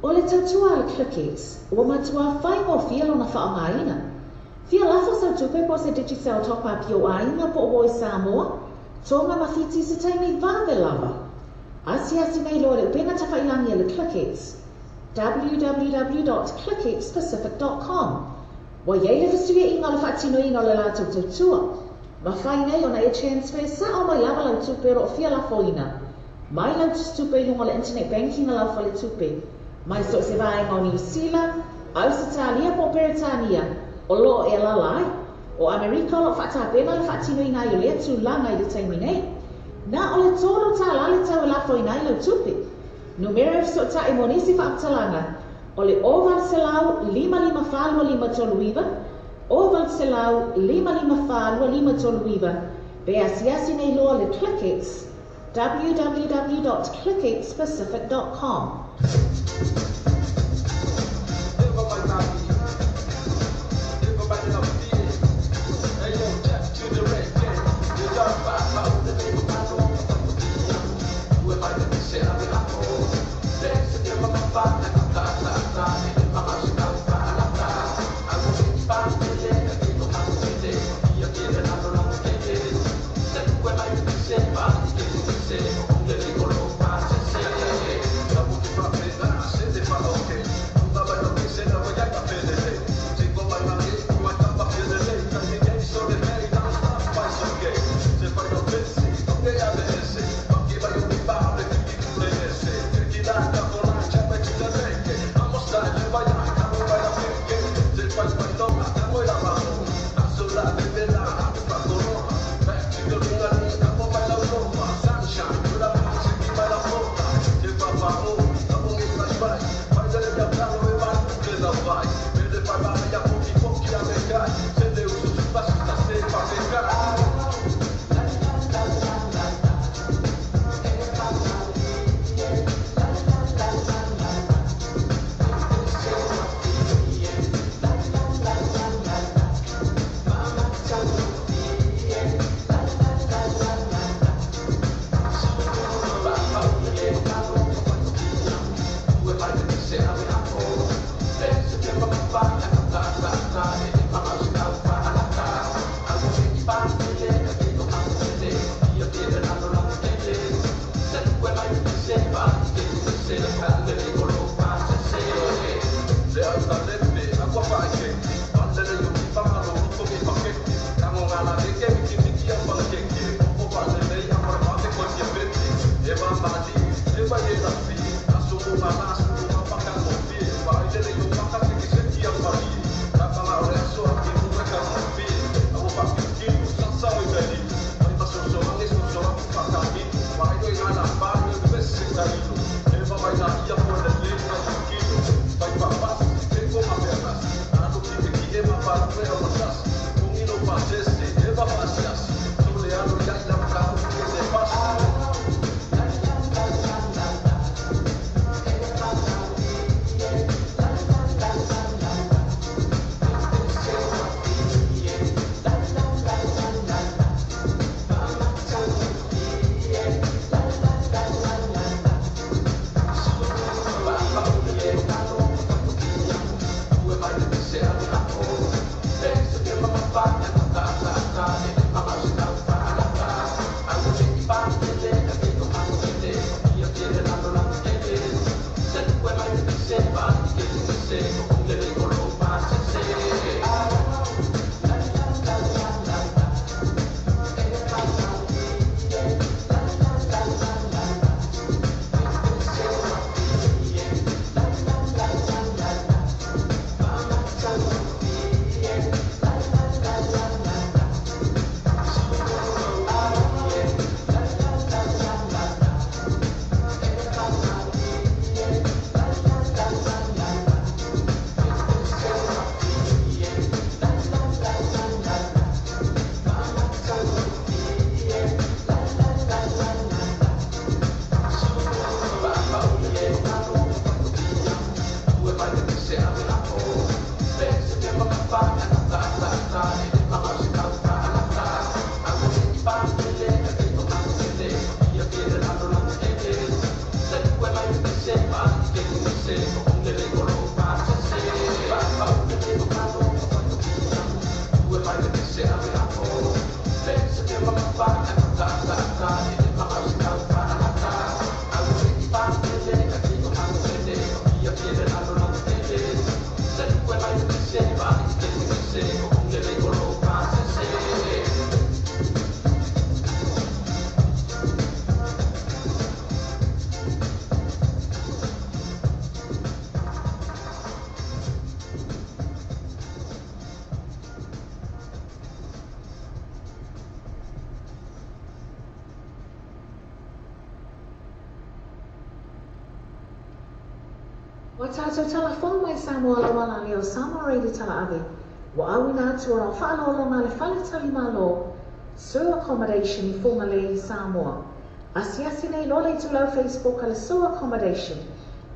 O le tautua a le ClickX, ua matua faigofie lona faaaogaina. Fia lafo sau tupe po o se Digicel top up i ou aiga po o Voi Samoa, Tonga ma Fiti i se taimi vave lava. Asiasi nei loa i le upega tafailagi a le ClickX, www.clickxpacific.com. Ua i ai le fesuiaiga o le faatinoina o le latou tautua. Mafai nei ona e transfer sao mai lava lau tupe o lo o fia lafoina mai lau tusitupe i luga o le internet banking a lau faletupe mai so o se vaega o Niu Sila, Ausetalia po o Peretania o lo o e alaala ai. O Amerika o lo o faatapena le faatinoina ai o lea tulaga i le taimi nei. Na o le $3 le tau e lafoina ai lau tupe. Numera e fesootai mo nisi faamatalaga o le 0800 554 2539, 0800 554 2539, pe asiasi nei loa le ClickX, www.clickxpacific.com. Ua tātou talafou mai Samoa lawa la leo Samoa Radio Talaave. Ua auina atu ona o whaalolonga le fale tali malo, Sue Accommodation i Whangalei, Samoa. Asiasi nei lola i tulau Facebook a le Sue Accommodation.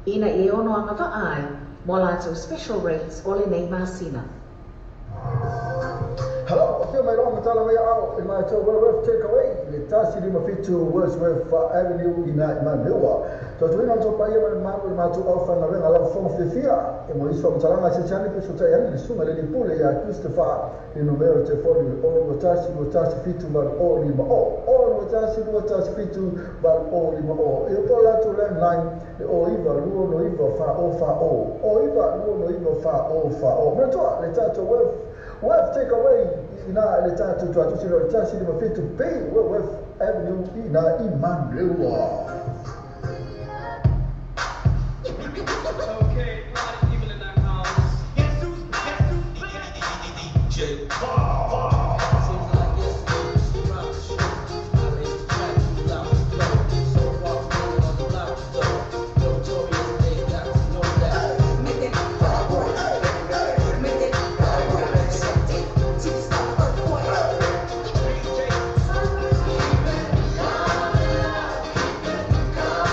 Ina i e ono anga vaai, mo lātou special rates o le nei masina. Hello, afio mai roa matala mai ao i mai tau Wordsworth Takeaway, le tasi lima fitu Wordsworth Avenue i nā i Manurewa. Tautuina tō paia mai malu i mātou au whangarenga lava whonga whiwhia. E mo iso matalanga se tiani pe sotai ani le sunga le lipule ia Christopher le numero te foni le 0 1 1 7 8 0 5 0 0 1 1 7 8 0 5 0. E o tō lātou landline le o iwa lua no iwa wha o wha o. O iwa lua no iwa wha o wha o. Manatua le tātou Worth Takeaway i nā le tātou tuatusi le tasi lima fitu B Worth Avenue i nā i Manurewa. Okay, party people in the house. Guess who's DJ? Seems like yesterday we used to rock the show. I made the track, you loud the flow. So far, rolling on the block though. Notorious, they got to know that. Make it vibrate. Make it vibrate. Shake it till you stop earthquake. DJ. Keep it coming, keep it coming.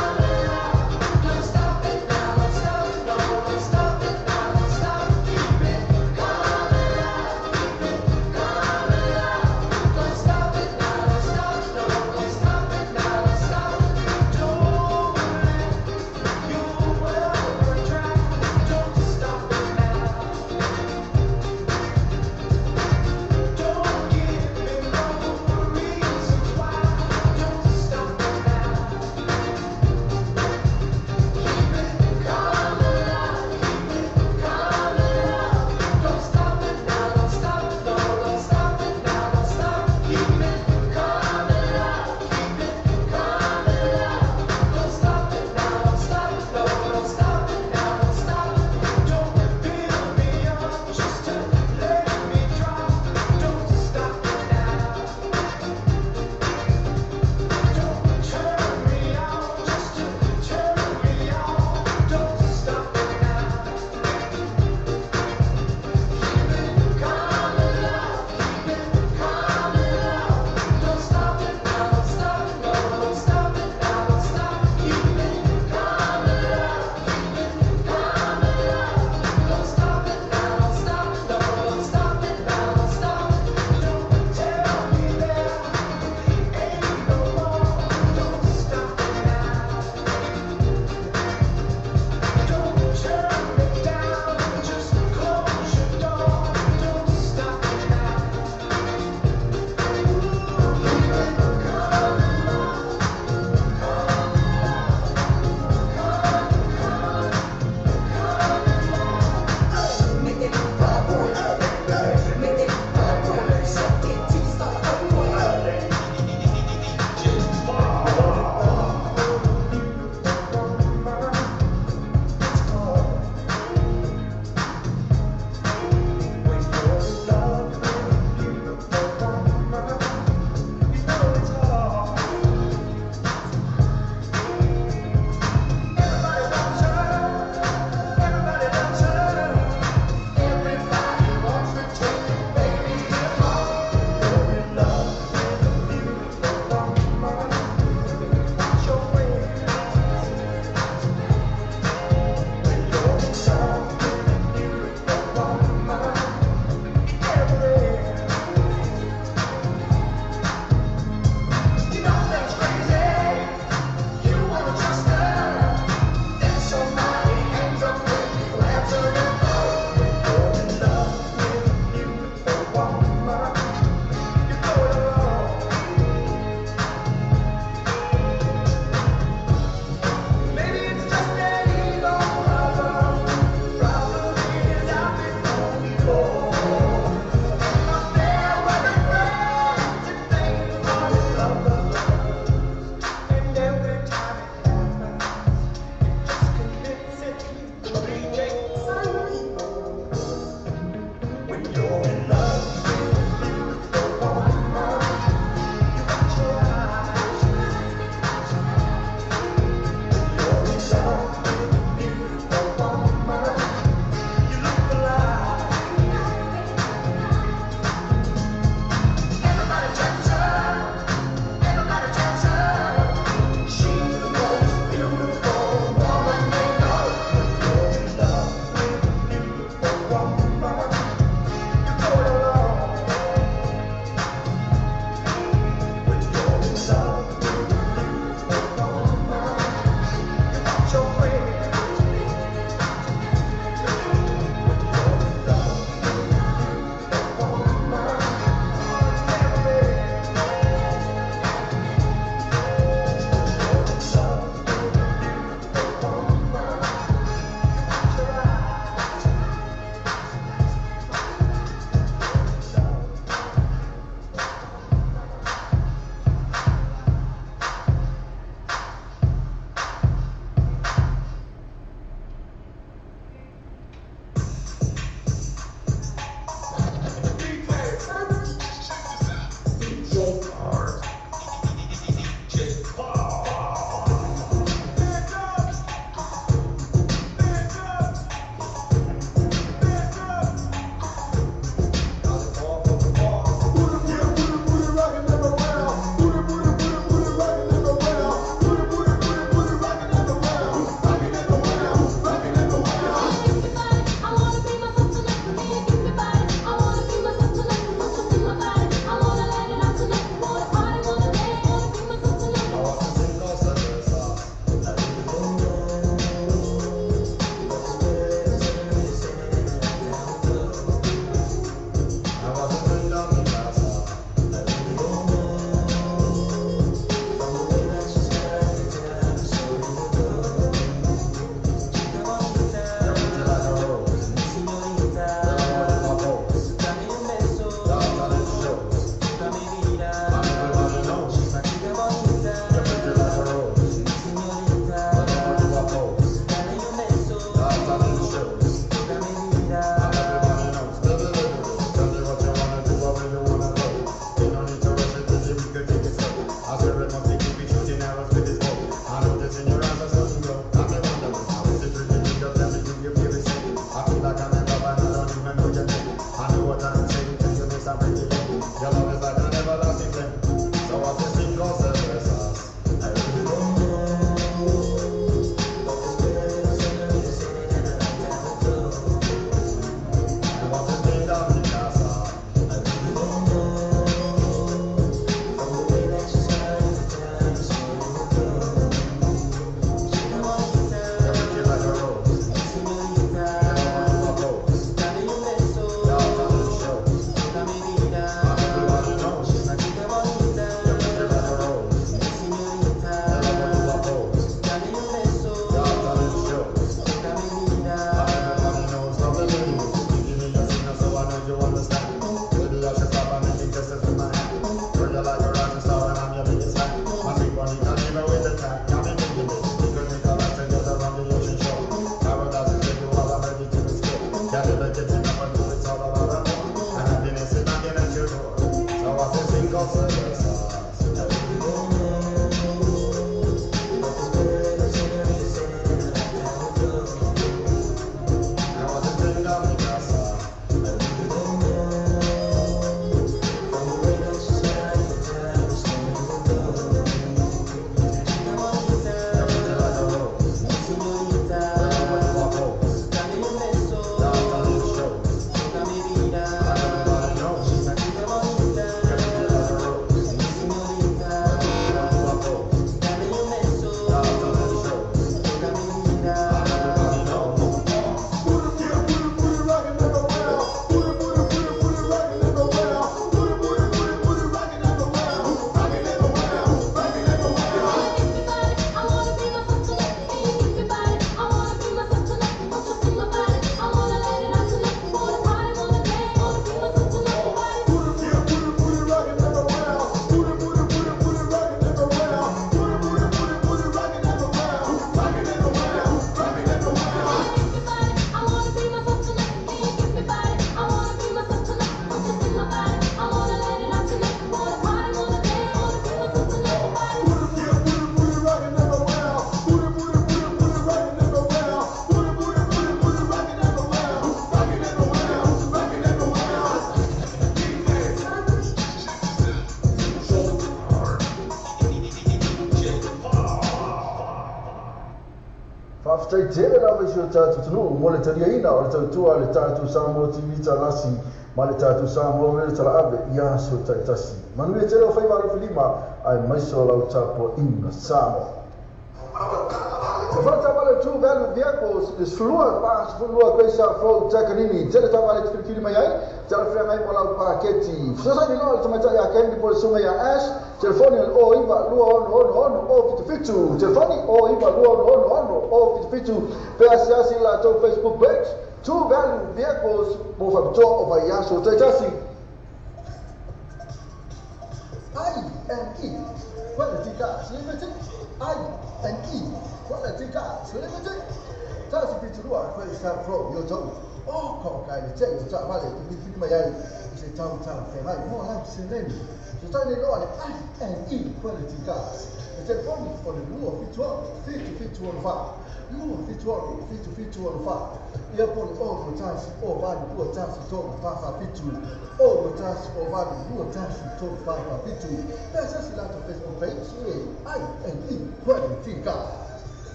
Your love is like an everlasting flame. So I say cinco cervezas. I really don't know. I want to stay down in casa. I really don't know. From the way that you smile every time you smile, You're pretty like a rose. Never want to oppose. Your talent shows. And everybody knows. You're pretty like a rose. Never want to oppose. Your talent shows. And everybody knows. Lovely ladies, you give me your signal so I know you understand. Baby, I should stop and making gestures with my hand. Girl, you're like a rising star and I'm your biggest fan. My sweet bonita, even with the time, got me thinking this. We could make a life together on the ocean shore. Paradise is where you are, I'm ready to explore. Can't ever get enough of you, it's all about the more. And happiness is knocking at your door. So I say cinco cervezas. I really don't know. I want to stay down in casa. I really don't know. From the way that you smile every time you smile, You're pretty like a rose. Never want to oppose. Your talent shows. And everybody knows. You're pretty like a rose. Never want to oppose. Your talent shows. And everybody knows. Faafetai tele lava i si o tatou atunuu mo le taliaina o le tautua a le tatou Samoa TV Talasi ma le tatou Samoa Radio Talaave i aso taitasi. Manuia tele o faiva alofi lima aemaise o lau tapuaiga Samoa. E fale taavale True Value Vehicles i le 12 42 Grace South Road, Takanini. Tele taavale e te filifili mai ai, talafeagai ma lau paketi. Fesoasoani loa le tamaitai ia Candy po o le susuga ia Ash, telefoni o le 09 266 077, telefoni 09 266 077, pe asiasi i le latou Facebook page, True Value Vehicles mo faapitoa o vaiaso taitasi. I N E Quality Cars Limited. I N E Quality Cars Limited. Tasi 72 Credit Star Pro yo tau. O ko kai le te o taavale te filifili mai ai i se tau talafeagai mo lau seleni. So tai nei loa le I N E Quality Cars. Le telefoni o le 276 7764. 276 7764. Ia po le 0 1 0 2 1 3 4 4 7. 0 1 0 8 2 1 3 4 4 7. Pe asiasi i latou Facebook page e I N E Quality Cars.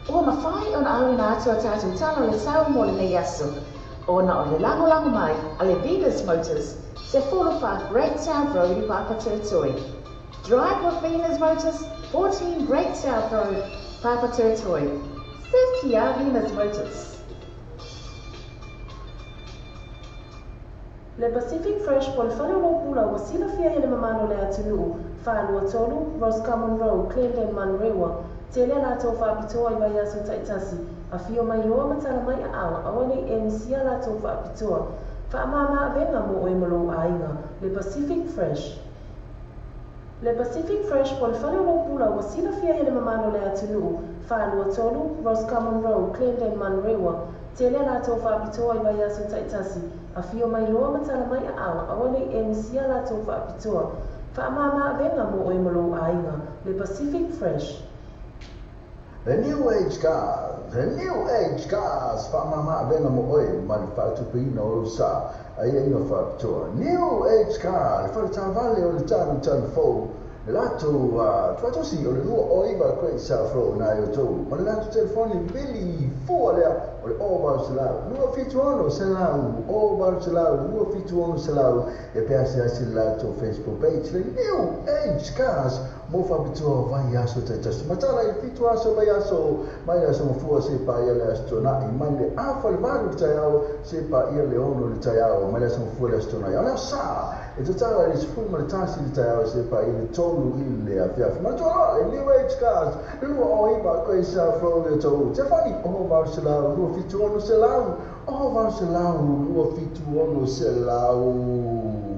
Ua mafai ona auina atu a tatou tala o le sao mo lenei aso, ona o le lagolago mai a le Venus Motors, 14 Great South Road i Papatoetoe. Drive with Venus Motors, 14 Great South Road, Papatoetoe. Setia Venus Motors. Le Pacific Fresh po o le fale o lou pula ua silafia e le mamalu o le atunuu, 423 Roscommon Road, Clendon, Manurewa. Tele a latou faapitoa i vaiaso taitasi, afio mai loa ma tala mai aao, aua ne i e misia a latou faapitoa. Faamama avega mo oe ma lou aiga, le Pacific Fresh. Le Pacific Fresh po o le fale o lou pula ua silafia e le mamalu o le atunuu, 423 Roscommon Road, Clendon, Manurewa. Tele a latou faapitoa i vaiaso taitasi, afio mai loa ma tala mai aao, aua ne i e misia a latou faapitoa. Faamama avega mo oe ma lou aiga, le Pacific Fresh. The New Age Cars, The New Age Cars, whaamama avenga mo oe, ma le whaatupeina o lau sa, ai inga whaapitoa. New Age Car, le whaletavale o le tanu tanu fou, le latou tuatosi o le lua o iwa Great South Road nai o tou, ma le latou telefoni vili fua lea o le 800 276 800 276 e pe asiasi le latou Facebook page le New Age Cars mo whapitoa vai aso taitasi. Matala i fitu aso vai aso, mai le aso mafua se pa ia le aso tonai, mai le afa le valu le taiao, se pa ia le ono le taiao, mai le aso mafua le aso tonai. O le sa, e tatala i le sefulu ma le tasi le taiao, se pa ia le tolu i le afiafi. Matua le New Age Cars, le lua o iwa koe sa flow le tau. Te whani, oho valu se lau, 276 selau, oho valu se lau, 276 selau.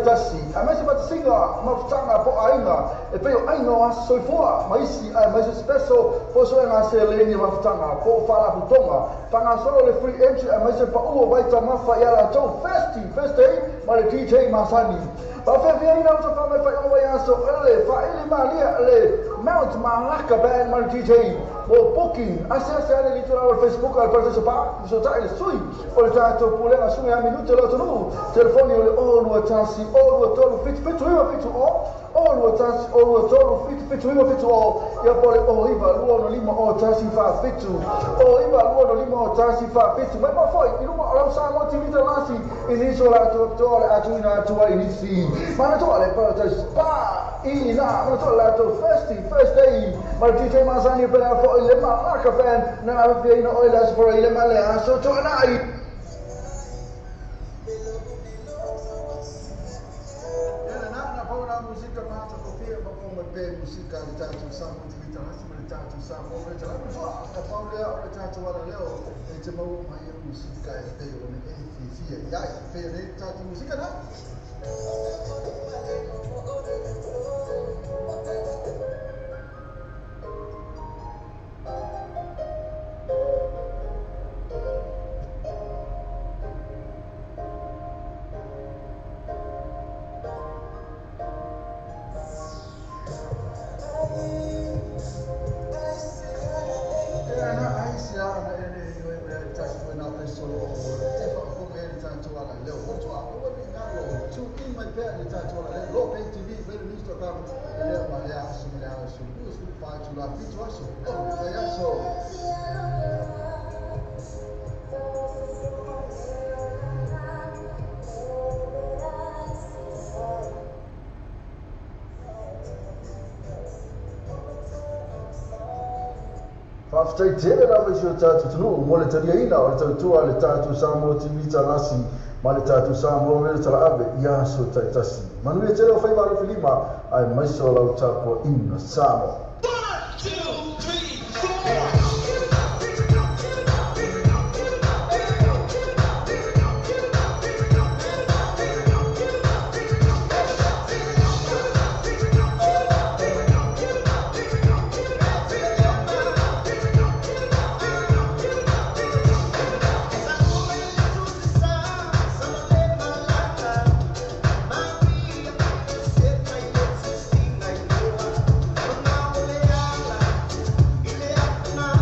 tasi. A mai se fatasinga mafutaga po aiga e pei o aiga o aso soifua ma isi ae mai se special fosoega seleni mafutaga po o faalaputoga fagasolo le free entry ae mai se paʻu o vaitamafa ia latou festi first day ma le DJ masani. Faafeafiaina o tafa mai faiʻoga vai aso ele faili malia le Mount Malaka Band ma le DJ mo booking ase ase ane litula o le Facebook al Paradise Pa so tai le sui o le tatou pulega suga ia minute lo atunuu telefoni o le 0 2 1 0 2 3 7 7 9 7 0 0 2 1 0 2 3 7 7 9 7 0 ia po le 0 9 2 5 0 1 4 7 0 9 2 5 0 1 4 7 mai mafoi i luma o lau Samoa TV talasi i nisi o latou toa le atuina atua i nisi mana toa le Paradise Pa i na mana toa latou first first day ma le DJ masani pela fo i le Malaka Band na afia ina o le aso i le male aso toanai. Ia na na pauna musika mata kofia pa po mai pe musika le tatou Samoa TV talasi ma le tatou Samoa me talasi soa ka paulea o le tatou ala leo e te mau mai e musika e pei o ne e fifia iai pe le tatou musika na. Ia na ai se ana e le e tatou na pe solo o te fa ko me le tatou ala leo o toa o le ngalo tu in mai pe le tatou ala leo lo pe TV pe le news.com e leo ma le aso me le aso lu su fa tu la fitu aso o le aso. Faafetai tele lava i si o tatou atunuu mo le taliaina o le tautua le tatou Samoa TV talasi ma le tatou Samoa Radio talaave ia aso taitasi. Manuia tele o faiva alofilima ae maise o lau tapuaʻiga Samoa. 1, 2, 3, 4. Now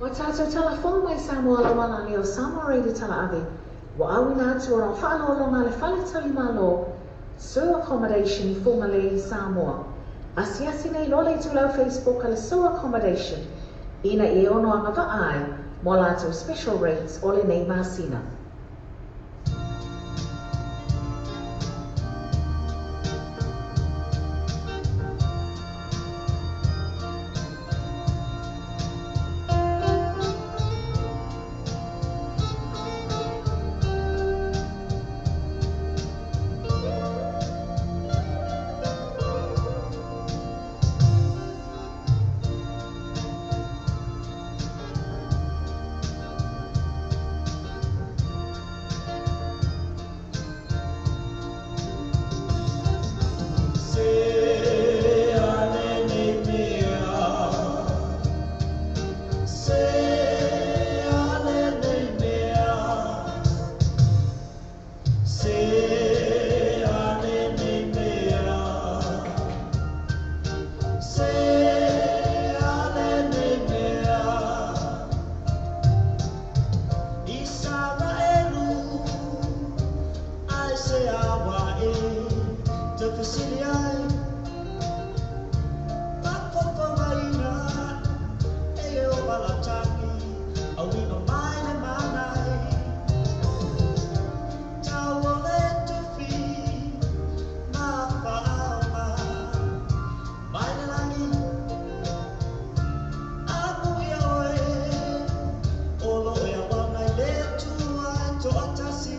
Wa tātou telefon mai Samoa lawana ni o Samoa Radio Talaave. Wa awina atu o rau whaalolonga le whaletali malo, Sue Accommodation i Formale Samoa. Asiasi nei lole i tulau Facebook a le Sue Accommodation. Ina e ono anga vaai, mo lātou special rates o le nei masina. se awa e te fesili ai Pakotongaina e o balataki Auina mai le manai Tau o le tufi ma whaama Mai le langi Amu ia oe Olo e awana i le tua e toa tasi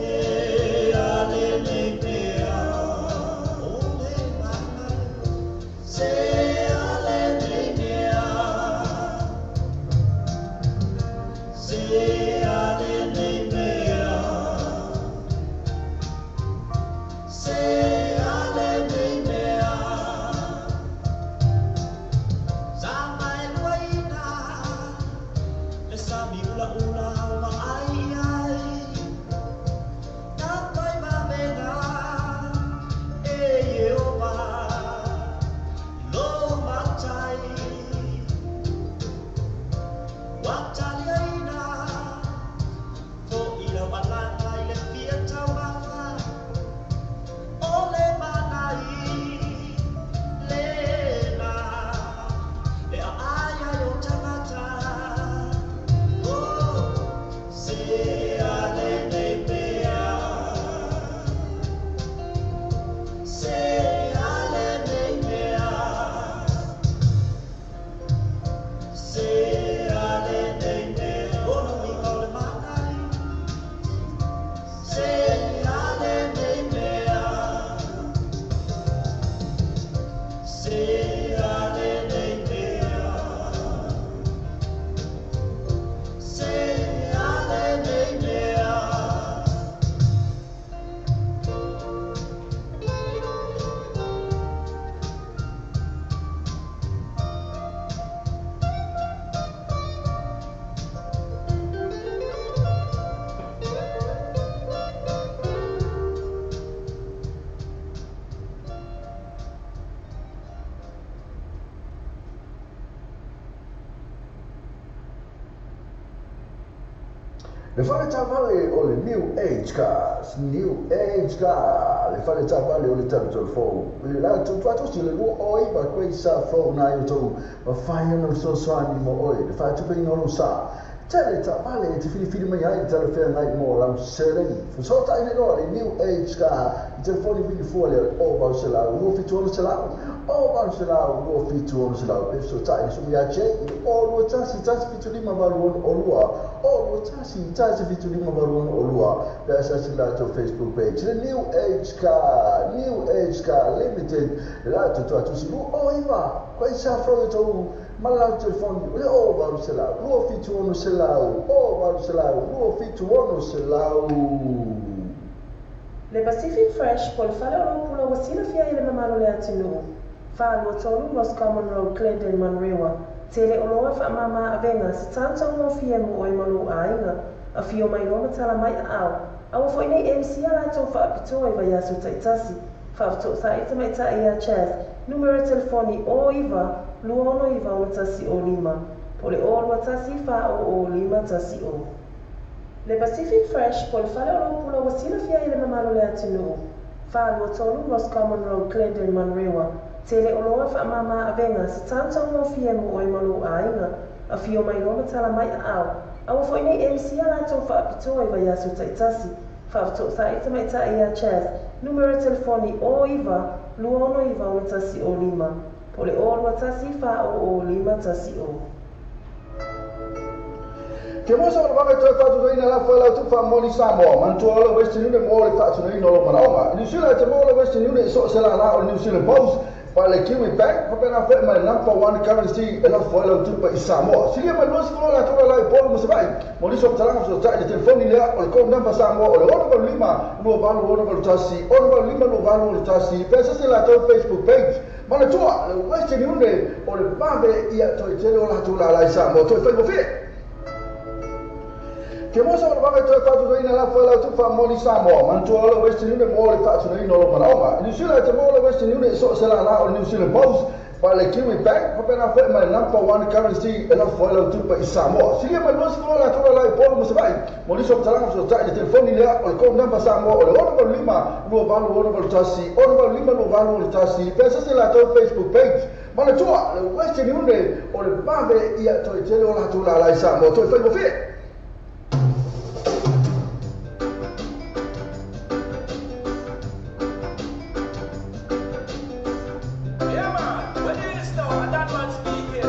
E ale nei mea O le manai Se ale nei mea Se ale nei mea Se ale nei mea Sa mai luaina Le sami ula ula ma ai ai Nā pai mavena E Ieova Lo matai Wataliaina Fo i lau alanga i le fia taumafa O le manai Le na Le a ai ai o tangata Oh Se ale nei mea Se ale nei mea Se ale nei mea Ono i o le manai Se ale nei mea Se ale nei mea Se ale nei mea Le fale tavale o le New Age Cars, New Age Car, le fale tavale o le Taviton Fou. Le la tu tu le lua oi ba kwei sa fou na yo tou, ma whai ono so swani mo oi, le whai tupe ino sa. Tele tavale te whiri mai ai, tele whea ngai mo lau seleni. Fusota ine loa le New Age Car, i telefoni vini fua le o vau se lau, lua fitu ono se lau, o vau se lau, lua fitu ono se lau. Pe fusota ine sumi a che, i o lua tasi, tasi fitu lima valu ono o lua, o lua tasi, tasi fitu lima valu ono o lua. Pe asasi la tō Facebook page. Le New Age Car, New Age Car Limited, le la tō tua tusi lua o iwa, koe sa fro i tō malau telefoni, le o valu se lau, lua fitu ono se lau, o valu se lau, lua fitu ono se lau. Le Pacific Fresh po le fale o lou pula ua silafia i le mamalo le atunuu. 423 Roscommon Road, Glendon, Manurewa. Tele o loa whaamama avenga se tautaugofie mo oe ma lou aiga. Afio mai loa matala mai aao. Aua foi nei MC a latou faapitoa i vaiaso taitasi. Faafetoʻosaʻi tamaitaʻi ia Chaz. Numera telefoni o iva, lua ono iva ono tasi o lima. Po le o lua tasi wha o o lima tasi o. Le Pacific Fresh po le fale o lou pula ua silafia i le mamalo le atunuu. 423 Roscommon Road, Glendon, Manurewa. Tele o loa whaamama avenga se tautaugofie mo oe ma lou aiga. Afio mai loa matala mai aao. Aua foi nei MC a latou faapitoa i vaiaso taitasi. Faafetoʻosaʻi tamaitaʻi ia Chaz. Numera telefoni o iva, lua ono iva ono tasi o lima. Po le o lua tasi wha o o lima tasi o. Ke mosa o le wanga toi whātunaina la whai lau tupa moli Samoa. Mantua o le Western Union mo le whātunaina o lo manaonga. New Zealand te mo le Western Union i so se la la o New Zealand Post. Pa le Kiwi Bank, papena whae mai number one currency e la whai lau tupa i Samoa. Silia mai luasi kolo la tōra lai polo masawai. Mo liso talanga so tai le telefoni lea o le code number Samoa o le ono valu lima, lua valu ono valu tasi, ono valu lima lua valu ono tasi. Pesa se la tō Facebook page. Mana tua, le Western Union o le vave ia toi tele o la tōra lai Samoa. Toi whai ngofie. Ke mosa o le wanga toi whātunaina la whai lau tupa moli Samoa. Mantua o le Western Union mo le whātunaina o lo manaonga. New Zealand te mo le Western Union i so se la la o New Zealand Post. Ma le Kiwi Bank, faapena foi ma le number one currency e lafo ai lau tupe i Samoa. Silia mai 20 latou la i Upolu ma Savaii. Mo nisi o faamatalaga fesootai i le telefoni lea o le code number Samoa o le 685 2861 685 2861 pe asiasi i latou Facebook page. Manatua, le Western Union o le vave ia toe tele o latou lala i Samoa toe faigofie. Yeah, man. When you this now, and that man speaking.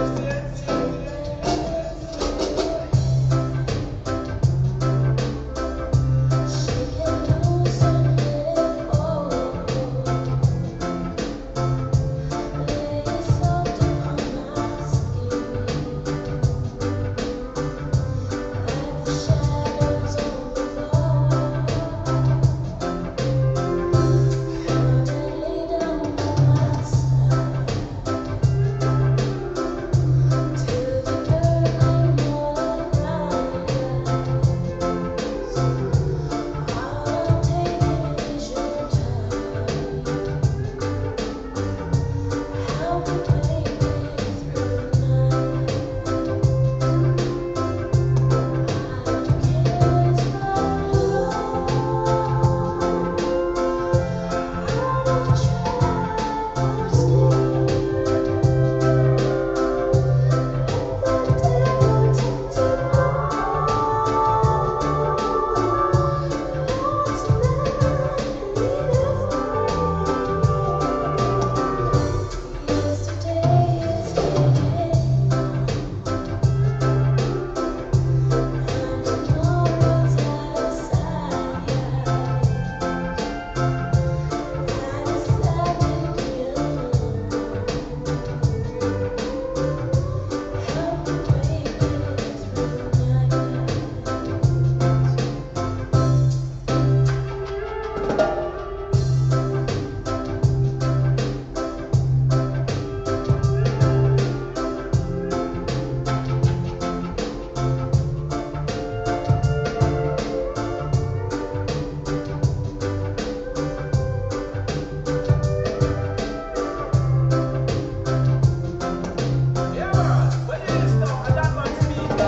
Yeah, man. When you this now, and that man speaking.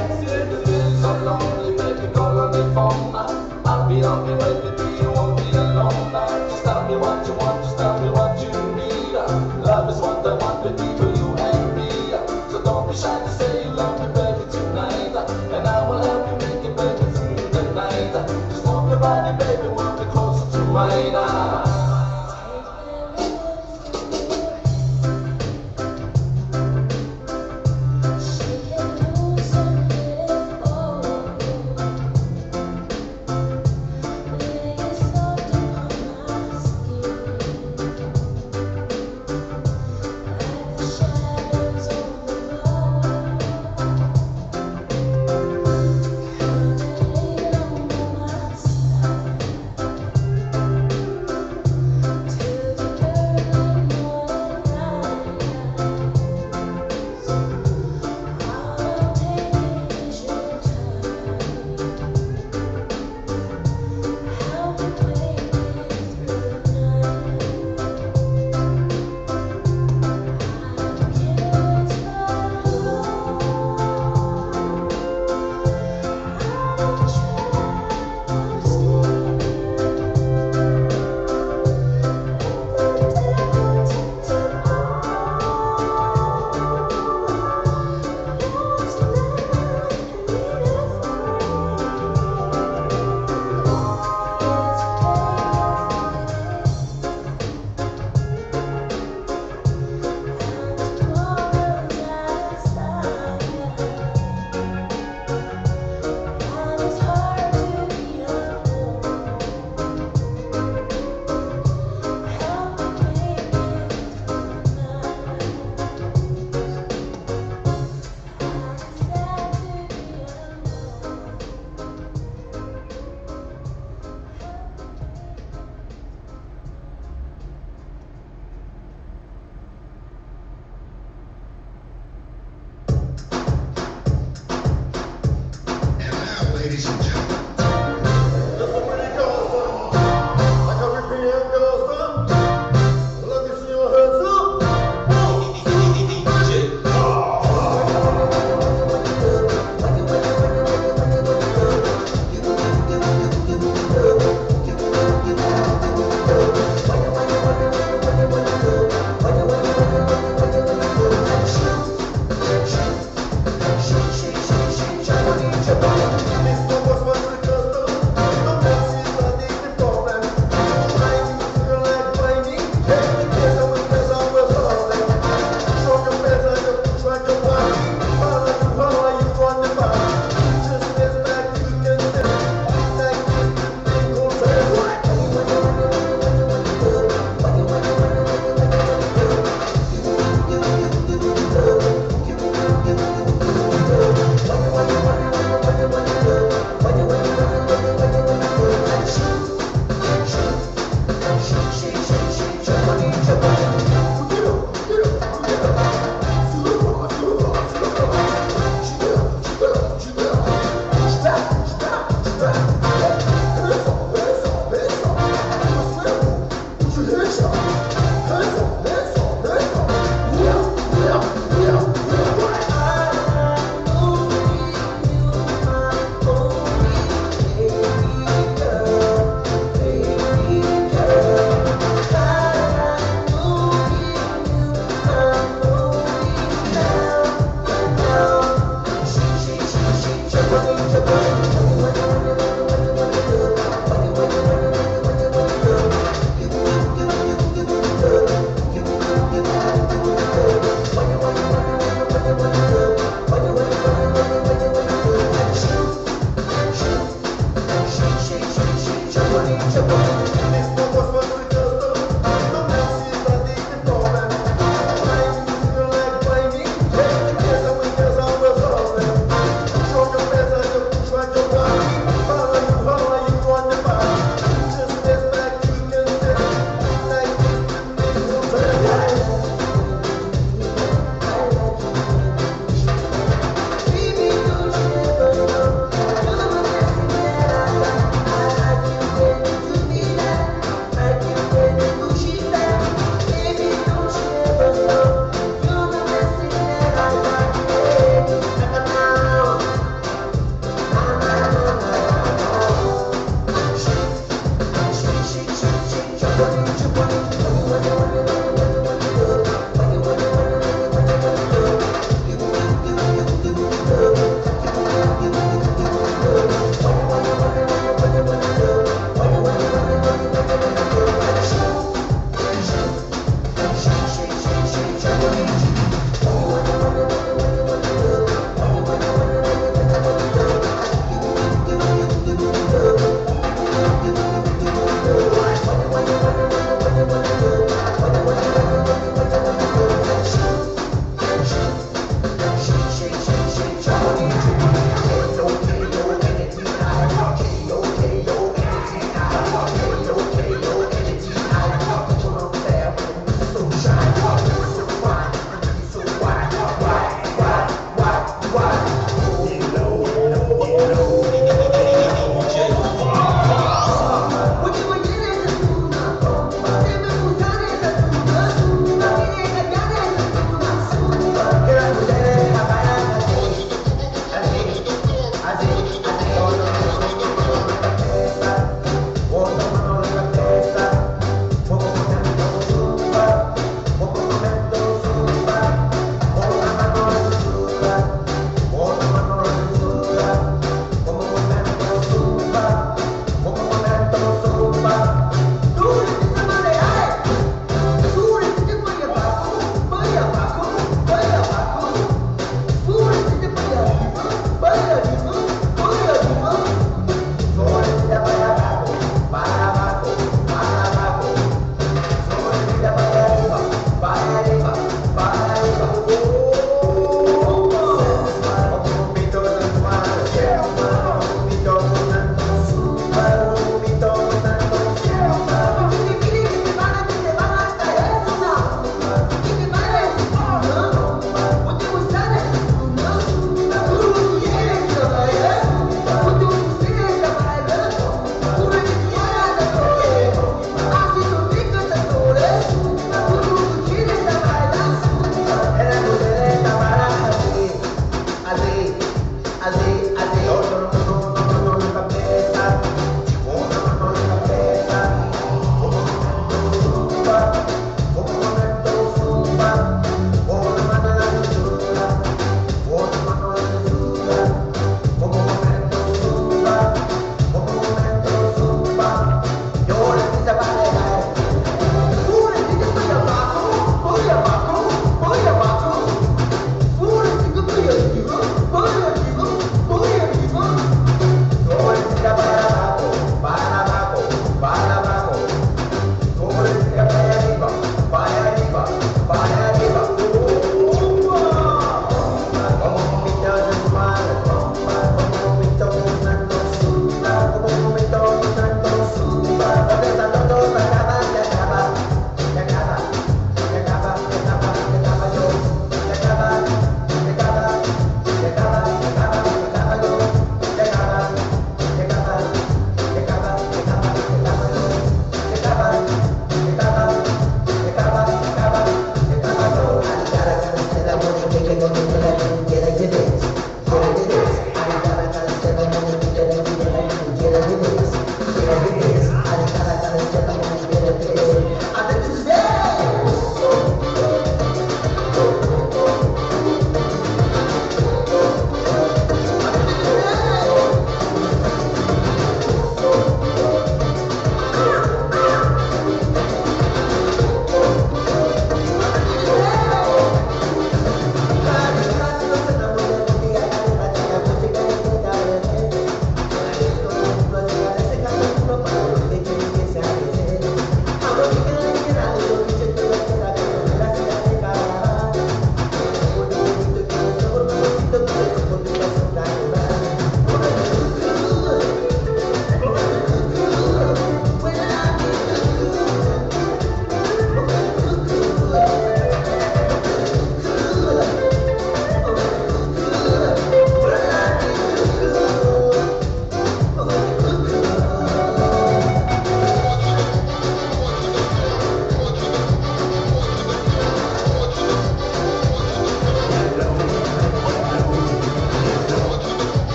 So lonely, baby, call on the phone. I'll be on the way, baby, you won't be alone. Just tell me what you want, just tell me what you need. Love is what I want, baby, for you and me. So don't be shy to say you love me, baby, tonight. And I will help you make it, baby, through the night. Just move your body, baby, move it closer to mine. Shadows on the wall.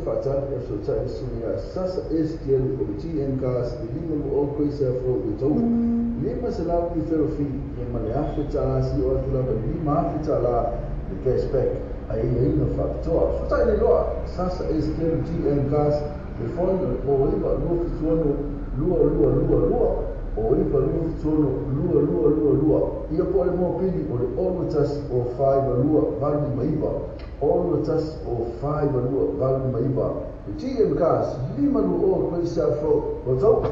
faatali e fesoatai le susuga ia Sasa Esitielu o le GM Cars i 52 Grace Ave Road i Otahuhu. $500 referral fee ia ma le $1,000 sili oo atu lava i le $5,000 le cashback a i aiaiga faapitoa. Fesoatai le iloa Sasa Esitielu GM Cars telefoni o le 09 276 2222 o 9 2 6 2 2 2 2. Ia po o le mopili o le 6 1 o 4 2 8 5 9 6 1 o 4 2 8 5 9. Le GM Cars 5 2 Great South Road, Rotorua.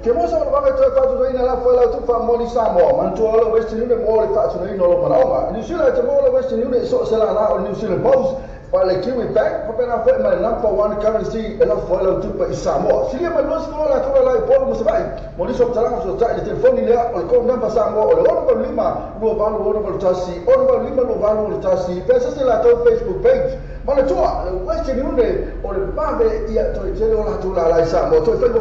Ke mo sa waka toe whaatunaina la whaela tu wha Samoa. Manatua o le Western Union mo le whaatunaina o lo manaoga. New Zealand te mo le Western Union so se la la o New Zealand Post pa le Kiwi Bank pa pena whae ma le number one currency e la whaela tu pa i Samoa. Silia mai luas kolo la tula la i polu masawai. Mo liso talanga so tai le telefoni lea o le code number Samoa o le 6 5 2 8 6 1 6 5 2 8 1. Pesa se la tau Facebook page. Manatua le Western Union o le mave ia toi tele o la tula la i Samoa. Toi whai mo.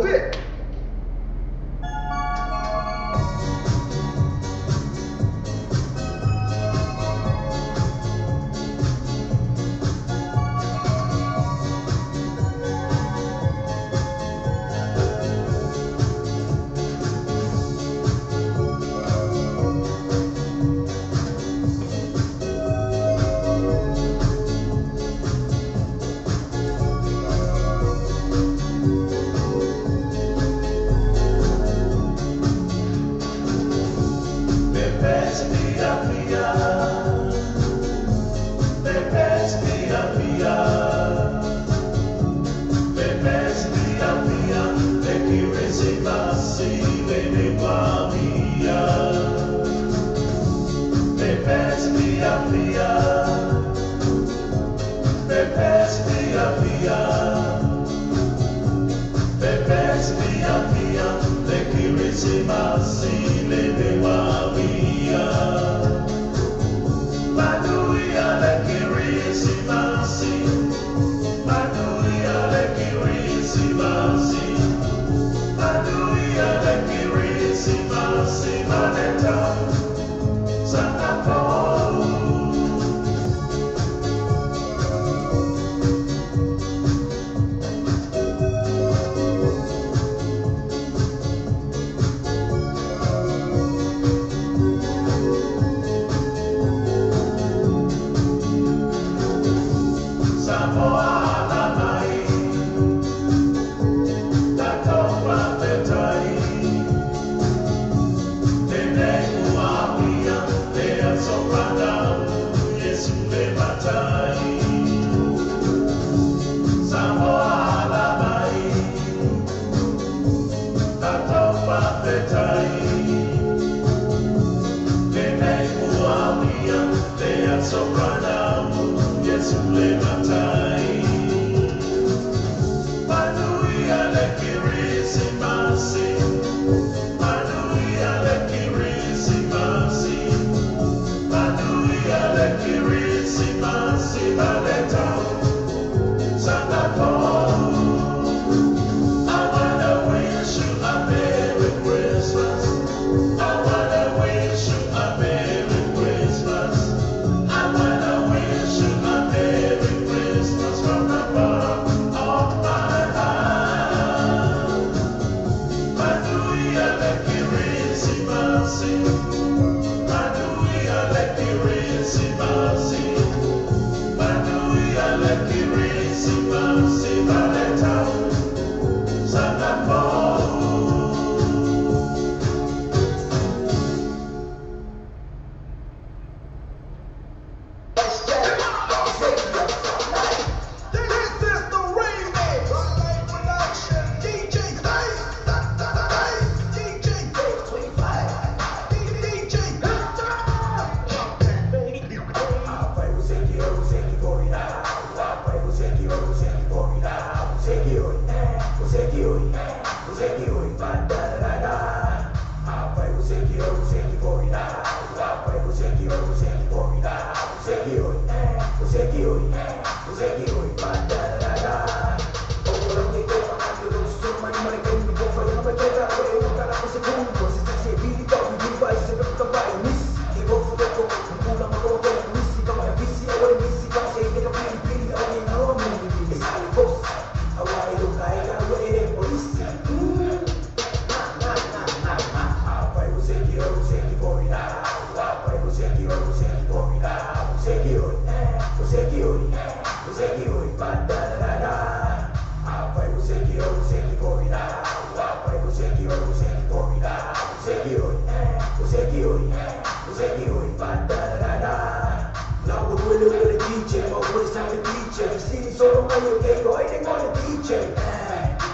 sa le DJ Fesili solo mai o keiko ai le ngole DJ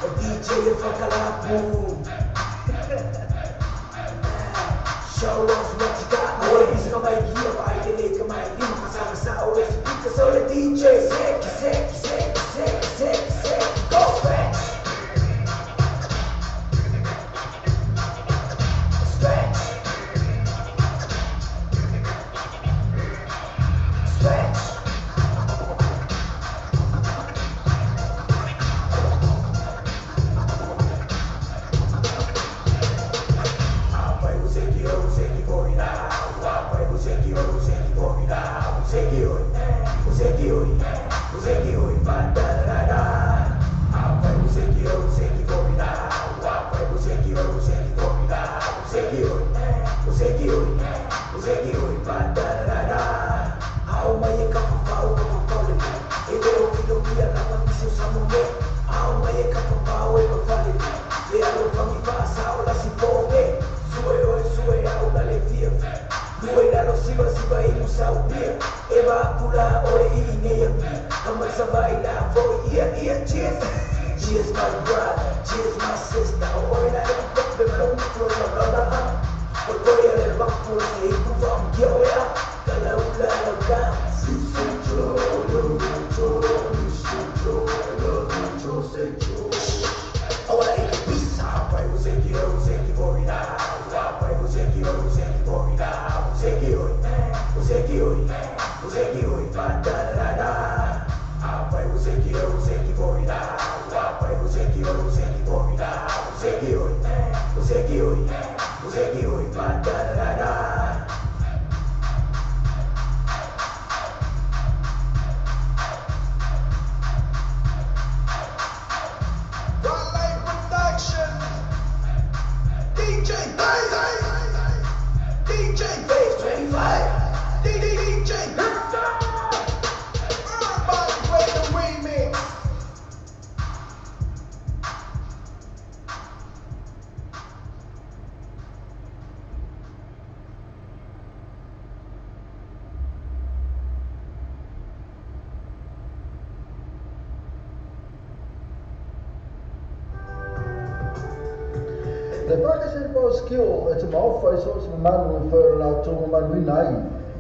O DJ e whakalapu Show us what you got. Oi bisa ka mai kia vai le le ka mai lima kasama sa o le speaker so le DJ Seki seki seki seki seki seki go stretch Stretch Stretch Cheers my brother, cheers my sister. Le paka se pao sikio e te maofa i so se mamalu e whaero la tō mamalu ina ai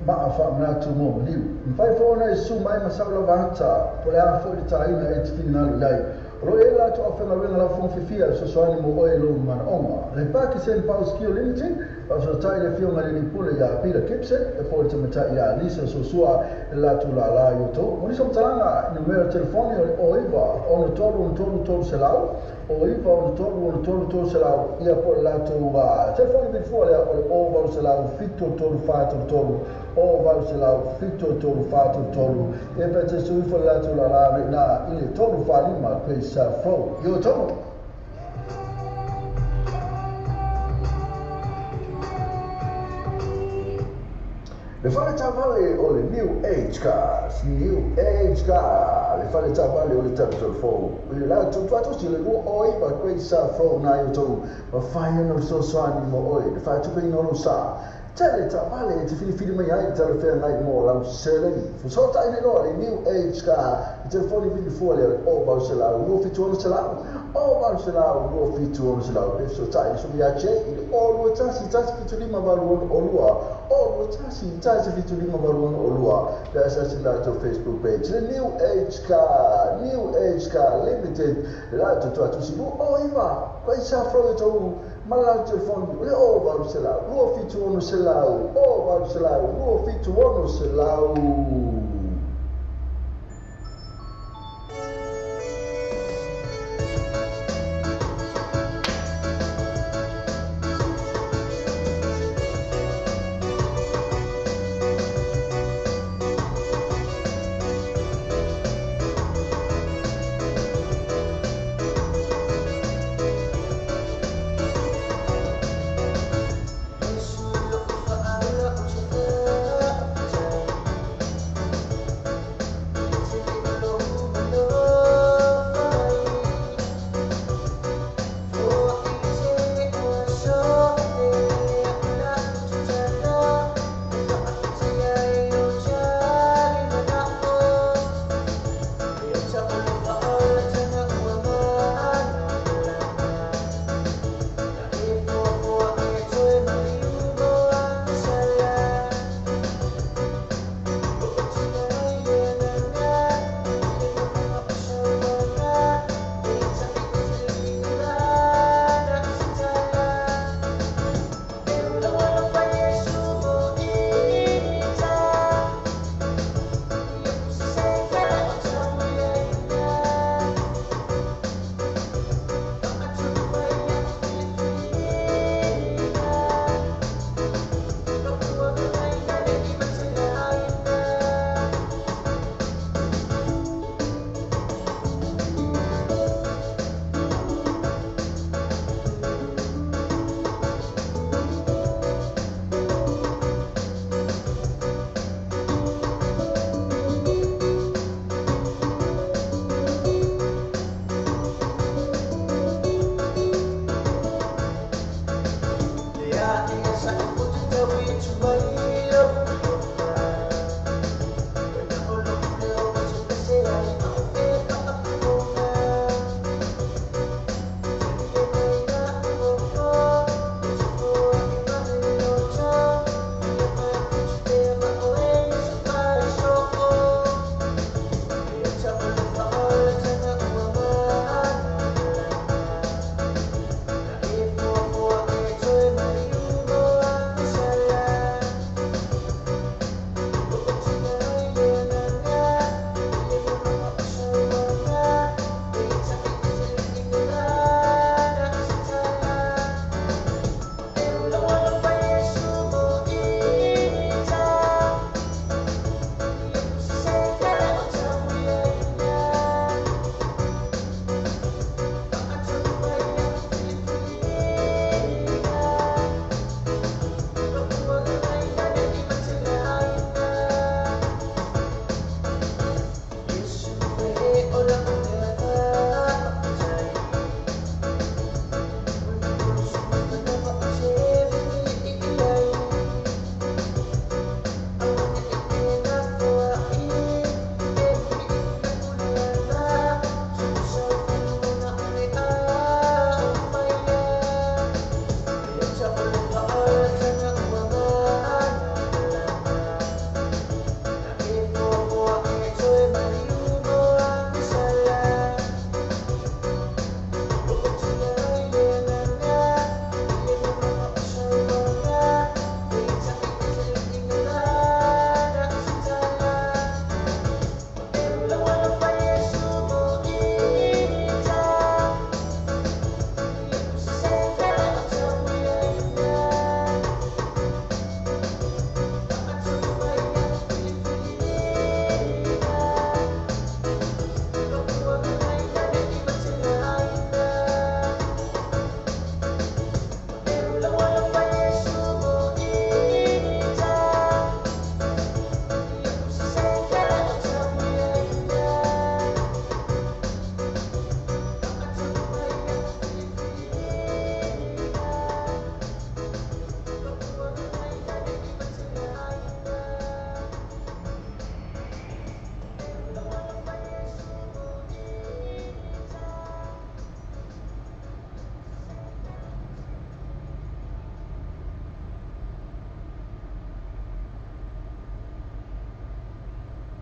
maa wha mna tō mō maliu. Mwhai whaona e su mai masau la vahata po le a fo i te tāina e te whiringalu iai. O lo e la tō awhenga wenga la whong whiwhia so soani mo oe lo mana onga. Le paka se pao sikio limited pa so tai le fionga le pule ia Peter Gibson e po te matai ia Lisa Sosua e la tū la la i o tō. Monisa mtalanga numero telefoni o le oiva ono tolu ono tolu tolu selau o iva ono tolu ono tolu tolu selau ia po le latou telefoni vilifua lea o le o valu selau fito tolu fa tolu tolu o valu selau fito tolu fa tolu tolu e pe te suifo le latou la la na i le tolu fa lima pe sa fo i o tolu. Le fale tavale o le New Age Cars, New Age Car, le fale tavale o le Capital 4. Le la tu tu le lu oi ba kwei sa fo na yo to, ba fai no so so ani mo oi, le fa tu pe no sa. Tele tavale te fili fili mai ai tele fe nai mo la sele. Fu so ta ile lo le New Age Car, telefoni vili fo le o ba se la, lu fi tu se la. O ba se la, lu fi tu se la. Pe so ta so ya che ile o lu ta si ta fi tu lima ba lu o lua. O tasi tasi fitu lima valu ono olua le asasi latou Facebook page le New Age Car, New Age Car Limited le latou tuatusi lu o iva kai sa fro e tou ma le latou telefoni le o valu selau lua fitu ono selau o valu selau lua fitu ono selau.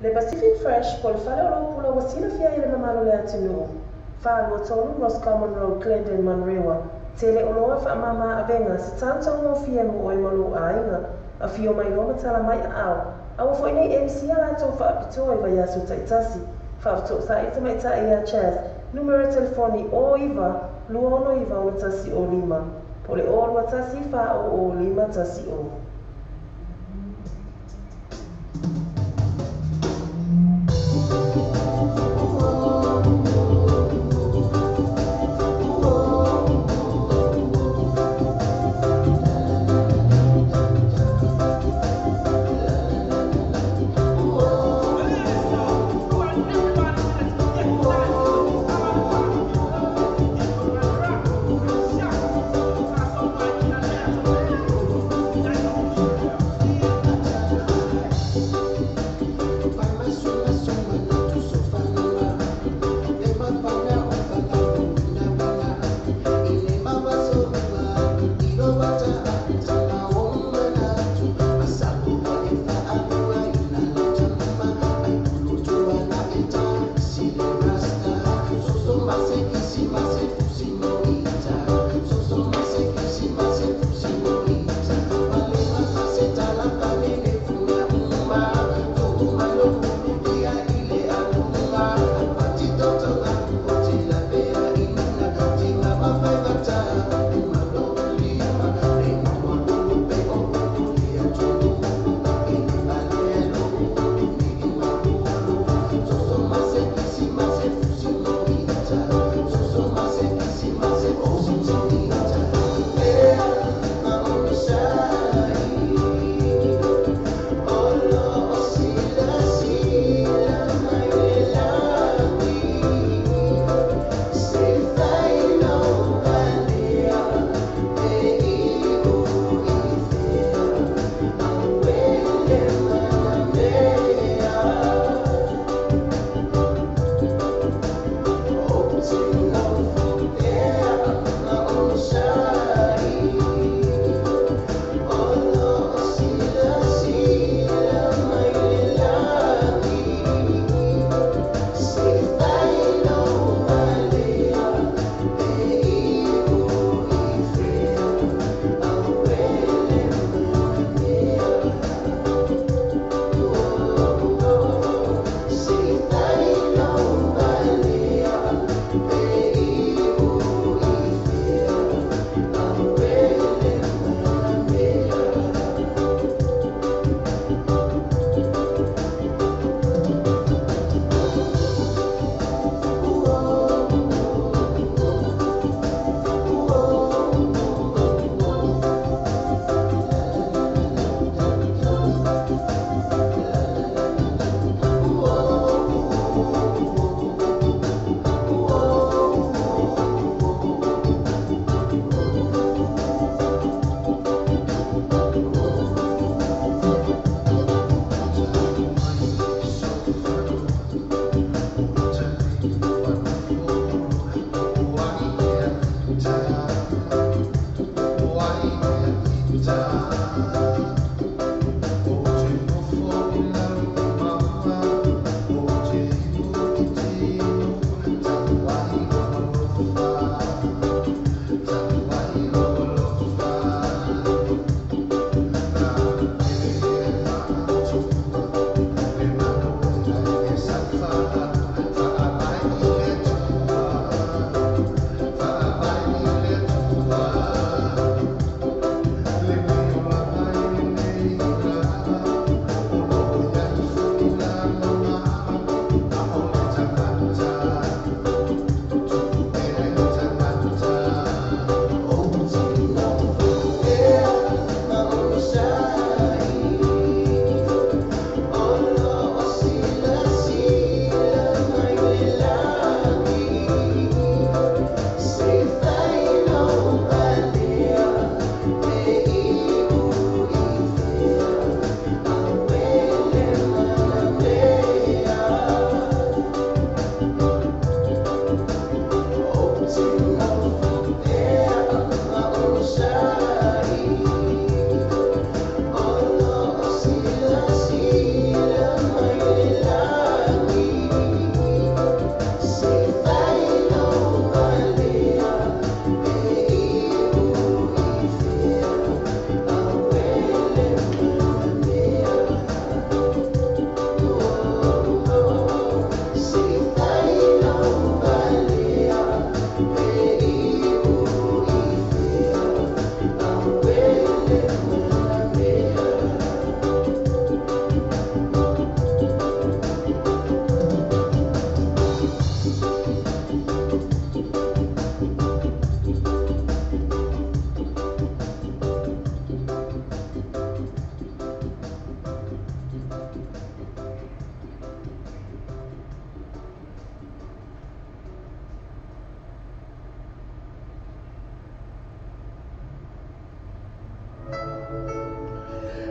Le Pacific Fresh po o le fale o lou pula ua silafia i le mamalu o le atunuu. 423 Roscommon Road, Glendon, Manurewa. Tele oloa faamama avega, se tau taugofie mo oe ma lou aiga. Afio mai loa ma tala mai aao. Aua foi nei e misia latou faapitoa i vaiaso taitasi. Faafesootai tamaitai ia Chas, numera telefoni 09 269 105, po o le 021 400 510.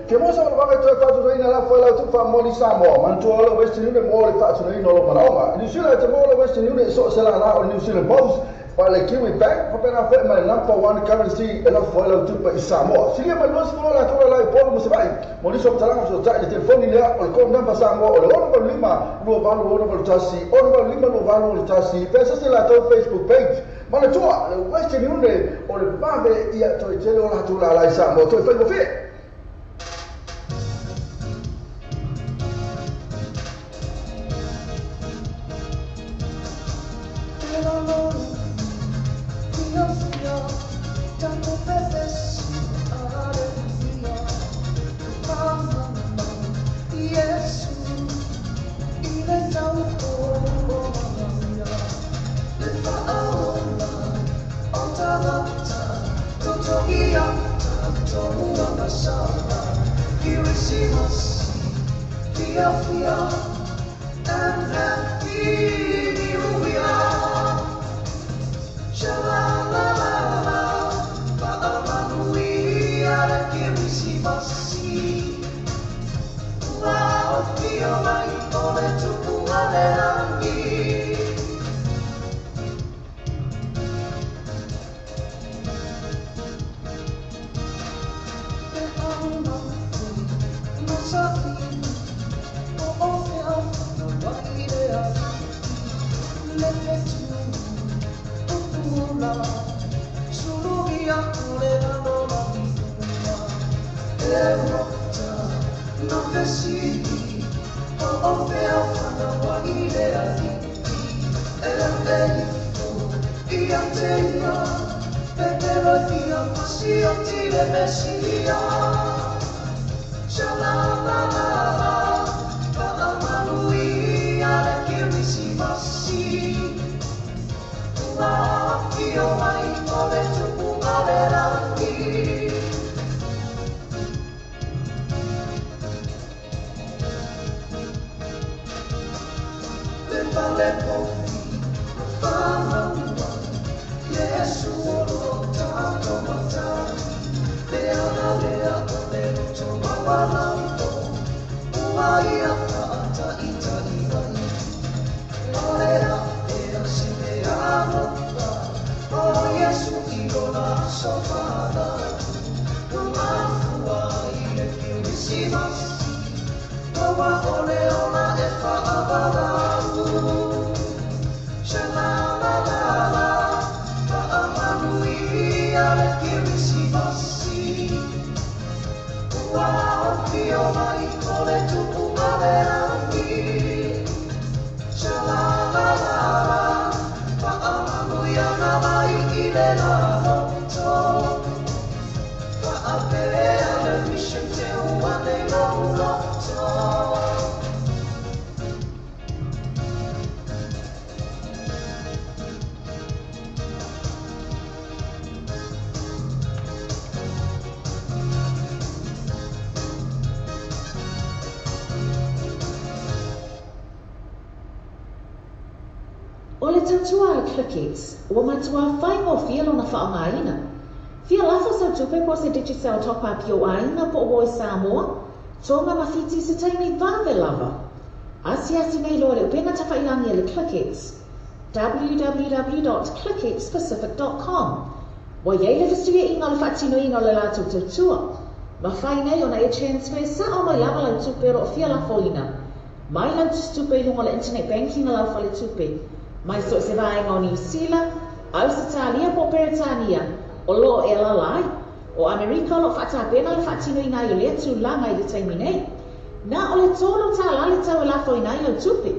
Ke mo sa wanga toe whātunaina la whai lau tupa moni Samoa. Mantua o le Western Union mo le whātunaina o lo manaonga. New Zealand te mo le Western Union so se la la o New Zealand Post. Pa le Kiwi Bank, papena whai mai number one currency e la whai lau tupa i Samoa. Silia mai luas fulo la tula lai polu musawai. Mo niso mtalanga so tai le telefoni lea o le call number Samoa o le 685 28 6 85 28 Pesa se la tau Facebook page. Mana tua le Western Union o le vave ia toi tele o la tula lai Samoa. Toi whai ngofie. O le tautua le ClickX, ua matua whaingofie lona whaongaina. Fia lafo sau tupe po se Digicel top up i o aiga po o i Samoa, Tonga ma Fiti se taimi vave lava. Asiasi nei loa le upega tafailangi a le ClickX, www.clickxpacific.com. Wa iai le fesuiaiga o le faatinoina o le latou tautua. Mafai nei ona e transfer sao mai lava lau tupe o loo fia lafoina. Mai lau tusitupe i luga o le internet banking a lau faletupe. Mai so o se vaega o Niu Sila, Ausetalia po o Peretania, o loo e alaala ai. O Amerika o loo faatapena le faatinoina ai o lea tulaga i le taimi nei. Na o le $3 le tau e lafoina ai lau tupe.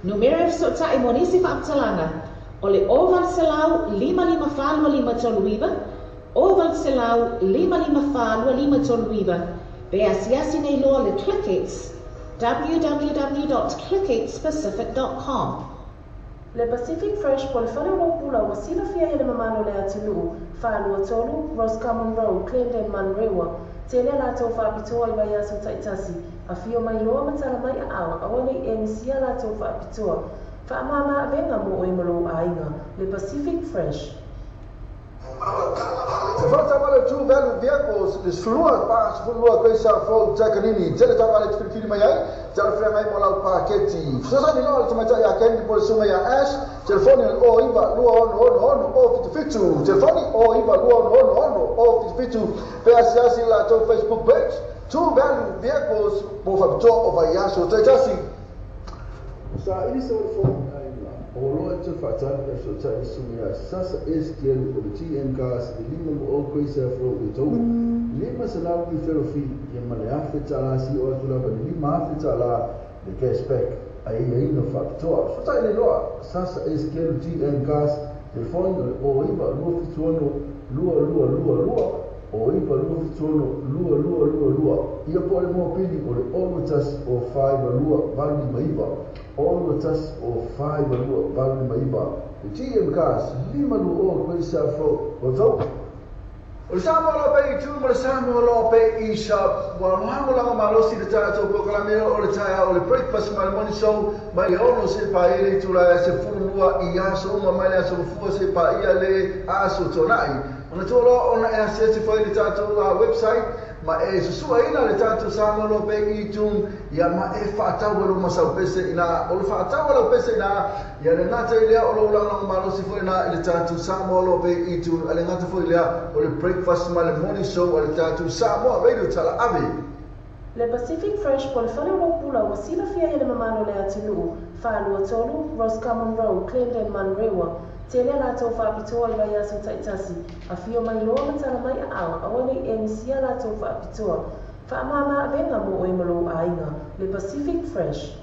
Numera e fesootai mo nisi faamatalaga o le 0800 554 2539, 0800 554 2539, pe asiasi nei loa le ClickX, www.clickxpacific.com. Le Pacific Fresh po le fale o lou pula ua silafia e le mamalu o le atunuu, 423 Roscommon Road, Clendon, Manurewa. Tele a latou faapitoa i vaiaso taitasi, afio mai loa ma tala mai aao, aua nei e misia latou faapitoa. Faamama avega mo oe ma lou aiga. Le Pacific Fresh. Le fale True Value Vehicles, le sefulua 42 Grace South Road, Takanini, tele taavale te filifili mai ai, talafeagai mo lau paketi. Fesoasoani loa le tamaitai ia Candy po o le susuga ia Ash, telefoni o le 09 2666 077, telefoni 09 2666 077, pe asiasi i le latou Facebook page, True Value Vehicles mo faapitoa o vaiaso taitasi. Saili se o le fono o loa te whaatani e so tai sunga ia Sasa STL o le TM Cars i lima mo o Grace F Road i tau. Lima se lau i wherofi ia ma le afe tala si o atu lava le lima afe tala le cashback a ia ina whaapitoa. So tai le loa Sasa STL TM Cars telefoni o le o iwa 276 2222 o iwa 276 2222 ia po le mōpili o le 01 o 5 2 8 5 01 o 5 2 8 5 le TM Cars lima lu o Grace South Road o tau. O le Samoa loa pe i tu ma le Samoa loa pe i shop. Ua lagolago malosi le tatou polokalame o le taeao o le breakfast ma le morning show mai le 6 se paia le itula e 12 i aso uma mai le aso mafua se paia le aso tonai. Ona tua loa ona e asiasi foi le tatou website ma e susuaina le tatou Samoa loa pe i iTunes ia ma e faatau e lou masaupese ina o le faatau e lau pese ina ia le gata i lea o lou lagolago malosi foi ina i le tatou Samoa loa pe i iTunes a le gata foi lea o le breakfast ma le morning show a le tatou Samoa Radio Tala Ave. Le Pacific Fresh po o le fale o lou pula ua silafia e le mamalu o le atunuu, 423 Roscommon Road, Clendon, Manurewa. Tele a latou faapitoa i vaiaso taitasi, afio mai loa ma tala mai aao, aua ne i e misia latou faapitoa. Faamama avega mo oe ma lou aiga, le Pacific Fresh.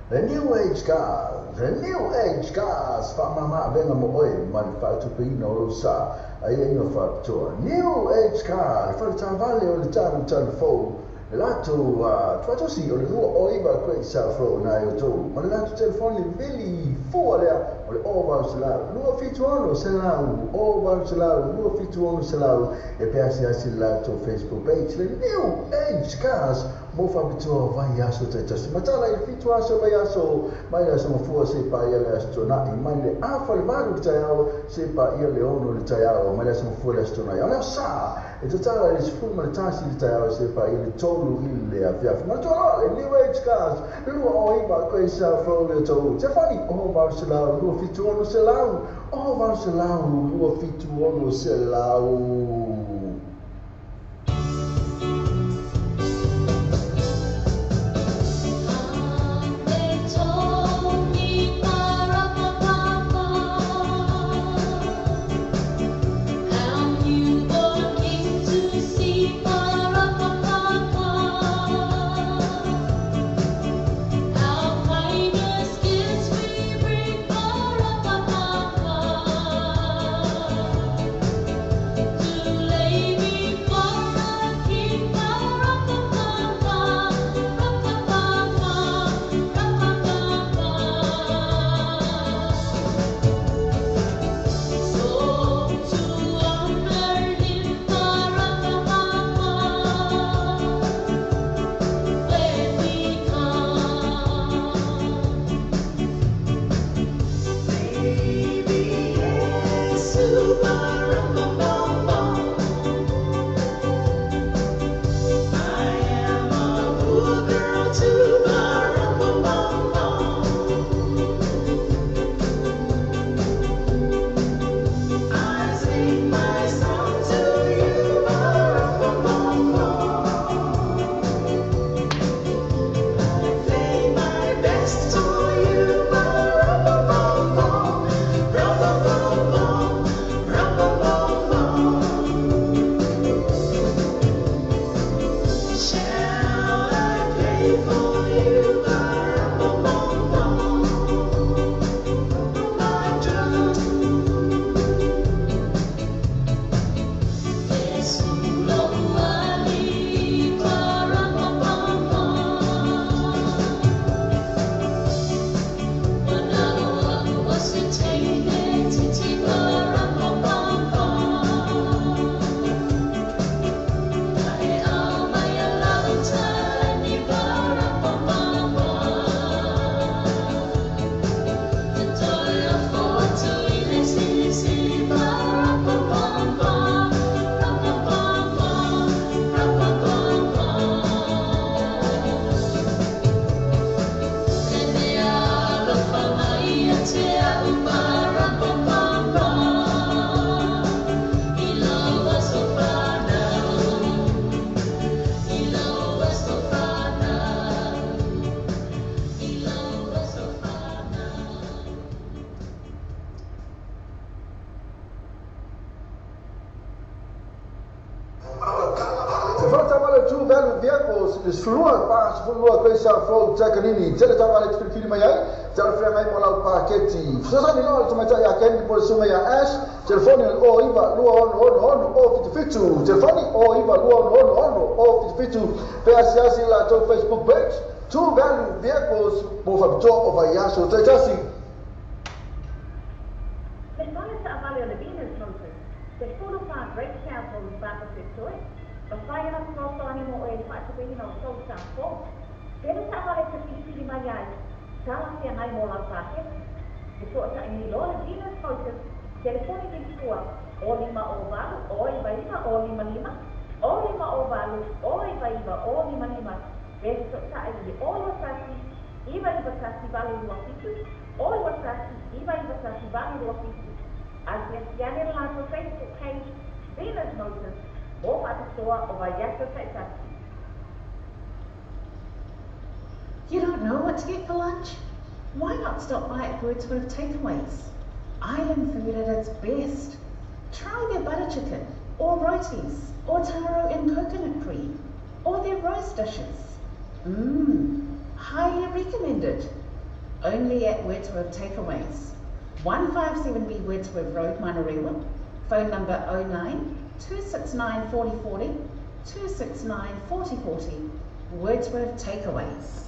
The New Age Cars, The New Age Cars, faamama avega mo oe ma le faatupeina o lou sa, aiaiga faapitoa. New Age Car, le fale taavale o le tanu tanu fou, le latou tuatosi o le lua o iva Great South Road nai o tou, ma le latou telefoni vili fua lea o le 0800 276 100 0800 276 100 e pe asiasi le latou Facebook page le New Age Cars mo faapitoa vaiaso taitasi. Matala i le fitu aso vaiaso mai le aso mafua se paia le aso tonai mai le afa le valu le taeao se paia le ono le taeao mai le aso mafua le aso tonai. O le aso sa e tatala i le sefulu ma le tasi le taeao se paia le tolu i le afiafi. Manatua loa le New Age Cars le lua o iva Grace South Road le tou. Telefoni 0800 276 100 0800 276 100. They told me Ba-ra-ba-ba-ba, how newborn came to see Ba-ra-ba-ba-ba, how kindness gifts we bring Ba-ra-ba-ba-ba, to lay Value Vehicles, le sulua pa sefululua Great South Road, Takanini, tele taavale te filifili mai ai, talafeagai mo lau paketi. Fesoasoani loa le tamaitai ia Candy po o le susuga ia Ash, telefoni o le 09 2666 077, telefoni 09 2666 077, pe asiasi i le latou Facebook page, True Value Vehicles mo faapitoa o vaiaso taitasi. Le fale taavale o le Venus Motors, 14 Great South Road, Papatoetoe, mafai ona fesoasoani mo oe i le faatupeina o tou tatou. Pele taavale te filifili mai ai, talafeagai mo lau paketi. Fesootai nei loa le Venus Motors, telefoni lilifua o 5 o 8 o 9 9 o 5 5, o 5 o 8 o 9 9 o 5 5, pe fesootai i le o 2 1 9 9 1 8 2 7, o 2 1 9 9 1 8 2 7. Asiasi ane le latou Facebook page, Venus Motors, mo faapitoa o vaiaso taitasi. You don't know what to get for lunch? Why not stop by at Wordsworth Takeaways? Island food at its best. Try their butter chicken, or rotis, or taro and coconut cream, or their roast dishes. Mmm, highly recommended. Only at Wordsworth Takeaways. 157B Wordsworth Road, Manurewa. Phone number 09 269 4040, 269 4040. Wordsworth Takeaways.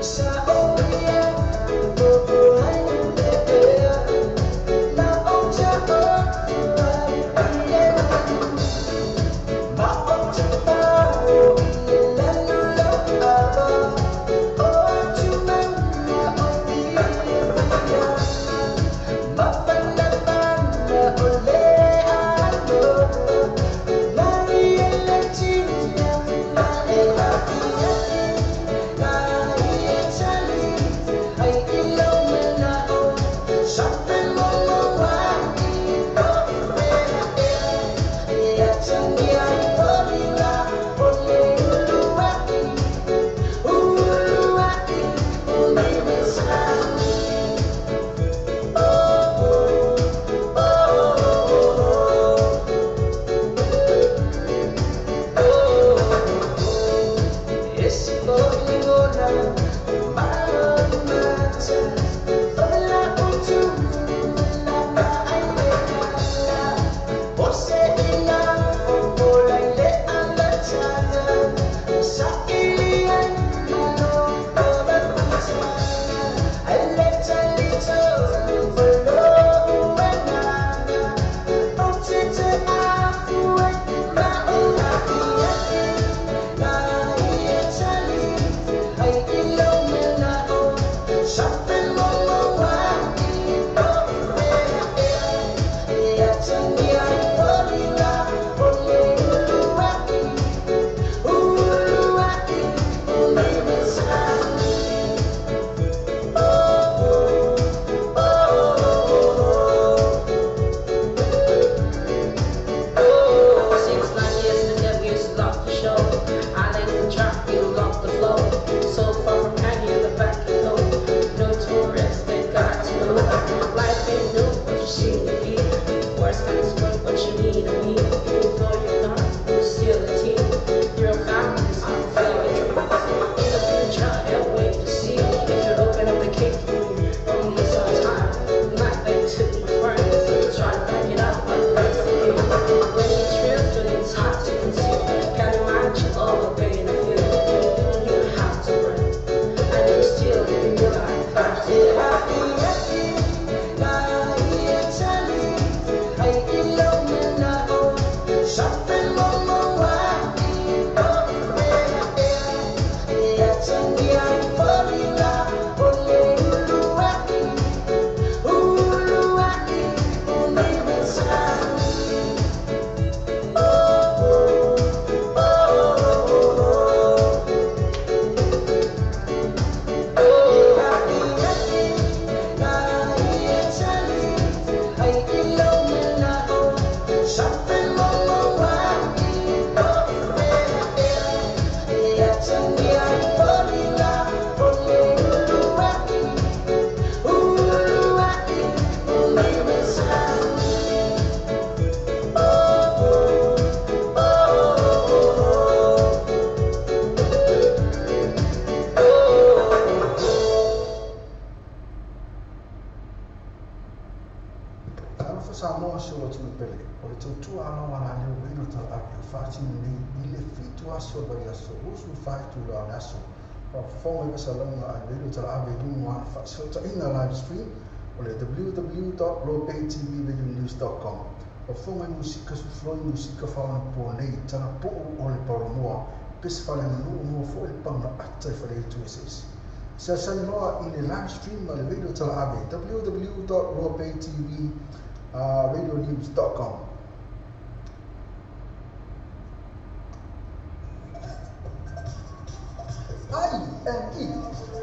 Sa o ia, o ai Faatino nei i le 7 aso o le vaiaso, 24 itula o le aso. Faafofoga i fasalauga a le radio talaave i luga o ana faafesootaiga live stream o le www.lobaytvradionews.com. Faafofoga i musika sufuloi musika faaonapo nei talapuu o le paolomoa pese faaleaganuu mo foʻi le pagaata i faleaitu eseese. Salasali loa i le live stream a le radio talaave www.lobaytvradionews.com. I&E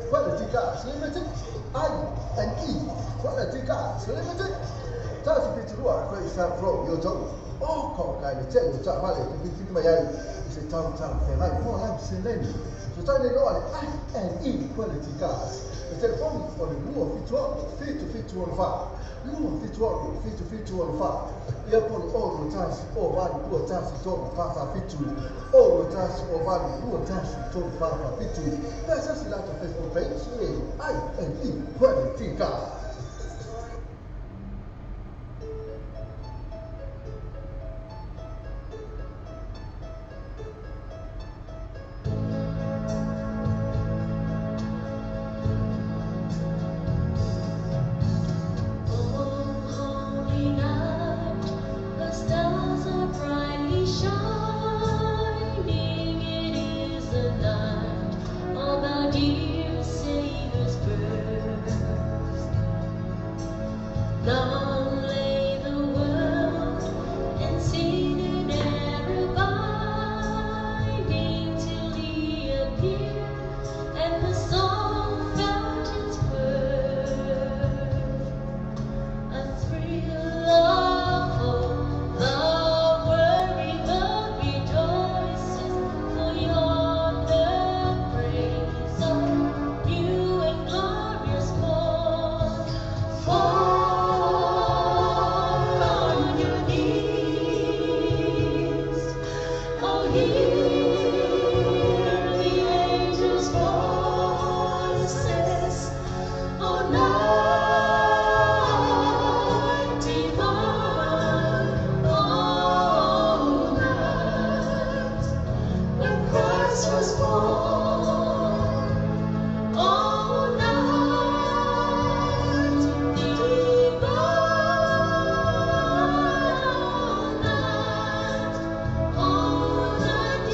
Quality Cars Limited. I&E Quality Cars Limited. Tasi fitu lua Great South Road, yo tau. O ko kai le tele o ta vale te fiti mai ai i se tau tau whengai mo lau seleni. So tau nei loa le I&E Quality Cars. Le telefoni o le 276 7714. 276 7714. Ia po le 0 1 0 8 2 1 3 4 4 7. 0 1 0 8 2 1 3 4 4 7. Pe sasi latou Facebook page e I&E Quality Cars. Oh, holy night, the stars are brightly shining. It is the night of our dear Savior's birth. Long lay the world in sin and error binding, till He appeared and the soul felt its worth. A thrill of hope, the weary world rejoices, for yonder breaks a new and glorious morn. Fall on your knees, oh hear the angels' voices, oh night divine, oh night when Christ was born, oh night divine, night, oh night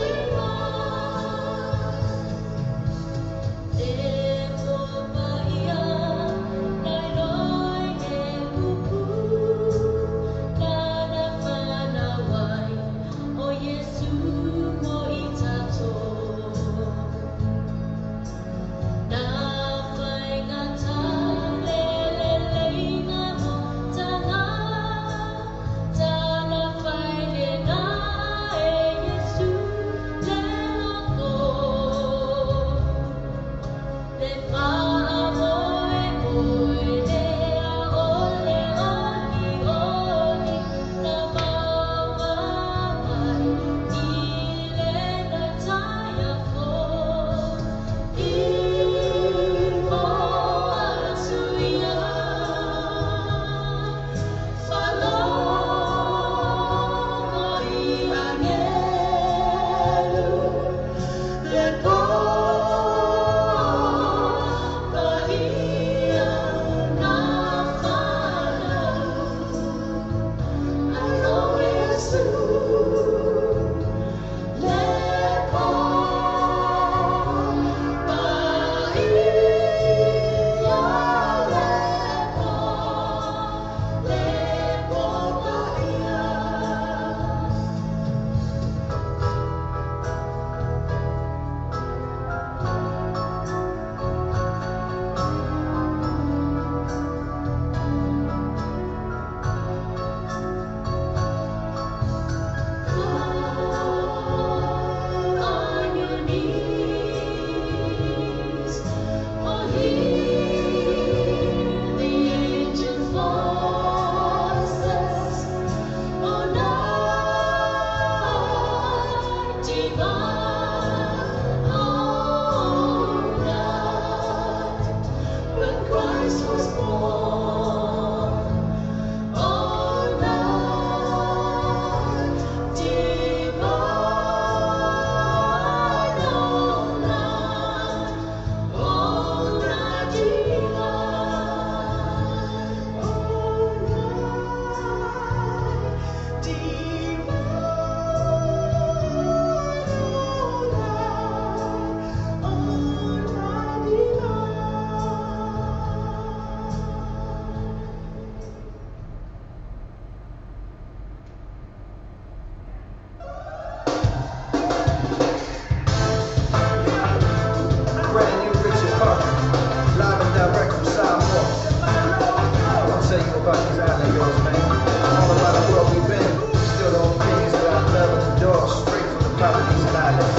Stylist.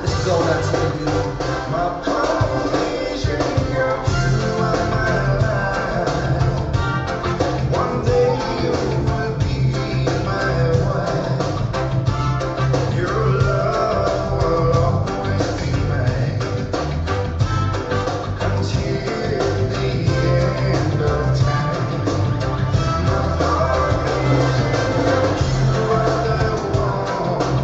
This is going out to you. My Polynesian girl, you are my life. One day you will be my wife. Your love will always be mine until the end of time. My Polynesian girl, you are the one.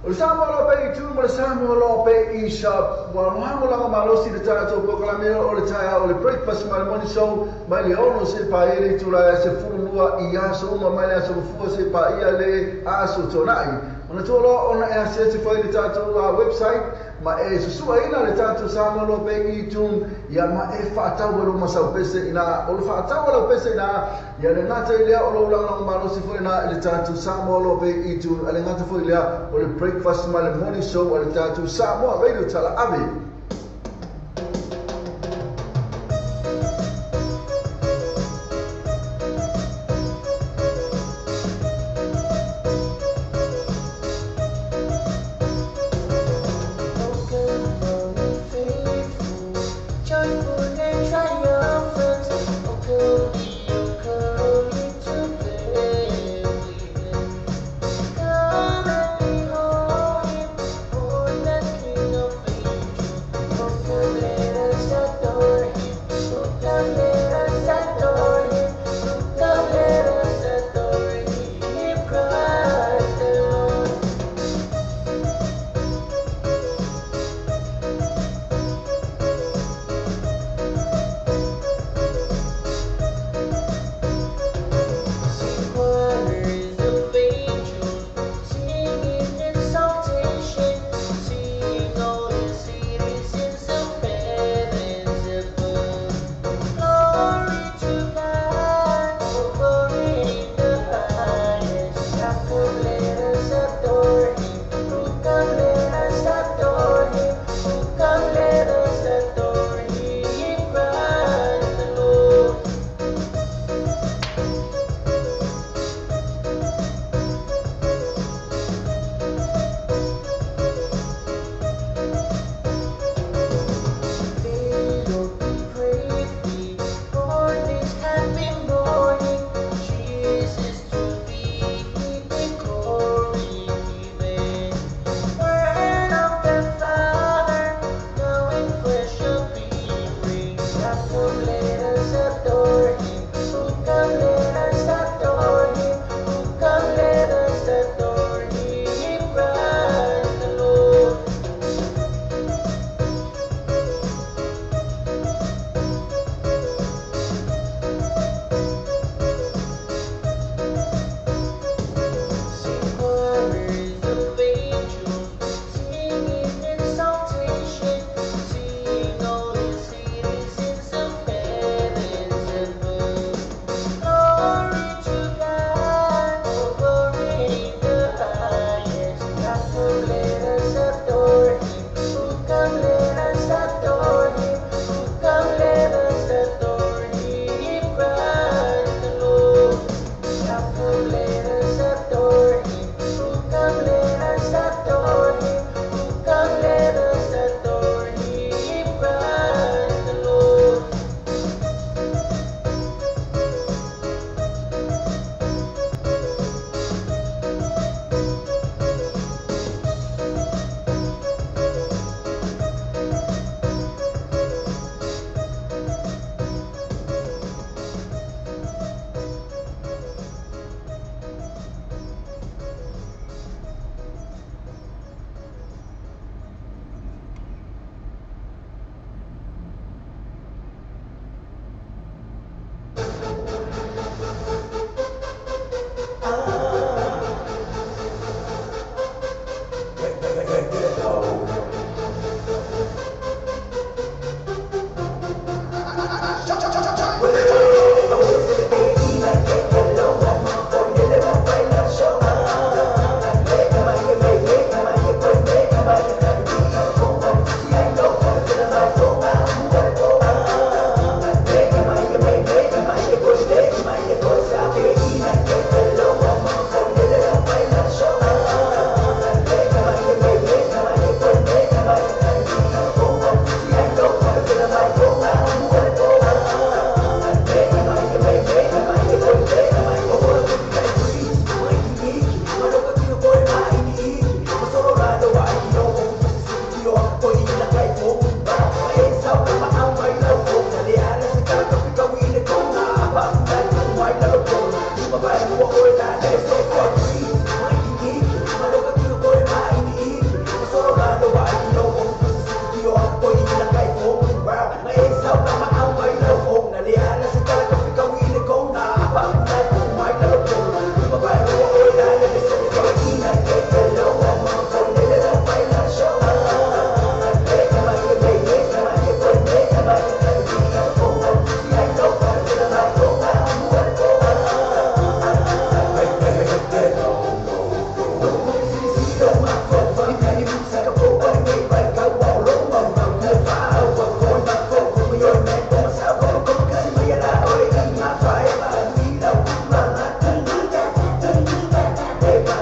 O le Samoa loa pea i tu ma le Samoa loa pea i shop. Ua lagolago malosi le tatou polokalame o le taeao o le breakfast ma le morning show mai le 6 seia paia le itula e 12 i aso uma mai le aso Gafua seia paia le aso Toonai. Manatua loa ona e asiasi foi i le tatou website ma e susuaina le tatou Samoa Loa Pea i iTunes ia ma e faatau e lou masau pese ina o le faatau a lau pese ina ia le gata i lea o lou lagolago malosi foi ina i le tatou Samoa Loa Pea i iTunes a le gata foi lea o le breakfast ma le morning show a le tatou Samoa Radio Tala Ave.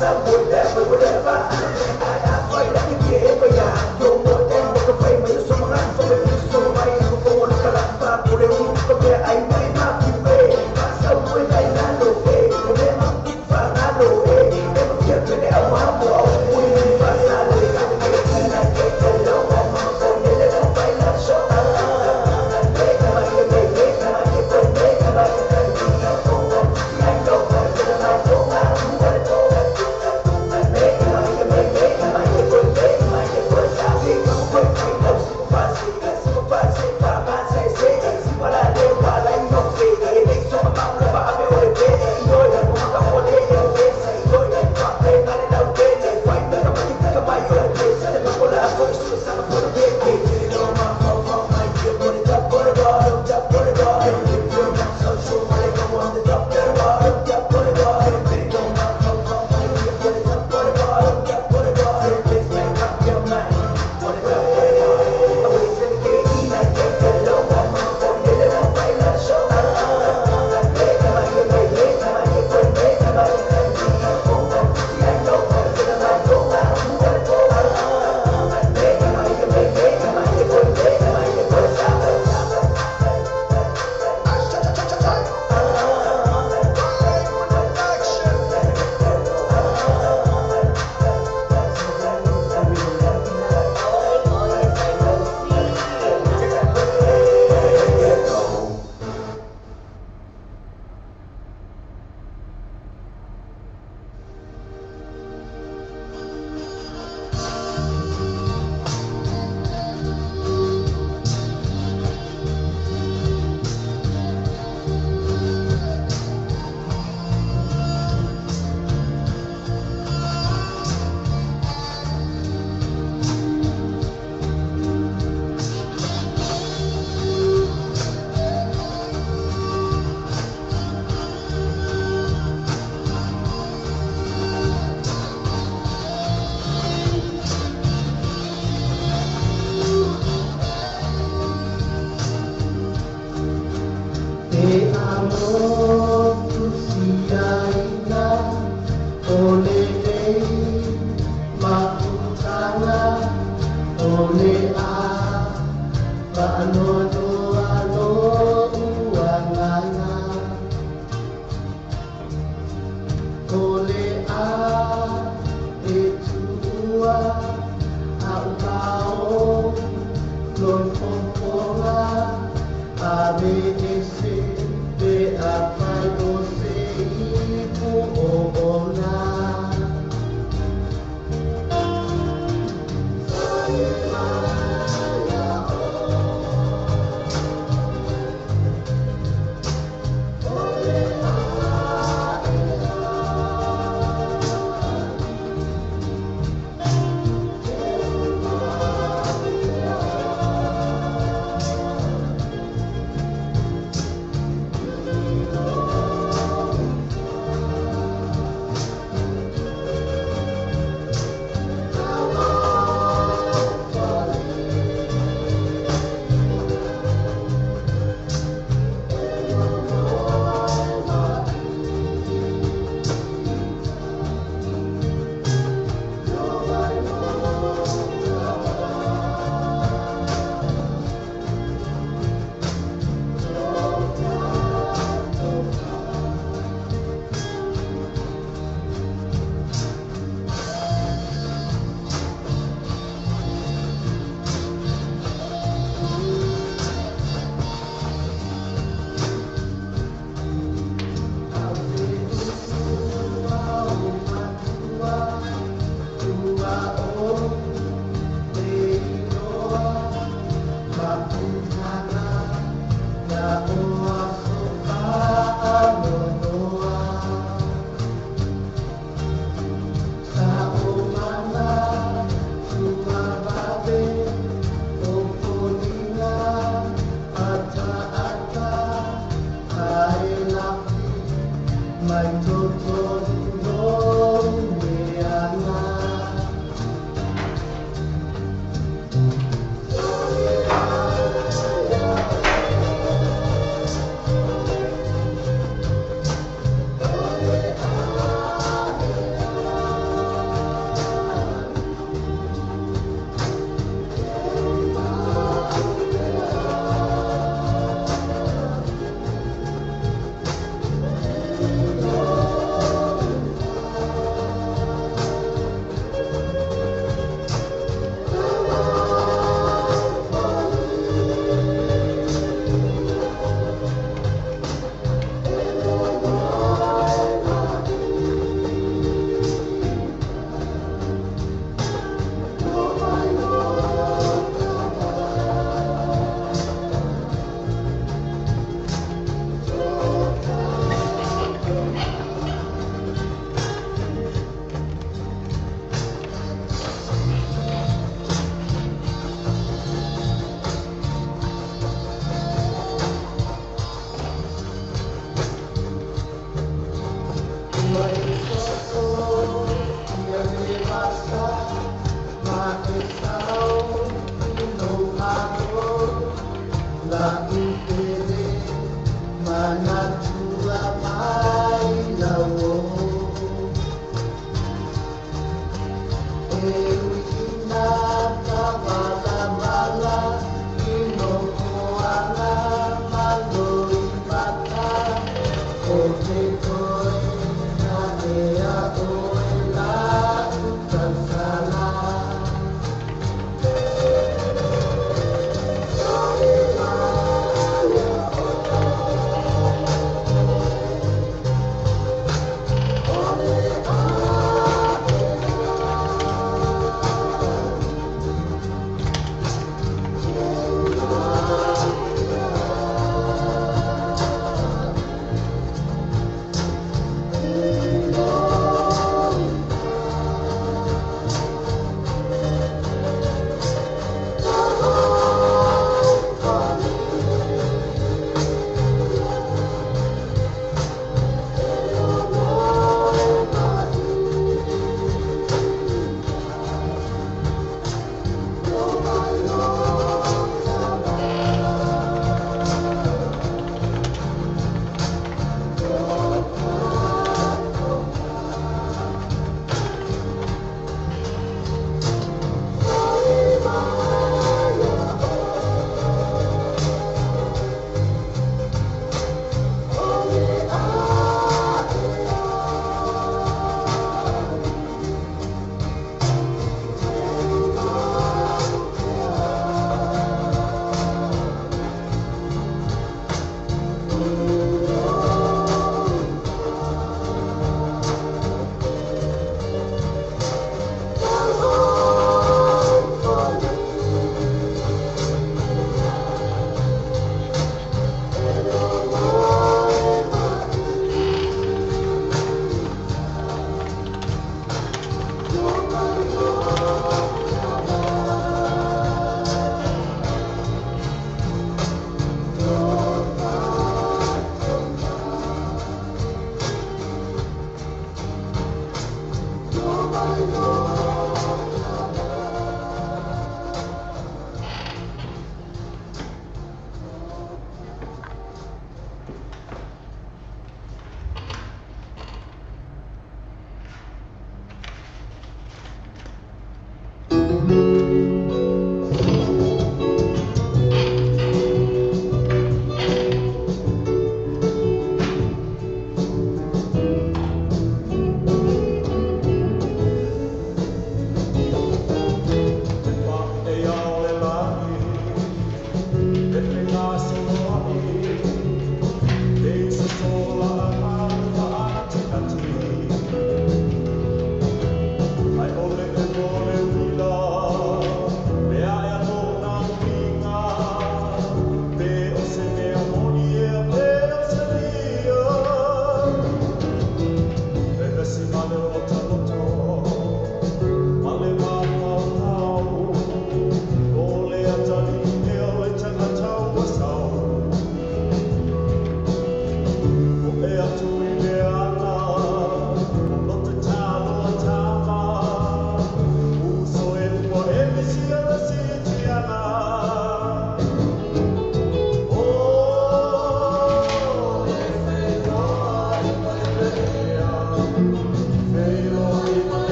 Ona.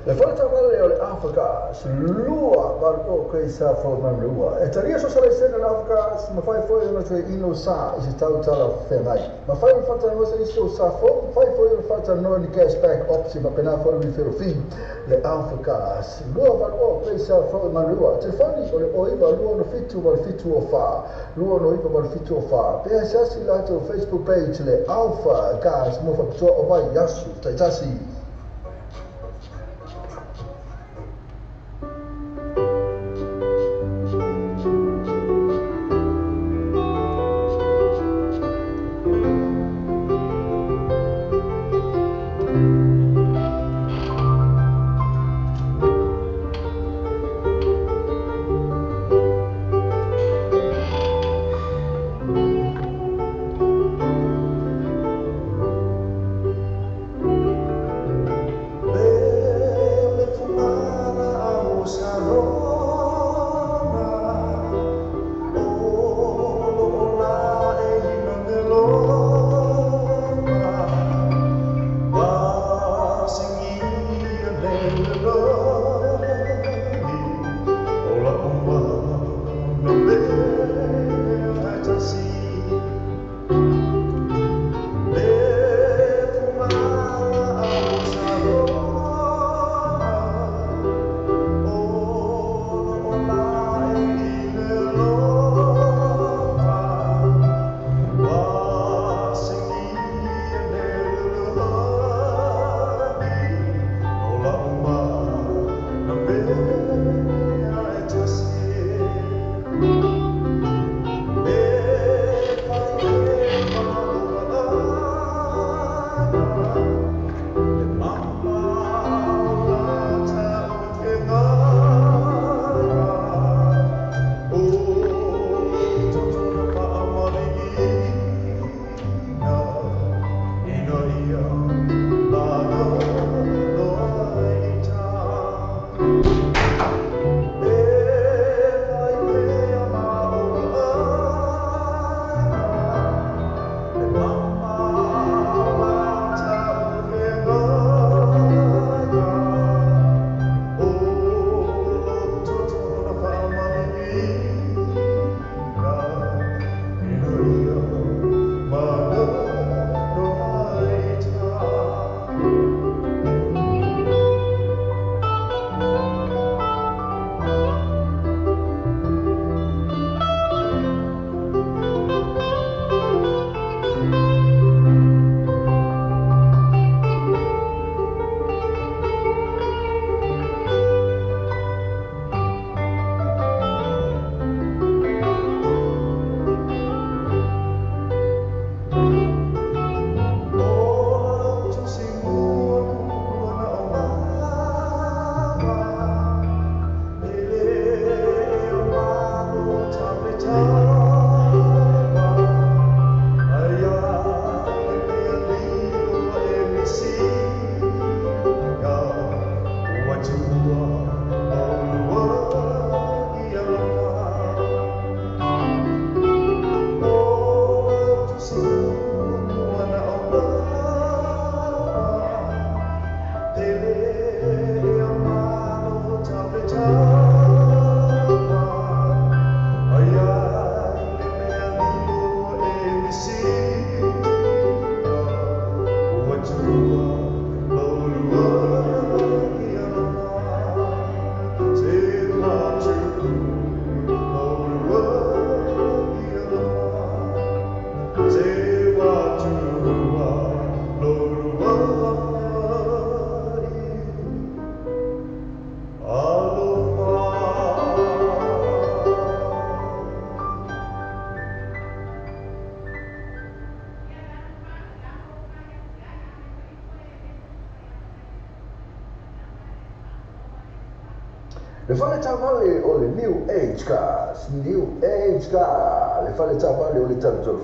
Le whaletawale o le Afrika, lua valu o koe sa fo manrua. E taria so sala sena le Afrika, ma fai foi ona toe ino sa i se tau tala whengai. Ma fai o whatanoa se isi o sa fo, fai foi o whatanoa ni cashback option ma pena foi ni whiro fi. Le Afrika, lua valu o koe sa fo manrua. Telefoni o le oiva lua no fitu ma le fitu o wha. Lua no iva ma le fitu o wha. Pea sasi lato Facebook page le Alpha Gas mo whaputua o vai yasu taitasi. Le fale taavale o le New Age Cars, New Age Car, le fale taavale o le talatala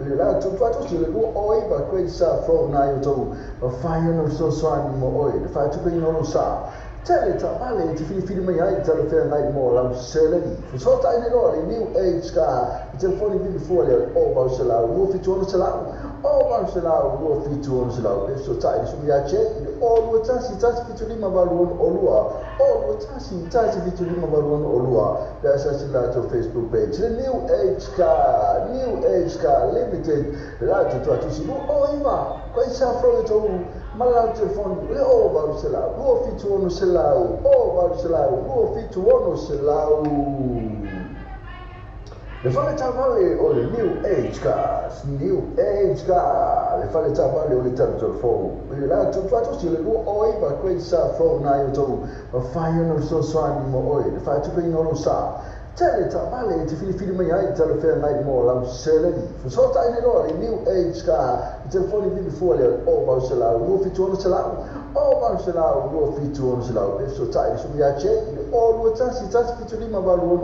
le latou faatosi le 29 Great South Road nai o tou, mafai ona fesoasoani mo oe, le faatupeina o lou sa. Tele taavale e te filifili mai ai talafeagai mo lau seleni. Fesoatai nei loa le New Age Car, i telefoni vilifua lea o 800 276 o 800 276 pe fesoatai le sui ia Jack i le o 21 175 86 o 21 175 86 pe asasi latou Facebook page. Le New Age Car, New Age Car Limited, le latou tuatusi 29 Great South Road i tou ma le latou telefoni le o 800 276 o 800 276. Le fale taavale o le New Age Cars, New Age Car, le fale taavale o le talatala le latou faatosi le 29 Great South Road nai o tou, mafai ona fesoasoani mo oe, le faatupeina o lou sa. Tele taavale e te filifili mai ai talafeagai mo lau seleni. Fesoatai nei loa le New Age Car, i telefoni vilifua lea o 800 276 o 800 276 pe fesoatai le sui ia Jack i le o 21 175 86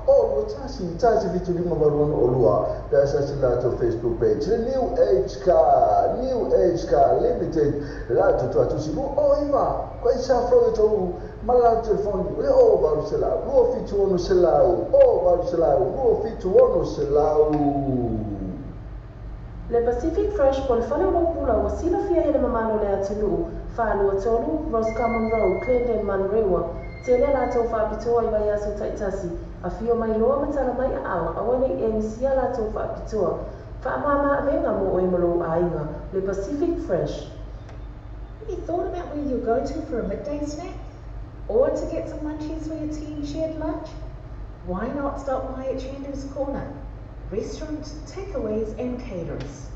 o 21 175 86 pe asasi latou Facebook page. Le New Age Car, New Age Car Limited, le latou tuatusi 29 Great South Road i tou ma le latou telefoni le o 800 276 o 800 276. Le Pacific Fresh po le fale o lou pula ua silafia ai le mamalu o le atunuu, 423 Roscommon Road, Clendon, Manurewa. Tele a latou faapitoa i vaiaso taitasi, afio mai loa ma tala mai aao, aua nei e misia latou faapitoa. Faamama avega mo oe ma lou aiga, le Pacific Fresh. Have you thought about where you'll go to for a midday snack? Or to get some munchies for your team shared lunch? Why not stop by at Chandu's Corner? Restaurant, takeaways and caterers.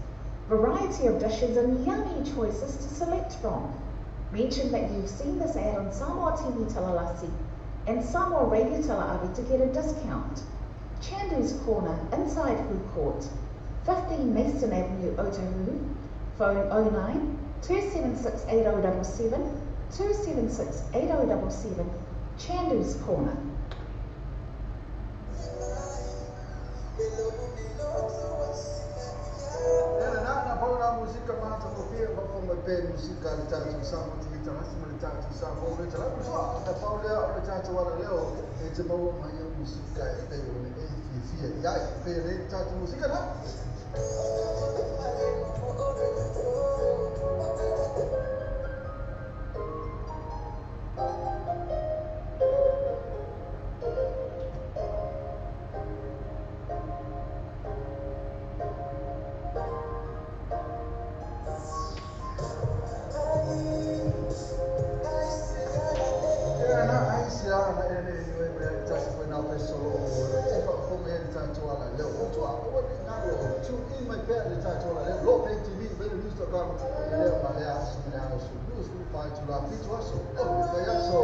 Variety of dishes and yummy choices to select from. Mention that you've seen this ad on Samoa TV Talalasi and Samoa Radio Talaavi to get a discount. Chandu's Corner, inside Food Court, 15 Mason Avenue, Otahuhu. Phone 09 276 8077, 276 8077, Chandu's Corner. Ela na na pau na musika mata mo fia pa fo mai pe musika le tatou Samoa TV Talasi ma le tatou Samoa Radio Talaavi soa na pau lea o le tatou ala leo e te maua mai au musika e pei o le e fiafia i ai pe le tatou musika na. Ia na ai si la na e le e le tasi foi na pe solo e fa fo me le tatou ala leo o tua o le na o tu in mai pe le tatou ala leo lo pe TV be le news.com le leo ma le aso le aso news ku fa tu la fitu aso o le fa aso.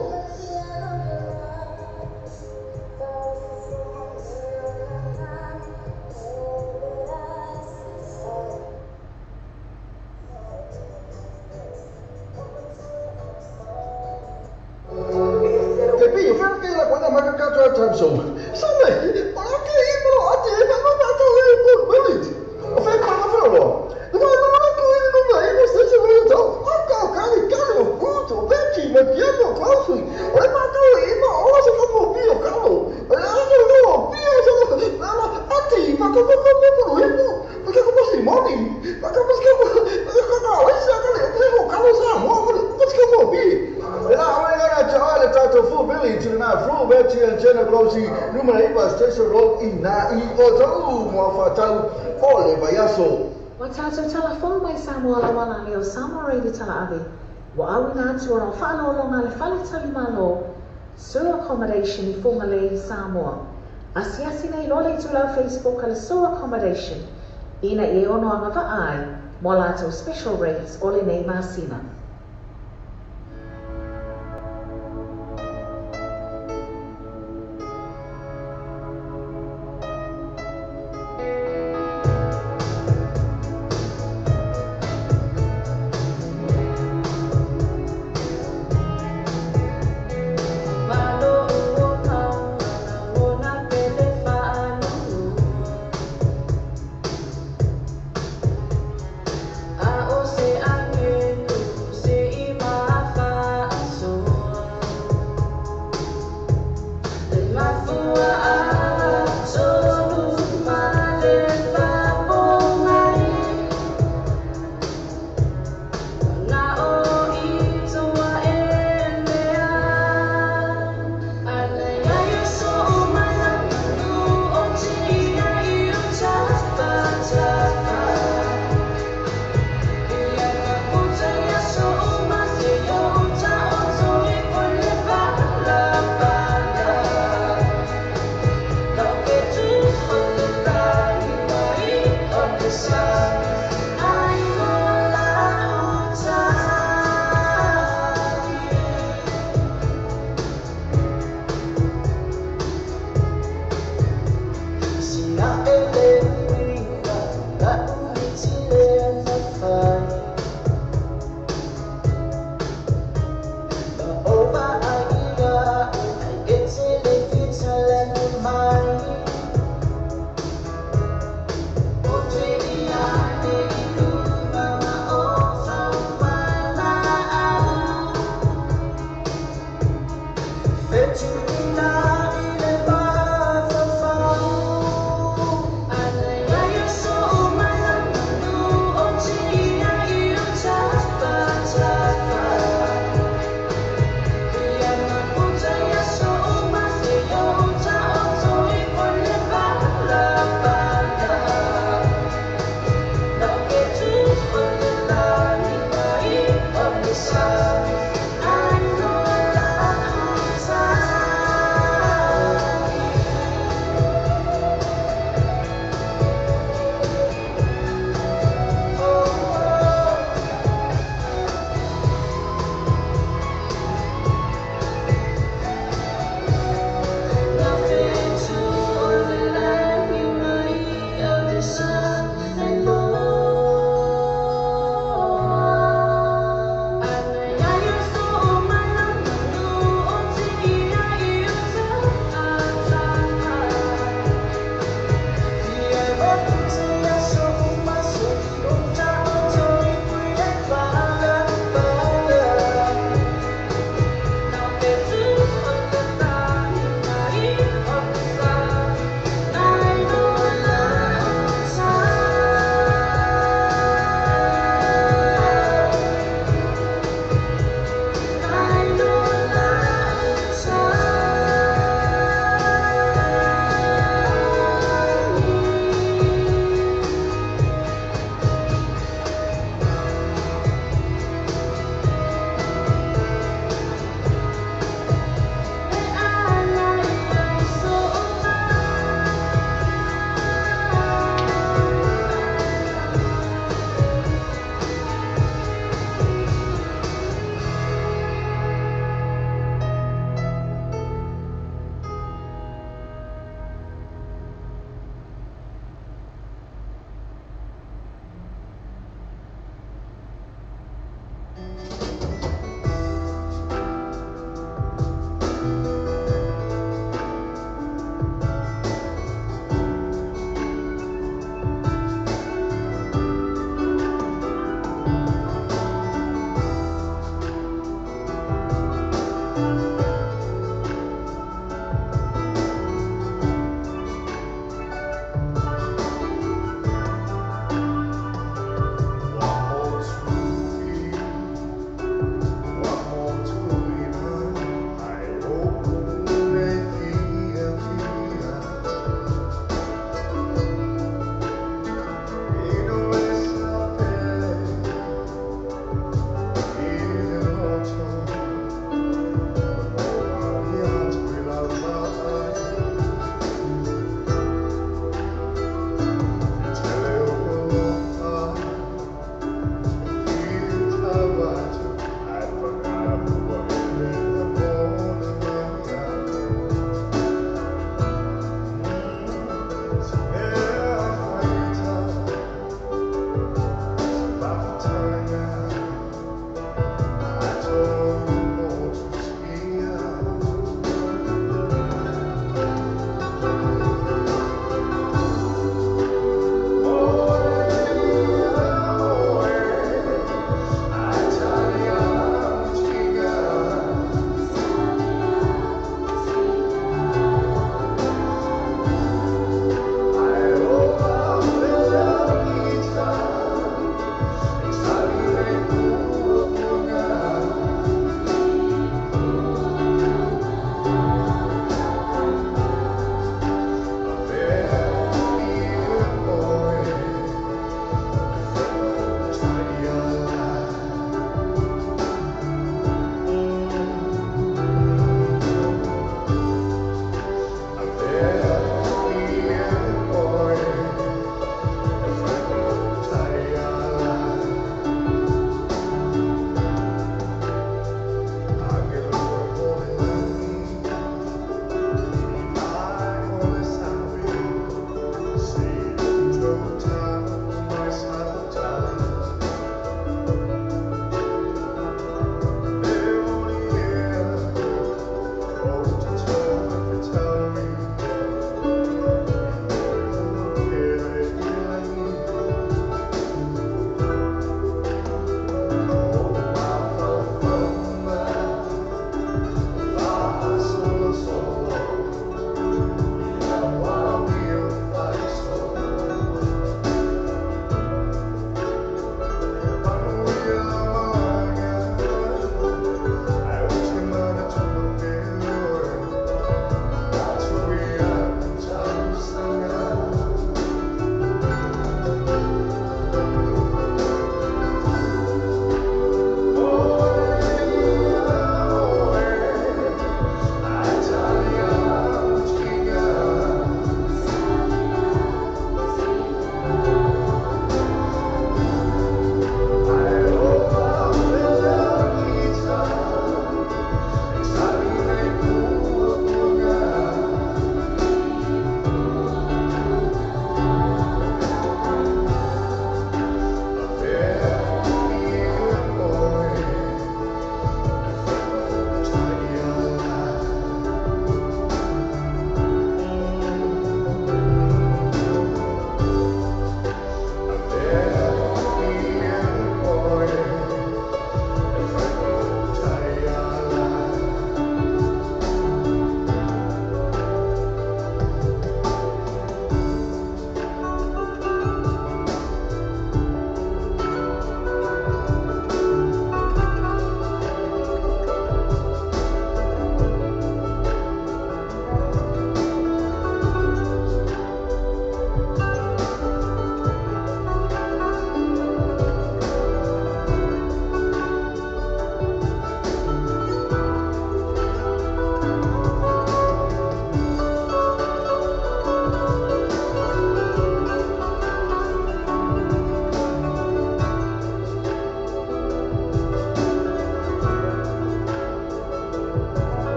Te pillo, fai che la guarda ma che cazzo è Samsung? Sabe, ora che io a te ma non ma tu e por minute. O fai para falo. Ma non ma tu non ma io stesso voglio to. Ma cari caro puto, vecchi, ma piano così. Ora ma tu io ora se come pio caro. Ma no no, pio se ma a te ma come come come ma che come si moni? Ma come si chiama? Ma come si chiama? Caro sa, mo come si chiama pi? La ora na le tatou full Billy to na full Betty and Jenna Grossi numero 9 Station Road i na i o tau mo fatau o le vaiaso. Wa tātou tala fou mai Samoa lawana leo Samoa Radio Talaavi. Wa au ina atu ona o whaalolonga le fale talimalo Sur Accommodation i Whangalei, Samoa. Asiasi nei loa le itulau Facebook a le Sur Accommodation. Ina i e ono anga vaai mo lātou special rates o le nei masina. Malo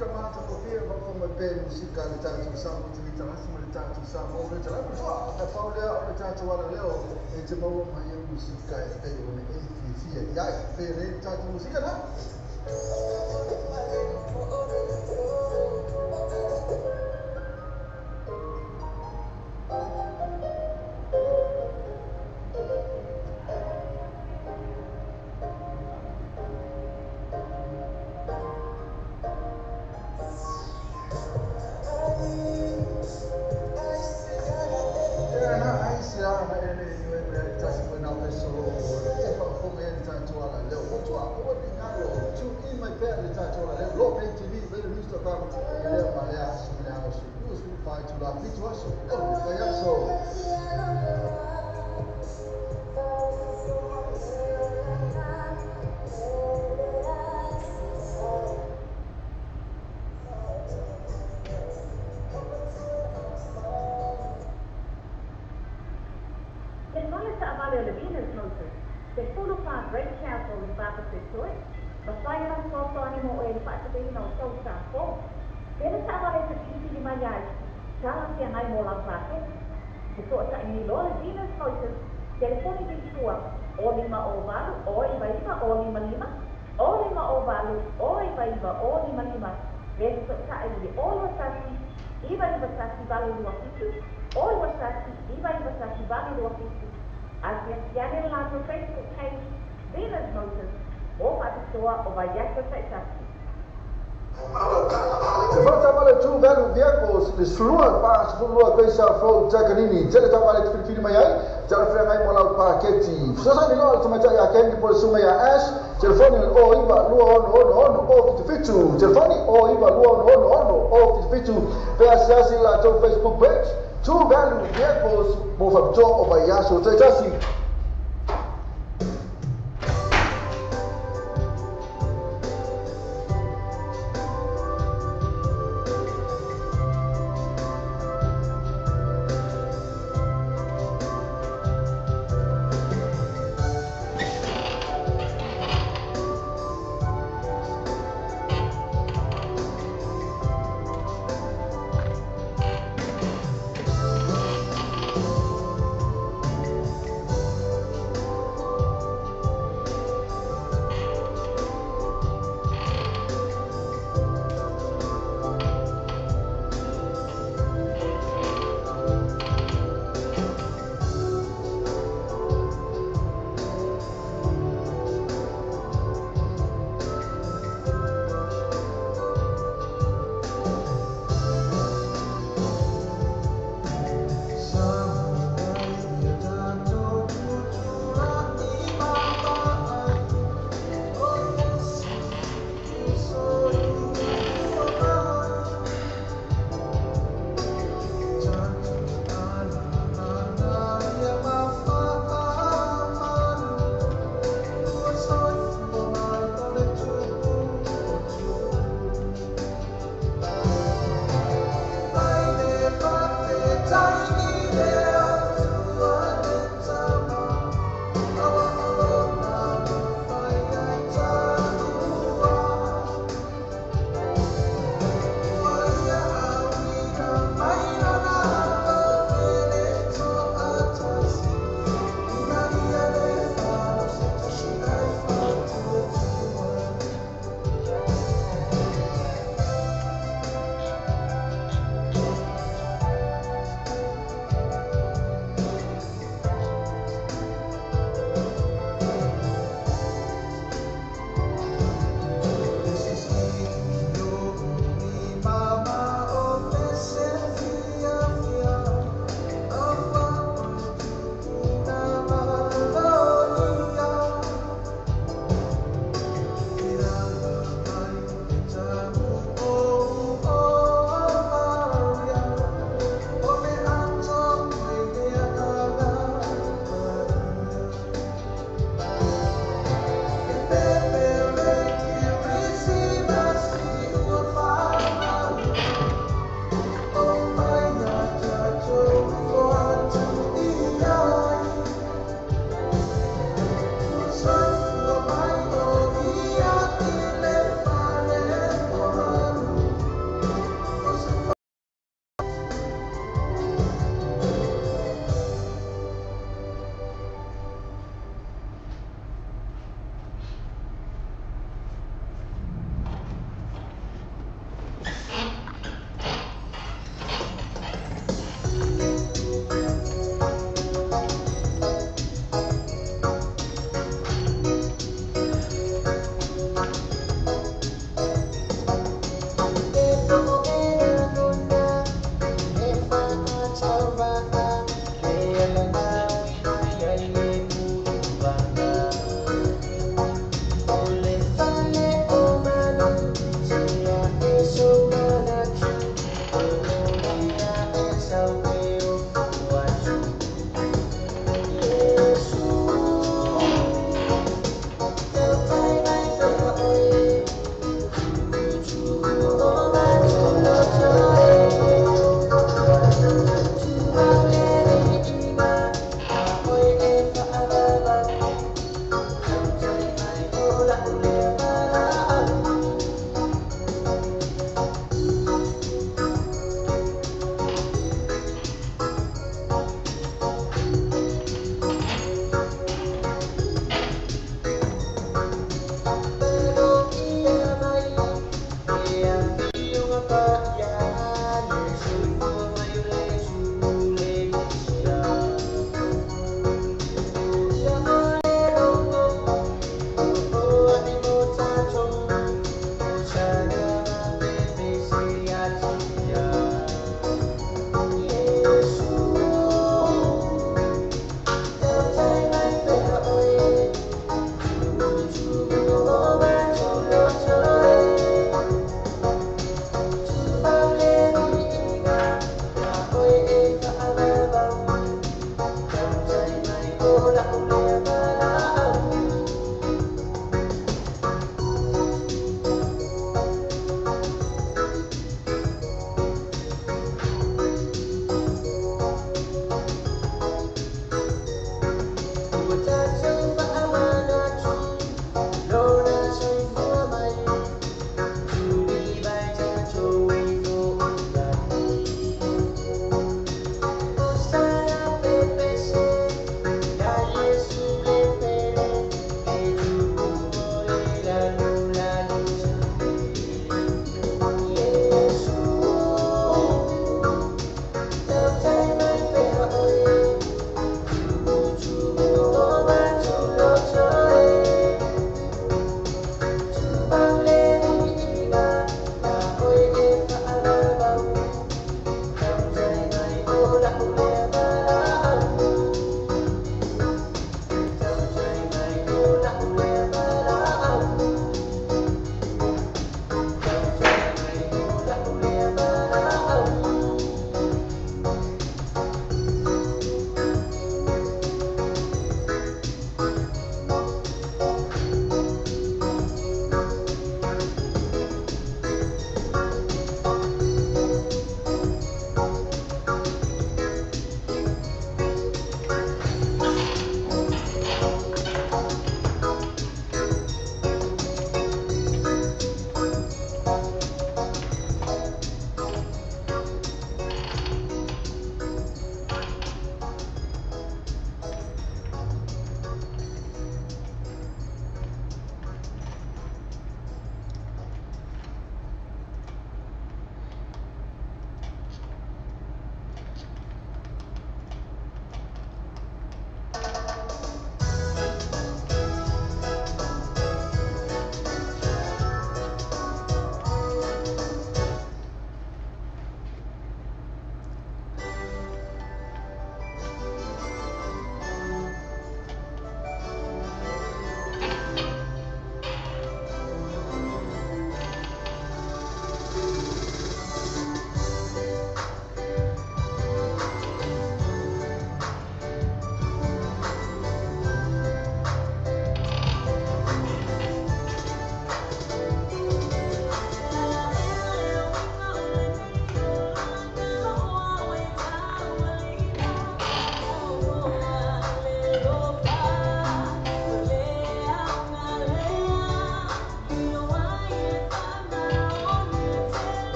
musika matagofie ma mai pea le musika le tatou Samoa TV tagasi ma le tatou Samoa le talapu soa na pau lea o le tatou alaleo e te maua mai ai musika e pei ona e fiafia i ai pea le tatou musika na. Facebook page, Two Value Vehicles, mo faapitoa o vaiaso taitasi.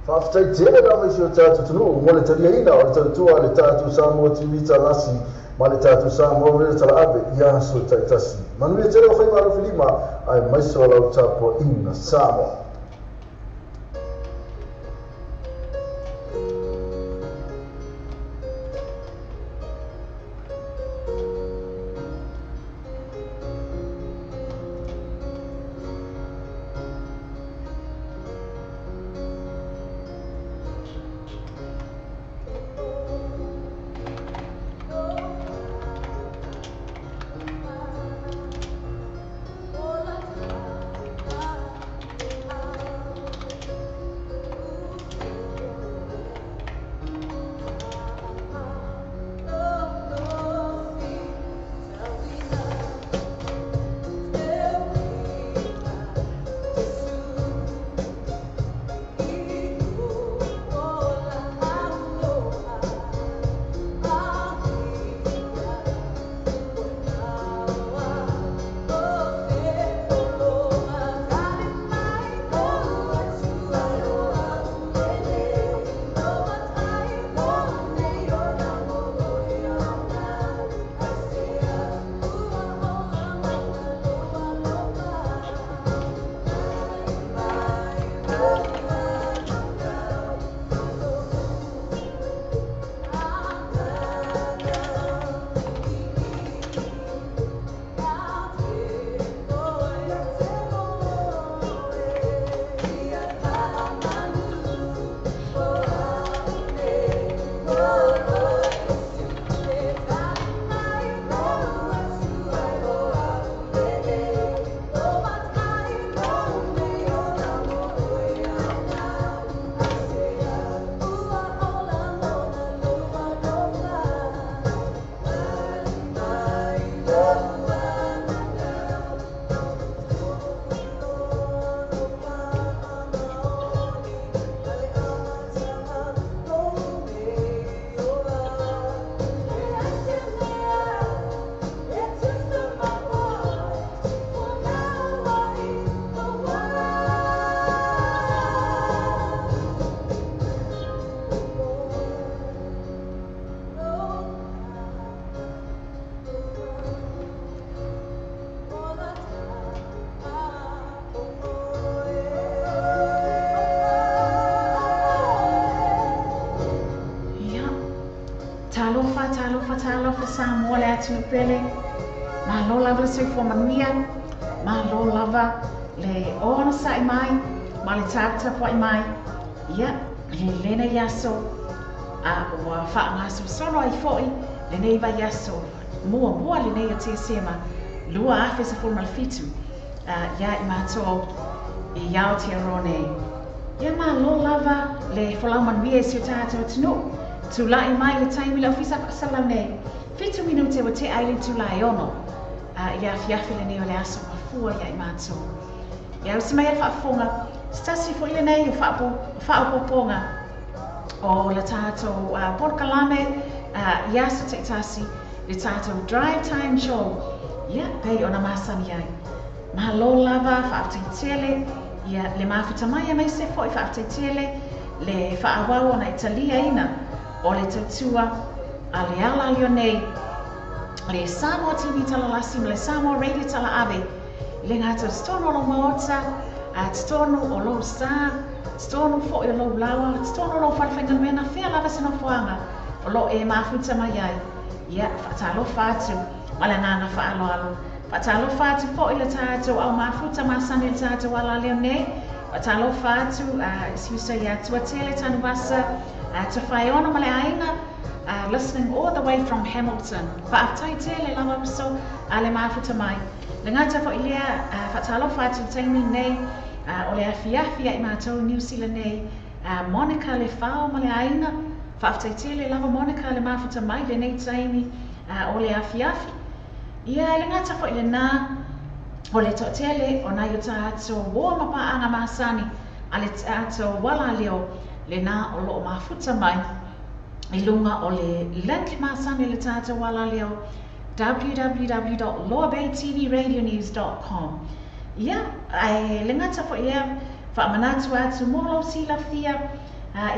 Faafetai tele lava i si o tatou atunuu mo le taliaina o le tautua a le tatou Samoa TV Talasi ma le tatou Samoa Radio Talaave i aso taitasi. Manuia tele o faiva alofilima aemaise o lau tapuaiga Samoa. Ia. Talofa, talofa, talofa Samoa le atunuu pele. Malo lava le soifua manuia. Malo lava le onosai mai ma le taputapuai mai. Ia, i lenei aso a ua faagasolosolo ai foi lenei vaiaso muamua lenei o Tesema 2017 iā i matou i Aotearoa nei. Ia malo lava le folau manuia i si o tatou atunuu. Tulai mai le taimi i le Ofisa Faasalau nei. Fitu minute ua tea ai le itula e ono i le afiafi lenei o le aso mafua ia i matou. Ia usi mai a le faafofoga, se tasi foi lenei o faaopoopoga o le tatou polokalame i aso taitasi, le tatou Drive Time Show, ia, pei ona masani ai. Malo lava, faafetai tele, ia, le mafuta mai aemaise foi faafetai tele le faaauau ona e taliaina o le tautua a le ala nei, le Samoa TV Talalasi ma le Samoa Radio Talaave, i le gata o totonu o lou maota, a totonu o lou sa, totonu foi o lou laoa, totonu o lou fale faigaluega, fea lava se nofoaga o lo o e mafuta mai ai. Ia, faatalofa atu ma le agaga faaaloalo. Faatalofa atu foi le tatou au mafuta masani le tatou alaleo nei. Faatalofa atu i si uso ia Tuatele Tanuvasa, Tofaeono ma le aiga, listening all the way from Hamilton. Faafetai tele lava uso a le mafuta mai. Le gata foi lea, faatalofa atu i le taimi lenei o le afiafi ia i matou i Niu Sila nei, Monica Lefao ma le aiga. Faafetai tele lava Monica le mafuta mai lenei taimi o le afiafi. Ia, e le gata foi lena, o le toatele o nai o tatou uo ma paaga masani a le tatou alaleo lena o loo mafuta mai i luga o le link masani le tatou alaleo www.loabaytvradionews.com. Ia, ae le gata foi lea, Faamanatu atu mo lou silafia,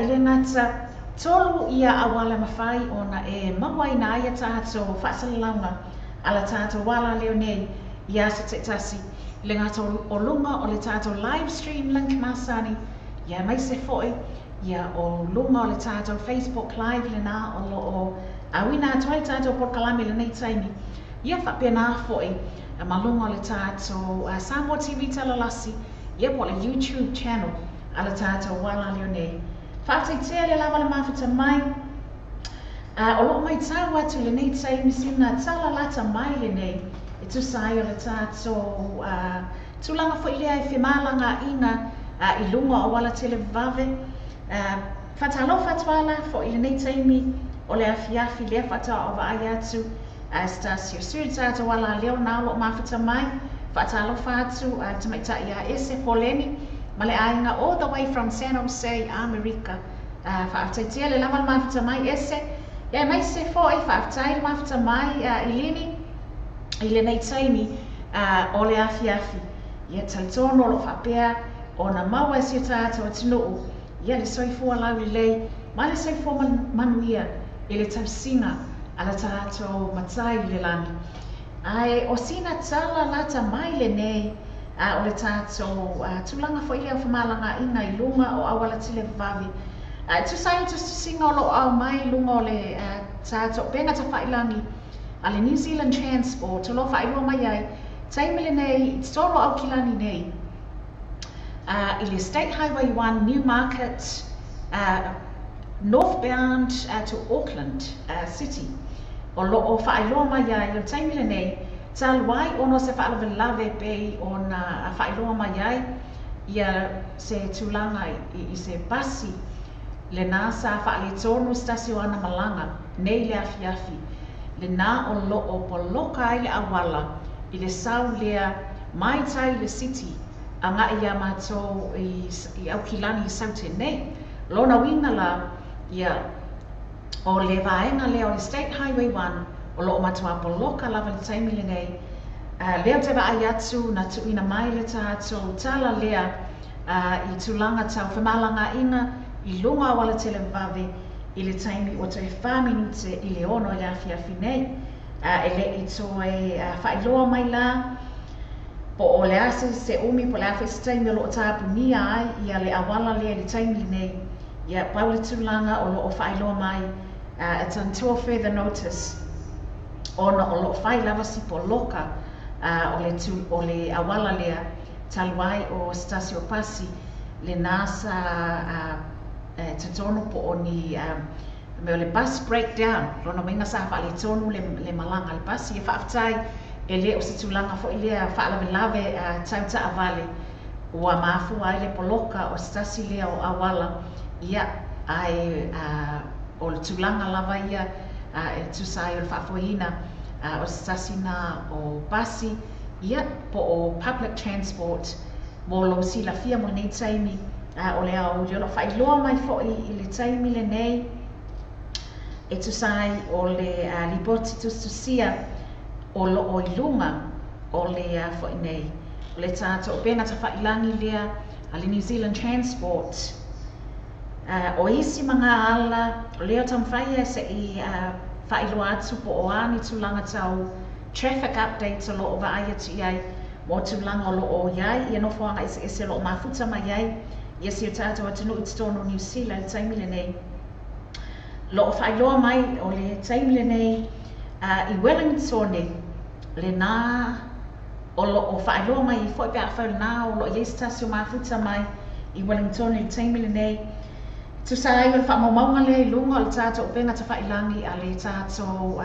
e le gata tolu ia auala e mafai ona e mauaina ai a tatou faasalalauga a la tatou alaleo nei i aso taitasi, e le gata o luga o le tatou live stream link masani, ia aemaise foi ia o luga o le tatou Facebook live lena o lo o auina atu ai le tatou polokalame i lenei taimi, ia faapena foi ma luga o le tatou Samoa TV Talalasi, ia po o le YouTube channel a le tatou alaleo nei. Faafetai tele lava le mafuta mai. O lo o matau atu i lenei taimi sina tala lata mai lenei e tusa ai o le tatou tulaga foi lea i femalagaaiga i luga o auala televavave. Faatalofa atu lava la foi i lenei taimi o le afiafi lea faatoa ou vaai atu a se tasi o sui o tatou alaleo na o lo o mafuta mai. Faatalofa atu i le tamaitai ia Ese Poleni ma le aiga all the way from San Jose, Amerika. Faafetai tele lava le mafuta mai Ese. Ia aemaise foi faafetai le mafuta mai i Lini i lenei taimi o le afiafi. Ia talitonu o lo o faapea ona maua e si o tatou atunuu ia le soifua laulelei ma le soifua manuia i le tausiga a le tatou Matai i le lagi. Ae o sina tala lata mai lenei a o le tatou tulaga foi lea o femalagaaiga i luga o auala televavave. E tusa ai o tusitusiga o lo o aumai i luga o le tatou upega tafailagi a le New Zealand Transport o lo o faailoa mai ai taimi lenei i totonu o Aukilani nei i le State Highway 1 Newmarket northbound to Auckland City o lo o faailoa mai ai o le taimi lenei talu ai ona o se faalavelave e pei ona faailoa mai ai ia se tulaga i se pasi lena sa faaletonu se tasi o ana malaga nei i le afiafi lena o lo o poloka ai le auala i le sau lea mai tai i le city agai iā matou i Aukilani i Saute nei. Lona uiga la, ia, o le vaega lea o le State Highway 1 o lo o matuā poloka lava i le taimi lenei. Lea ou te vaai atu na tuuina mai le tatou tala lea i tulaga tau femalagaaiga i luga o auala televavave i le taimi ua toe fa minute i le 6 i le afiafi nei. E le i toe faailoa mai la po o le a se umi po o le a foi se taimi o lo o tapunia ai ia le auala lea i le taimi lenei. Ia, pau le tulaga o lo o faailoa mai, it's until further notice, ona o lo o fai lava si poloka o le o le auala lea talu ai o se tasi o pasi lena sa totonu po o ni mea o le bus breakdown, lona uiga sa faaletonu le malaga a le pasi. Ia faafetai e le o se tulaga foi lea faalavelave tau taavale ua mafua ai le poloka o se tasi lea o auala, ia, ae o le tulaga lava ia e tusa ai o le faafoeina o se tasi na o pasi, ia, po o public transport mo lou silafia mo lenei taimi o le aoauli. O lo o faailoa mai foi i le taimi lenei e tusa ai o le lipoti tusitusia o lo o i luga o le a foi nei, o le tatou upega tafailagi lea a le New Zealand Transport. O isi ma ngā ala, o lea o taumafai ia se i faailoa atu po o a ni tulaga tau traffic updates o lo o vaai atu i ai mo tulaga o lo o i ai ia nofoaga eseese o lo o mafuta mai ai ia si o tatou atunuu i totonu o Niu Sila i le taimi lenei. Lo o faailoa mai o le taimi lenei i Wellingtone lena o lo o faailoa mai ai foi pe afai o lena o lo o i ai se tasi o mafuta mai i Wellingtone i le taimi lenei. Tusa ai o le faamaumauga lea i luga o le tatou upega tafailagi a le tatou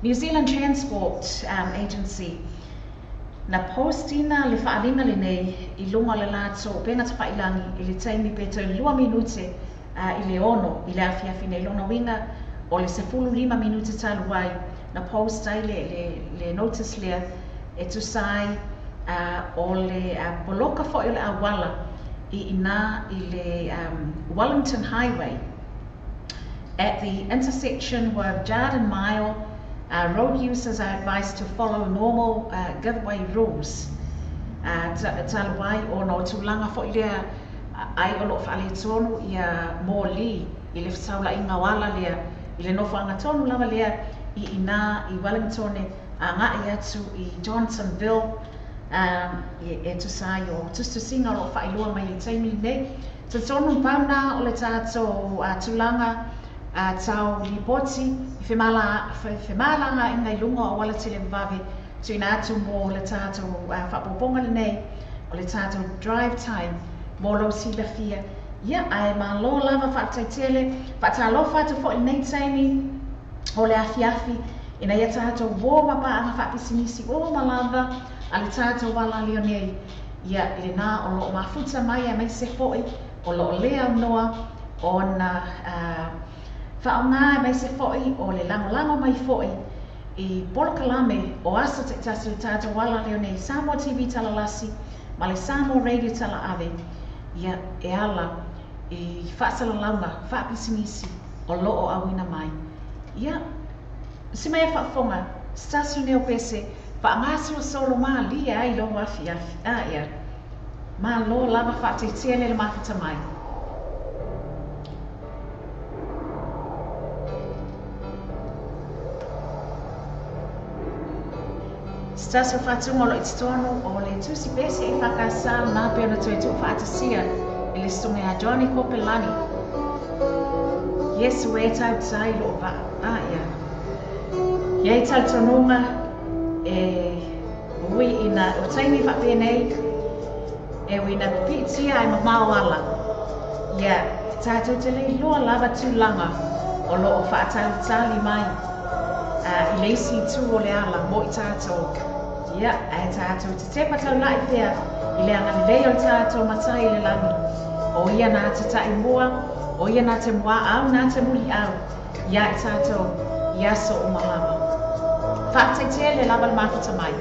New Zealand Transport Agency, na post ina le faaaliga lenei i luga o le latou upega tafailagi i le taimi pe toe lua minute i le 6 i le afiafi nei. Lona uiga o le 15 minute talu ai na post ai le notice lea e tusa ai o le poloka foi o le auala i ina i le Wellington Highway at the intersection with Jarden Mile, road users are advised to follow normal give way rules. Talu ai ona o tulaga foi lea ai o loo faaletonu ia moli i le fesaulaiga o ala lea i le nofoaga tonu lava lea i inā i Wellingtone agai atu i Johnsonville e tusa ai o tusitusiga o loo faailoa mai i le taimi lenei. Talitonu pau lena o le tatou tulaga tau lipoti i femalagaaiga i luga o auala televavave tuuina atu mo le tatou faaopoopoga lenei o le tatou drive time mo lou silafia. Ia, ae malo lava faafetai tele. Faatalofa atu foi i lenei taimi o le afiafi ina ia tatou uo ma paaga faapisinisi uma lava a le tatou alaleo nei. Ia, i lena o loo mafuta mai aemaise foi o loo le aunoa ona faaaoga aemaise foi o le lagolago mai foi i polokalame o aso taitasi o le tatou alaleo nei Samoa TV Talalasi ma le Samoa Radio Talaave, ia, e ala i faasalalauga faapisinisi o loo auina mai. Ia, si mea faafofoga, se tasi lenei o pese faagasolosolo malie ai lou afiafi. Ia, malo lava faataitele le mafuta mai. Se tasi o faatuga o loo i totonu o le tusi pese EFKS lena pei ona toe tuufaatasia i le susuga ia Johnny Kopelani. Iesu e tautai loo vaa. Ia. E i ai talitonuga e ui ina o taimi faapenei e ui ina pipiitia ae mamao ala. Ia, tatou te le iloa lava tulaga o loo faatalitali mai i le isi itu o le ala mo i tatou. Ia, ae tatou te tepa taulai pea i le agalelei o le tatou Matai i le lagi. O ia na te taimua, o ia na te muaau, na te muliau ia i tatou i aso uma lava. Faafetai tele lava le mafuta mai.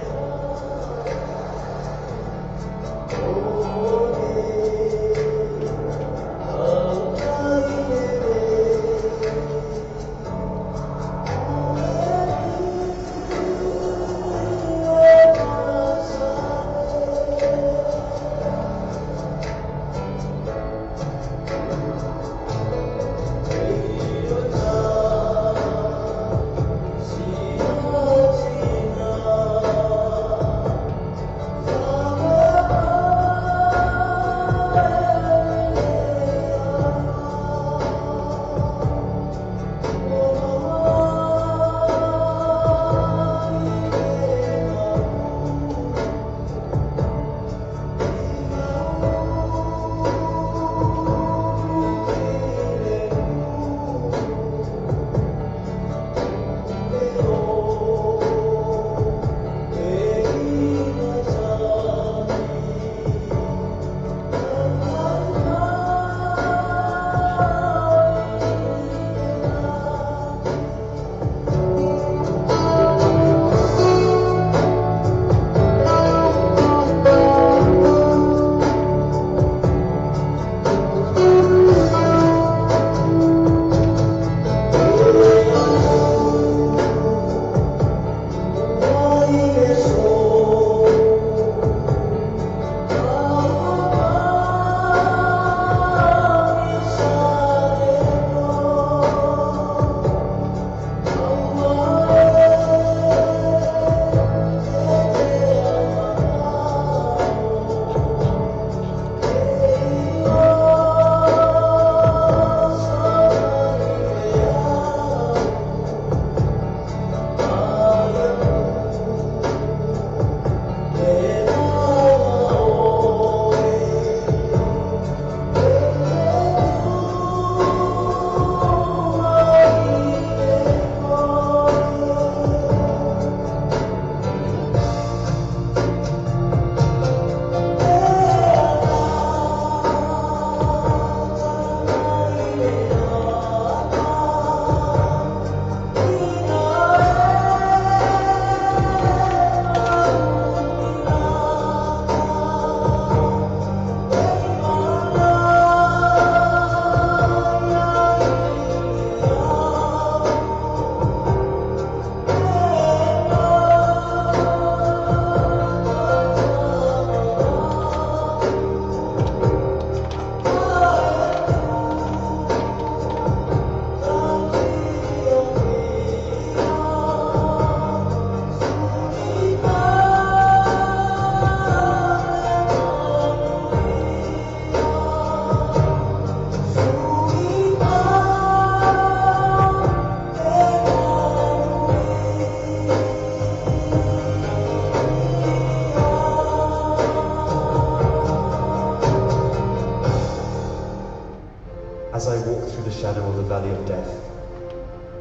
shadow of the valley of death,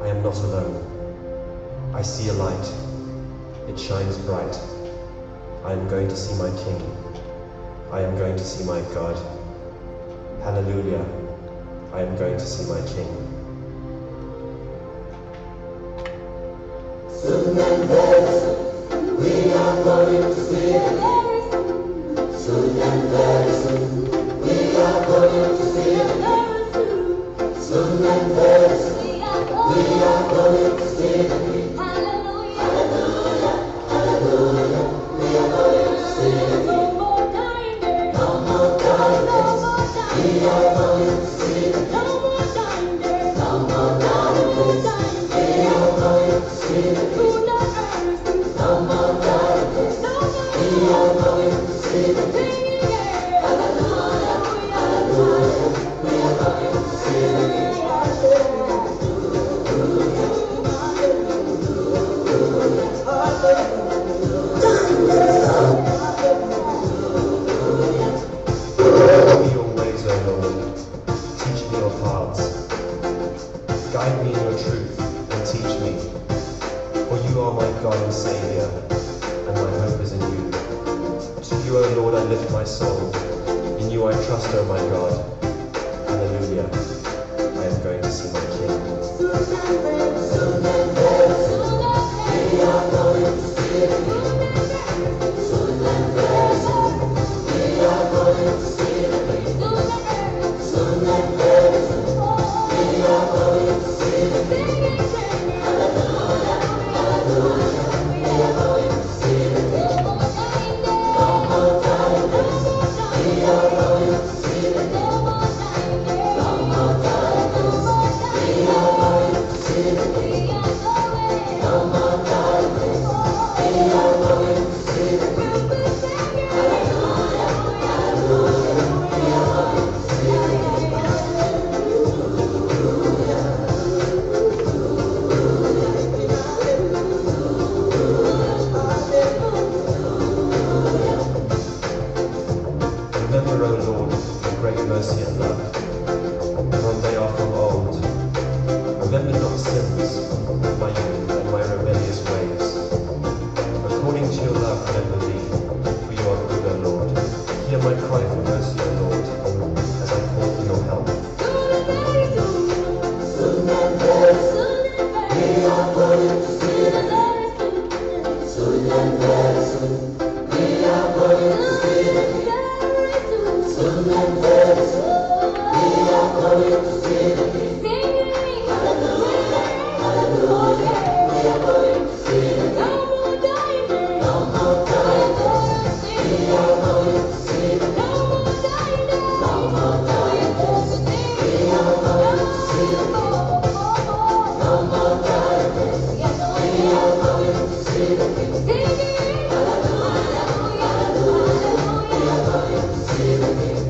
I am not alone. I see a light. It shines bright. I am going to see my King. I am going to see my God. Hallelujah. I am going to see my King. Soon and very soon, we are going to see the King. Soon and very soon, we are going to see the King. Soon and very soon, we are going to see the King. Hallelujah, hallelujah, we are going to see the King. No more darkness, we are going to see the King. No more darkness, we are going to see the King. No more darkness, we are going to see the King. Hallelujah, hallelujah, we are going to see the King. Show me your ways, O Lord. Teach me your paths. Guide me in your truth and teach me. For you are my God and Saviour, and my hope is in you. To you, O Lord, I lift my soul. In you I trust, O my God. Hallelujah. I am going to see my King. Soon and very soon, we are going to see the King. Soon and very soon, we are going to see the King. Soon and very soon, we are going to see the King. Hallelujah, hallelujah, we are going to see the King. No more darkness, we are going to see the King. No more darkness, we are going to see the King. No more darkness, we are going to see the King. Hallelujah, hallelujah, we are going to see the King. Remember, O Lord, your great mercy and love, for they are from old. Remember not sins of my youth and my rebellious ways. According to your love, remember me, for you are good, O Lord. Hear my cry for mercy, O Lord, as I call for your help. Soon and very soon, we are going to see the King. Soon and very soon, we are going to see the King. Soon and very soon, we are going to see the King. Hallelujah, hallelujah, we are going to see the King. No more darkness, we are going to see the King. No more darkness, we are going to see the King. No more darkness, we are going to see the King. Hallelujah, hallelujah, we are going to see the King.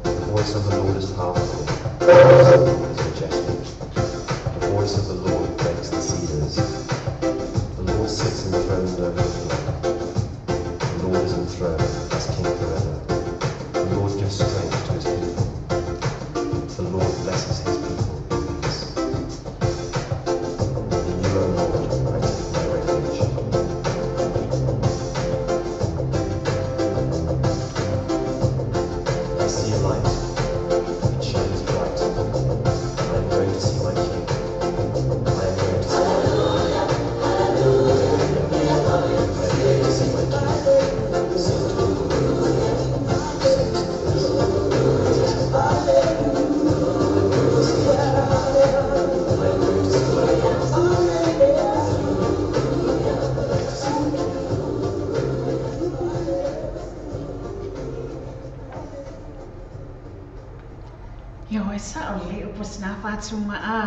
The voice of the Lord is powerful. The voice of the Lord is majestic. The voice of the Lord breaks the cedars. The Lord sits enthroned over the flood. The Lord is enthroned as King forever. The Lord gives strength to his people. The Lord blesses his people with peace. In you, O Lord, I take my refuge. I see a light. It shines bright. I am going to see my King. I am going to see my God. Hallelujah. I am going to see my King. Sing to the Lord. Sing to the Lord. I am going to see my King. I am going to see my God. Hallelujah. I am going to see my King. Ia oe sa'o lelei upu o sinā fa'atuga a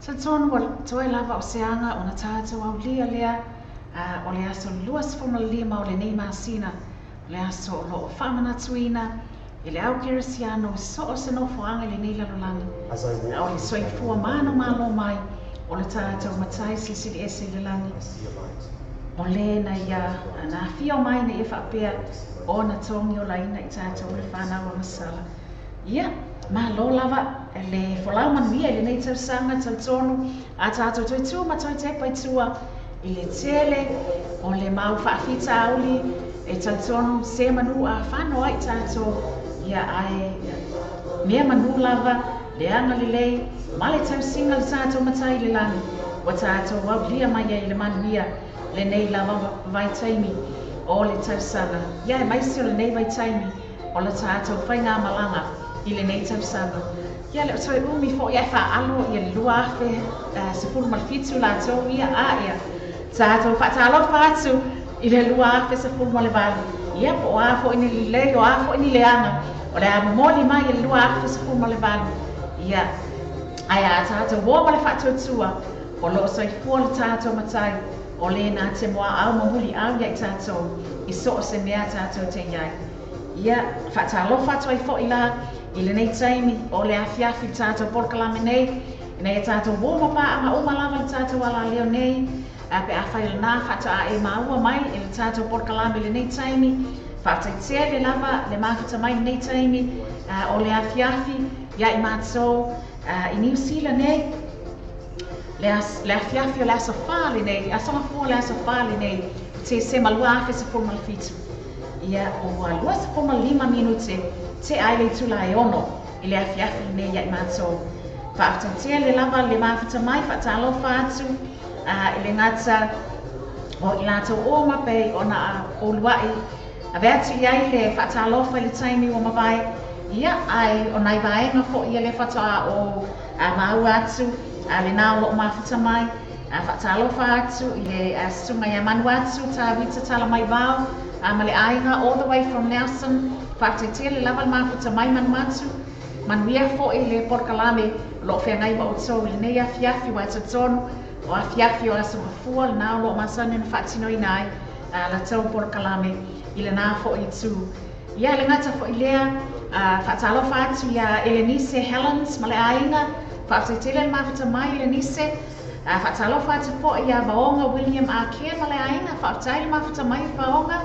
talitonu ua toe lava o se aga ona tatou aulia lea a o le aso 25 o lenei masina o le aso o lo'o fa'amanatuina e le au keresiano so o se nofoaga i lenei lalolagi As I a walk o le through the shadow soifua of the valley mano of malo death, mai o le tatou matai silisili ese i le lagi I see a light. o lē na It ia shines bright. na afio mai na ia I am fa'apea going to see my ona King. togi olaina i I am tatou le going to see fanau my o God. masala. Ia, malo lava le folau manuia i lenei tausaga talitonu a tatou toe tu ma toe tepa i tua i le tele o le mau faafitauli e talitonu se manu a fano ai tatou ia ae mea manu lava le agalelei ma le tausiga a le tatou Matai i le lagi ua tatou aulia mai ai i le manuia lenei lava vaitaimi o le tausaga ia aemaise o lenei vaitaimi o le tatou faigamalaga i lenei tausaga. Ia le o toe umi foi ae faalo ia le 2017 latou ia a ia tatou faatalofa atu i le 2018. Ia po o a foi ni lelei o a foi ni leaga o le a momoli mai i le 2018. Ia ae a tatou o ma le faatuatua o lo o soifua le tatou Matai o le na te muaau ma muliau ia i tatou i so o se mea tatou te i ai. Ia, faatalofa atu ai foi la i lenei taimi o le afiafi i le tatou polokalame nei, ina ia tatou uo ma paaga uma lava le tatou alaleo nei, a pe afai o lena faatoa e maua mai i le tatou polokalame i lenei taimi, faafetai tele lava le mafuta mai i lenei taimi o le afiafi ia i matou i Niu Sila nei, le, le afiafi o le aso 4 lenei, aso Gafua o le aso 4 lenei, o Tesema 2017. Ia, ua 25 minute tea ai le itula e 6 i le afiafi lenei ia i matou. Faafetai tele lava le mafuta mai, faatalofa atu i le gata o i latou uma pei ona uluai ave atu i ai le faatalofa i le taimi ua mavae. Ia, ae o nai vaega foi ia lea faatoa ou maua atu lena o loo mafuta mai. Faatalofa atu i le susuga ia Manuatu Tavita Talamaivao ma le aiga all the way from Nelson. Faafetai tele lava le mafuta mai Manuatu. Manuia foi le polokalame o loo feagai ma outou i lenei afiafi ua talitonu o afiafi o aso mafua lena o loo masani ona faatinoina ai latou polokalame i lena foi itu. Ia le gata foi lea, faatalofa atu ia Elenice Helens ma le aiga. Faafetai tele le mafuta mai Elenice. Faatalofa atu foi ia Vaoga William Akea ma le aiga. Faafetai le mafuta mai Vaoga.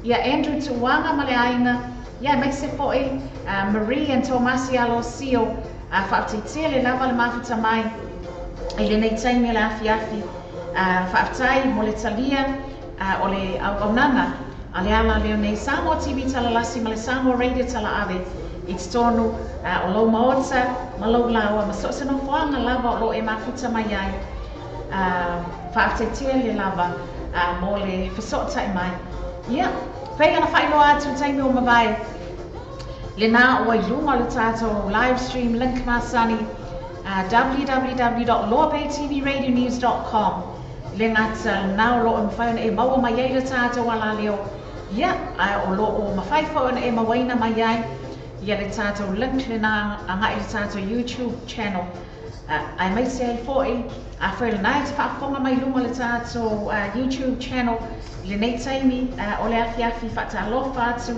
Ia Andrew Tuuaga ma le aiga. Ia aemaise foi Marie and Tomasi Alosio. Faafetai tele lava le mafuta mai i lenei taimi o le afiafi. Faafetai mo le talia o le auaunaga a le alaleo nei Samoa TV Talalasi ma le Samoa Radio Talaave i totonu o lou maota ma lou laoa ma so o se nofoaga lava o lo o e mafuta mai ai. Faafetai tele lava mo le fesootai mai. Ia, pei ona faailoa atu i le taimi ua mavae, lena ua i luga o le tatou live stream link masani www.loabaytvradionews.com le gata lena o lo o mafai ona e maua mai ai le tatou alaleo, ia, ae o lo o mafai foi ona e mauaina mai ai ia le tatou link lena agai i le tatou YouTube channel, aemaise ai foi afai o lena e te faafofoga mai luga o le tatou YouTube channel i lenei taimi o le afiafi. Faatalofa atu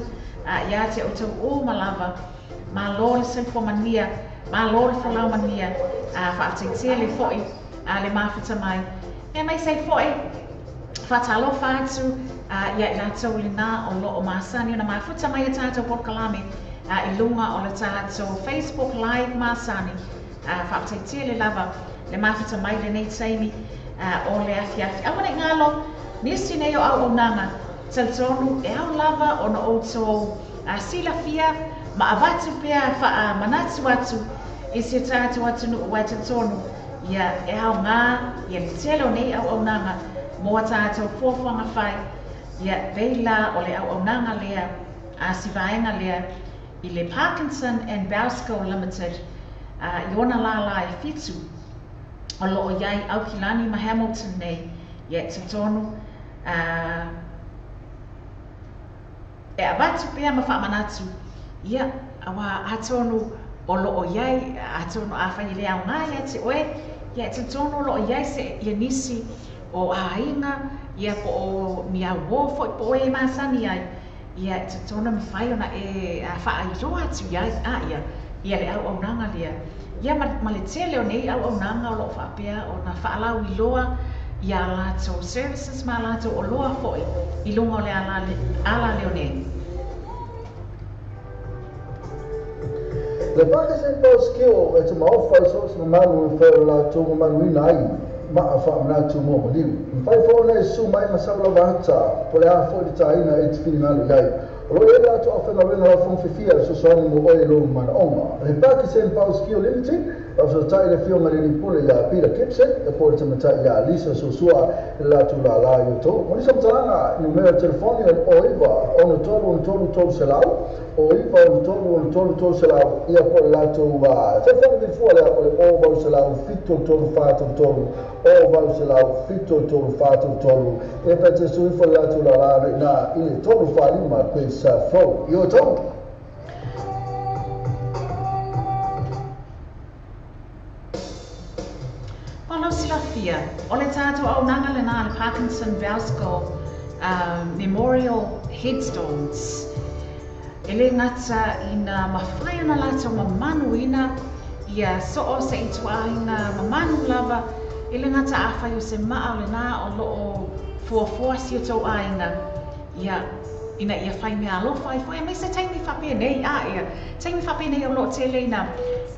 ia te outou uma lava. Malo le soifua manuia, malo le folau manuia, faafetai tele foi le mafuta mai. Aemaise ai foi faatalofa atu ia i latou lena o lo o masani ona mafuta mai ia tatou polokalame i luga o le tatou Facebook Live masani. Faafetai tele lava le mafuta mai lenei taimi o le afiafi. Aua ne i galo nisi nei o auaunaga, talitonu e ao lava ona outou silafia ma avatu pea faamanatu atu i si o tatou atunuu aua e talitonu ia e aoga ia le tele o nei auaunaga mo a tatou fuafuaga fai. Ia pei la o le auaunaga lea a si vaega lea i le Parkinson and Bowskill Limited i ona lālā e 7 o lo o i ai Aukilani ma Hamilton nei, ia e talitonu e avatu pea ma faamanatu, ia, aua atonu o lo o i ai, atonu afai e le aoga ia te oe, ia e talitonu o lo o i ai se, ia nisi o aiga, ia po o ni auō foi po o e masani ai, ia e talitonu e mafai ona e faailoa atu i ai a ia, ia le auaunaga lea. Ia ma, ma le tele o nei auaunaga o lo o faapea ona faalauiloa i a latou services ma a latou oloa foi i luga o le alaleo nei. Le Pakistan Post Kio e te maofa i so se mamalu e whae o latou mamaluina ai maa faamanatu mo maliu. Mafai foi ona e susu mai ma sau lava ata po o le a foi le taina e te finagalo i ai. O lo o i ai le latou aufaigaluega laufogafifia e fesoasoani mo oe i lou manaoga. Le Pakistan Post Kio Limited e fesoatai i le Afioga i le Alii Pule ia Peter Gibson e po o le Tamatai ia Lisa Suasua i le latou lālā i outou. Mo nisi faamatalaga, numera telefoni o le 09 63 63 300, 09 63 63 300, ia po o le latou telefoni vilifua lea o le 0800 73 433, 0800 73 433. Ia pe te susu ifo le latou lālā i ina i le 345 Queen Surf Road. I outou. Mo lou silafia, o le tatou auaunaga lena a le Parkinson Bowskill Memorial Headstones, e le gata ina mafai ona latou mamanuina ia soo se ituaiga mamanu lava, e le gata afai o se maa o lena o loo fuafua si o tou aiga, ia, ina ia fai mea alofa ai foi, aemaise taimi faapenei, a ia, taimi faapenei o lo o tele ina,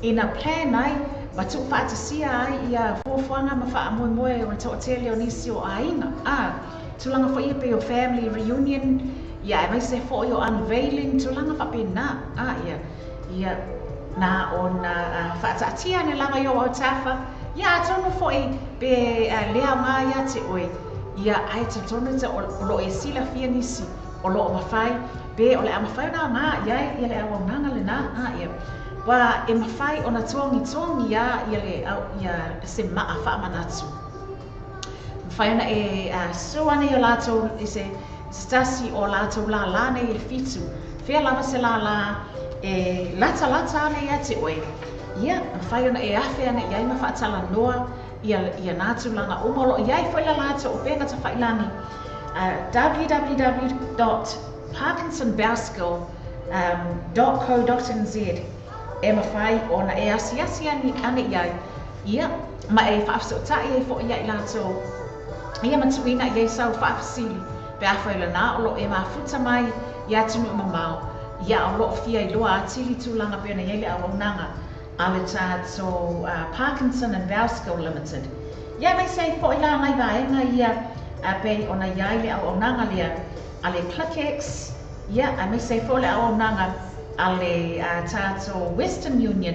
ina plan ai ma tuufaatasia ai ia fuafuaga ma faamoemoe o le toatele o nisi o aiga, a, tulaga foi ia pei o family reunion, ia, aemaise foi o unveiling, tulaga faapena, a ia, ia, na ona faataatia ane lava i ou autafa, ia, atonu foi pe le aoga ia te oe, ia, ae talitonu te o lo o e silafia nisi o lo o mafai, pe o le a mafai ona aoga i ai ia le auaunaga lena, a ia, ua e mafai ona togitogi a ia le ia se maa faamanatu. Mafai ona e su ane i o latou i se se tasi o latou lālā nei i le fitu, fea lava se lālā e latalata ana ia te oe, ia, mafai ona e afe ane i ai ma faatalanoa ia ia nā tulaga uma. O lo o i ai foi le latou upega tafailagi, www.parkinsonbowskill.co.nz e mafai ona e asiasi ane i ai, ia, ma e faafesootai ai foi ia i latou, ia ma tuuina i ai sau faafesili pe afai o lena o lo o e mafuta mai i atunuu mamao, ia o lo o fia iloa atili tulaga pei ona i ai le auaunaga a le tatou Parkinson and Bowskill Limited. Ia aemaise ai foi la nai vaega ia pei ona i ai le auaunaga lea a le ClickX, ia aemaise ai foi le auaunaga a le tatou Western Union,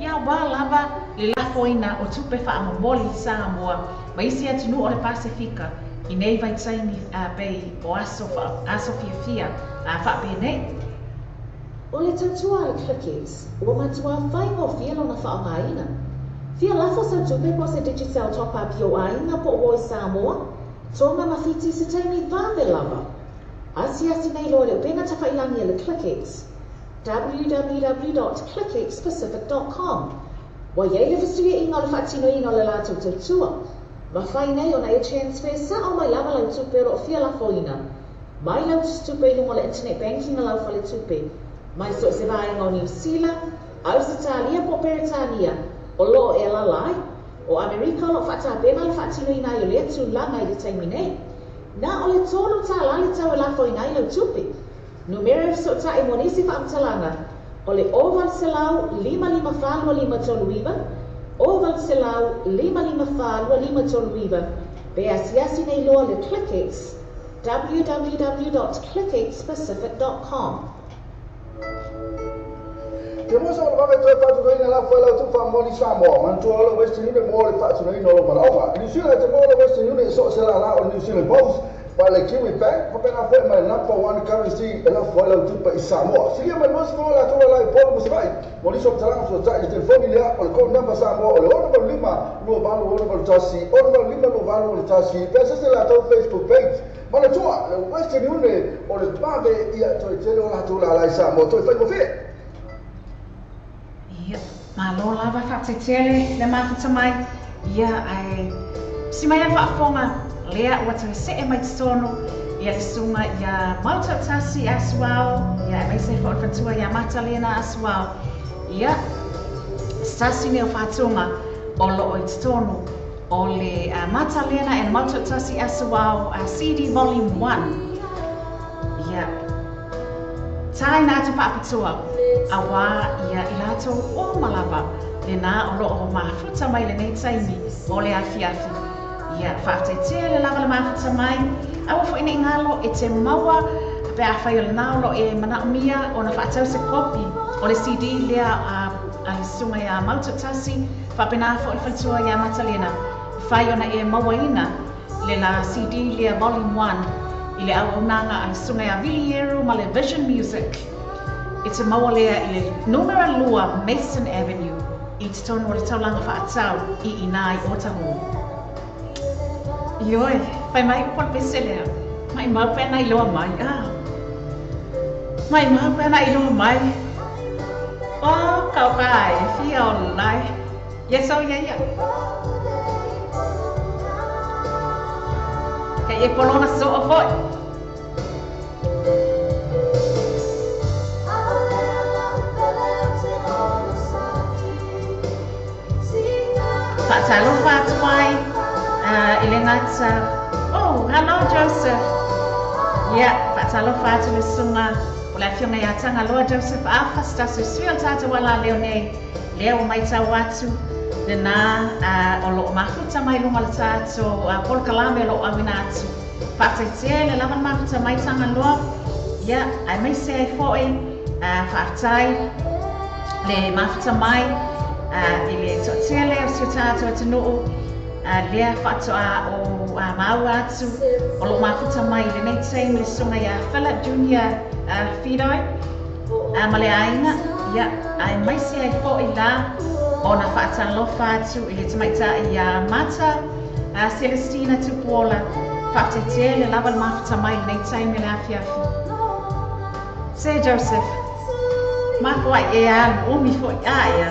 ia aua lava le lafoina o tupe faamomoli i Samoa ma isi atunuu o le Pasefika i nei vaitaimi pei o aso aso fiafia faapenei. O le tautua a le ClickX, ua matuā faigofie lona faaaogaina. Fia lafo sau tupe po o se Digicel top-up i ou aiga po o ua i Samoa, Tonga ma Fiti i se taimi vave lava. Asiasi nei loa i le upega tafailangi a le ClickX, www.clickxpacific.com. Ua i ai le fesuiaiga o le faatinoina o le latou tautua. Mafai nei ona e transfer sao mai lava lau tupe o lo o fia lafoina. Mai lau tusitupe i luga o le internet banking a lau faletupe, mai so o se vaega o Niu Sila, Ausetalia po o Peretania o lo o e alaala ai. O Amerika o lo o faatapena le faatinoina ai o lea tulaga i le taimi nei. Na o le $3 le tau e lafoina ai lau tupe. Numera e fesootai mo nisi faamatalaga o le 0800 554 2539, 0800 554 2539, pe asiasi nei loa le ClickX, www.clickxpacific.com. Ke mosa o le vave toe faatunoina lafo e lau tupu faamoni Samoa, manatua o le Western Union mo le faatunoina o lou manaoga. I New Zealand te maua le Western Union i so o se lālā o le New Zealand Post, ma le Kiwi Bank, faapena foi ma le Number One Currency e lafo ai lau tupe i Samoa. Silia mai 20 latou lālā i Upolu ma Savaii. Mo nisi o faamatalaga fesoatai i le telefoni lea o le code number Samoa o le 685 2861, 685 2861, pe asiasi i le latou Facebook page. Manatua, le Western Union o le vave ia toe tele o latou lālā i Samoa toe faigofie. Ia, malo lava faatetele le mafuta mai, ia ae pisi mai a le faafofoga lea ua toe see mai totonu ia le susuga ia Mautautasi Asuao, ia aemaise ai foi o le faletua ia Matalena Asuao, ia se tasi nei o faatuga o lo o i totonu o le Matalena and Mautautasi Asuao CD Volume 1. Ia, Tāina atu faapitoa, auā ia i latou uma lava lenā o lo o mafuta mai lenei taimi o le afiafi. Ia, faafetai tele lava le mafuta mai. Aua foi nei galo e te maua pe afai o lenā o lo o e manaomia ona faatau se kopi o le CD lea a a le Susuga ia Mautoatasi, faapena foi le faletua ia Matalena, fai ona e mauaina le la CD lea Volume 1 i le auaunaga a le Susuga ia Vili Ieru ma le Vision Music e te maua lea i le numera 2 Mason Avenue i totonu o le taulaga faatau i inā i Otahuhu. Ioe, fai mai upu o le pese lea, maimau pe ana iloa mai, ah. Maimau pe ana iloa mai. Oh, kau ka e fia ola e. Yes, oh, ia, ia. Kei e polona soo foi. Faatalofa atu ai i le gata. Oh, hello Joseph. Ia, faatalofa atu le susuga o le afioga ia Tagaloa Joseph Afa, se tasi o sui o le tatou alaleo nei, lea ua maitau atu lenā o lo o mafuta mai luga o le tatou polokalame o lo o auina atu. Faafetai tele lava le mafuta mai Tagaloa, ia, aemaise ai foi faafetai le mafuta mai i le toatele o si o tatou atunuu lea faatoa ou maua atu o lo o mafuta mai i lenei taimi le susuga ia Philip Junior Fidai ma le aiga, ia, aemaise ai foi la ona faatalofa atu i le tamaitai ia Mata Celestina Tupuola. Faafetai tele lava le mafuta mai i lenei taimi o le afiafi. Se Joseph, makuai e alu umi foi a ea.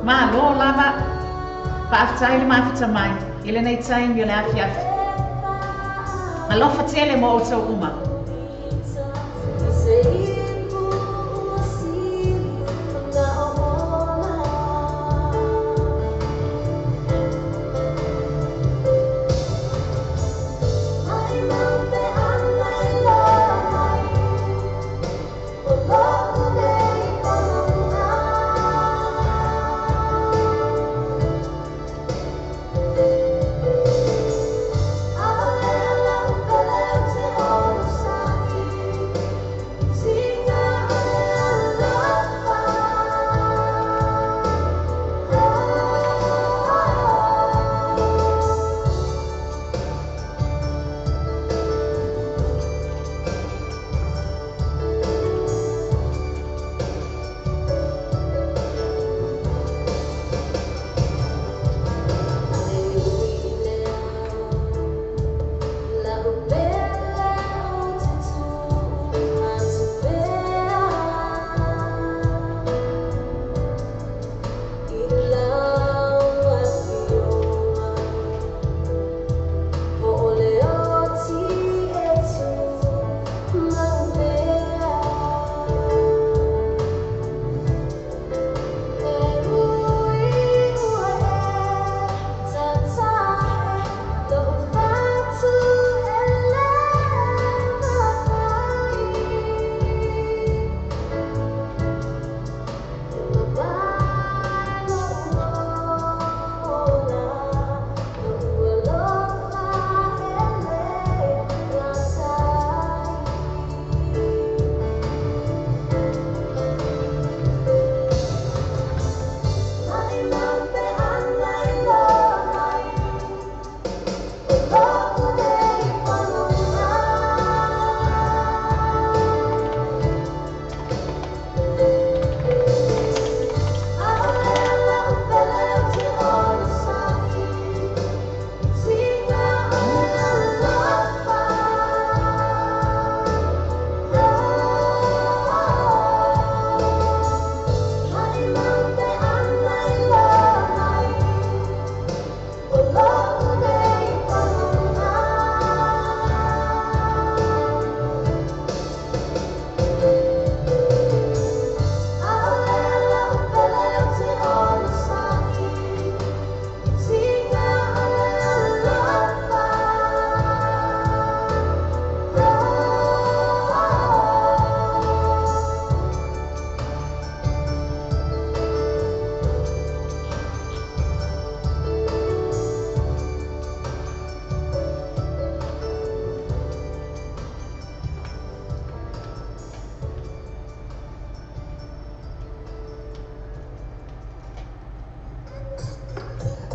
Malo lava, faafetai le mafuta mai i lenei taimi o le afiafi. Alofa tele mo outou uma.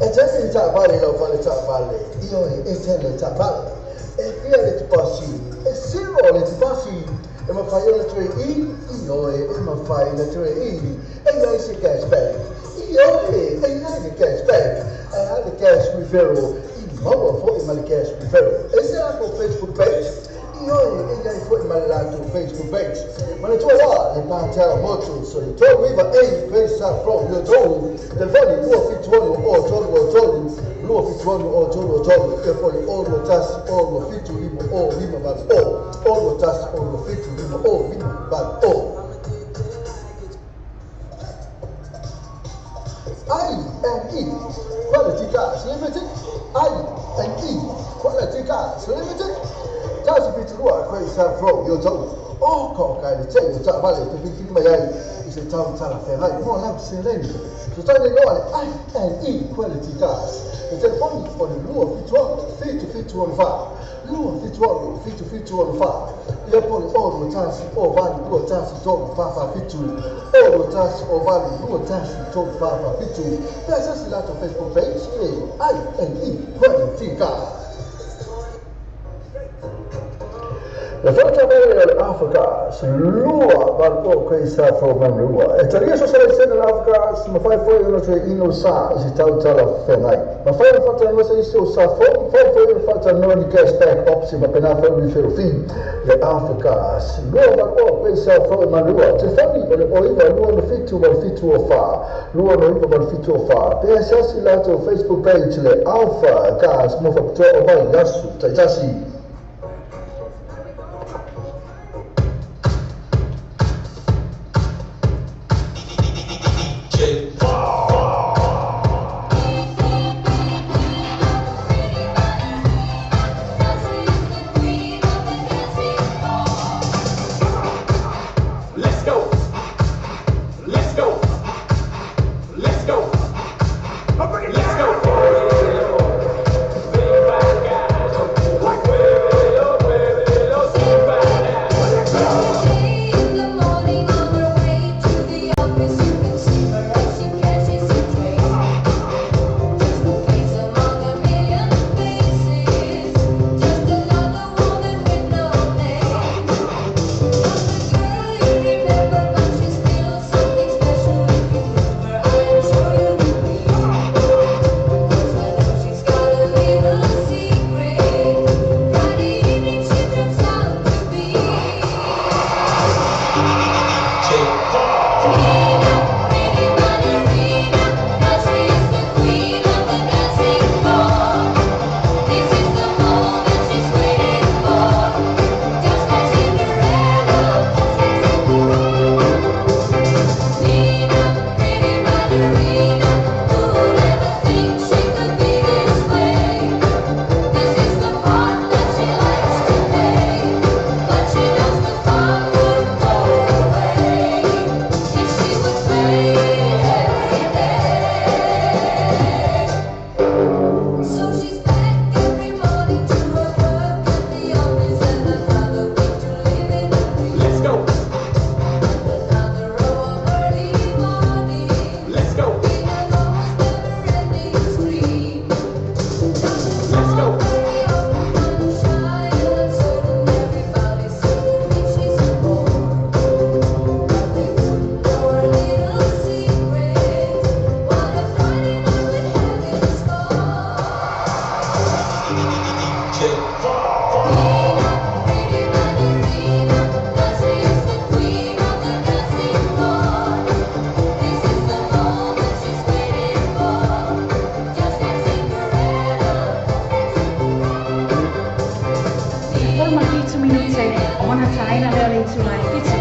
E tele le taavale i lau fale taavale, ioe, e tele le taavale. E fia le tupasi, e zero le tupasi. E mafai ona toe i, ioe, e mafai ona toe i. E i ai se cash back, ioe, e i ai le cash back. Ae a le cash referral, i maua foi ma le cash referral. E se latou Facebook page, ioe, e i ai foi ma le latou Facebook page. Manatua la le Patela Motors o le 39A Grace Saffron i outou. Telefoni 276 o 3 3 276 o 3 3 e po le 0 1 0 7 5 0 5 8 0 0 1 0 7 5 0 5 8 0. I&E Quality Cars Limited. I&E Quality Cars Limited. Tasi fitu 2 Grace Saffron i outou. O ka o ka le te o taavale te filifili mai ai i se tau talafeagai mo lau seleni. So tau nei loa le I&E Quality Cars. Le telefoni o le 276 7764 276 7764 ia po le 0 1 0 8 2 1 3 4 4 7 0 1 0 8 2 1 3 4 4 7. Pe asasi latou Facebook page le I&E Quality Cars. Le fale o le Africa, lua valu o Grace Afro Manua. E talia so sala sene le Africa, si mafai foi ona toe ino sa i se tau talafeagai. Mafai ona faatalanoa se isi o sa fou, mafai foi ona faatalanoa ni cash back option faapena foi referral fee. Le Africa, lua valu o Grace Afro Manua. Telefoni o le 09 27 87 04 29 87 04. Pe asiasi latou Facebook page le Alpha Gas mo faapitoa o mai aso taitasi. Let's go. Let's go. Let's go. Let's go. In the morning on her way to the office, you can see her as she catches a train. Just a face among a million faces, just another woman with no name. Not the girl you remember, but she's still something special. If you knew her, I am sure you would be. 'Cause I know she's got a little secret. Friday evening she turns out to be. Nina, pretty ballerina, now she is the queen of the dancing floor. This is the moment she's waiting for, just like Cinderella. Nina, pretty ballerina, who would ever think she could be this way? This is the part that she likes to play, but she knows the fun would go away if she would play every day. So she's back every morning to her work at the office, and another week to live in a dream. Let's go. Another row of early morning. Let's go. In an almost never-ending stream. Let's go. Very often shy and uncertain, everybody seems to think she's a bore. But they wouldn't know her little secret. What a Friday night would have in store. Nina, pretty ballerina, now she is the queen of the dancing floor. This is the moment she's waiting for, just like Cinderella. Tolu ma fitu minute ona taina lea o le itula e 7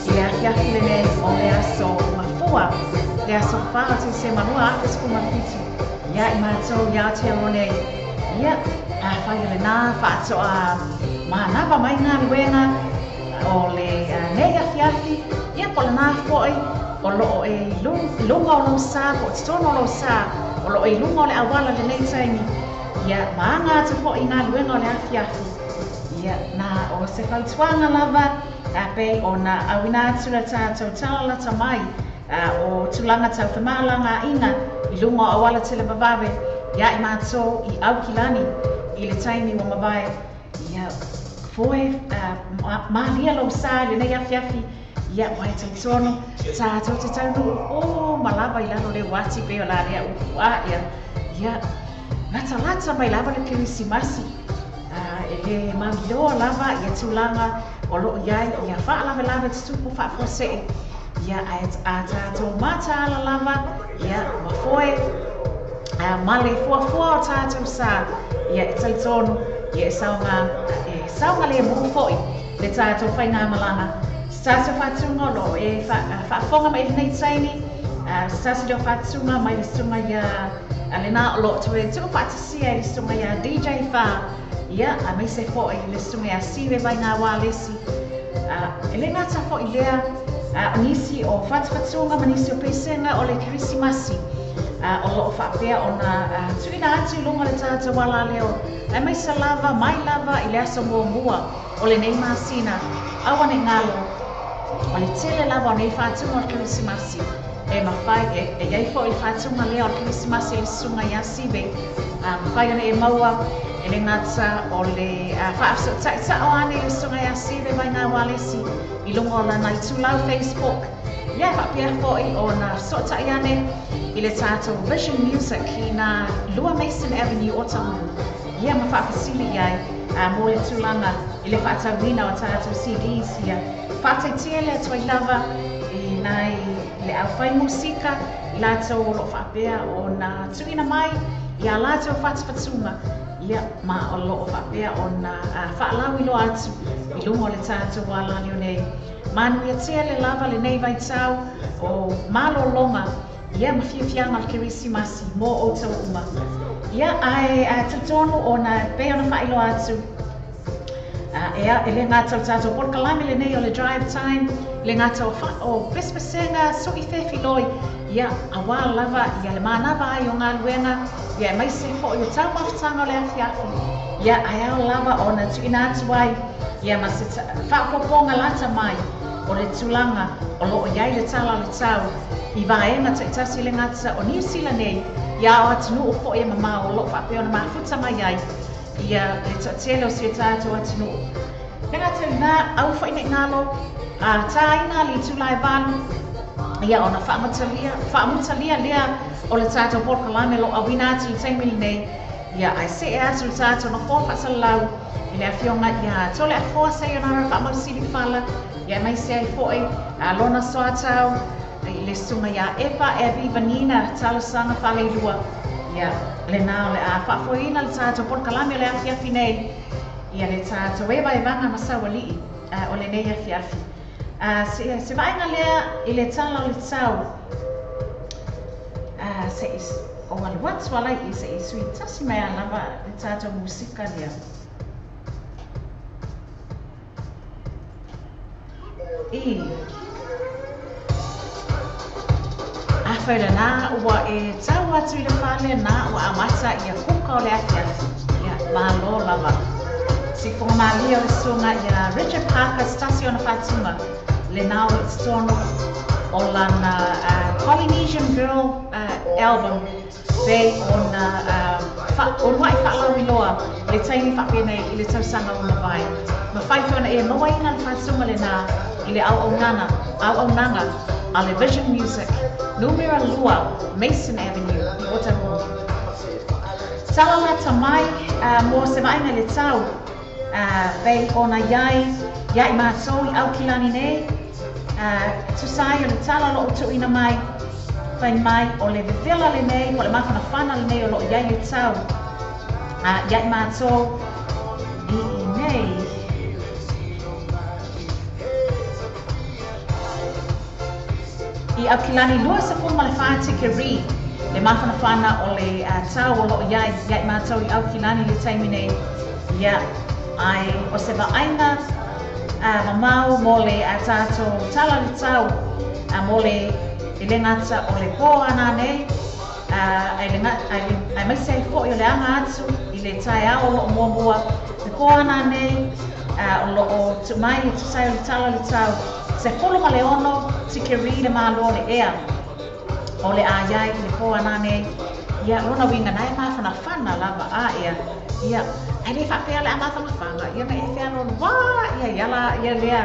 i le afiafi lenei o le aso mafua le aso 4 o Tesema 2017 ia i matou ia Aotearoa nei. Ia afai o lenā faatoa manava mai galuega o le nei afiafi ia po o lenā fo'i o loo e i luga o lou sa po o totonu o lou sa o loo i luga o le auala lenei taimi ia ma aga atu fo'i i galuega o le afiafi. Ia na o se fautuaga lava a pei ona auina atu le tatou tala lata mai o tulaga taufemalagaiga i i luga o auala televavave iā i matou i Aukilani i le taimi ua mavae. Ia foe malia lou sa i lenei afiafi, ia ua e talitonu tatou te taunuu uma lava i lalo o le uati pei o la lea upu a ia, latalata mai lava le Kerisimasi. E lē mauiloa lava ia tulaga o loo iai ia faalavelave tutupu faafuasee, ia ae a tatou mataala lava ia ma foe ma le fuafua o tatou sa, ia e talitonu ia e saoga e saogalemu foi le tatou faigamalaga. Se tasi o faatuga o loo e faafofoga mai lenei taimi, se tasi lea o faatuga mai le susuga ia lenā o loo toe tuufaatasia i le susuga ia DJ Fa, ia aemaise foi le susuga ia Sive Vaigaualesi. E lē gata foi lea, o nisi o fatufatuga ma nisi o pesega o le Kerisimasi o loo faapea ona tuuina atu i luga o le tatou alaleo, aemaise lava mai lava i le aso muamua o lenei masina. Aua nei galo, o le tele lava o nei faatuga o le Kerisimasi e mafai e iai foi le faatuga lea o le Kerisimasi i le susuga ia Sive, mafai ona e maua e le gata o le faafesootai'ita'o ane i le susuga ia Sive Vaigaualesi i luga o lana itulau Facebook, ia faapea foi ona fesoota'i ane i le tatou Vision Music i na 2 Mason Avenue Otahuhu, ia ma faafesili i ai mo le tulaga i le faatauina o tatou CDs. Ia faataitia le atu ai lava i nai le aufai musika i latou o loo faapea ona tuuina mai ia latou fatufatuga, ia ma o loo faapea ona faalauiloa atu i luga o le tatou alaleo nei. Manuia tele lava lenei vaitau o malologa, ia ma fiafiaga o le Kerisimasi mo outou uma. Ia ae talitonu ona pei ona faailoa atu, e lē gata o le tatou polokalame lenei o le Drive Time, le gata o pesepesega suʻi fefiloi, ia auā lava ia le manava ai o galuega, ia aemaise foʻi o taumafataga o le afiafi, ia ae ao lava ona tuuina atu ai ia ma se faaopoopoga lata mai o le tulaga o loo iai le tala o le tau i vaega taitasi le gata o Niu Sila nei, ia o atunuu foʻi e mamao o loo faapea ona mafuta mai ai ia le toatele o si o tatou atunuu. Le gata i lenā, aua foi nei galo, a tāina le itula e 8, ia ona faamatalia, faamutalia lea o le tatou polokalame lo auina atu i le taimi lenei, ia ae see atu le tatou nofoa faasalalau i le afioga ia Toleafoa Sayonara Faamausili Fala, ia aemaise ai foi lona soatau i le susuga iā Epa Abby Vanina Talosaga Faleilua. Ia lenā o le a faafoeina le tatou polokalame o le afiafi nei, ia le tatou evaevaga ma saualii o lenei afiafi. Se vaaiga lea i le tala o le tau, seʻi o alu atu alaiʻi seʻi sui tasi mai a lava le tatou musika lea. I afai lenā ua e tau atu i le fale na ua amata ia kuka o le afiafi, ia malo lava. Sifoga malie o le susuga ia Richard Parker se tasi ona faatuga lenā o loo i totonu o lana Polynesian Girl album pei ona uluaʻi faalauiloa le taimi faapenei i le tausaga ua mavae. Mafai foi ona e mauaina le faatuga lenā i le auaunaga auaunaga a le Vision Music, numera 2 Mason Avenue, Otahuhu. Tala lata mai mo se vaaiga i le tau pei ona iai ia i matou i Aukilani nei, tusa ai o le tala o loo tuuina mai, fai mai o le vevela lenei po o le mafanafana lenei o loo iai le tau ia i matou i inei i Aukilani, 24 tikeri le mafanafana o le tau o loo iai ia i matou i Aukilani i le taimi nei. Ia ae o se vaaiga mamao mo le tatou tala o le tau mo le e lē gata o le pō ana nei, aemaise ai foʻi o le aga atu i le taeao o loo muamua. Le pō ana nei o loo tumai e tusa ai o le tala o le tau 16 tikeri le mālō le ea. O le a iai i le po ana nei, ia lona uiga na e mafanafana lava a ia, ia, ae le faapea le a mafanafana, ia na e fealoaloā ia i ala ia lea,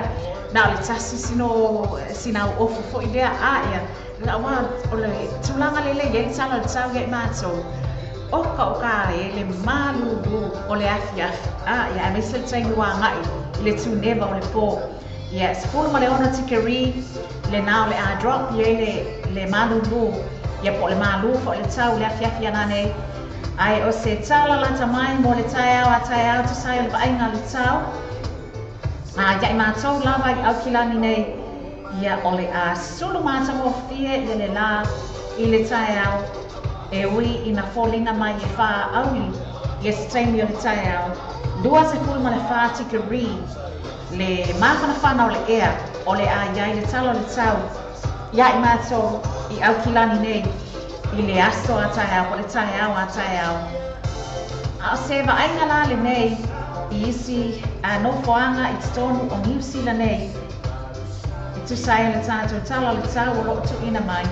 na o le tasi sino sina auofu foi lea a ia, auā o le tulaga lelei ai le tala o le tau ia i matou, oka oka e le malūlū o le afiafi a ia, aemaise le taimi ua agai i le tuneva o le po. Ia, 16 tikeri lenā o le a drop i ai le le malūlū, ia po o le malū foi o le tau i le afiafi ana nei. Ae o se tala lata mai mo le taeao a taeao tusa ai o le vaaiga o le tau, a ia i matou lava i Aukilani nei, ia o le a sulu matagofie ia le lā i le taeao e ui ina foliga mai e fāauli ia se taimi o le taeao, 24 tikeri le mafanafana o le ea o le a i ai le tala o le tau iā i matou i Aukilani nei i le aso a taeao po o le taeao a taeao. A o se vaaiga la lenei i isi nofoaga i totonu o Niu Sila nei e tusa ai o le tatou tala o le tau o lo o tuuina mai.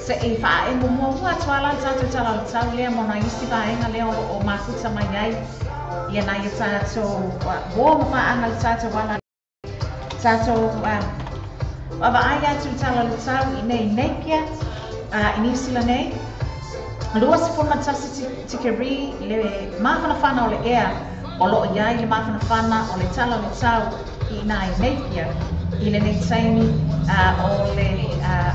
Se i faaemo muamua atu lava la le tatou tala o le tau lea mo nai isi vaega lea o lo o mafuta mai ai ia nai a tatou uo ma paaga i le tatou ala tatou vaavaai atu i tala o le tau i nei Napier i Niu Sila nei. 21 tikeri le mafanafana o le ea o lo o i ai le mafanafana o le tala o le tau i inā i Napier i lenei taimi o le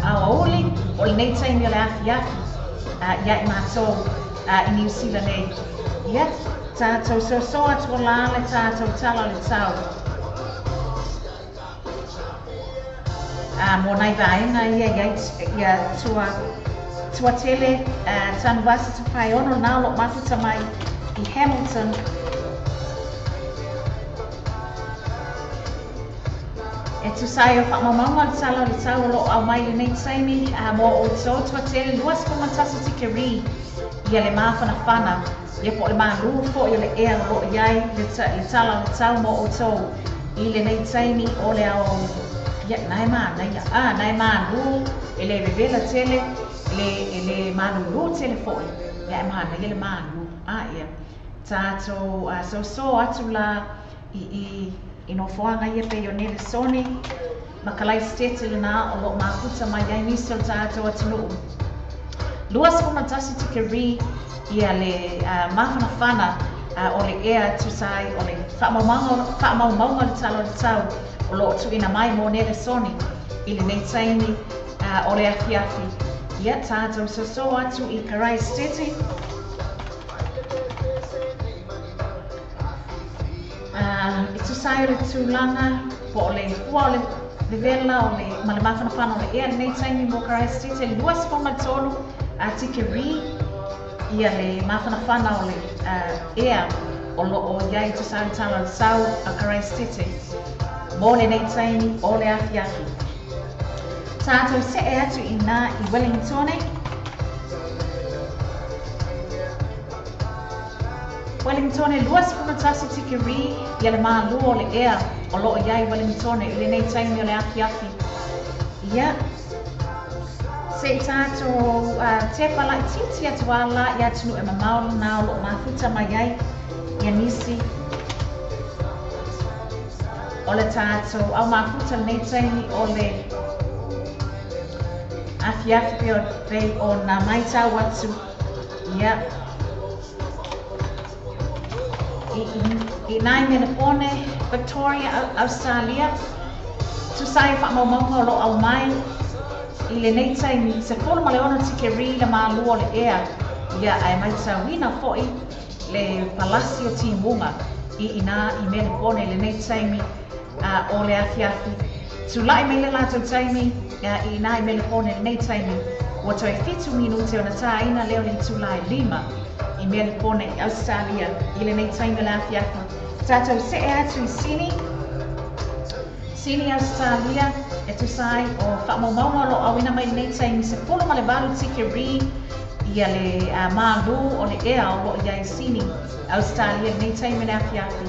aoauli, o lenei taimi o le afiafi ia i matou i Niu Sila nei. Ia, tatou soso atu o la le tatou tala o le tau. Mo nai vaega ia i ai ia tua tua tele Tanuvasa Tupaeono na o lo o mafuta mai i Hamilton. E tusa ai o faamaumauga o le tala o le tau o lo o aumai i lenei taimi mo outou tuatele 21 tikeri ia le mafanafana ia po o le malū foi o le ea o lo o i ai le tala o le tau mo outou i lenei taimi o le aoauli. Ia, na e manaia, a, na e malū, e le vevela tele, e le, e le malūlū tele foi, ia e manaia le malū. A, ia, tatou soso atu la i, i, I nofoaga ia pei o Nelesone ma Kalaisitete lenā o lo o mafuta mai ai nisi o le tatou atunuu. 21 tikeri ia le mafanafana o le ea e tusa ai o le faamaumauga o le tala o le tau o lo o tuuina mai mo Nelesone i lenei taimi o le afiafi. Ia tatou soso atu i Karaisitete. E tusa ai o le tulaga po o le hua o le vevela o le ma le mafanafana o le ea lenei taimi mo Christchurch e 23 a tikeri ia le mafanafana o le ea o lo o i ai tusa ai le tala o le sau a Christchurch mo lenei taimi o le afiafi. Tatou see atu inā i Wellingtone. Wellingtone 21 tikeri ia le malū o le ea o lo o i ai i Wellingtone i lenei taimi o le afiafi. Ia, se i tatou tepa laitiiti atu a la i atunuu e mamao lenā o lo o mafuta mai ai ia nisi o le tatou au mafuta lenei taimi o le afiafi pei ona maitau atu. Ia, i nai Menepone, Victoria, Australia, tusa ai o faamaumauga o lo o aumai i lenei taimi, 16 tikeri le malū o le ea, ia ae maitauina foi le palasi o timuga i inā i Menepone i lenei taimi o le afiafi. Tulai mai le latou taimi i inā i Melepone i lenei taimi, ua toe fitu minute ona tāina lea o le itulā e lima i Melepone i Ausetalia i lenei taimi o le afiafi. Tatou see atu i Sini, Sini Ausetalia, e tusa ai o faamaumauga o lo o auina mai lenei taimi, 18 tikeri ia le malū o le ea o lo o i ai i Sini, Ausetalia i lenei taimi o le afiafi.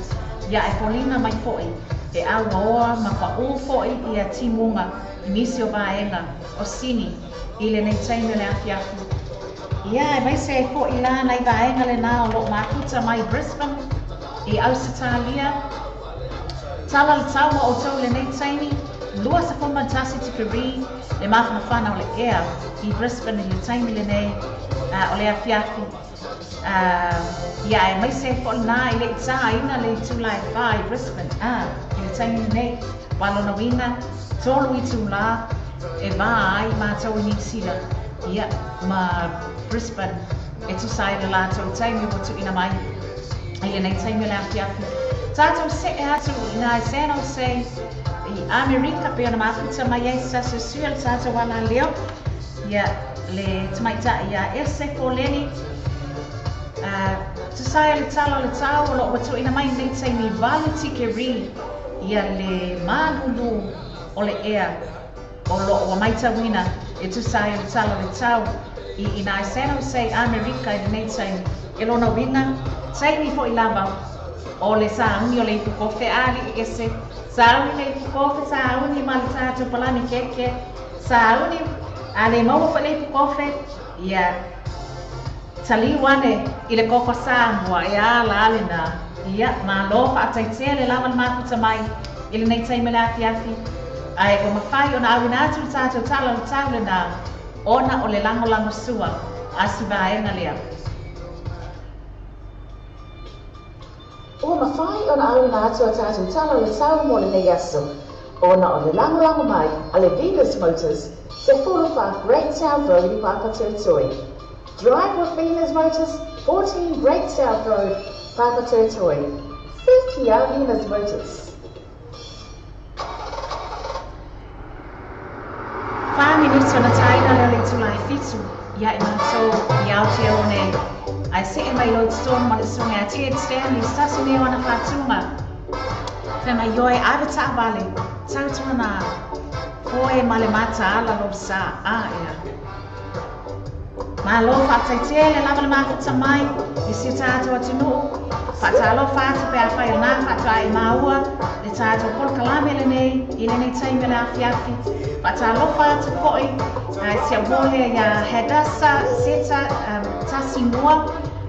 Ia e foliga mai foi E auaoa ma paʻū foʻi ia timuga i nisi o vaega o Sini i lenei taimi o le afiafi. Ia aemaise ai foʻi la nai vaega lenā o loo mafuta mai Brisbane i Ausetalia. Tala le tau ma outou i lenei taimi, 21 tikeri le mafanafana o le ea i Brisbane i le taimi lenei o le afiafi. Ia aemaise ai foʻi lenā e le i tāina le itula e 4 i Brisbane i le taimi lenei. Ua lona uiga, 3 itulā e vā ai mātou i Niu Sila ia ma Brisbane e tusa ai le latou taimi ua tuuina mai i lenei taimi o le afiafi. Tatou seʻe atu i inā i San Jose i Amerika pei ona mafuta mai ai se tasi o sui o le tatou alaleo ia le tamaitai ia Ese Koleni. Tusa ai le tala o le tau o loo ua tuuina mai i lenei taimi 8 tikeri ia le malulu o le ea o loo ua maitauina e tusa ai le tala o le tau i inā i San Jose, Amerika i lenei taimi. E lona uiga, taimi foʻi lava o le sauni o le ipu kofe alii ese, sauni le ipu kofe, sauni ma le tatou palani keke, sauni a le maua foʻi le ipu kofe, ia taliu ane i le koko Samoa e ala lenā. Ia, malo faataitele lava le mafuta mai i lenei taimi o le afiafi. Ae ua mafai ona auina atu le tatou tala o le tau lenā ona o le lagolagosua a si vaega lea. Ua mafai ona auina atu a tatou tala o le tau mo lenei aso ona o le lagolago mai a le Venus Motors, 14 Great South Road i Papatoetoe. Drive with Venus Motors, 14 Great South Road, Papatoetoe. Fikia Venus Motors. 4 minute ona tāina lea o le itula e 7 ia e mātou i Aotearoa nei. Ae seʻe mai loa i totonu ma le susuga ia Ted Stanley se tasi nei o ana faatuga. Fai mai ioe ave taavale, tautuana foe ma le mataala lou sa a ea. Malo faataitele lava le mafuta mai i si o tatou atunuu. Faatalofa atu pe afai o nā faatoa e maua le tatou polokalame lenei i lenei taimi o le afiafi. Faatalofa atu foʻi ai si au uo lea iā Hadassa Seta Tasimua.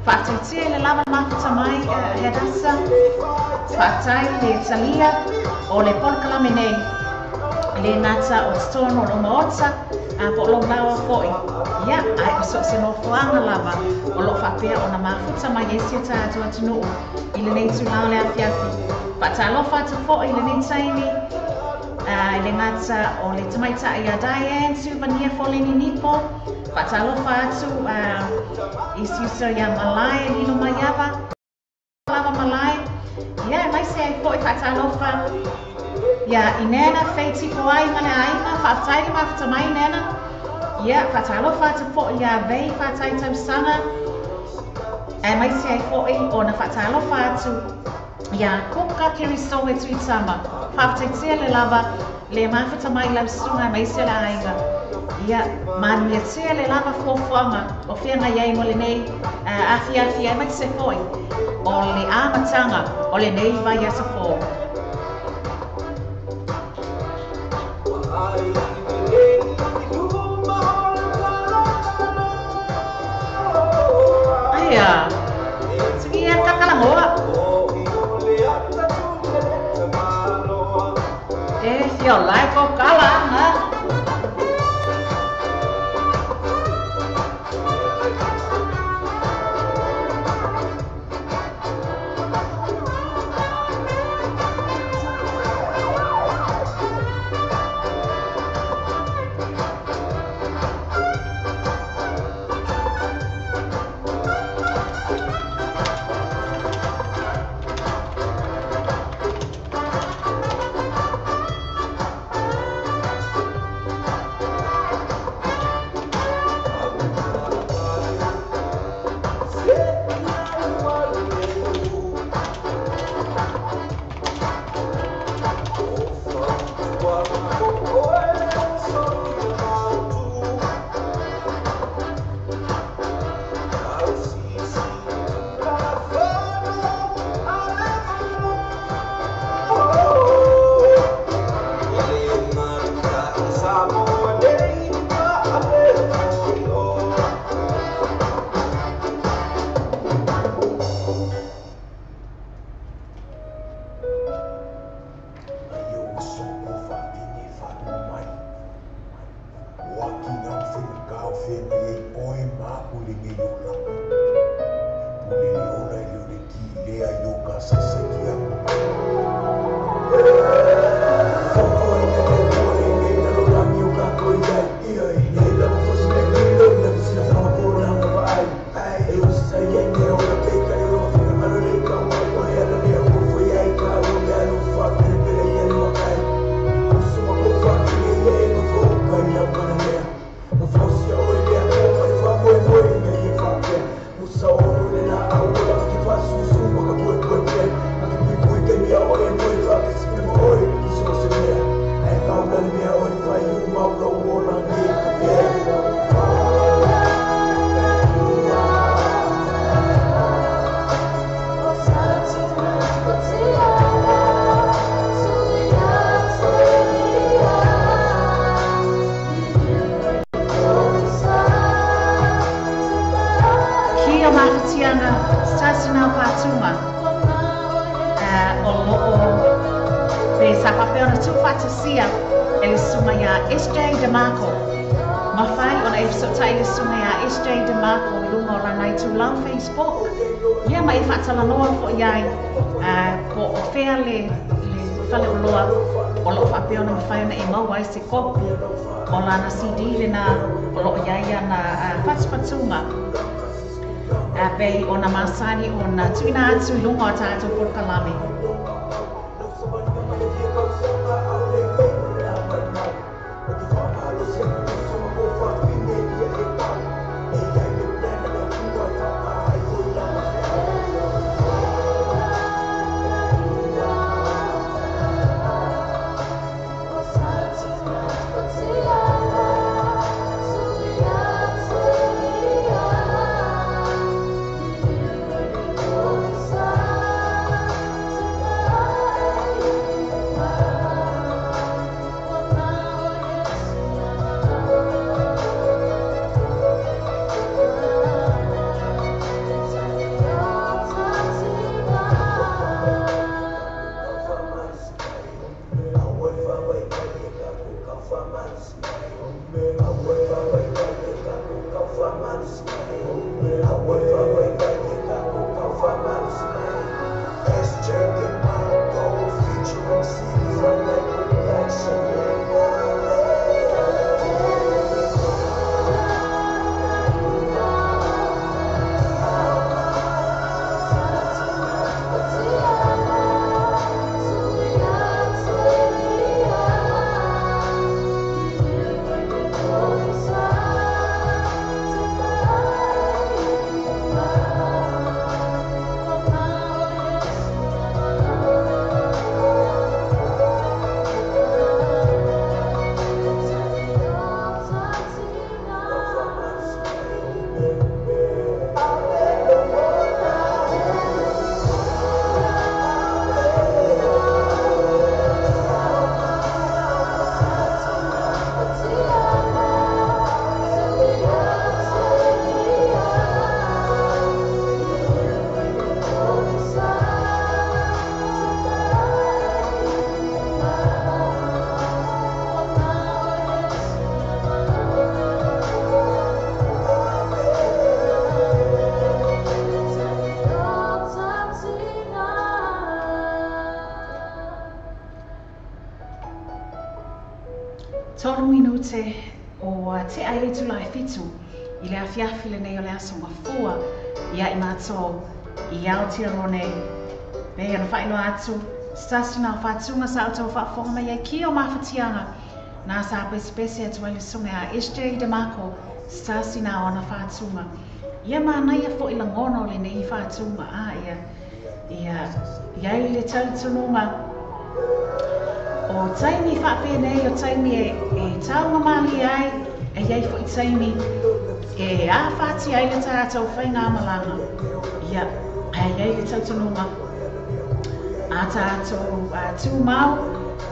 Faataitele lava le mafuta mai Hadassa. Faatai le talia o le polokalame nei e le gata o totonu o lou maota a po o lou laoa foʻi. Ia, ae o so o se nofoaga lava o loo faapea ona mafuta mai ai si o tatou atunuu i lenei itulā o le afiafi. Faatalofa atu foʻi i lenei taimi i le gata o le tamaitai ia Diane Suvania Foleni Nipo. Faatalofa atu i si uso ia Malae Lilo Maiava lava Malae. Ia, aemaise ai foʻi faatalofa ia i Nana Feitipo ai ma le aiga. Faafetai le mafuta mai Nana. Ia, faatalofa atu foʻi ia Vei Fatai Tausaga. Aemaise ai foʻi ona faatalofa atu ia Kuka Kerisoe Tuitama. Faafetaitia le lava le mafuta mai lau susuga aemaise o le aiga. Ia, manuiatia le lava fuafuaga o feagai ai mo lenei afiafi aemaise foʻi o le amataga o lenei vaiaso fou. Aia, tuia kakalagoa. E fia ola e ko kala anga. faafeagai ai oe ma aʻu i lenei olaga. Pule le ola e le o le ki lea i o gasasaiki aku. Fautuaina le Atua lenei lalolagi o tatou i ai. Nei lava foi se mea lilo i lana silafaga po o lana vaai. E usitaia ai mea ola peitai o lona finagalo e le i tau ai. O le ala lea ua faia ai tāua meaalofa faapelepele ia le matai. Uso ma kou faatele ia e nofo uka i lau kanalea. Na fausia oe le Atua ma le faamoemoe ina ia faapea. Musa ono le laau ola ma ke faasusu ma ka poepoe pea. Ma ke puipui taimi a oe e moe faatasi ma oe i so o se mea. Ae kaula le mea oe fai uma o lou ola nei ka pea. Ki o Mafatiana, se tasi na o fa'atuga o lo'o pe sa faapea ona tuufaatasia e le susuga iā SJ DeMarco. Mafai ona e fesoota'i le susuga iā SJ DeMarco i luga o lana itulau Facebook ia ma e faatalanoa fo'i ai po o fea le fale oloa o loo faapea ona mafai ona e maua ai se kopi o lana CD lena o loo iai ana fatufatuga pei ona masani ona tuuina atu i luga o tatou polokalame. Tolu minute o tea i le itula e 7 i le afiafi lenei o le aso mafua ia i matou i Aotearoa nei. Pei ona faailoa atu, se tasi na o faatuga sa outou faafofoga mai ai ki o mafatiaga na sa pesepese atu ai le susuga a SJ DeMarco, se tasi na o ana faatuga. Ia manaia fo'i lagona o lenei faatuga a ia ia iai le talitonuga o taimi faapenei o taimi e taugamalie ai e iai fo'i taimi e āfātia ai le tatou faigamalaga. Ia ae iai le talitonuga a tatou tumau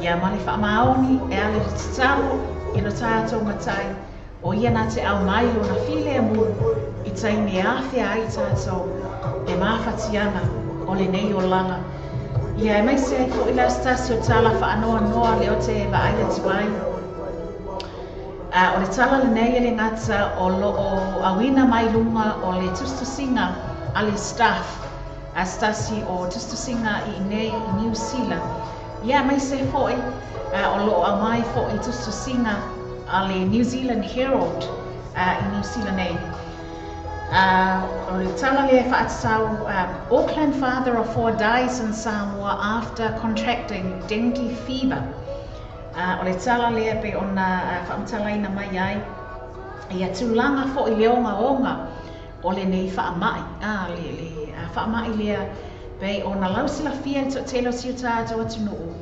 ia ma le faamaoni e ale le tatalo i lo tatou matai o ia na te au mai lona filemu i taimi e afea ai tatou e mafatiaga o lenei olaga. Ia e maise ai fo'i la se tasi o tala faanoanoa le o te vaai atu ai. O le tala lenei e le gata o lo o auina mai luga o le tusitusiga a le Stuff, a se tasi o tusitusiga i inei i Niu Sila, ia aemaise foi o lo o aumai foi tusitusiga a le New Zealand Herald i Niu Sila nei. O le tala lea e faatatau, Auckland father of four dies in Samoa after contracting dengue fever. O le tala lea pei ona faamatalaina mai ai ia tulaga foi le ogaoga o lenei faamai, le faamai lea pei ona lausilafia i le toatele o si o tatou atunuu,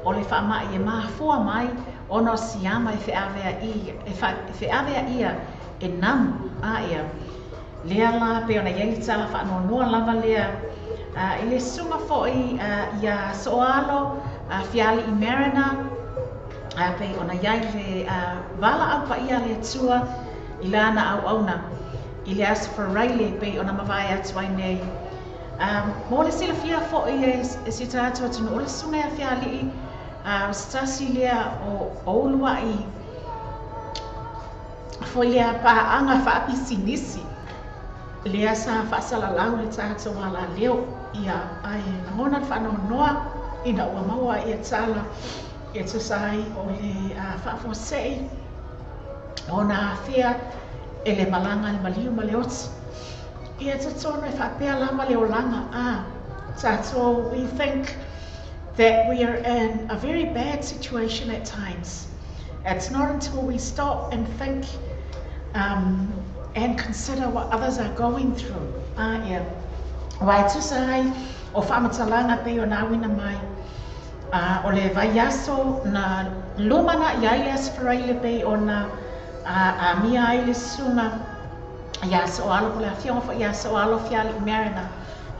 o le faamai e mafua mai ona o siama e feaveaia e namu. Ia lea la pei ona i ai le tala faanoanoa lava lea i le susuga foi ia Sooalo Fiali'i Mariner, pei ona i ai le valaau paia a le Atua i lana auauna i le Aso Faraile pei ona mavae atu ai nei. Mo le silafia foi e si o tatou atunuu, o le susuga ia Fiali'i o se tasi lea o uluai foi lea paaga faapisinisi lea sa faasalalau le tatou alaleo. Ia, ae lagona le faanoanoa ina ua maua ia tala e tusa ai o le faafuasei ona afea e le malaga le maliu ma le oti. Ia talitonu e faapea lava le olaga a tatou. We think that we are in a very bad situation at times. It's not until we stop and think and consider what others are going through. Ia. Aua e tusa ai o faamatalaga pei ona auina mai, o le vaiaso na lumana'i ai le Aso Faraile pei ona amia ai le susuga ia Sooalo, po o le afioga foi ia Sooalo Fiali'i Mariner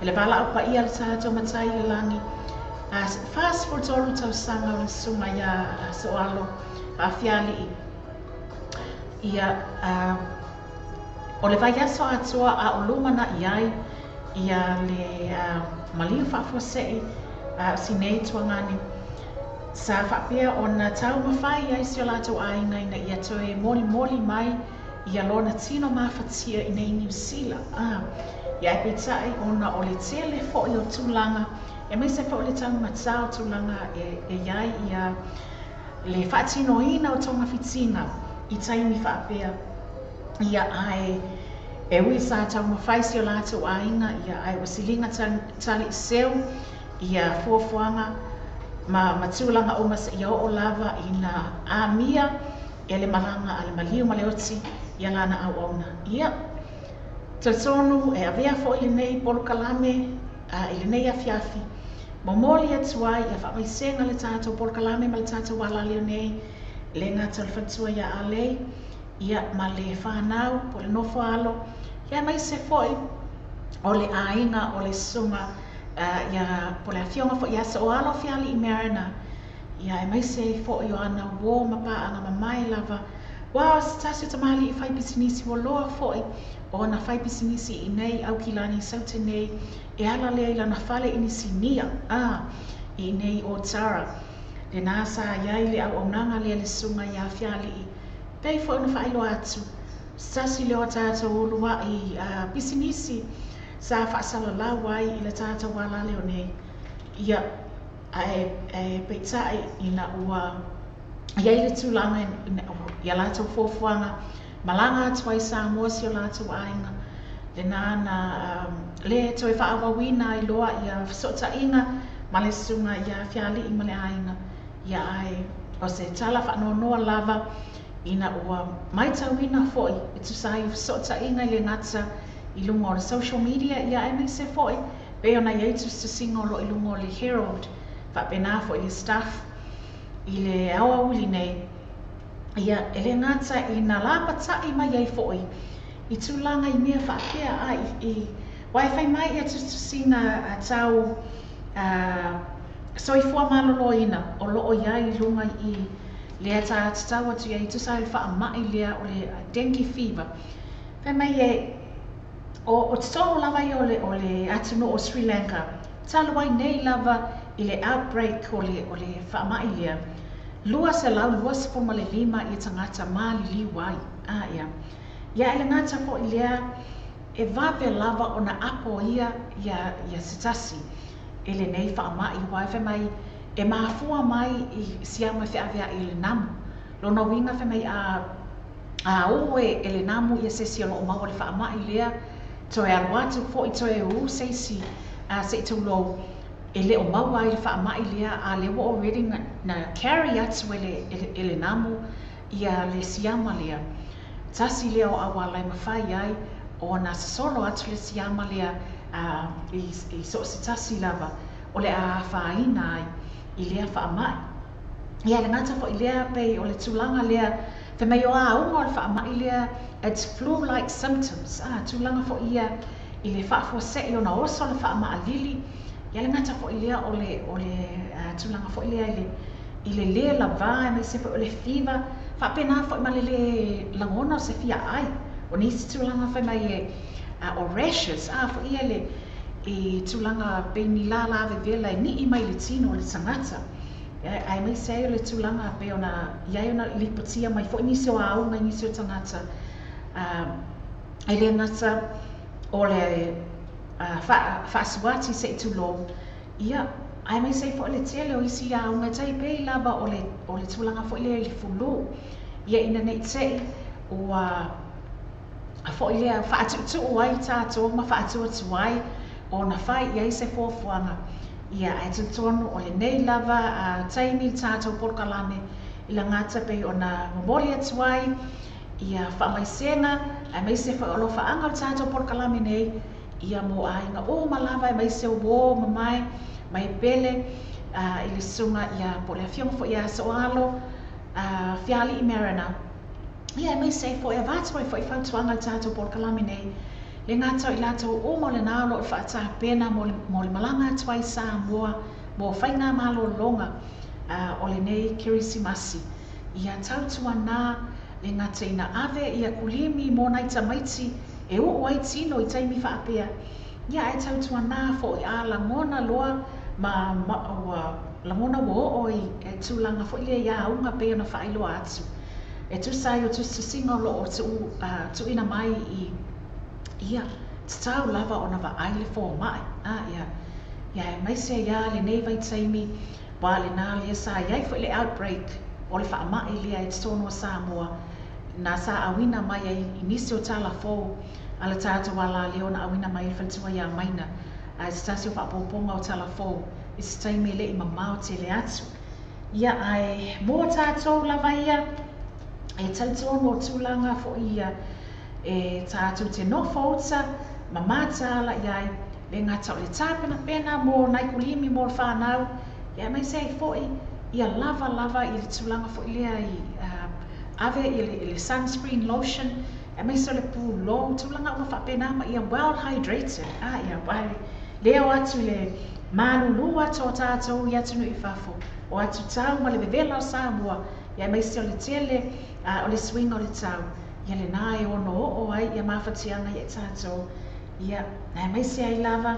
e le valaau paia a le tatou Matai i le lagi. 43 tausaga o le susuga ia Sooalo Fiali'i. Ia, o le vaiaso atoa a o lumana'i ai ia le maliu faafuasei o Sinei Tuagane, sa faapea ona taumafai ai si o latou aiga ina ia toe molimoli mai ia lona tino mafatia i nei Niu Sila. Ia ae peitai ona o le tele foi o tulaga, aemaise foi o le taumatā o tulaga e i ai ia le faatinoina o togafitiga i taimi faapea. Ia ae e ui sa taumafai si o latou aiga, ia ae ua siliga taliiseu ia fuafuaga ma tulaga uma seia oo lava ina amia e le malaga a le maliu ma le oti ia lana auauna. Ia, talitonu e avea foi lenei polokalame i lenei afiafi, momoli atu ai ia faamaisega le tatou polokalame ma le tatou alaleo nei, le gata o le faletua ia Alei, ia ma le fanau po o le nofo alo, ia aemaise foi o le aiga o le susuga ia po o le afioga foi ia Sooalo Fiali'i Mariner, ia aemaise ai foi o ana uō ma paaga mamae lava. Ua o se tasi o tamalii fai pisinisi ua loa foi ona fai pisinisi i nei Aukilani i Saute nei, e ala lea i lana fale inisinia i nei o Tara. Lena sa i ai le auaunaga lea le susuga ia Fiali'i, pei foi ona faailoa atu, se tasi lea o tatou uluai pisinisi sa faasalalau ai i le tatou alaleo nei. Ia, ae peitai ina ua i ai le tulaga i a latou fuafuaga, malaga atu ai Samoa si o latou aiga, lena na le toe faaauauina ai loa ia fesootaiga ma le susuga ia Fiali'i ma le aiga. Ia ae o se tala faanoanoa lava ina ua matauina foi e tusa ai o fesootaiga i le gata i luga o le social media, ia aemaise foi pei ona i ai tusitusiga o lo o i luga o le Herald, faapena foi le Stuff i le aoauli nei. Ia, e le gata ina lapatai mai ai foi i tulaga i mea faapea a i aua e fai mai ia tusitusiga tau soifua maloloina o lo o i ai i luga i lea ta tatau atu i ai tusa ai o le faamai lea o le dengue fever. Fai mai e o totonu lava ia o le atunuu o Sri Lanka, talu ai nei lava i le outbreak o le faamai lea. 225 ia tagata maliliu ai. A ia. Ia e le gata foi lea e vave lava ona apo ia ia ia se tasi e lenei faamai aua fai mai e mafua mai i siama feaveai i le namu. Lona uiga fai mai a a ū e le namu ia se isi o loo maua le faamai lea toe alu atu foi toe ū se isi a se i tulou e le o maua ai le faamai lea a lea ua already na carry atu e le e le namu ia le siama lea. Tasi lea o auala e mafai ai ona sosolo atu le siama lea a i i so o se tasi lava o le a afaina ai i lea faamai. Ia e le gata foi lea pei o le tulaga lea fai mai o auga o le faamai lea it's flu like symptoms a tulaga foi ia i le faafuasei ona oso le faamaalili. Ia e le gata foi lea o le o le tulaga foi lea i le i le lē lavā aemaise foi o le fever faapena foi ma le lē lagona o se fiaai. O nisi tulaga fai mai e o rashes a foi ia le i tulaga pei ni lālā vevela e nii mai le tino o le tagata. Aemaise ai o le tulaga pei ona i ai ona lipotia mai foi nisi o auga i nisi o tagata e le gata o le faasuati se i tulou, ia, aemaise ai foi le tele o isi auga e tai pei lava o le o le tulaga foi lea i le fulu. Ia ina nei te i ua foi lea faatuutuu ai tatou ma faatuatua ona fai i ai se fuafuaga. Ia, ae talitonu o lenei lava taimi le tatou polokalame i lagata pei ona momoli atu ai ia faamaisega aemaise foi o alofaaga o le tatou polokalame nei ia mo aiga uma lava aemaise o uō mamae mai pele i le susuga ia po o le afioga foi ia Soalo Fiali'i Mariner. Ia aemaise ai foi avatu ai foi fautuaga i le tatou polokalame nei le gata o i latou uma o lena o lo o faatapena mo le, mo le malaga atu ai i Samoa mo faiga malologa o lenei Kerisimasi. Ia tautuana le gata ina ave ia kulimi mo nai tamaiti e oo ai tino i taimi faapea. Ia ae tautuana foi a lagona loa ma, ma ua lagona ua oo i e tulaga foi lea i auga pei ona faailoa atu. E tusa ai o tusitusiga o lo o tuu, tuuina mai i ia, tatau lava ona vaai le fomai. A ia, ia aemaise ai lava lenei vaitaimi, aua lena lea sa i ai foi le outbreak o le faamai lea i totonu o Samoa, na sa auina mai ai i nisi o tala fou a le tatou alaleo na auina mai ai le faletua ia Maina, a i se tasi o faaopoopoga o tala fou i se taimi e le i mamao tele atu. Ia, ae mo tatou lava ia, e talitonu o tulaga foi ia e tatou te nofo uta ma mataala i ai, le gata o le tapenapena mo nai kulimi mo le whanau, ia aemaise ai foi ia lava lava i le tulaga foi lea i ave i le, le sunscreen lotion, aemaise o le pulou, tulaga uma faapena ma ia well hydrated. A ia, aua e le o atu i le malulu atu o tatou i atunuu i fafo, o atu tau ma le vevela o Samoa, ia aemaise o le tele o le suiga o le tau. Ia lena e ono oo ai ia mafatiaga ia i tatou, ia, aemaise ai lava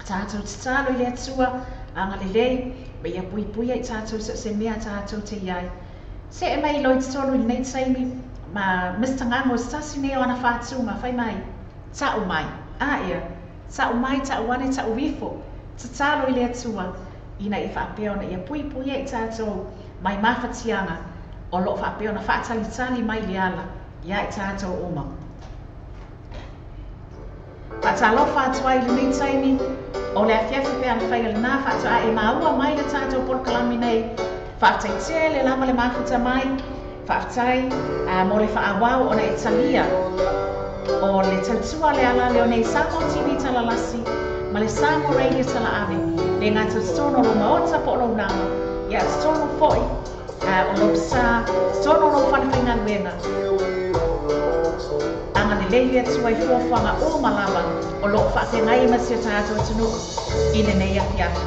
tatou tatalo i le Atua agalelei ma ia puipuia i tatou i so o se mea tatou te i ai. Se'e mai loa i totonu i lenei taimi ma Mister Gago se tasi nei o ana faatuga, fai mai, Ta'u mai. A ia, ta'u mai, ta'u ane, ta'u ifo, tatalo i le Atua ina ia faapea ona ia puipuia i tatou mai mafatiaga o lo o faapea ona faatalitali mai le ala iā i tatou uma. Faatalofa atu ai i lenei taimi o le afiafi pe a mafai o lena faatoa e maua mai le tatou polokalame nei. Faafetai tele lava le mafuta mai. Faafetai mo le faaauau ona e talia o le tautua le ala leo nei Samoa TV Talalasi ma le Samoa Radio Talaave le gata totonu o lou maota po o lou nama, ia totonu foi o lou sa, totonu o lou fale faigaluega. Agalelei le Atua i fuafuaga uma lava o lo o faafeagai ma si o tatou atunuu i lenei afiafi.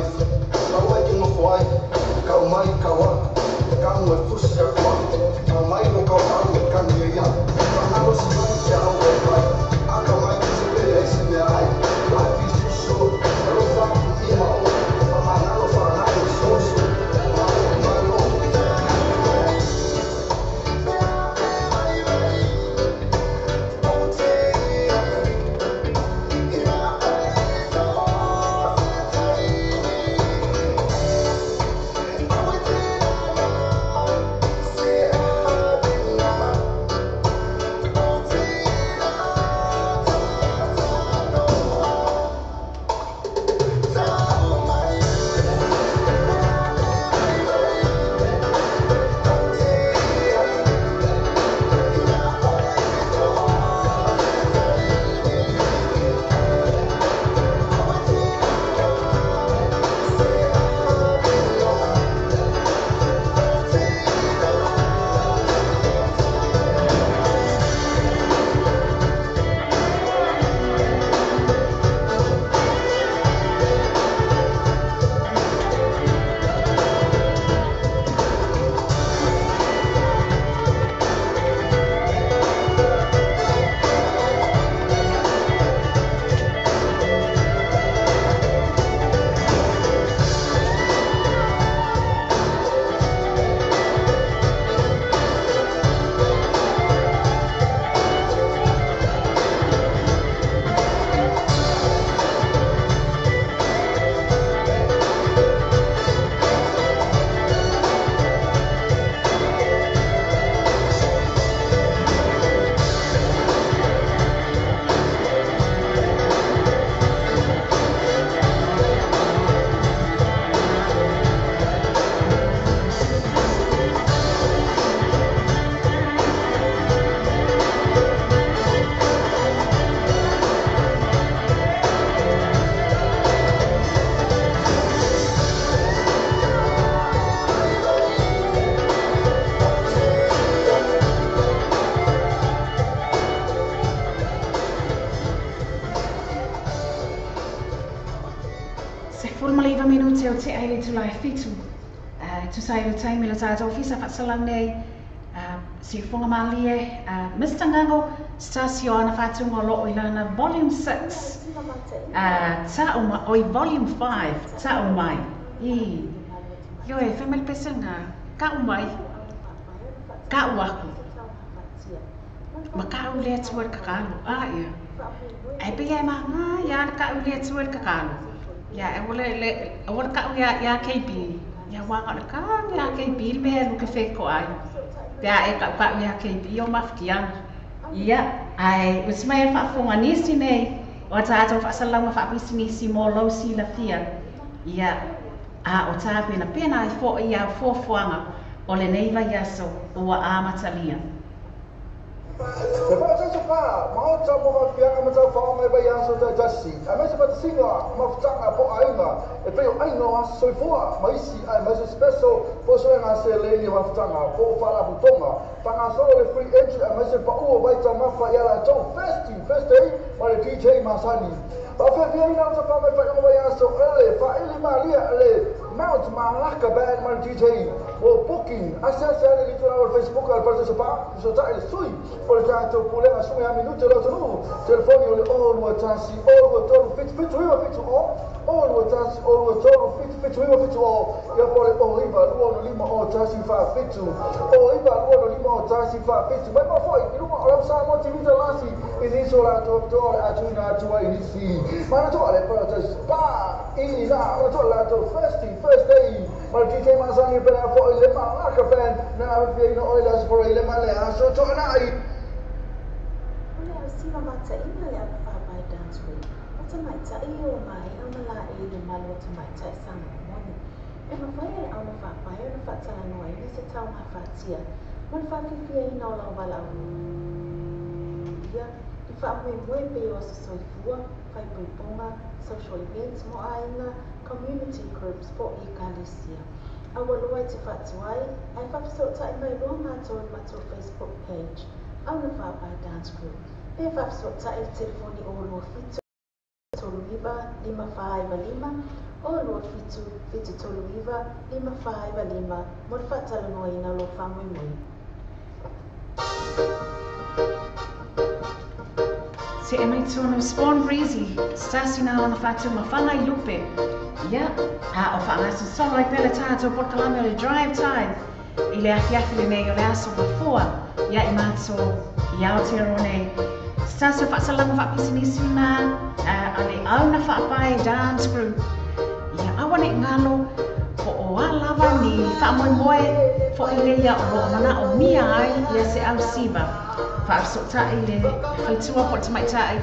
Kau ai ke nofo ai, kau mai kau a, kau e fusi a koa, kau mai no kau au e kani e ia. Ka ngalo si mai ke au e mai, a ka mai ke se pele e se mea ai. Life is too short, alofa aku i ma o, ma mangalo whanau soso, ma o malo. Se 19 minute o te aile tu lai fitu. Tu sai le taimi le tātou fisa whasalau nei. Si whonga malie, Mr. Ngango, Stasio ana whātunga lo i lana Volume 6. Ta o mai, oi Volume 5, ta o mai. I. Ioe, whaimel pesenga, ka o mai, ka o aku. Ma ka o lea tua le kakalo, a ia. Ai pe ia ma ngā, ia ka o lea tua le kakalo. Ia, e wale ka o ia KB. Ia wanga le ka, ia KB, le mea luke wheko ai. Pea e kau kau ia KB o mawhikiana. Ia, ai, usi mai e whaafonga nisi nei, o tātou whaasalauga whaapisinisi mō lau silafia. Ia, a o tā pena pena ai fo ia fuafuaga o lenei vaiaso ua amatalia. Te whaatata wha, maota mo mafianga matau whaonga e vai aso tai tasi. A mese whatasinga, mafutanga po ainga, e peo ainga o aso soifua, maisi ai maise special, po soenga se leini mafutanga, po whala putonga. Whanga solo le free entry a maise pa ua waita mafa i ala tau festi, first day, ma le DJ Masani. Whawhiawhia ina o wha mai whaionga vai aso ele, whaele malia le Mount Malaka Band ma le DJ. O booking, ase ase ale litu na o Facebook al parte sapa, so ta ele sui, o le tātou pulega sui a minute lo tonu, telefoni o le o lua tasi, o lua tolu, fitu fitu iwa fitu o, o lua tasi, o lua tolu, fitu fitu iwa fitu o, ia po le o iwa, lua no lima o tasi wha fitu, o iwa, lua no lima o tasi wha fitu, mai mafoi, i lunga o lau Samoa TV te lasi, i niso la toa toa le atuina atua i nisi, mana toa le parte spa, i na, mana toa la toa first day, ma le DJ Masani pele a fo i le Malaka Band, na awe ina oi la sipora i le male aso toa nai. O le au siva mataina le au whapai dance group, o tamaitai o mai au na la e le malu o tamaitai Samoa moni. E mawhai le au na whapai o na whatalanoa ina se tau ngawhatia, ma le whawhiwhia ina o lau wala au. Ia, i whaamoemoe pe o aso soifua, whaipoiponga, social events mo ainga, community groups po i kalesia. Aua loa i te whatuai, ai whawhisotai mai roa mātou i matou Facebook page, au na whapai dance group. Pe whawhisotai i telefoni o lua 7 3 9 5 5, 0 27 739 5495 mo le faatalanoaina o lou faamoemoe. Se e mai tonu Spawn Breezy, stasi na ona whatu mawhanga i lupe. Ia, a o whaangaso solo ai pele tātou porokalame o le drive time. I le afi afi le nei o le aso mafua, ia i mātou i Aotearoa nei. Stasi o whaasalanga whaapisinisi na, a le au na whaapae dance group. Ia awane ngalo, po o a lava ni whaamoemoe, fo i le ia o loo mana o mia ai, ia se au siva. Whaasotai le whaitua po te maitai,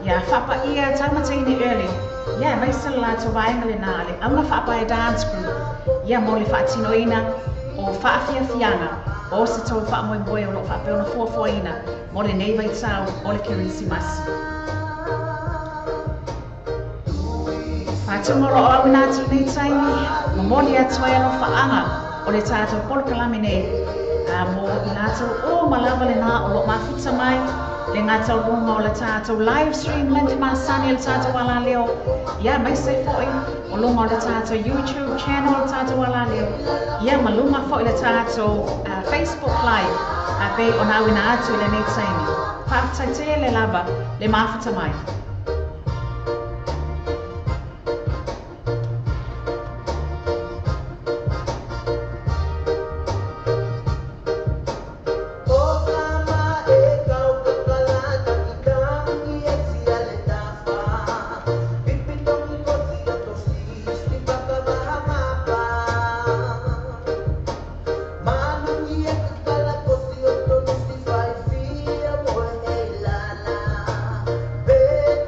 ia whapa ia taumataine early. Ia mai se la tō vaenga le nā le auna whaapae dance group. Ia mo le whaatinoina o whaafiafianga o se tō whaamoemoe o loo whaapea ona fuafuaina mo le nei vaitau o le Kerisimasi. Whātunga o au nā atu nei taimi, momoli atu ai alo whaanga o le tātou polokalame nei. Mo i lātou o malawa le nā o lo mafuta mai, le ngā taulunga o le tātou live stream link masani o le tātou ala leo. Ia mai se foi o lunga o le tātou YouTube channel o le tātou ala leo. Ia malunga foi le tātou Facebook live a pe o nā wina atu i le nei taimi. Whaaftai te le lava le mafuta mai. Baby.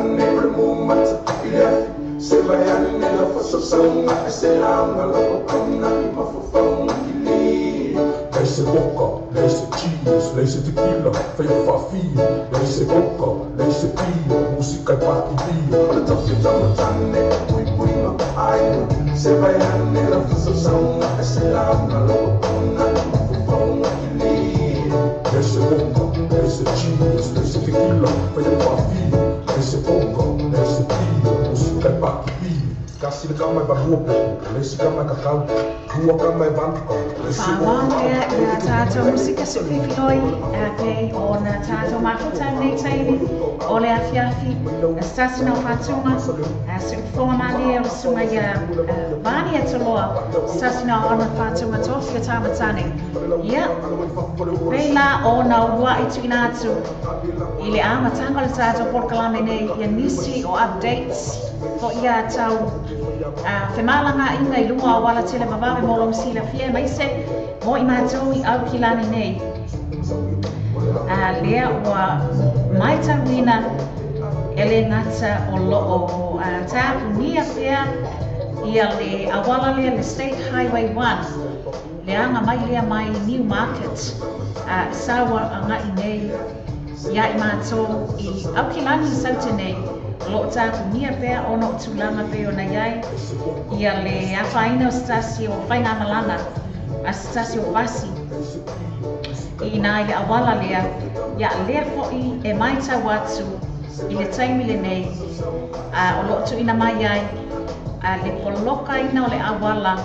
ane o le mumata i le afi. Se vai ane la fasausauga e se lauga lau auauna i mafaufauga i li. Lei se vodka, lei se cheese, lei se tequila, faia faafia. Lei se vodka, lei se pia, musika e pakilia. O le tofi o taumatane o puipuiga o aiga. Se vai ane la fasausauga e se lauga lau auauna i mafaufauga i li. Lei se vodka, lei se cheese, lei se tequila, faia faafia. Lei se vodka, lei se pia, musika e pakilia. Kasi le kama e valua pepo, le si kama e kakau, lua kama e valu kau, le si Whāmau ea i a tātou musika su'ufifiloi a pei o nā tātou mafuta i lenei taimi o le afiafi a se tasi na o fātuga a su'ufofoga malie o le susuga ia Vani Atoloa se tasi na o ona fātuga tofi o Tamatane. Ia, pei la o na ulua'i tuuina atu i le amataga o le tātou polokalame nei ia nisi o updates fo'i ia tau femalagaiga i luga o auala tele vavave mo lou silafia aemaise mo i matou i Aukilani nei. Lea ua maitauina e le gata o loo tapunia pea ia le auala lea le State Highway 1 le aga mai lea mai Newmarket sau agai nei ia i matou i Aukilani i Saute nei. O loo tapunia pea ona o tulaga pei ona i ai ia le afaina o se tasi o faigamalana a se tasi o pasi i ina i le auala lea, ia lea fo'i e maitau atu i le taimi lenei o loo tuuina mai ai le polokaina o le auala.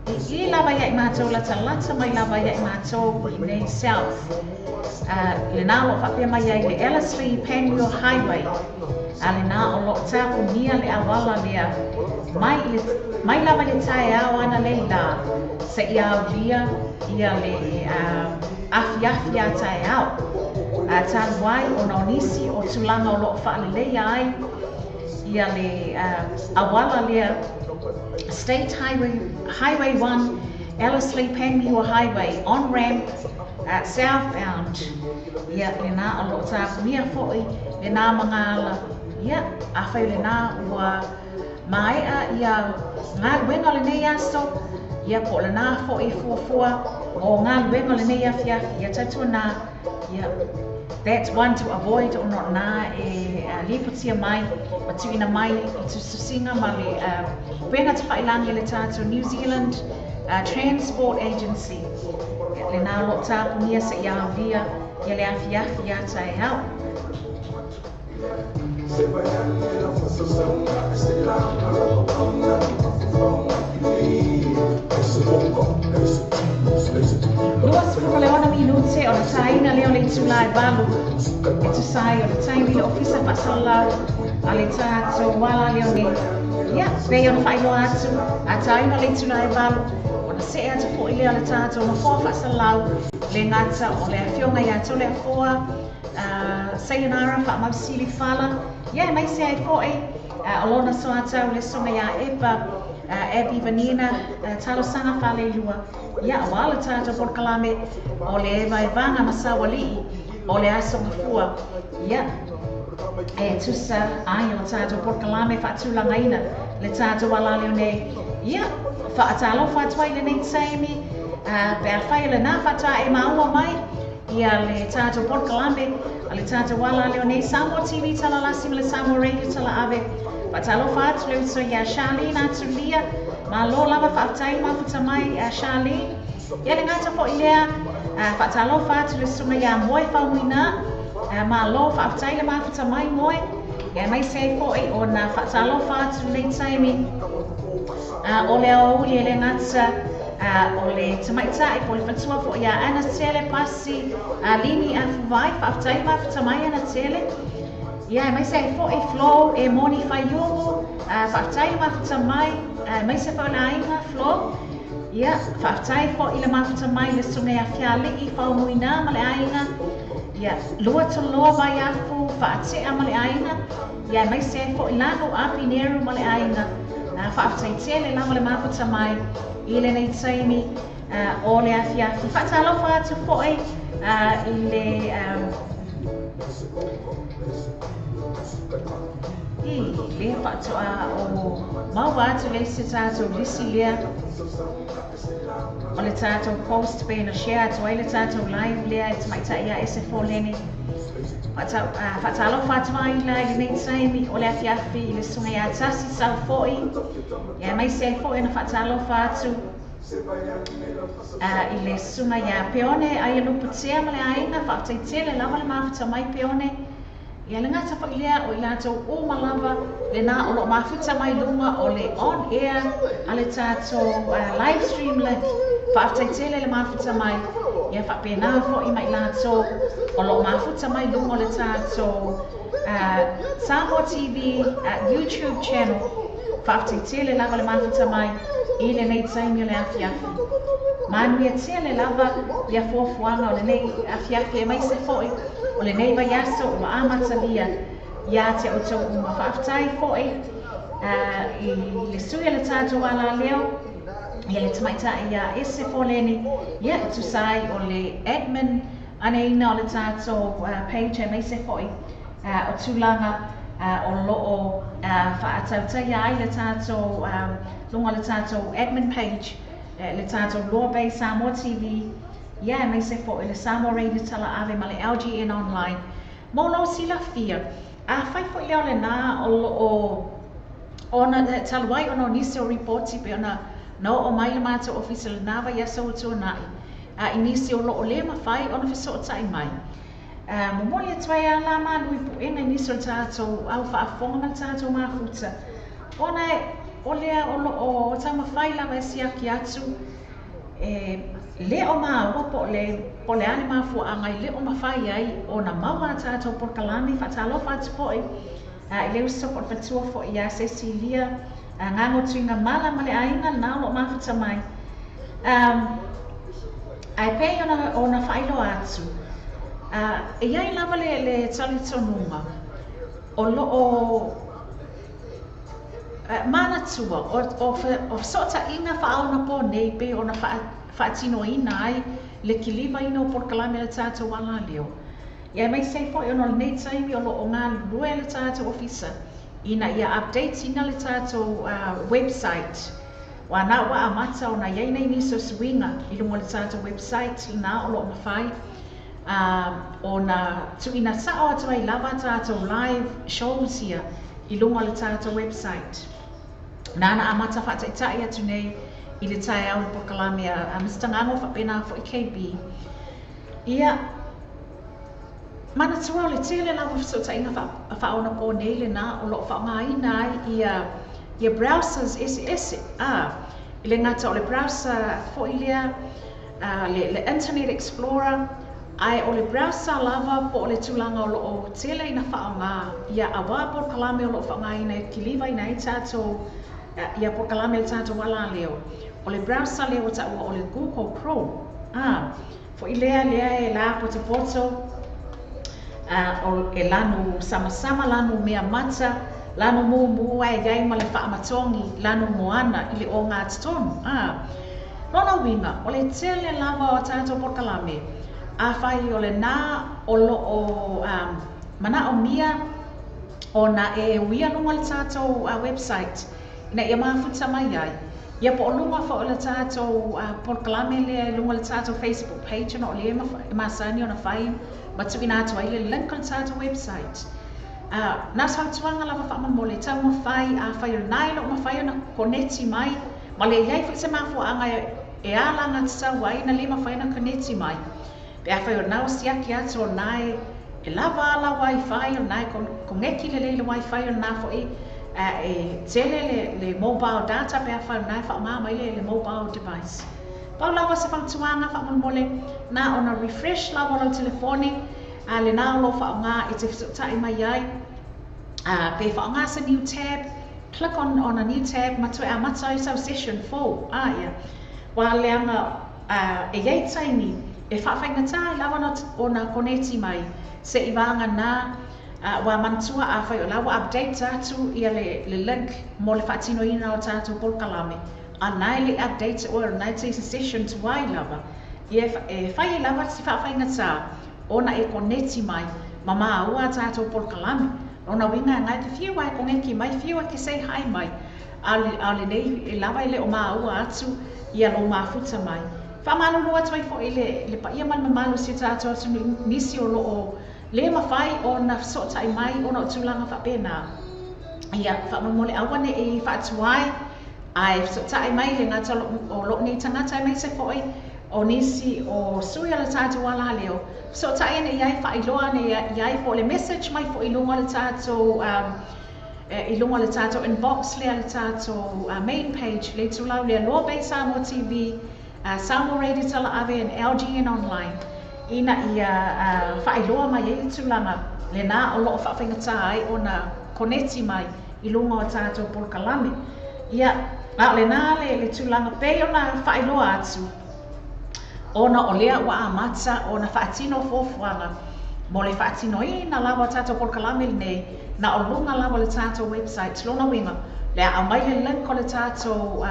I i lava ia i matou latalata mai lava ia i matou i inei South. Lena o loo faapea mai ai le Ellerslie Panmure Highway, a lena o loo tapunia le auala lea mai i le mai lava i le taeao ananei la seia aulia ia le afiafi a taeao. Talu ai ona o nisi o tulaga o loo faaleleia ai ia le auala lea State Highway Highway 1 Ellerslie Panmure Highway on ramp southbound. Ia lena o loo tapunia fo'i lena magaala. Ia afai o lena ua maea ia galuega o lenei aso, ia po o lena fo'i fuafua o galuega o lenei afiafi, ia tautuana, ia that's one to avoid ona o lena e lipotia mai ma tuuina mai i tusitusiga ma le upega tafailagi a le tatou New Zealand Transport Agency. Ia lena o loo tapunia seia aulia ia le afiafi ia taeao. 26 minute ona taina lea o le itula e 8 e tusa ai o le taimi i le Ofisa Faasalalau a le tatou ala lea o nei. Ia, pei ona faailoa atu, a taina le itula e 8, ona see atu foi lea o le tatou nofoa faasalalau le gata o le Afioga ia Toleafoa Sayonara Faamausili Fala, ia aemaise ai foi o lona soatau le Susuga ia Epa Abby Vanina Talosaga Faleilua, ia aua le tatou polokalame o le Vaevaga ma Saualii o le Aso Gafua, ia e tusa ai o le tatou polokalame faatulagaina le tatou alaleo nei. Ia faatalofa atu ai i lenei taimi pe afai o lena faatoa e maua mai ia le tatou polokalame a le tatou alaleo nei Samoa TV Talalasi ma le Samoa Radio Talaave. Faatalofa atu le uso ia Charlene Atulia, malo lava faafetai le mafuta mai a Charlene. Ia le gata foi lea, faatalofa atu le susuga ia Moe Faumuina, malo faafetai le mafuta mai Moe. Ia aemaise ai foi ona faatalofa atu lenei taimi o le aoauli e le gata o le tamaitai po o le faletua foi ia Ana Tele Pasi Lini Afuvai, faafetai le mafuta mai Ana Tele. Ia aemaise ai foi Flo e Moni Faiogo, faafetai le mafuta mai, aemaise foi o le aiga Flo. Ia, faafetai foi le mafuta mai le susuga ia Fialii Faumuina ma le aiga. Ia, lua toloa vaiafu faatea ma le aiga. Ia aemaise ai foi Lanu Apineru ma le aiga. Faafetai tele lava le mafuta mai i lenei taimi o le afiafi. Faatalofa atu foi i le Lea faatoa ou maua atu le isi tatou lisi lea o le tatou post pe na share atu ai le tatou live lea e tamaitai ia Ese Foleni. Faatalofa atu ai la i lenei taimi o le afiafi i le susuga ia Tasi Saufo'i, ia aemaise ai foi ona faatalofa atu i le susuga ia Peone Aialupatea ma le aiga. Faafetai tele lava le mafuta mai Peone. Ia le gata foi lea o i latou uma lava lena o lo o mafuta mai luga o le on air a le tatou live stream link. Faafetai tele le mafuta mai. Ia faapena foi ma i latou o lo o mafuta mai luga o le tatou Samoa TV YouTube channel. Faafetai tele lava le mafuta mai i lenei taimi o le afiafi. Manuia tele lava ia fuafuaga o lenei afiafi aemaise foi o lenei vaiaso ua amatalia iā te outou uma. Faafetai foi i le sui o le tatou alaleo, ia le tamaitai ia Ese Foleni, ia e tusa ai o le admin aneina o le tatou page aemaise foi o tulaga o lo o faatautaia ai le tatou luga o le tatou admin page, le tatou Law Bay Samoa TV, ia aemaise foi le Samoa Radio Talaave ma le LGN Online. Mo lou silafia, afai foi lea o lena o lo o ona talu ai ona o nisi o ripoti pei ona na oo mai le matou ofisa i lena vaiaso ua tuanai, a i nisi o lo o le mafai ona fesootai mai. Momoli atu ai a la malu i puega i nisi o le tatou au faafofoga ma le tatou mafuta, ona o lea o lo o taumafai lava e siaki atu e le o maua po o le po o le a le mafuaaga i le o mafai ai ona maua a tatou polokalame. Faatalofa atu foi i le uso po o le faletua foi ia Cecilia Gago Tuigamala ma le aiga lena o lo o mafuta mai. Ae pei ona faailoa atu, e i ai lava le talitonuga o lo o manatua o fesootaiga faaonapo nei pei ona faatinoina ai le kilivaina o polokalame a le tatou alaleo. Ia aemaise ai foi ona o lenei taimi o lo o galulue le tatou ofisa ina ia update ina le tatou website. Ua na ua amata ona i ai nei nisi o suiga i luga o le tatou website lena o lo o mafai ona tuuina sao atu ai lava tatou live shows ia i luga o le tatou website. Nāna amata faataitai atu nei i le taeao i polokalame a Mister Gago faapena foi KB. Ia, manatua o le tele lava o fesootaiga faaonapo nei lena o lo o faaaogaina ai ia ia browsers eseese. A, i le gata o le browser foi lea, le Internet Explorer, ae o le browser lava po o le tulaga o lo o tele ina faaaoga ia auā polokalame o lo o faaaogaina e kilivaina ai tatou ia polokalame a le tatou alaleo. O le browser lea ua taua o le Google Chrome. A, foi lea lea e la potopoto, e lanu samasama, lanu mea mata, lanu mumu ae i ai ma le faamatogi, lanu moana i le ogatotonu. A, lona uiga, o le tele lava o a tatou polokalame, afai o lena o lo o manaomia ona e uia luga o le tatou website ina ia mafuta mai ai, ia po o luga foi o le tatou polokalame lea i luga o le tatou Facebook page ona o lea e masani ona fai ma tuuina atu ai le link o le tatou website. Na o se fautuaga lava faamolemole, taumafai afai o lena e le o mafai ona koneti mai, ma le i ai foi se mafuaaga e alagatatau ai na le mafai ona koneti mai. Pe afai o lena ua siaki atu o lena e lava ala wifi, o lena e koneki lelei le wifi, o lena foi e tele le mobile data pe afai o lena e faaaoga mai le mobile device. Pau lava se fautuaga faamolemole, na ona refresh lava o lau telefoni, a lena o lo o faaaoga e te fesootai mai ai, pe faaaoga se new tab, click on a new tab ma toe amata ai sau session fou. A ia, ua leaga e i ai taimi e faafaigata ai lava ona koneti mai se'i vaganā, ua manatua afai o la ua update atu ia le link mo le faatinoina o tatou polokalame, a na e le i update oe o lena e te i se session tuai lava, ia e fai ai lava si faafaigata ona e koneti mai ma maua a tatou polokalame. Lona uiga e gae te fiu ae koneki mai, fiu e te say hi mai, a o lenei e lava e le o maua atu ia lou mafuta mai. Faamalulu atu ai foi i le le paia ma le mamalu o si o tatou atunuu nisi o lo o lē mafai ona fesootai mai ona o tulaga faapena. Ia, faamolemole aua ne i faatuai ae fesootai mai le gata o lou nei tagata aemaise foi o nisi o sui o le tatou alaleo, fesootai ane i ai, faailoa ane i ai po o le message mai foi i luga o le tatou i luga o le tatou inbox lea le tatou main page le itulau lea Loa Bay Samoa TV, Samoa Radio Talaave and LGN Online ina ia faailoa mai ai le tulaga lena o lo o faafaigata ai ona koneti mai i luga o tatou polokalame. Ia, a o lena le tulaga pei ona faailoa atu, ona o lea ua amata ona faatino fuafuaga mo le faatinoina lava o tatou polokalame lenei na o luga lava o le tatou website. Lona uiga, le a aumai le link o le tatou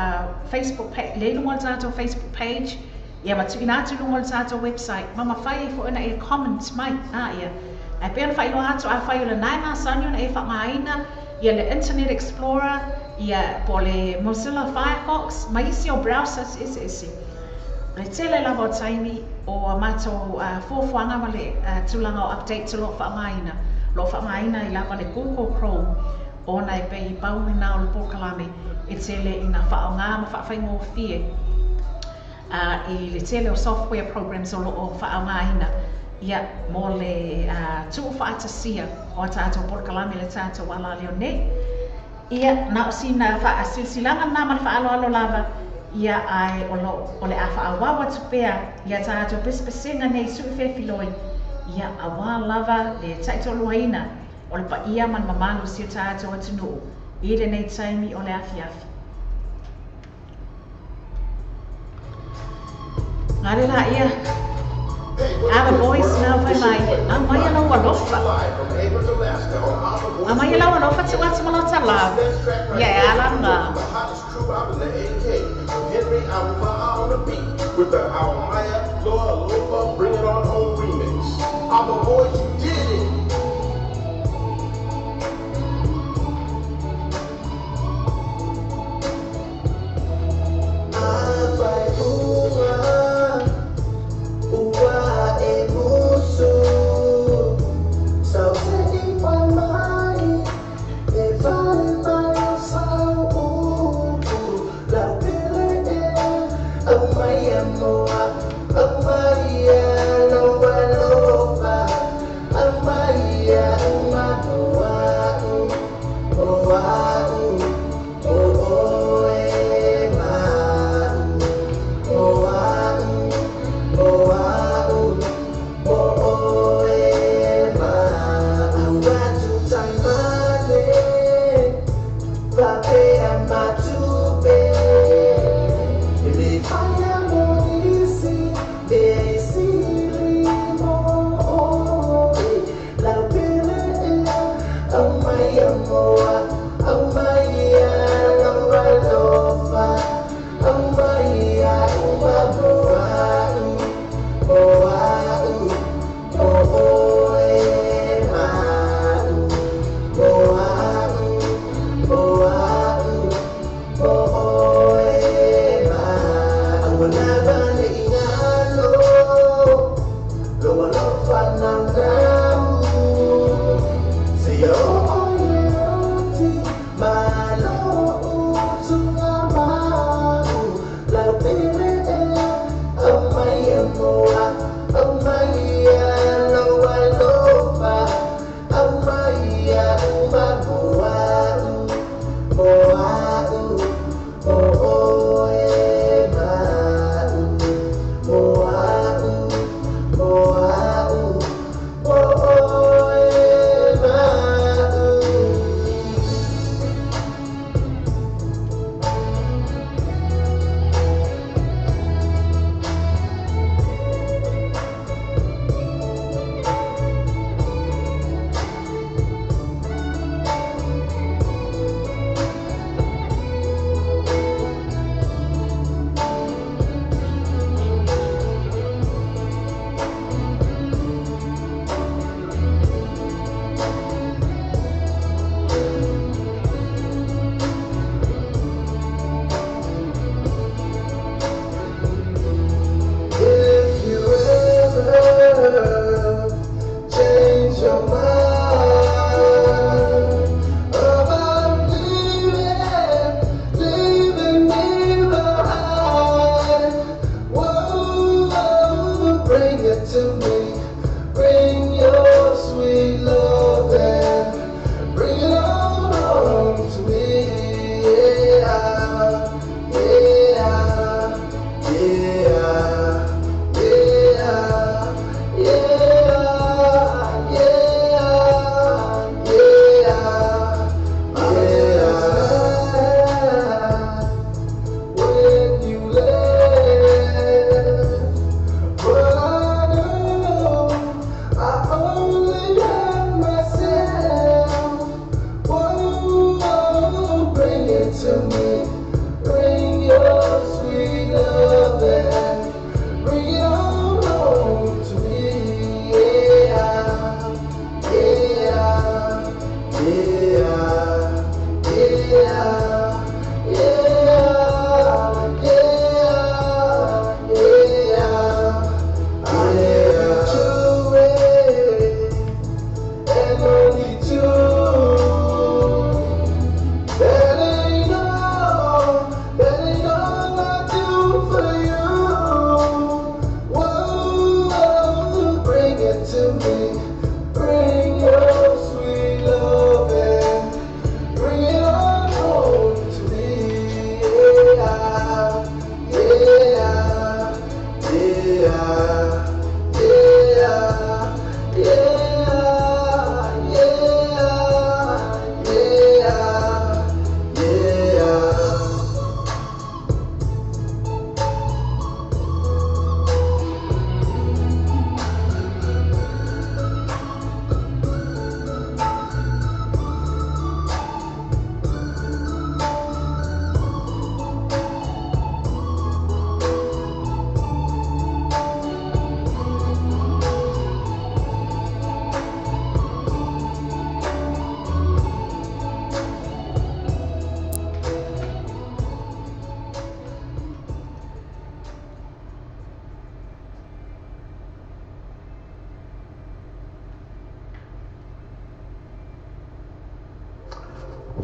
Facebook page, le i luga o le tatou Facebook page, ia ma tuuina atu i luga o le tatou website, ma mafai ai foi ona e comment mai, a ia. Ae pei ona faailoa atu, afai o lena e masani ona e faaaogaina ia le Internet Explorer, ia po o le Mozilla Firefox, ma isi o browsers eseese. O le tele lava o taimi o a matou fuafuaga ma le tulaga o updates o lo o faaaogaina, o lo o faaaogaina ai lava le Google Chrome ona e pei e pau lena o le polokalame e tele ina faaaoga ma faafaigofie i le tele o software programs o lo o faaaogaina ia mo le tuufaatasia o a tatou polokalame i le tatou alaleo nei. Ia, na o sina faasilasilaga lena ma le faaaloalo lava, ia ae o lo o le a faaauau atu pea ia tatou pesepesega nei sui felefiloi, ia auā lava le taitoaluaina o le paia ma le mamalu o si o tatou atunuu i lenei taimi o le afiafi. Gale laia. Ava boys nau fai mai. Aumaia lou alofa. Aumaia lau alofa tuu atu ma lota love. Ia e ala nga. With the Aumaya Loa Alofa Bring It On Home remix. Ava boys, you did it! Yeah, yeah, yeah, yeah, yeah. I need you and only two. That ain't all I do for you. Whoa, bring it to me. Bring your sweet loving. Bring it on home to me. Yeah, yeah, yeah, yeah, yeah, yeah, yeah, yeah.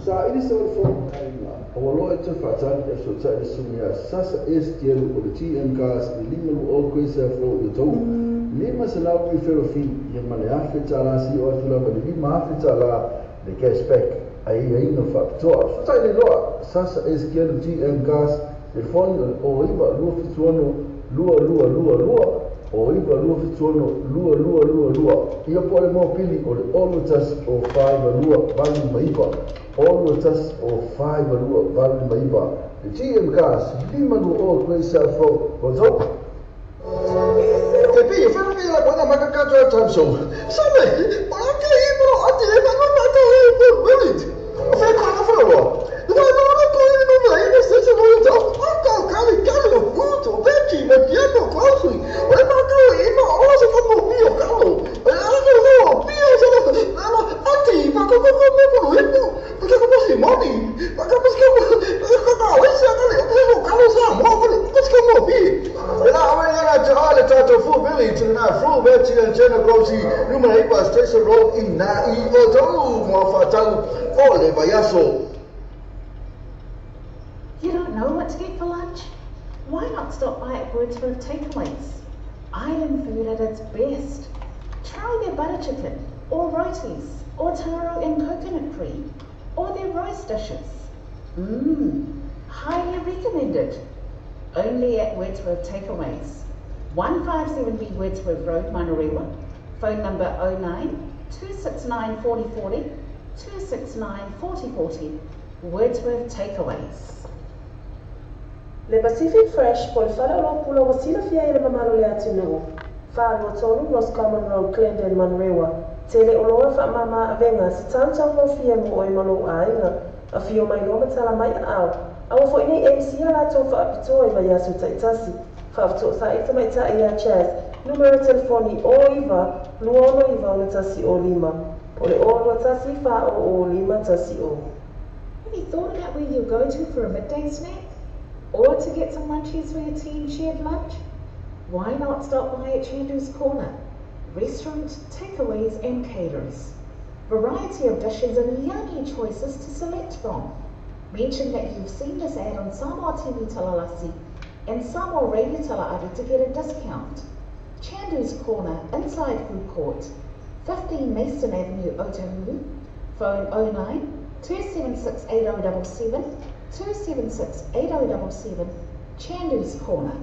Sa ili sa ole fono aiga, o aloa e te whaatani e so tai le sunga ia Sasa STL o le TM Cars i lima lu o koe sa fro i tau. Lima sa lau i whero fi, ia ma le afe tā si o atu lava le lima afe tā la le cashback ai ai no whapitoa. So tai le loa, Sasa STL TM Cars, telefoni o iwa lua fituano lua lua lua lua, o iwa lua fituano lua lua lua lua. Ia po le mō pili o le olo tasi o whaiwa lua valu maiwa. Olo tasi o whaiwa lua valu maiwa. Le TM Cars, lima lua o koe sa fro o tau. Te pi, whana ki la kwana makakato time so. Same, o ke ibro ati e mana mata e po minute. O whai kwana whana loa. Wai mana ko i no mai no se se no tau. Aka kali kali o puto beki me piano quasi. O e maka e ma o se ko mo pio kalo. E ala ko no pio se no. Ala ati ma ko ko ko ko e ko. Porque como se moni. Ma ko ko ko ko e se kali o ko sa mo ko ko ko mo pi. E la wa ya ta le ta to fu Billy to na fu Betty and Jenna Grossy numero 8 Station Road in na i o tau mo fatau o le vaiaso. You don't know what to get for lunch? Why not stop by at Wordsworth Takeaways? Island food at its best. Try their butter chicken, or rotis, or taro and coconut cream, or their rice dishes. Highly recommended. Only at Wordsworth Takeaways. 157B Wordsworth Road, Manurewa. Phone number 09 269 4040, 269 4040. Wordsworth Takeaways. Le Pacific Fresh po le whare o pula wa silafia i le mamalo le atunuu. Whālua tolu Roscommon Road, Glendon, Manurewa. Tele o loa wha mama avenga se tāntau mo fia mo oi malo āinga. A fio mai loa matala mai a au. Awa fo inei MC a lātou wha apitoa i vai asu taitasi. Wha apitoa sa i tamaita i a Chaz. Numero telefoni o iwa, lua ono iwa ona tasi o lima. Po le o lua tasi wha o o lima tasi o. Have you thought about where you'll go to for a midday snack? Or to get some munchies for your team shared lunch? Why not stop by at Chandu's Corner? Restaurant, takeaways and caterers. Variety of dishes and yummy choices to select from. Mention that you've seen this ad on Samoa TV Talalasi and Samoa Radio Tala'aru to get a discount. Chandu's Corner, inside Food Court, 15 Mason Avenue, Otahuhu. Phone 09 276 8077, 276 8077, Chandu's Corner.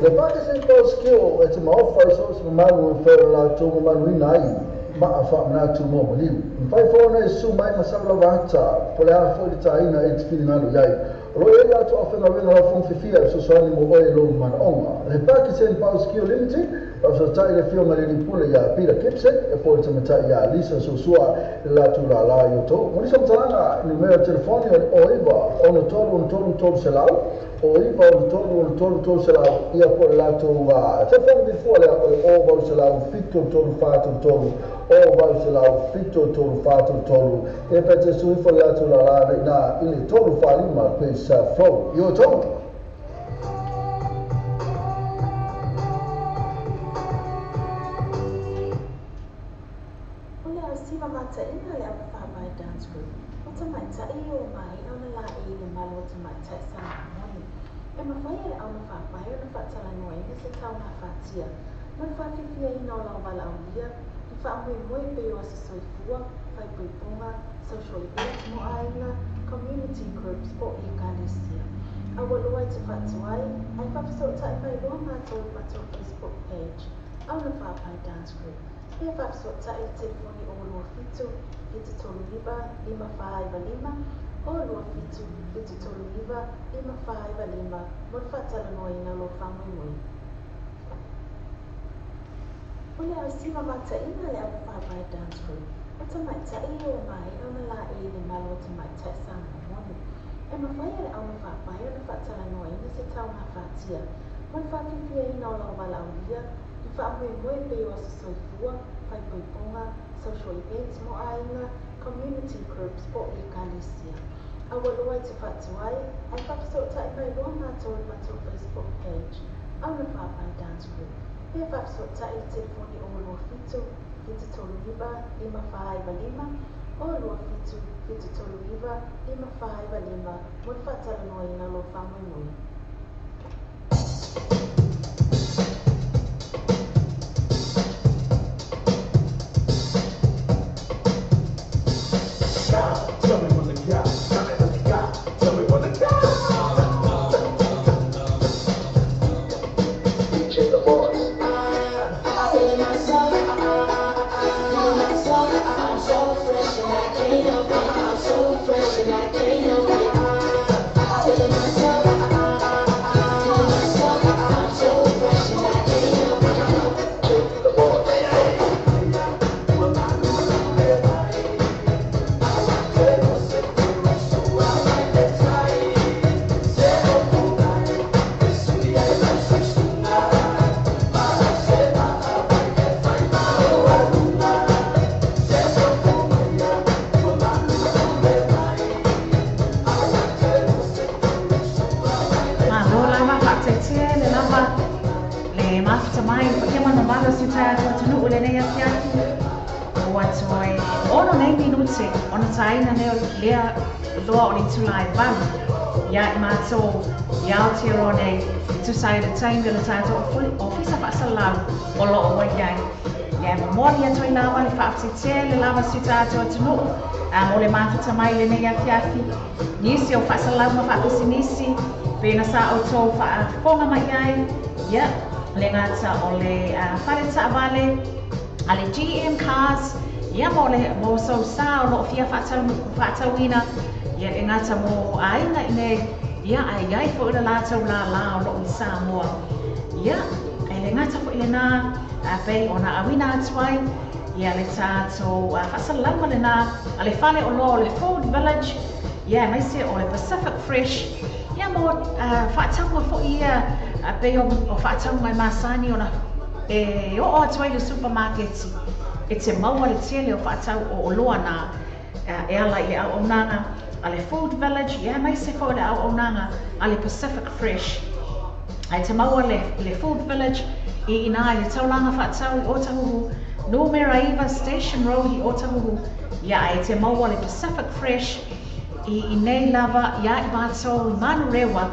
Le Pakistan Skill e te maofa i so se malu e whae la tō malu ina ai maa wha mna tū mō maliu. Mwhai whona e su mai masabla vata po le a fo i ta ina e te whiri ngalu iai. Ro e la tō awhenga wenga la fong whiwhia e sosoani mo oe lo mana onga. Le Pakistan Power Skill Limited Faafesootai le afioga i le alii pule iā Peter Gibson e po o le tamaitai iā Lisa Suasua le latou lālā i outou. Mo nisi o matalaga, numera o telefoni o le 09 63 300, 09 63 300, ia po o le latou telefoni vili fua lea o le 0800 73 43, 0800 73 43. Ia pe te sui ifo le latou lālā i ina i le 345 Grace Road i outou. O le ausiva mataina le Aumafaapae Dance Group o tamaitai o maea ona laei i le malu o tamaitai Samoa moni. E mafai e le aumafaapae ona faatalanoaina se taugafatia ma le faafiafiaina o lau valaaulia i faamoemoe pei o aso soifua, faaipoipoga, social events mo aiga, community groups po o ekalesia. Aua loa e te faatuai ae faafesootai mai loa matou i le matou Facebook page, Aunafaapae Dance Group, pe faafesootai i le telefoni 027 739 5495, 027 739 5495 mo le faatalanoaina o lou faamoemoe. O le ausiva mataina le Aumafaapae Dance Group o tamaitai o maea ona laei i le malu o tamaitai Samoa moni. E mafai e le aumafaapae ona faatalanoaina se taugafatia ma le faafiafiaina o lau valaaulia i faamoemoe pei o aso soifua, faaipoipoga, social events mo aiga, community groups po o ekalesia. Aua loa e te faatuai ae faafesootai mai loa matou i le matou Facebook page, Aunafaapae Dance Group, pe faafesootai i le telefoni 027 739 5495, 027 739 5495 mo le faatalanoaina o lou faamoemoe. Tell me what they got. Tell me what they got. Tell me what they got. DJ the boss. I'm feeling myself. Feeling myself. I'm so fresh and I can't help it. I'm so fresh and I can't help it. I'm feeling myself. Feeling myself. I'm so fresh and I can't help it. The boss. Malo lava faatetea le lava le mafuta mai le paia manumalo o si utai atu atunuu lenei afiafi ua toe 6 nei minute ona taina nei o lea loa o le itula e 8 ia i matou i Aotearoa nei e tusa ai le taimi o le tatou ofisa faasalalau o loo ua i ai. Ia e momoli atu ai lava le faatetea le lava si utai atu atunuu mo le mafuta mai lenei afiafi nisi o faasalalau ma faapisinisi pe na sa outou faafofoga mai ai ia le gata o le fale taavale a le GM Cars ia mo le mo sou sa o loo fia faatauina ia le gata mo aiga i nei ia ae iai foi le latou lālā o loo i Samoa ia e le gata foi lenā pei ona auina atu ai ia le tatou faasalalauga lenā a le fale oloa o le Food Village ia aemaise o le Pacific Fresh ia mo faatauga foi ia pei o faatauga e masani ona e oo atu ai le supermarket e te maua le tele o faatau o oloa na e ala i le auaunaga a le Food Village ia aemaise foi o le auaunaga a le Pacific Fresh. Ae te maua le Food Village i ina i le taulaga faatau i Otahuhu, numera 9 Station Road i Otahuhu, ia ae te maua le Pacific Fresh i inei lava ia i matou i Manurewa,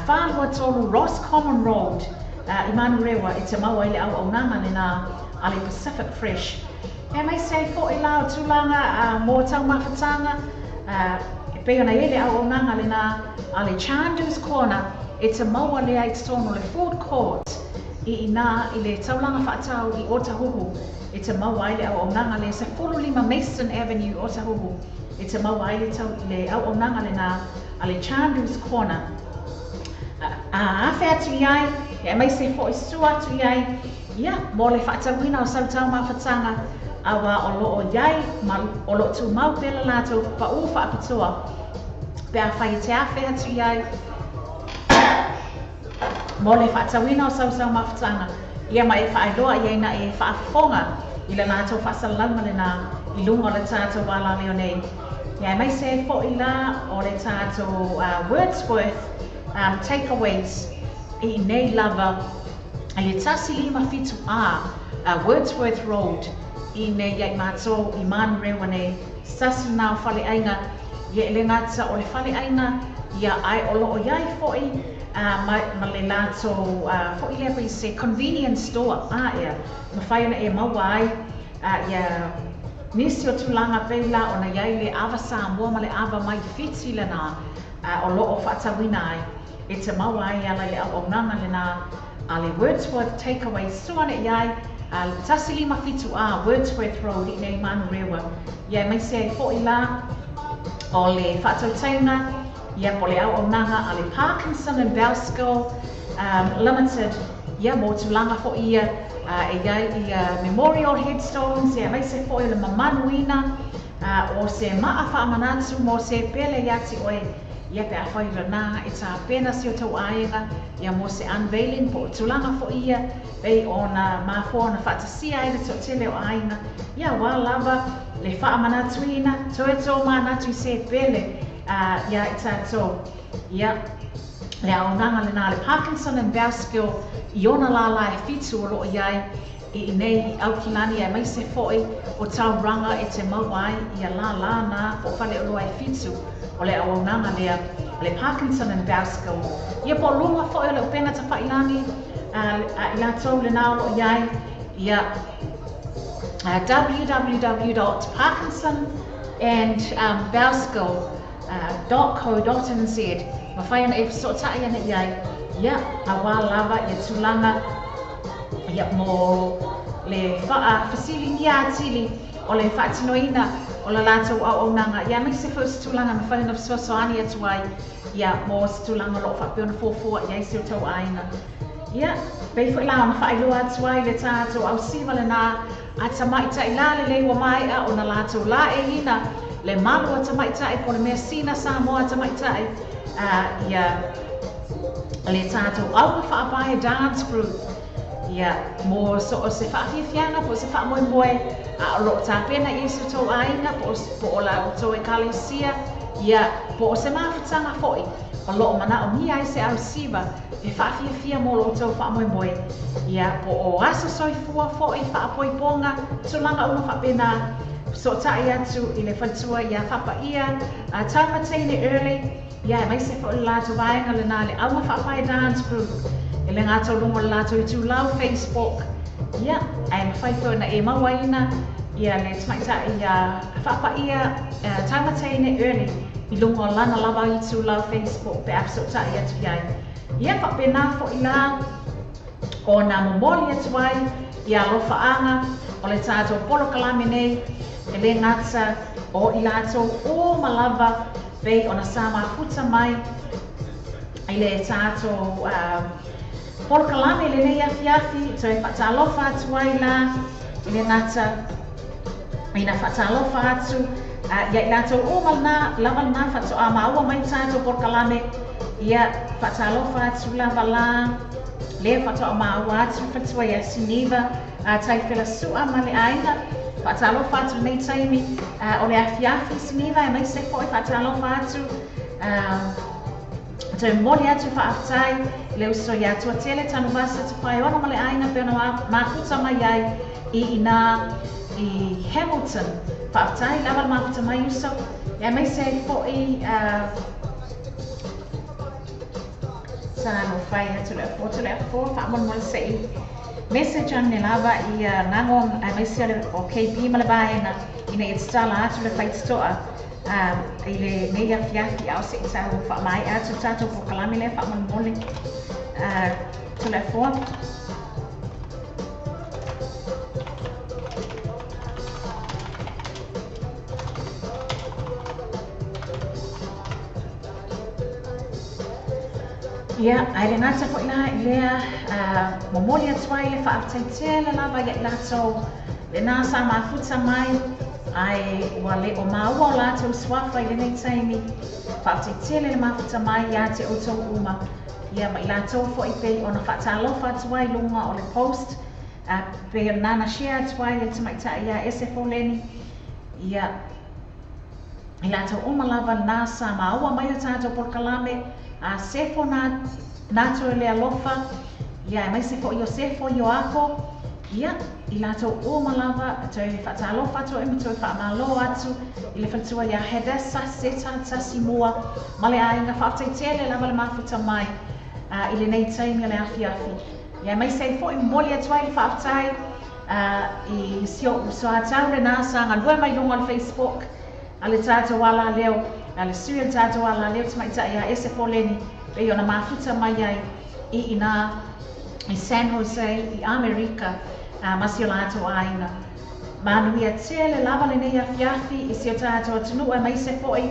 423 Roscommon Road i Manurewa e te maua ai le auaunaga lenā a le Pacific Fresh. E aemaise ai foi la o tulaga mo taumafataga e pei ona i ai le auaunaga lenā a le Chandu's Corner e te maua lea i totonu o le food court i inā i le taulaga faatau i Otahuhu e te maua ai le auaunaga lea 15 Mason Avenue Otahuhu e te maua ai le tau le auaunaga lenā a le Chandu's Corner. A afe atu i ai, e aemaise foi sua atu i ai, Ia, mo le fa'atauina o sau taumafataga auā o lo'o i ai ma o lo'o tumau pea le latou pa'ū fa'apitoa pe afai e te afe atu i ai mo le fa'atauina o sau taumafataga ia ma e fa'ailoa i ai na e fa'afofoga i le latou fa'asalalauga lenā i luga o le tatou alaleo nei. Ia aemaise ai fo'i la o le tatou Wordsworth Takeaways i inei lava i le 157A Wordsworth Road i inei ia i matou i Manurewa nei, se tasi lenā o faleaiga, ia e le gata o le faleaiga ia ae o loo iai fo'i ma le latou fo'i lea pei se convenience store a ea mafai ona e maua ai ia nisi o tulaga pei la ona iai le ava Samoa ma le ava mai Fiti lenā o loo faatauina ai e te maua ai e ala i le auaunaga lenā a le Wordsworth Takeaway sua ane i ai a 157A Wordsworth Road i inei Manurewa ia aemaise ai fo'i la o le faatautaiga ia po o le auaunaga a le Parkinson and Bowskill Limited ia mo tulaga fo'i ia e i ai ia memorial headstones ia aemaise fo'i o le mamanuina o se ma'a fa'amanatu mo se pele iā te oe ia pe afai lenā e tapena si o tou aiga ia mo se unveiling po o tulaga fo'i ia pei ona mafua ona fa'atasia ai le to'atele o aiga ia auā lava le fa'amanatuina toe tōmanatu i se pele iā i tatou. Ia le auaunaga lenā le Parkinson and Bowskill i ona lālā e fitu o lo'o i ai i inei i Aukilani aemaise fo'i o Tauranga e te maua ai ia lālā nā po o faleoloa e fitu o le auaunaga lea a le Parkinson and Bowskill. Ia po o luga fo'i o le upega tafa'ilagi a i latou lenā o lo'o i ai ia www.parkinsonandbowskill.co.nz mafai ona e fesoota'i ane i ai ia auā lava ia tulaga ia mo le fa'afesiligia atili o le fa'atinoina o le latou auaunaga ia aemaise foi o se tulaga e mafai ona fesoasoani atu ai ia mo se tulaga o lo'o fa'apea ona fuafua i ai si o tou aiga. Ia pei foi la ona fa'ailoa atu ai le tatou ausiva lenā a tamaita'i la lelei ua mae'a ona latou laeiina le malu a tamaita'i po o le measina Samoa a tamaita'i ia le tatou auga fa'avae dance group ia mo so o se fa'afiafiaga po o se fa'amoemoe a o lo'o tapena i ai si o tou aiga po o la outou ekalesia ia po o se mafutaga fo'i o lo'o mana'omia ai se ausiva e fa'afiafia mo lo outou fa'amoemoe ia po o aso soifua fo'i fa'apoipoga tulaga uma fa'apenā fesoota'i atu i le faletua iā Fa'apa'ia Taumateine Early ia aemaise fo'i o le latou vaega lenā le Auga Fa'apae Dance Group e le gata o luga o le latou itulau Facebook ia ae mafai foi ona e mauaina ia le tamaita'i iā Fa'apa'ia Taumateine Early i luga o lana lava itulau Facebook pe a fesoota'i atu i ai. Ia fa'apenā fo'i la ona momoli atu ai ia alofa'aga o le tatou polokalame nei e lē gata o i latou uma lava pei ona sa mafuta mai i le tatou polokalame i lenei afiafi toe fa'atalofa atu ai la i le gata ina fa'atalofa atu ia i latou uma lenā lava lenā fa'ato'a maua mai tatou polokalame ia fa'atalofa atu lava la lea fa'ato'a maua atu faletua ia Siniva Taifela Su'a ma le aiga fa'atalofa atu lenei taimi o le afiafi Siniva aemaise fo'i fa'atalofa atu toe momoli atu fa'afetai i le uso iā Tuatele Tanuvasa Tupaeono ma le aiga pei ona mafuta mai ai i inā i Hamilton. Fa'afetai lava le mafuta mai uso aemaise ai fo'i sa mafai atu le afoa le afoa fa'amolemole se'i message ane lava ia gago aemaise o KB ma le vaega ina ia tatala atu le faitito'a i lenei afiafi a o se'i tau fa'amae'a atu le tatou polokalame lea fa'amolemole Toleafoa. Ia, ae le gata foi la i lea, momoli atu ai le faafetai tele lava ia i latou lena sa mafuta mai, ae ua le o maua o latou suafa i lenei taimi. Faafetai tele le mafuta mai ia te outou uma, ia ma i latou foi pei ona faatalofa atu ai i luga o le post, pei ona na share atu ai e le tamaitai ia Ese Foleni, ia, i latou uma lava na sa maua mai le tatou polokalame, a Sefo na nato e le alofa, ia aemaise foi o Sefo Ioako, ia i latou uma lava toe faatalofa atu ai ma toe faamalo atu i le faletua ia Hadassa Seta Tasimua ma le aiga. Faafetai tele lava le mafuta mai i lenei taimi o le afiafi. Ia aemaise ai foi momoli atu ai le faafetai i si o'u soatau lena sa galue mai luga o le Facebook a le tatou alaleo, a le sui o le tatou alaleo tamaitai ia Ese Foleni, pei ona mafuta mai ai i ina i San Jose i Amerika ma si o latou aiga. Manuia tele lava lenei afiafi i si o tatou atunuu, aemaise foi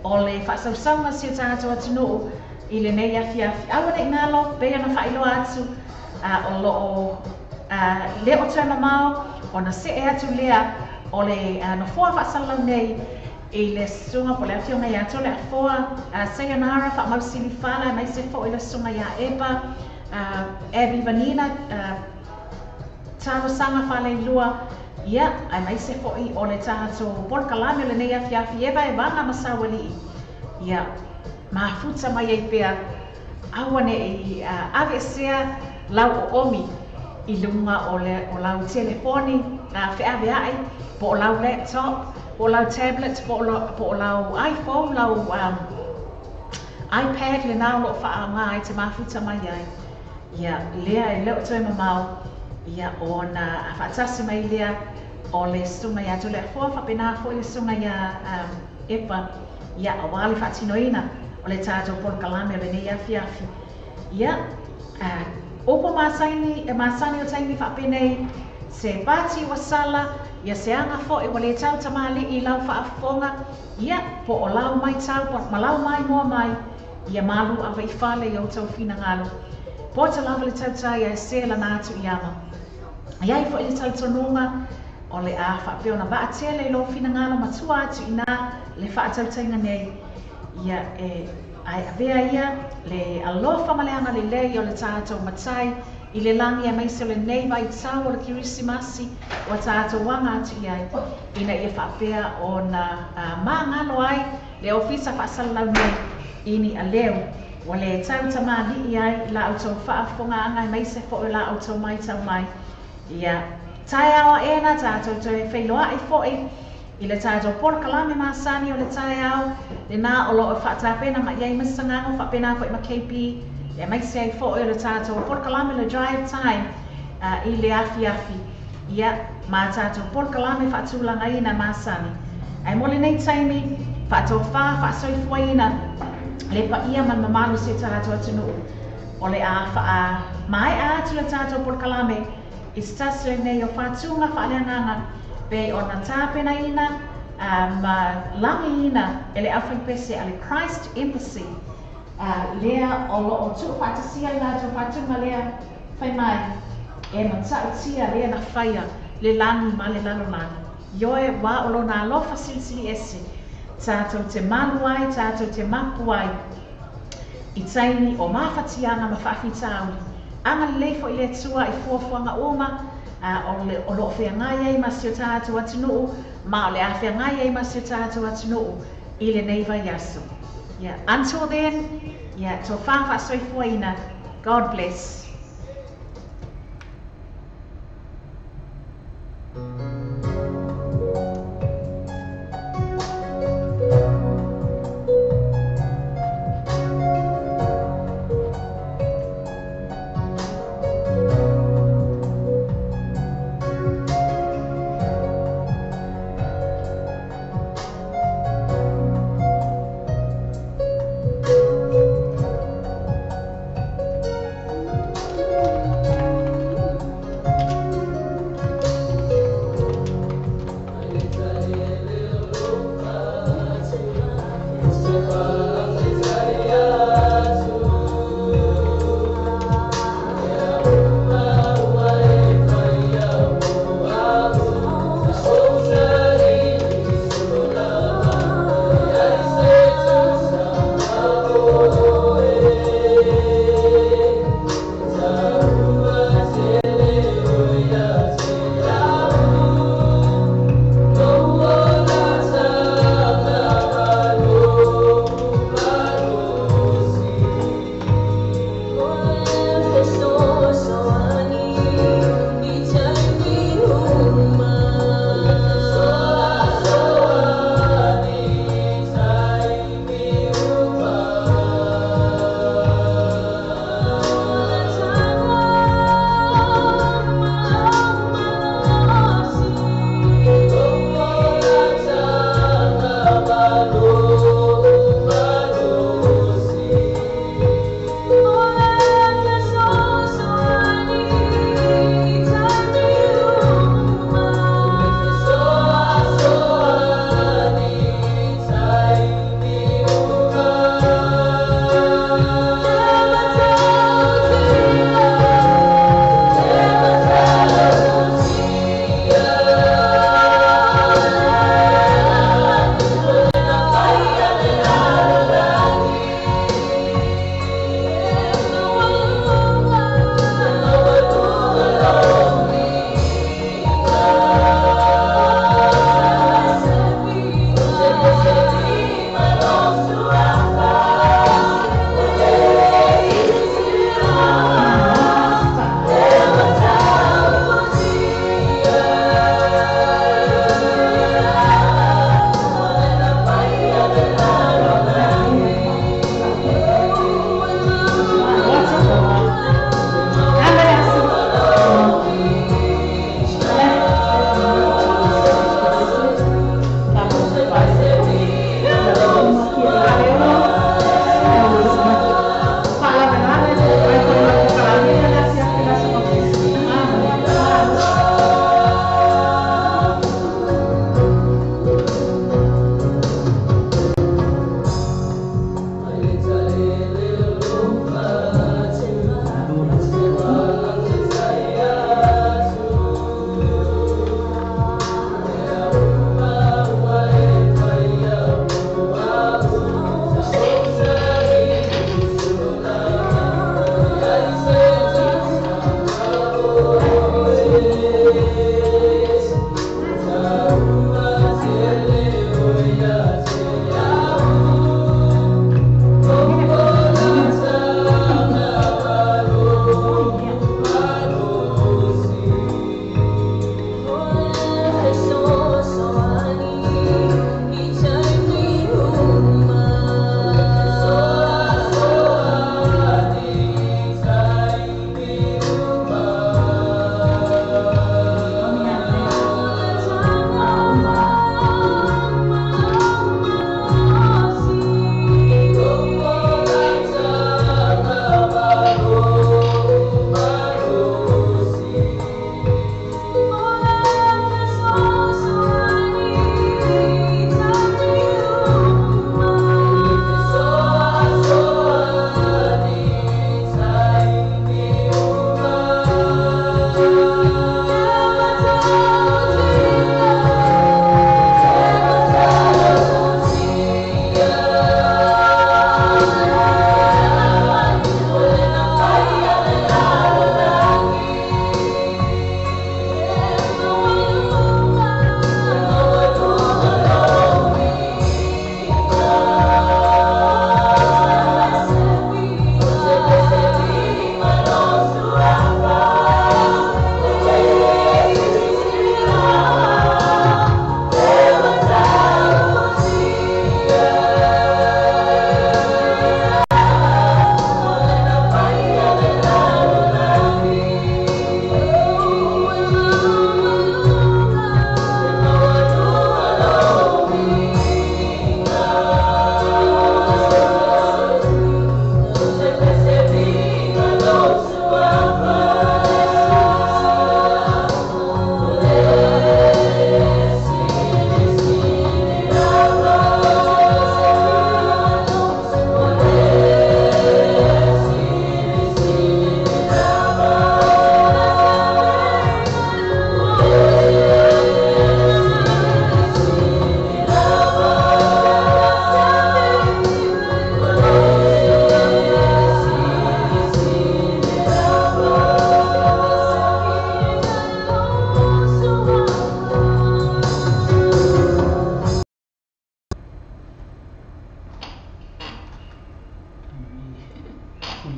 o le faasausauga si o tatou atunuu i lenei afiafi. Aua ne i galo, pei ona faailoa atu, o loo le o toe mamao ona see atu lea o le nofoa faasalalau nei i le susuga po o le afioga ia Toleafoa Sayonara Faamausili Fala, aemaise foi le susuga ia Epa Abby Vanina Talosaga Faleilua, ia aemaise foi o le tatou polokalame o lenei afiafi e vaevaga ma saualii, ia mafuta mai ai pea. Aua ne i aveesea lau oomi i luga o le o lau telefoni feaveai, po o lau laptop, po o lau tablet, po o lau iPhone, lau iPad lena o loo faaaoga ai te mafuta mai ai. Ia lea e le o toe mamao, ia ona faatasi mai lea o le susuga ia Toleafoa, faapena foi le susuga ia Epa, ia auā le faatinoina o le tatou polokalame o lenei afiafi. Ia, upu masani, masani o taimi faapenei, se pati ua sala, ia se aga foi ua le tau tamalii i lau faafofoga, ia po o lau maitau ma lau maimoa mai, ia malu ave i fale i outou finagalo. Poto lava le tautai ae se lana atu i ama. E ai foi le talitonuga o le a faapea ona vaatele i lou finagalo ma tua atu i ina le faatautaiga nei. Ia e ae avea ia le alofa ma le agalelei o le tatou Matai i le lagi aemaise o lenei vaitau o le Kerisimasi ua tatou aga atu i ai, ina ia faapea ona magalo ai le ofisa faasalalau nei i ni aleu ua le tau tamalii ai i la outou faafofogaaga aemaise foi o la outou maitau mai. Ia taeao aena tatou toe feiloai foi i le tatou polokalame masani o le taeao lena o loo faatapena mai ai ma Sagago, faapena foi ma KB, aemaise ai foi o le tatou polokalame le drive time i le afiafi, ia ma tatou polokalame faatulagaina masani. Ae mo lenei taimi, faatofā faasoifuaina le paia ma le mamalu o si o tatou atunuu, o le a faamaea atu le tatou polokalame i se tasi lenei o faatuga faaleagaga pei ona tapenaina ma lagiina e le aufaipese a le Christ Embassy, lea o loo tuufaatasia le latou faatuga lea fai mai e matautia lea na faia le lagi ma le lalolagi. Ioe, ua o lona alofa silisili ese tatou te malu ai, tatou te mapu ai i taimi o mafatiaga ma faafitauli. Agalelei foi le Atua i fuafuaga uma o loo feagai ai ma si o tatou atunuu, ma o le a feagai ai ma si o tatou atunuu i lenei vaiaso. Yeah. Until then, yeah, tofā faasoifuaina. God bless.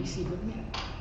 nisi foi mea.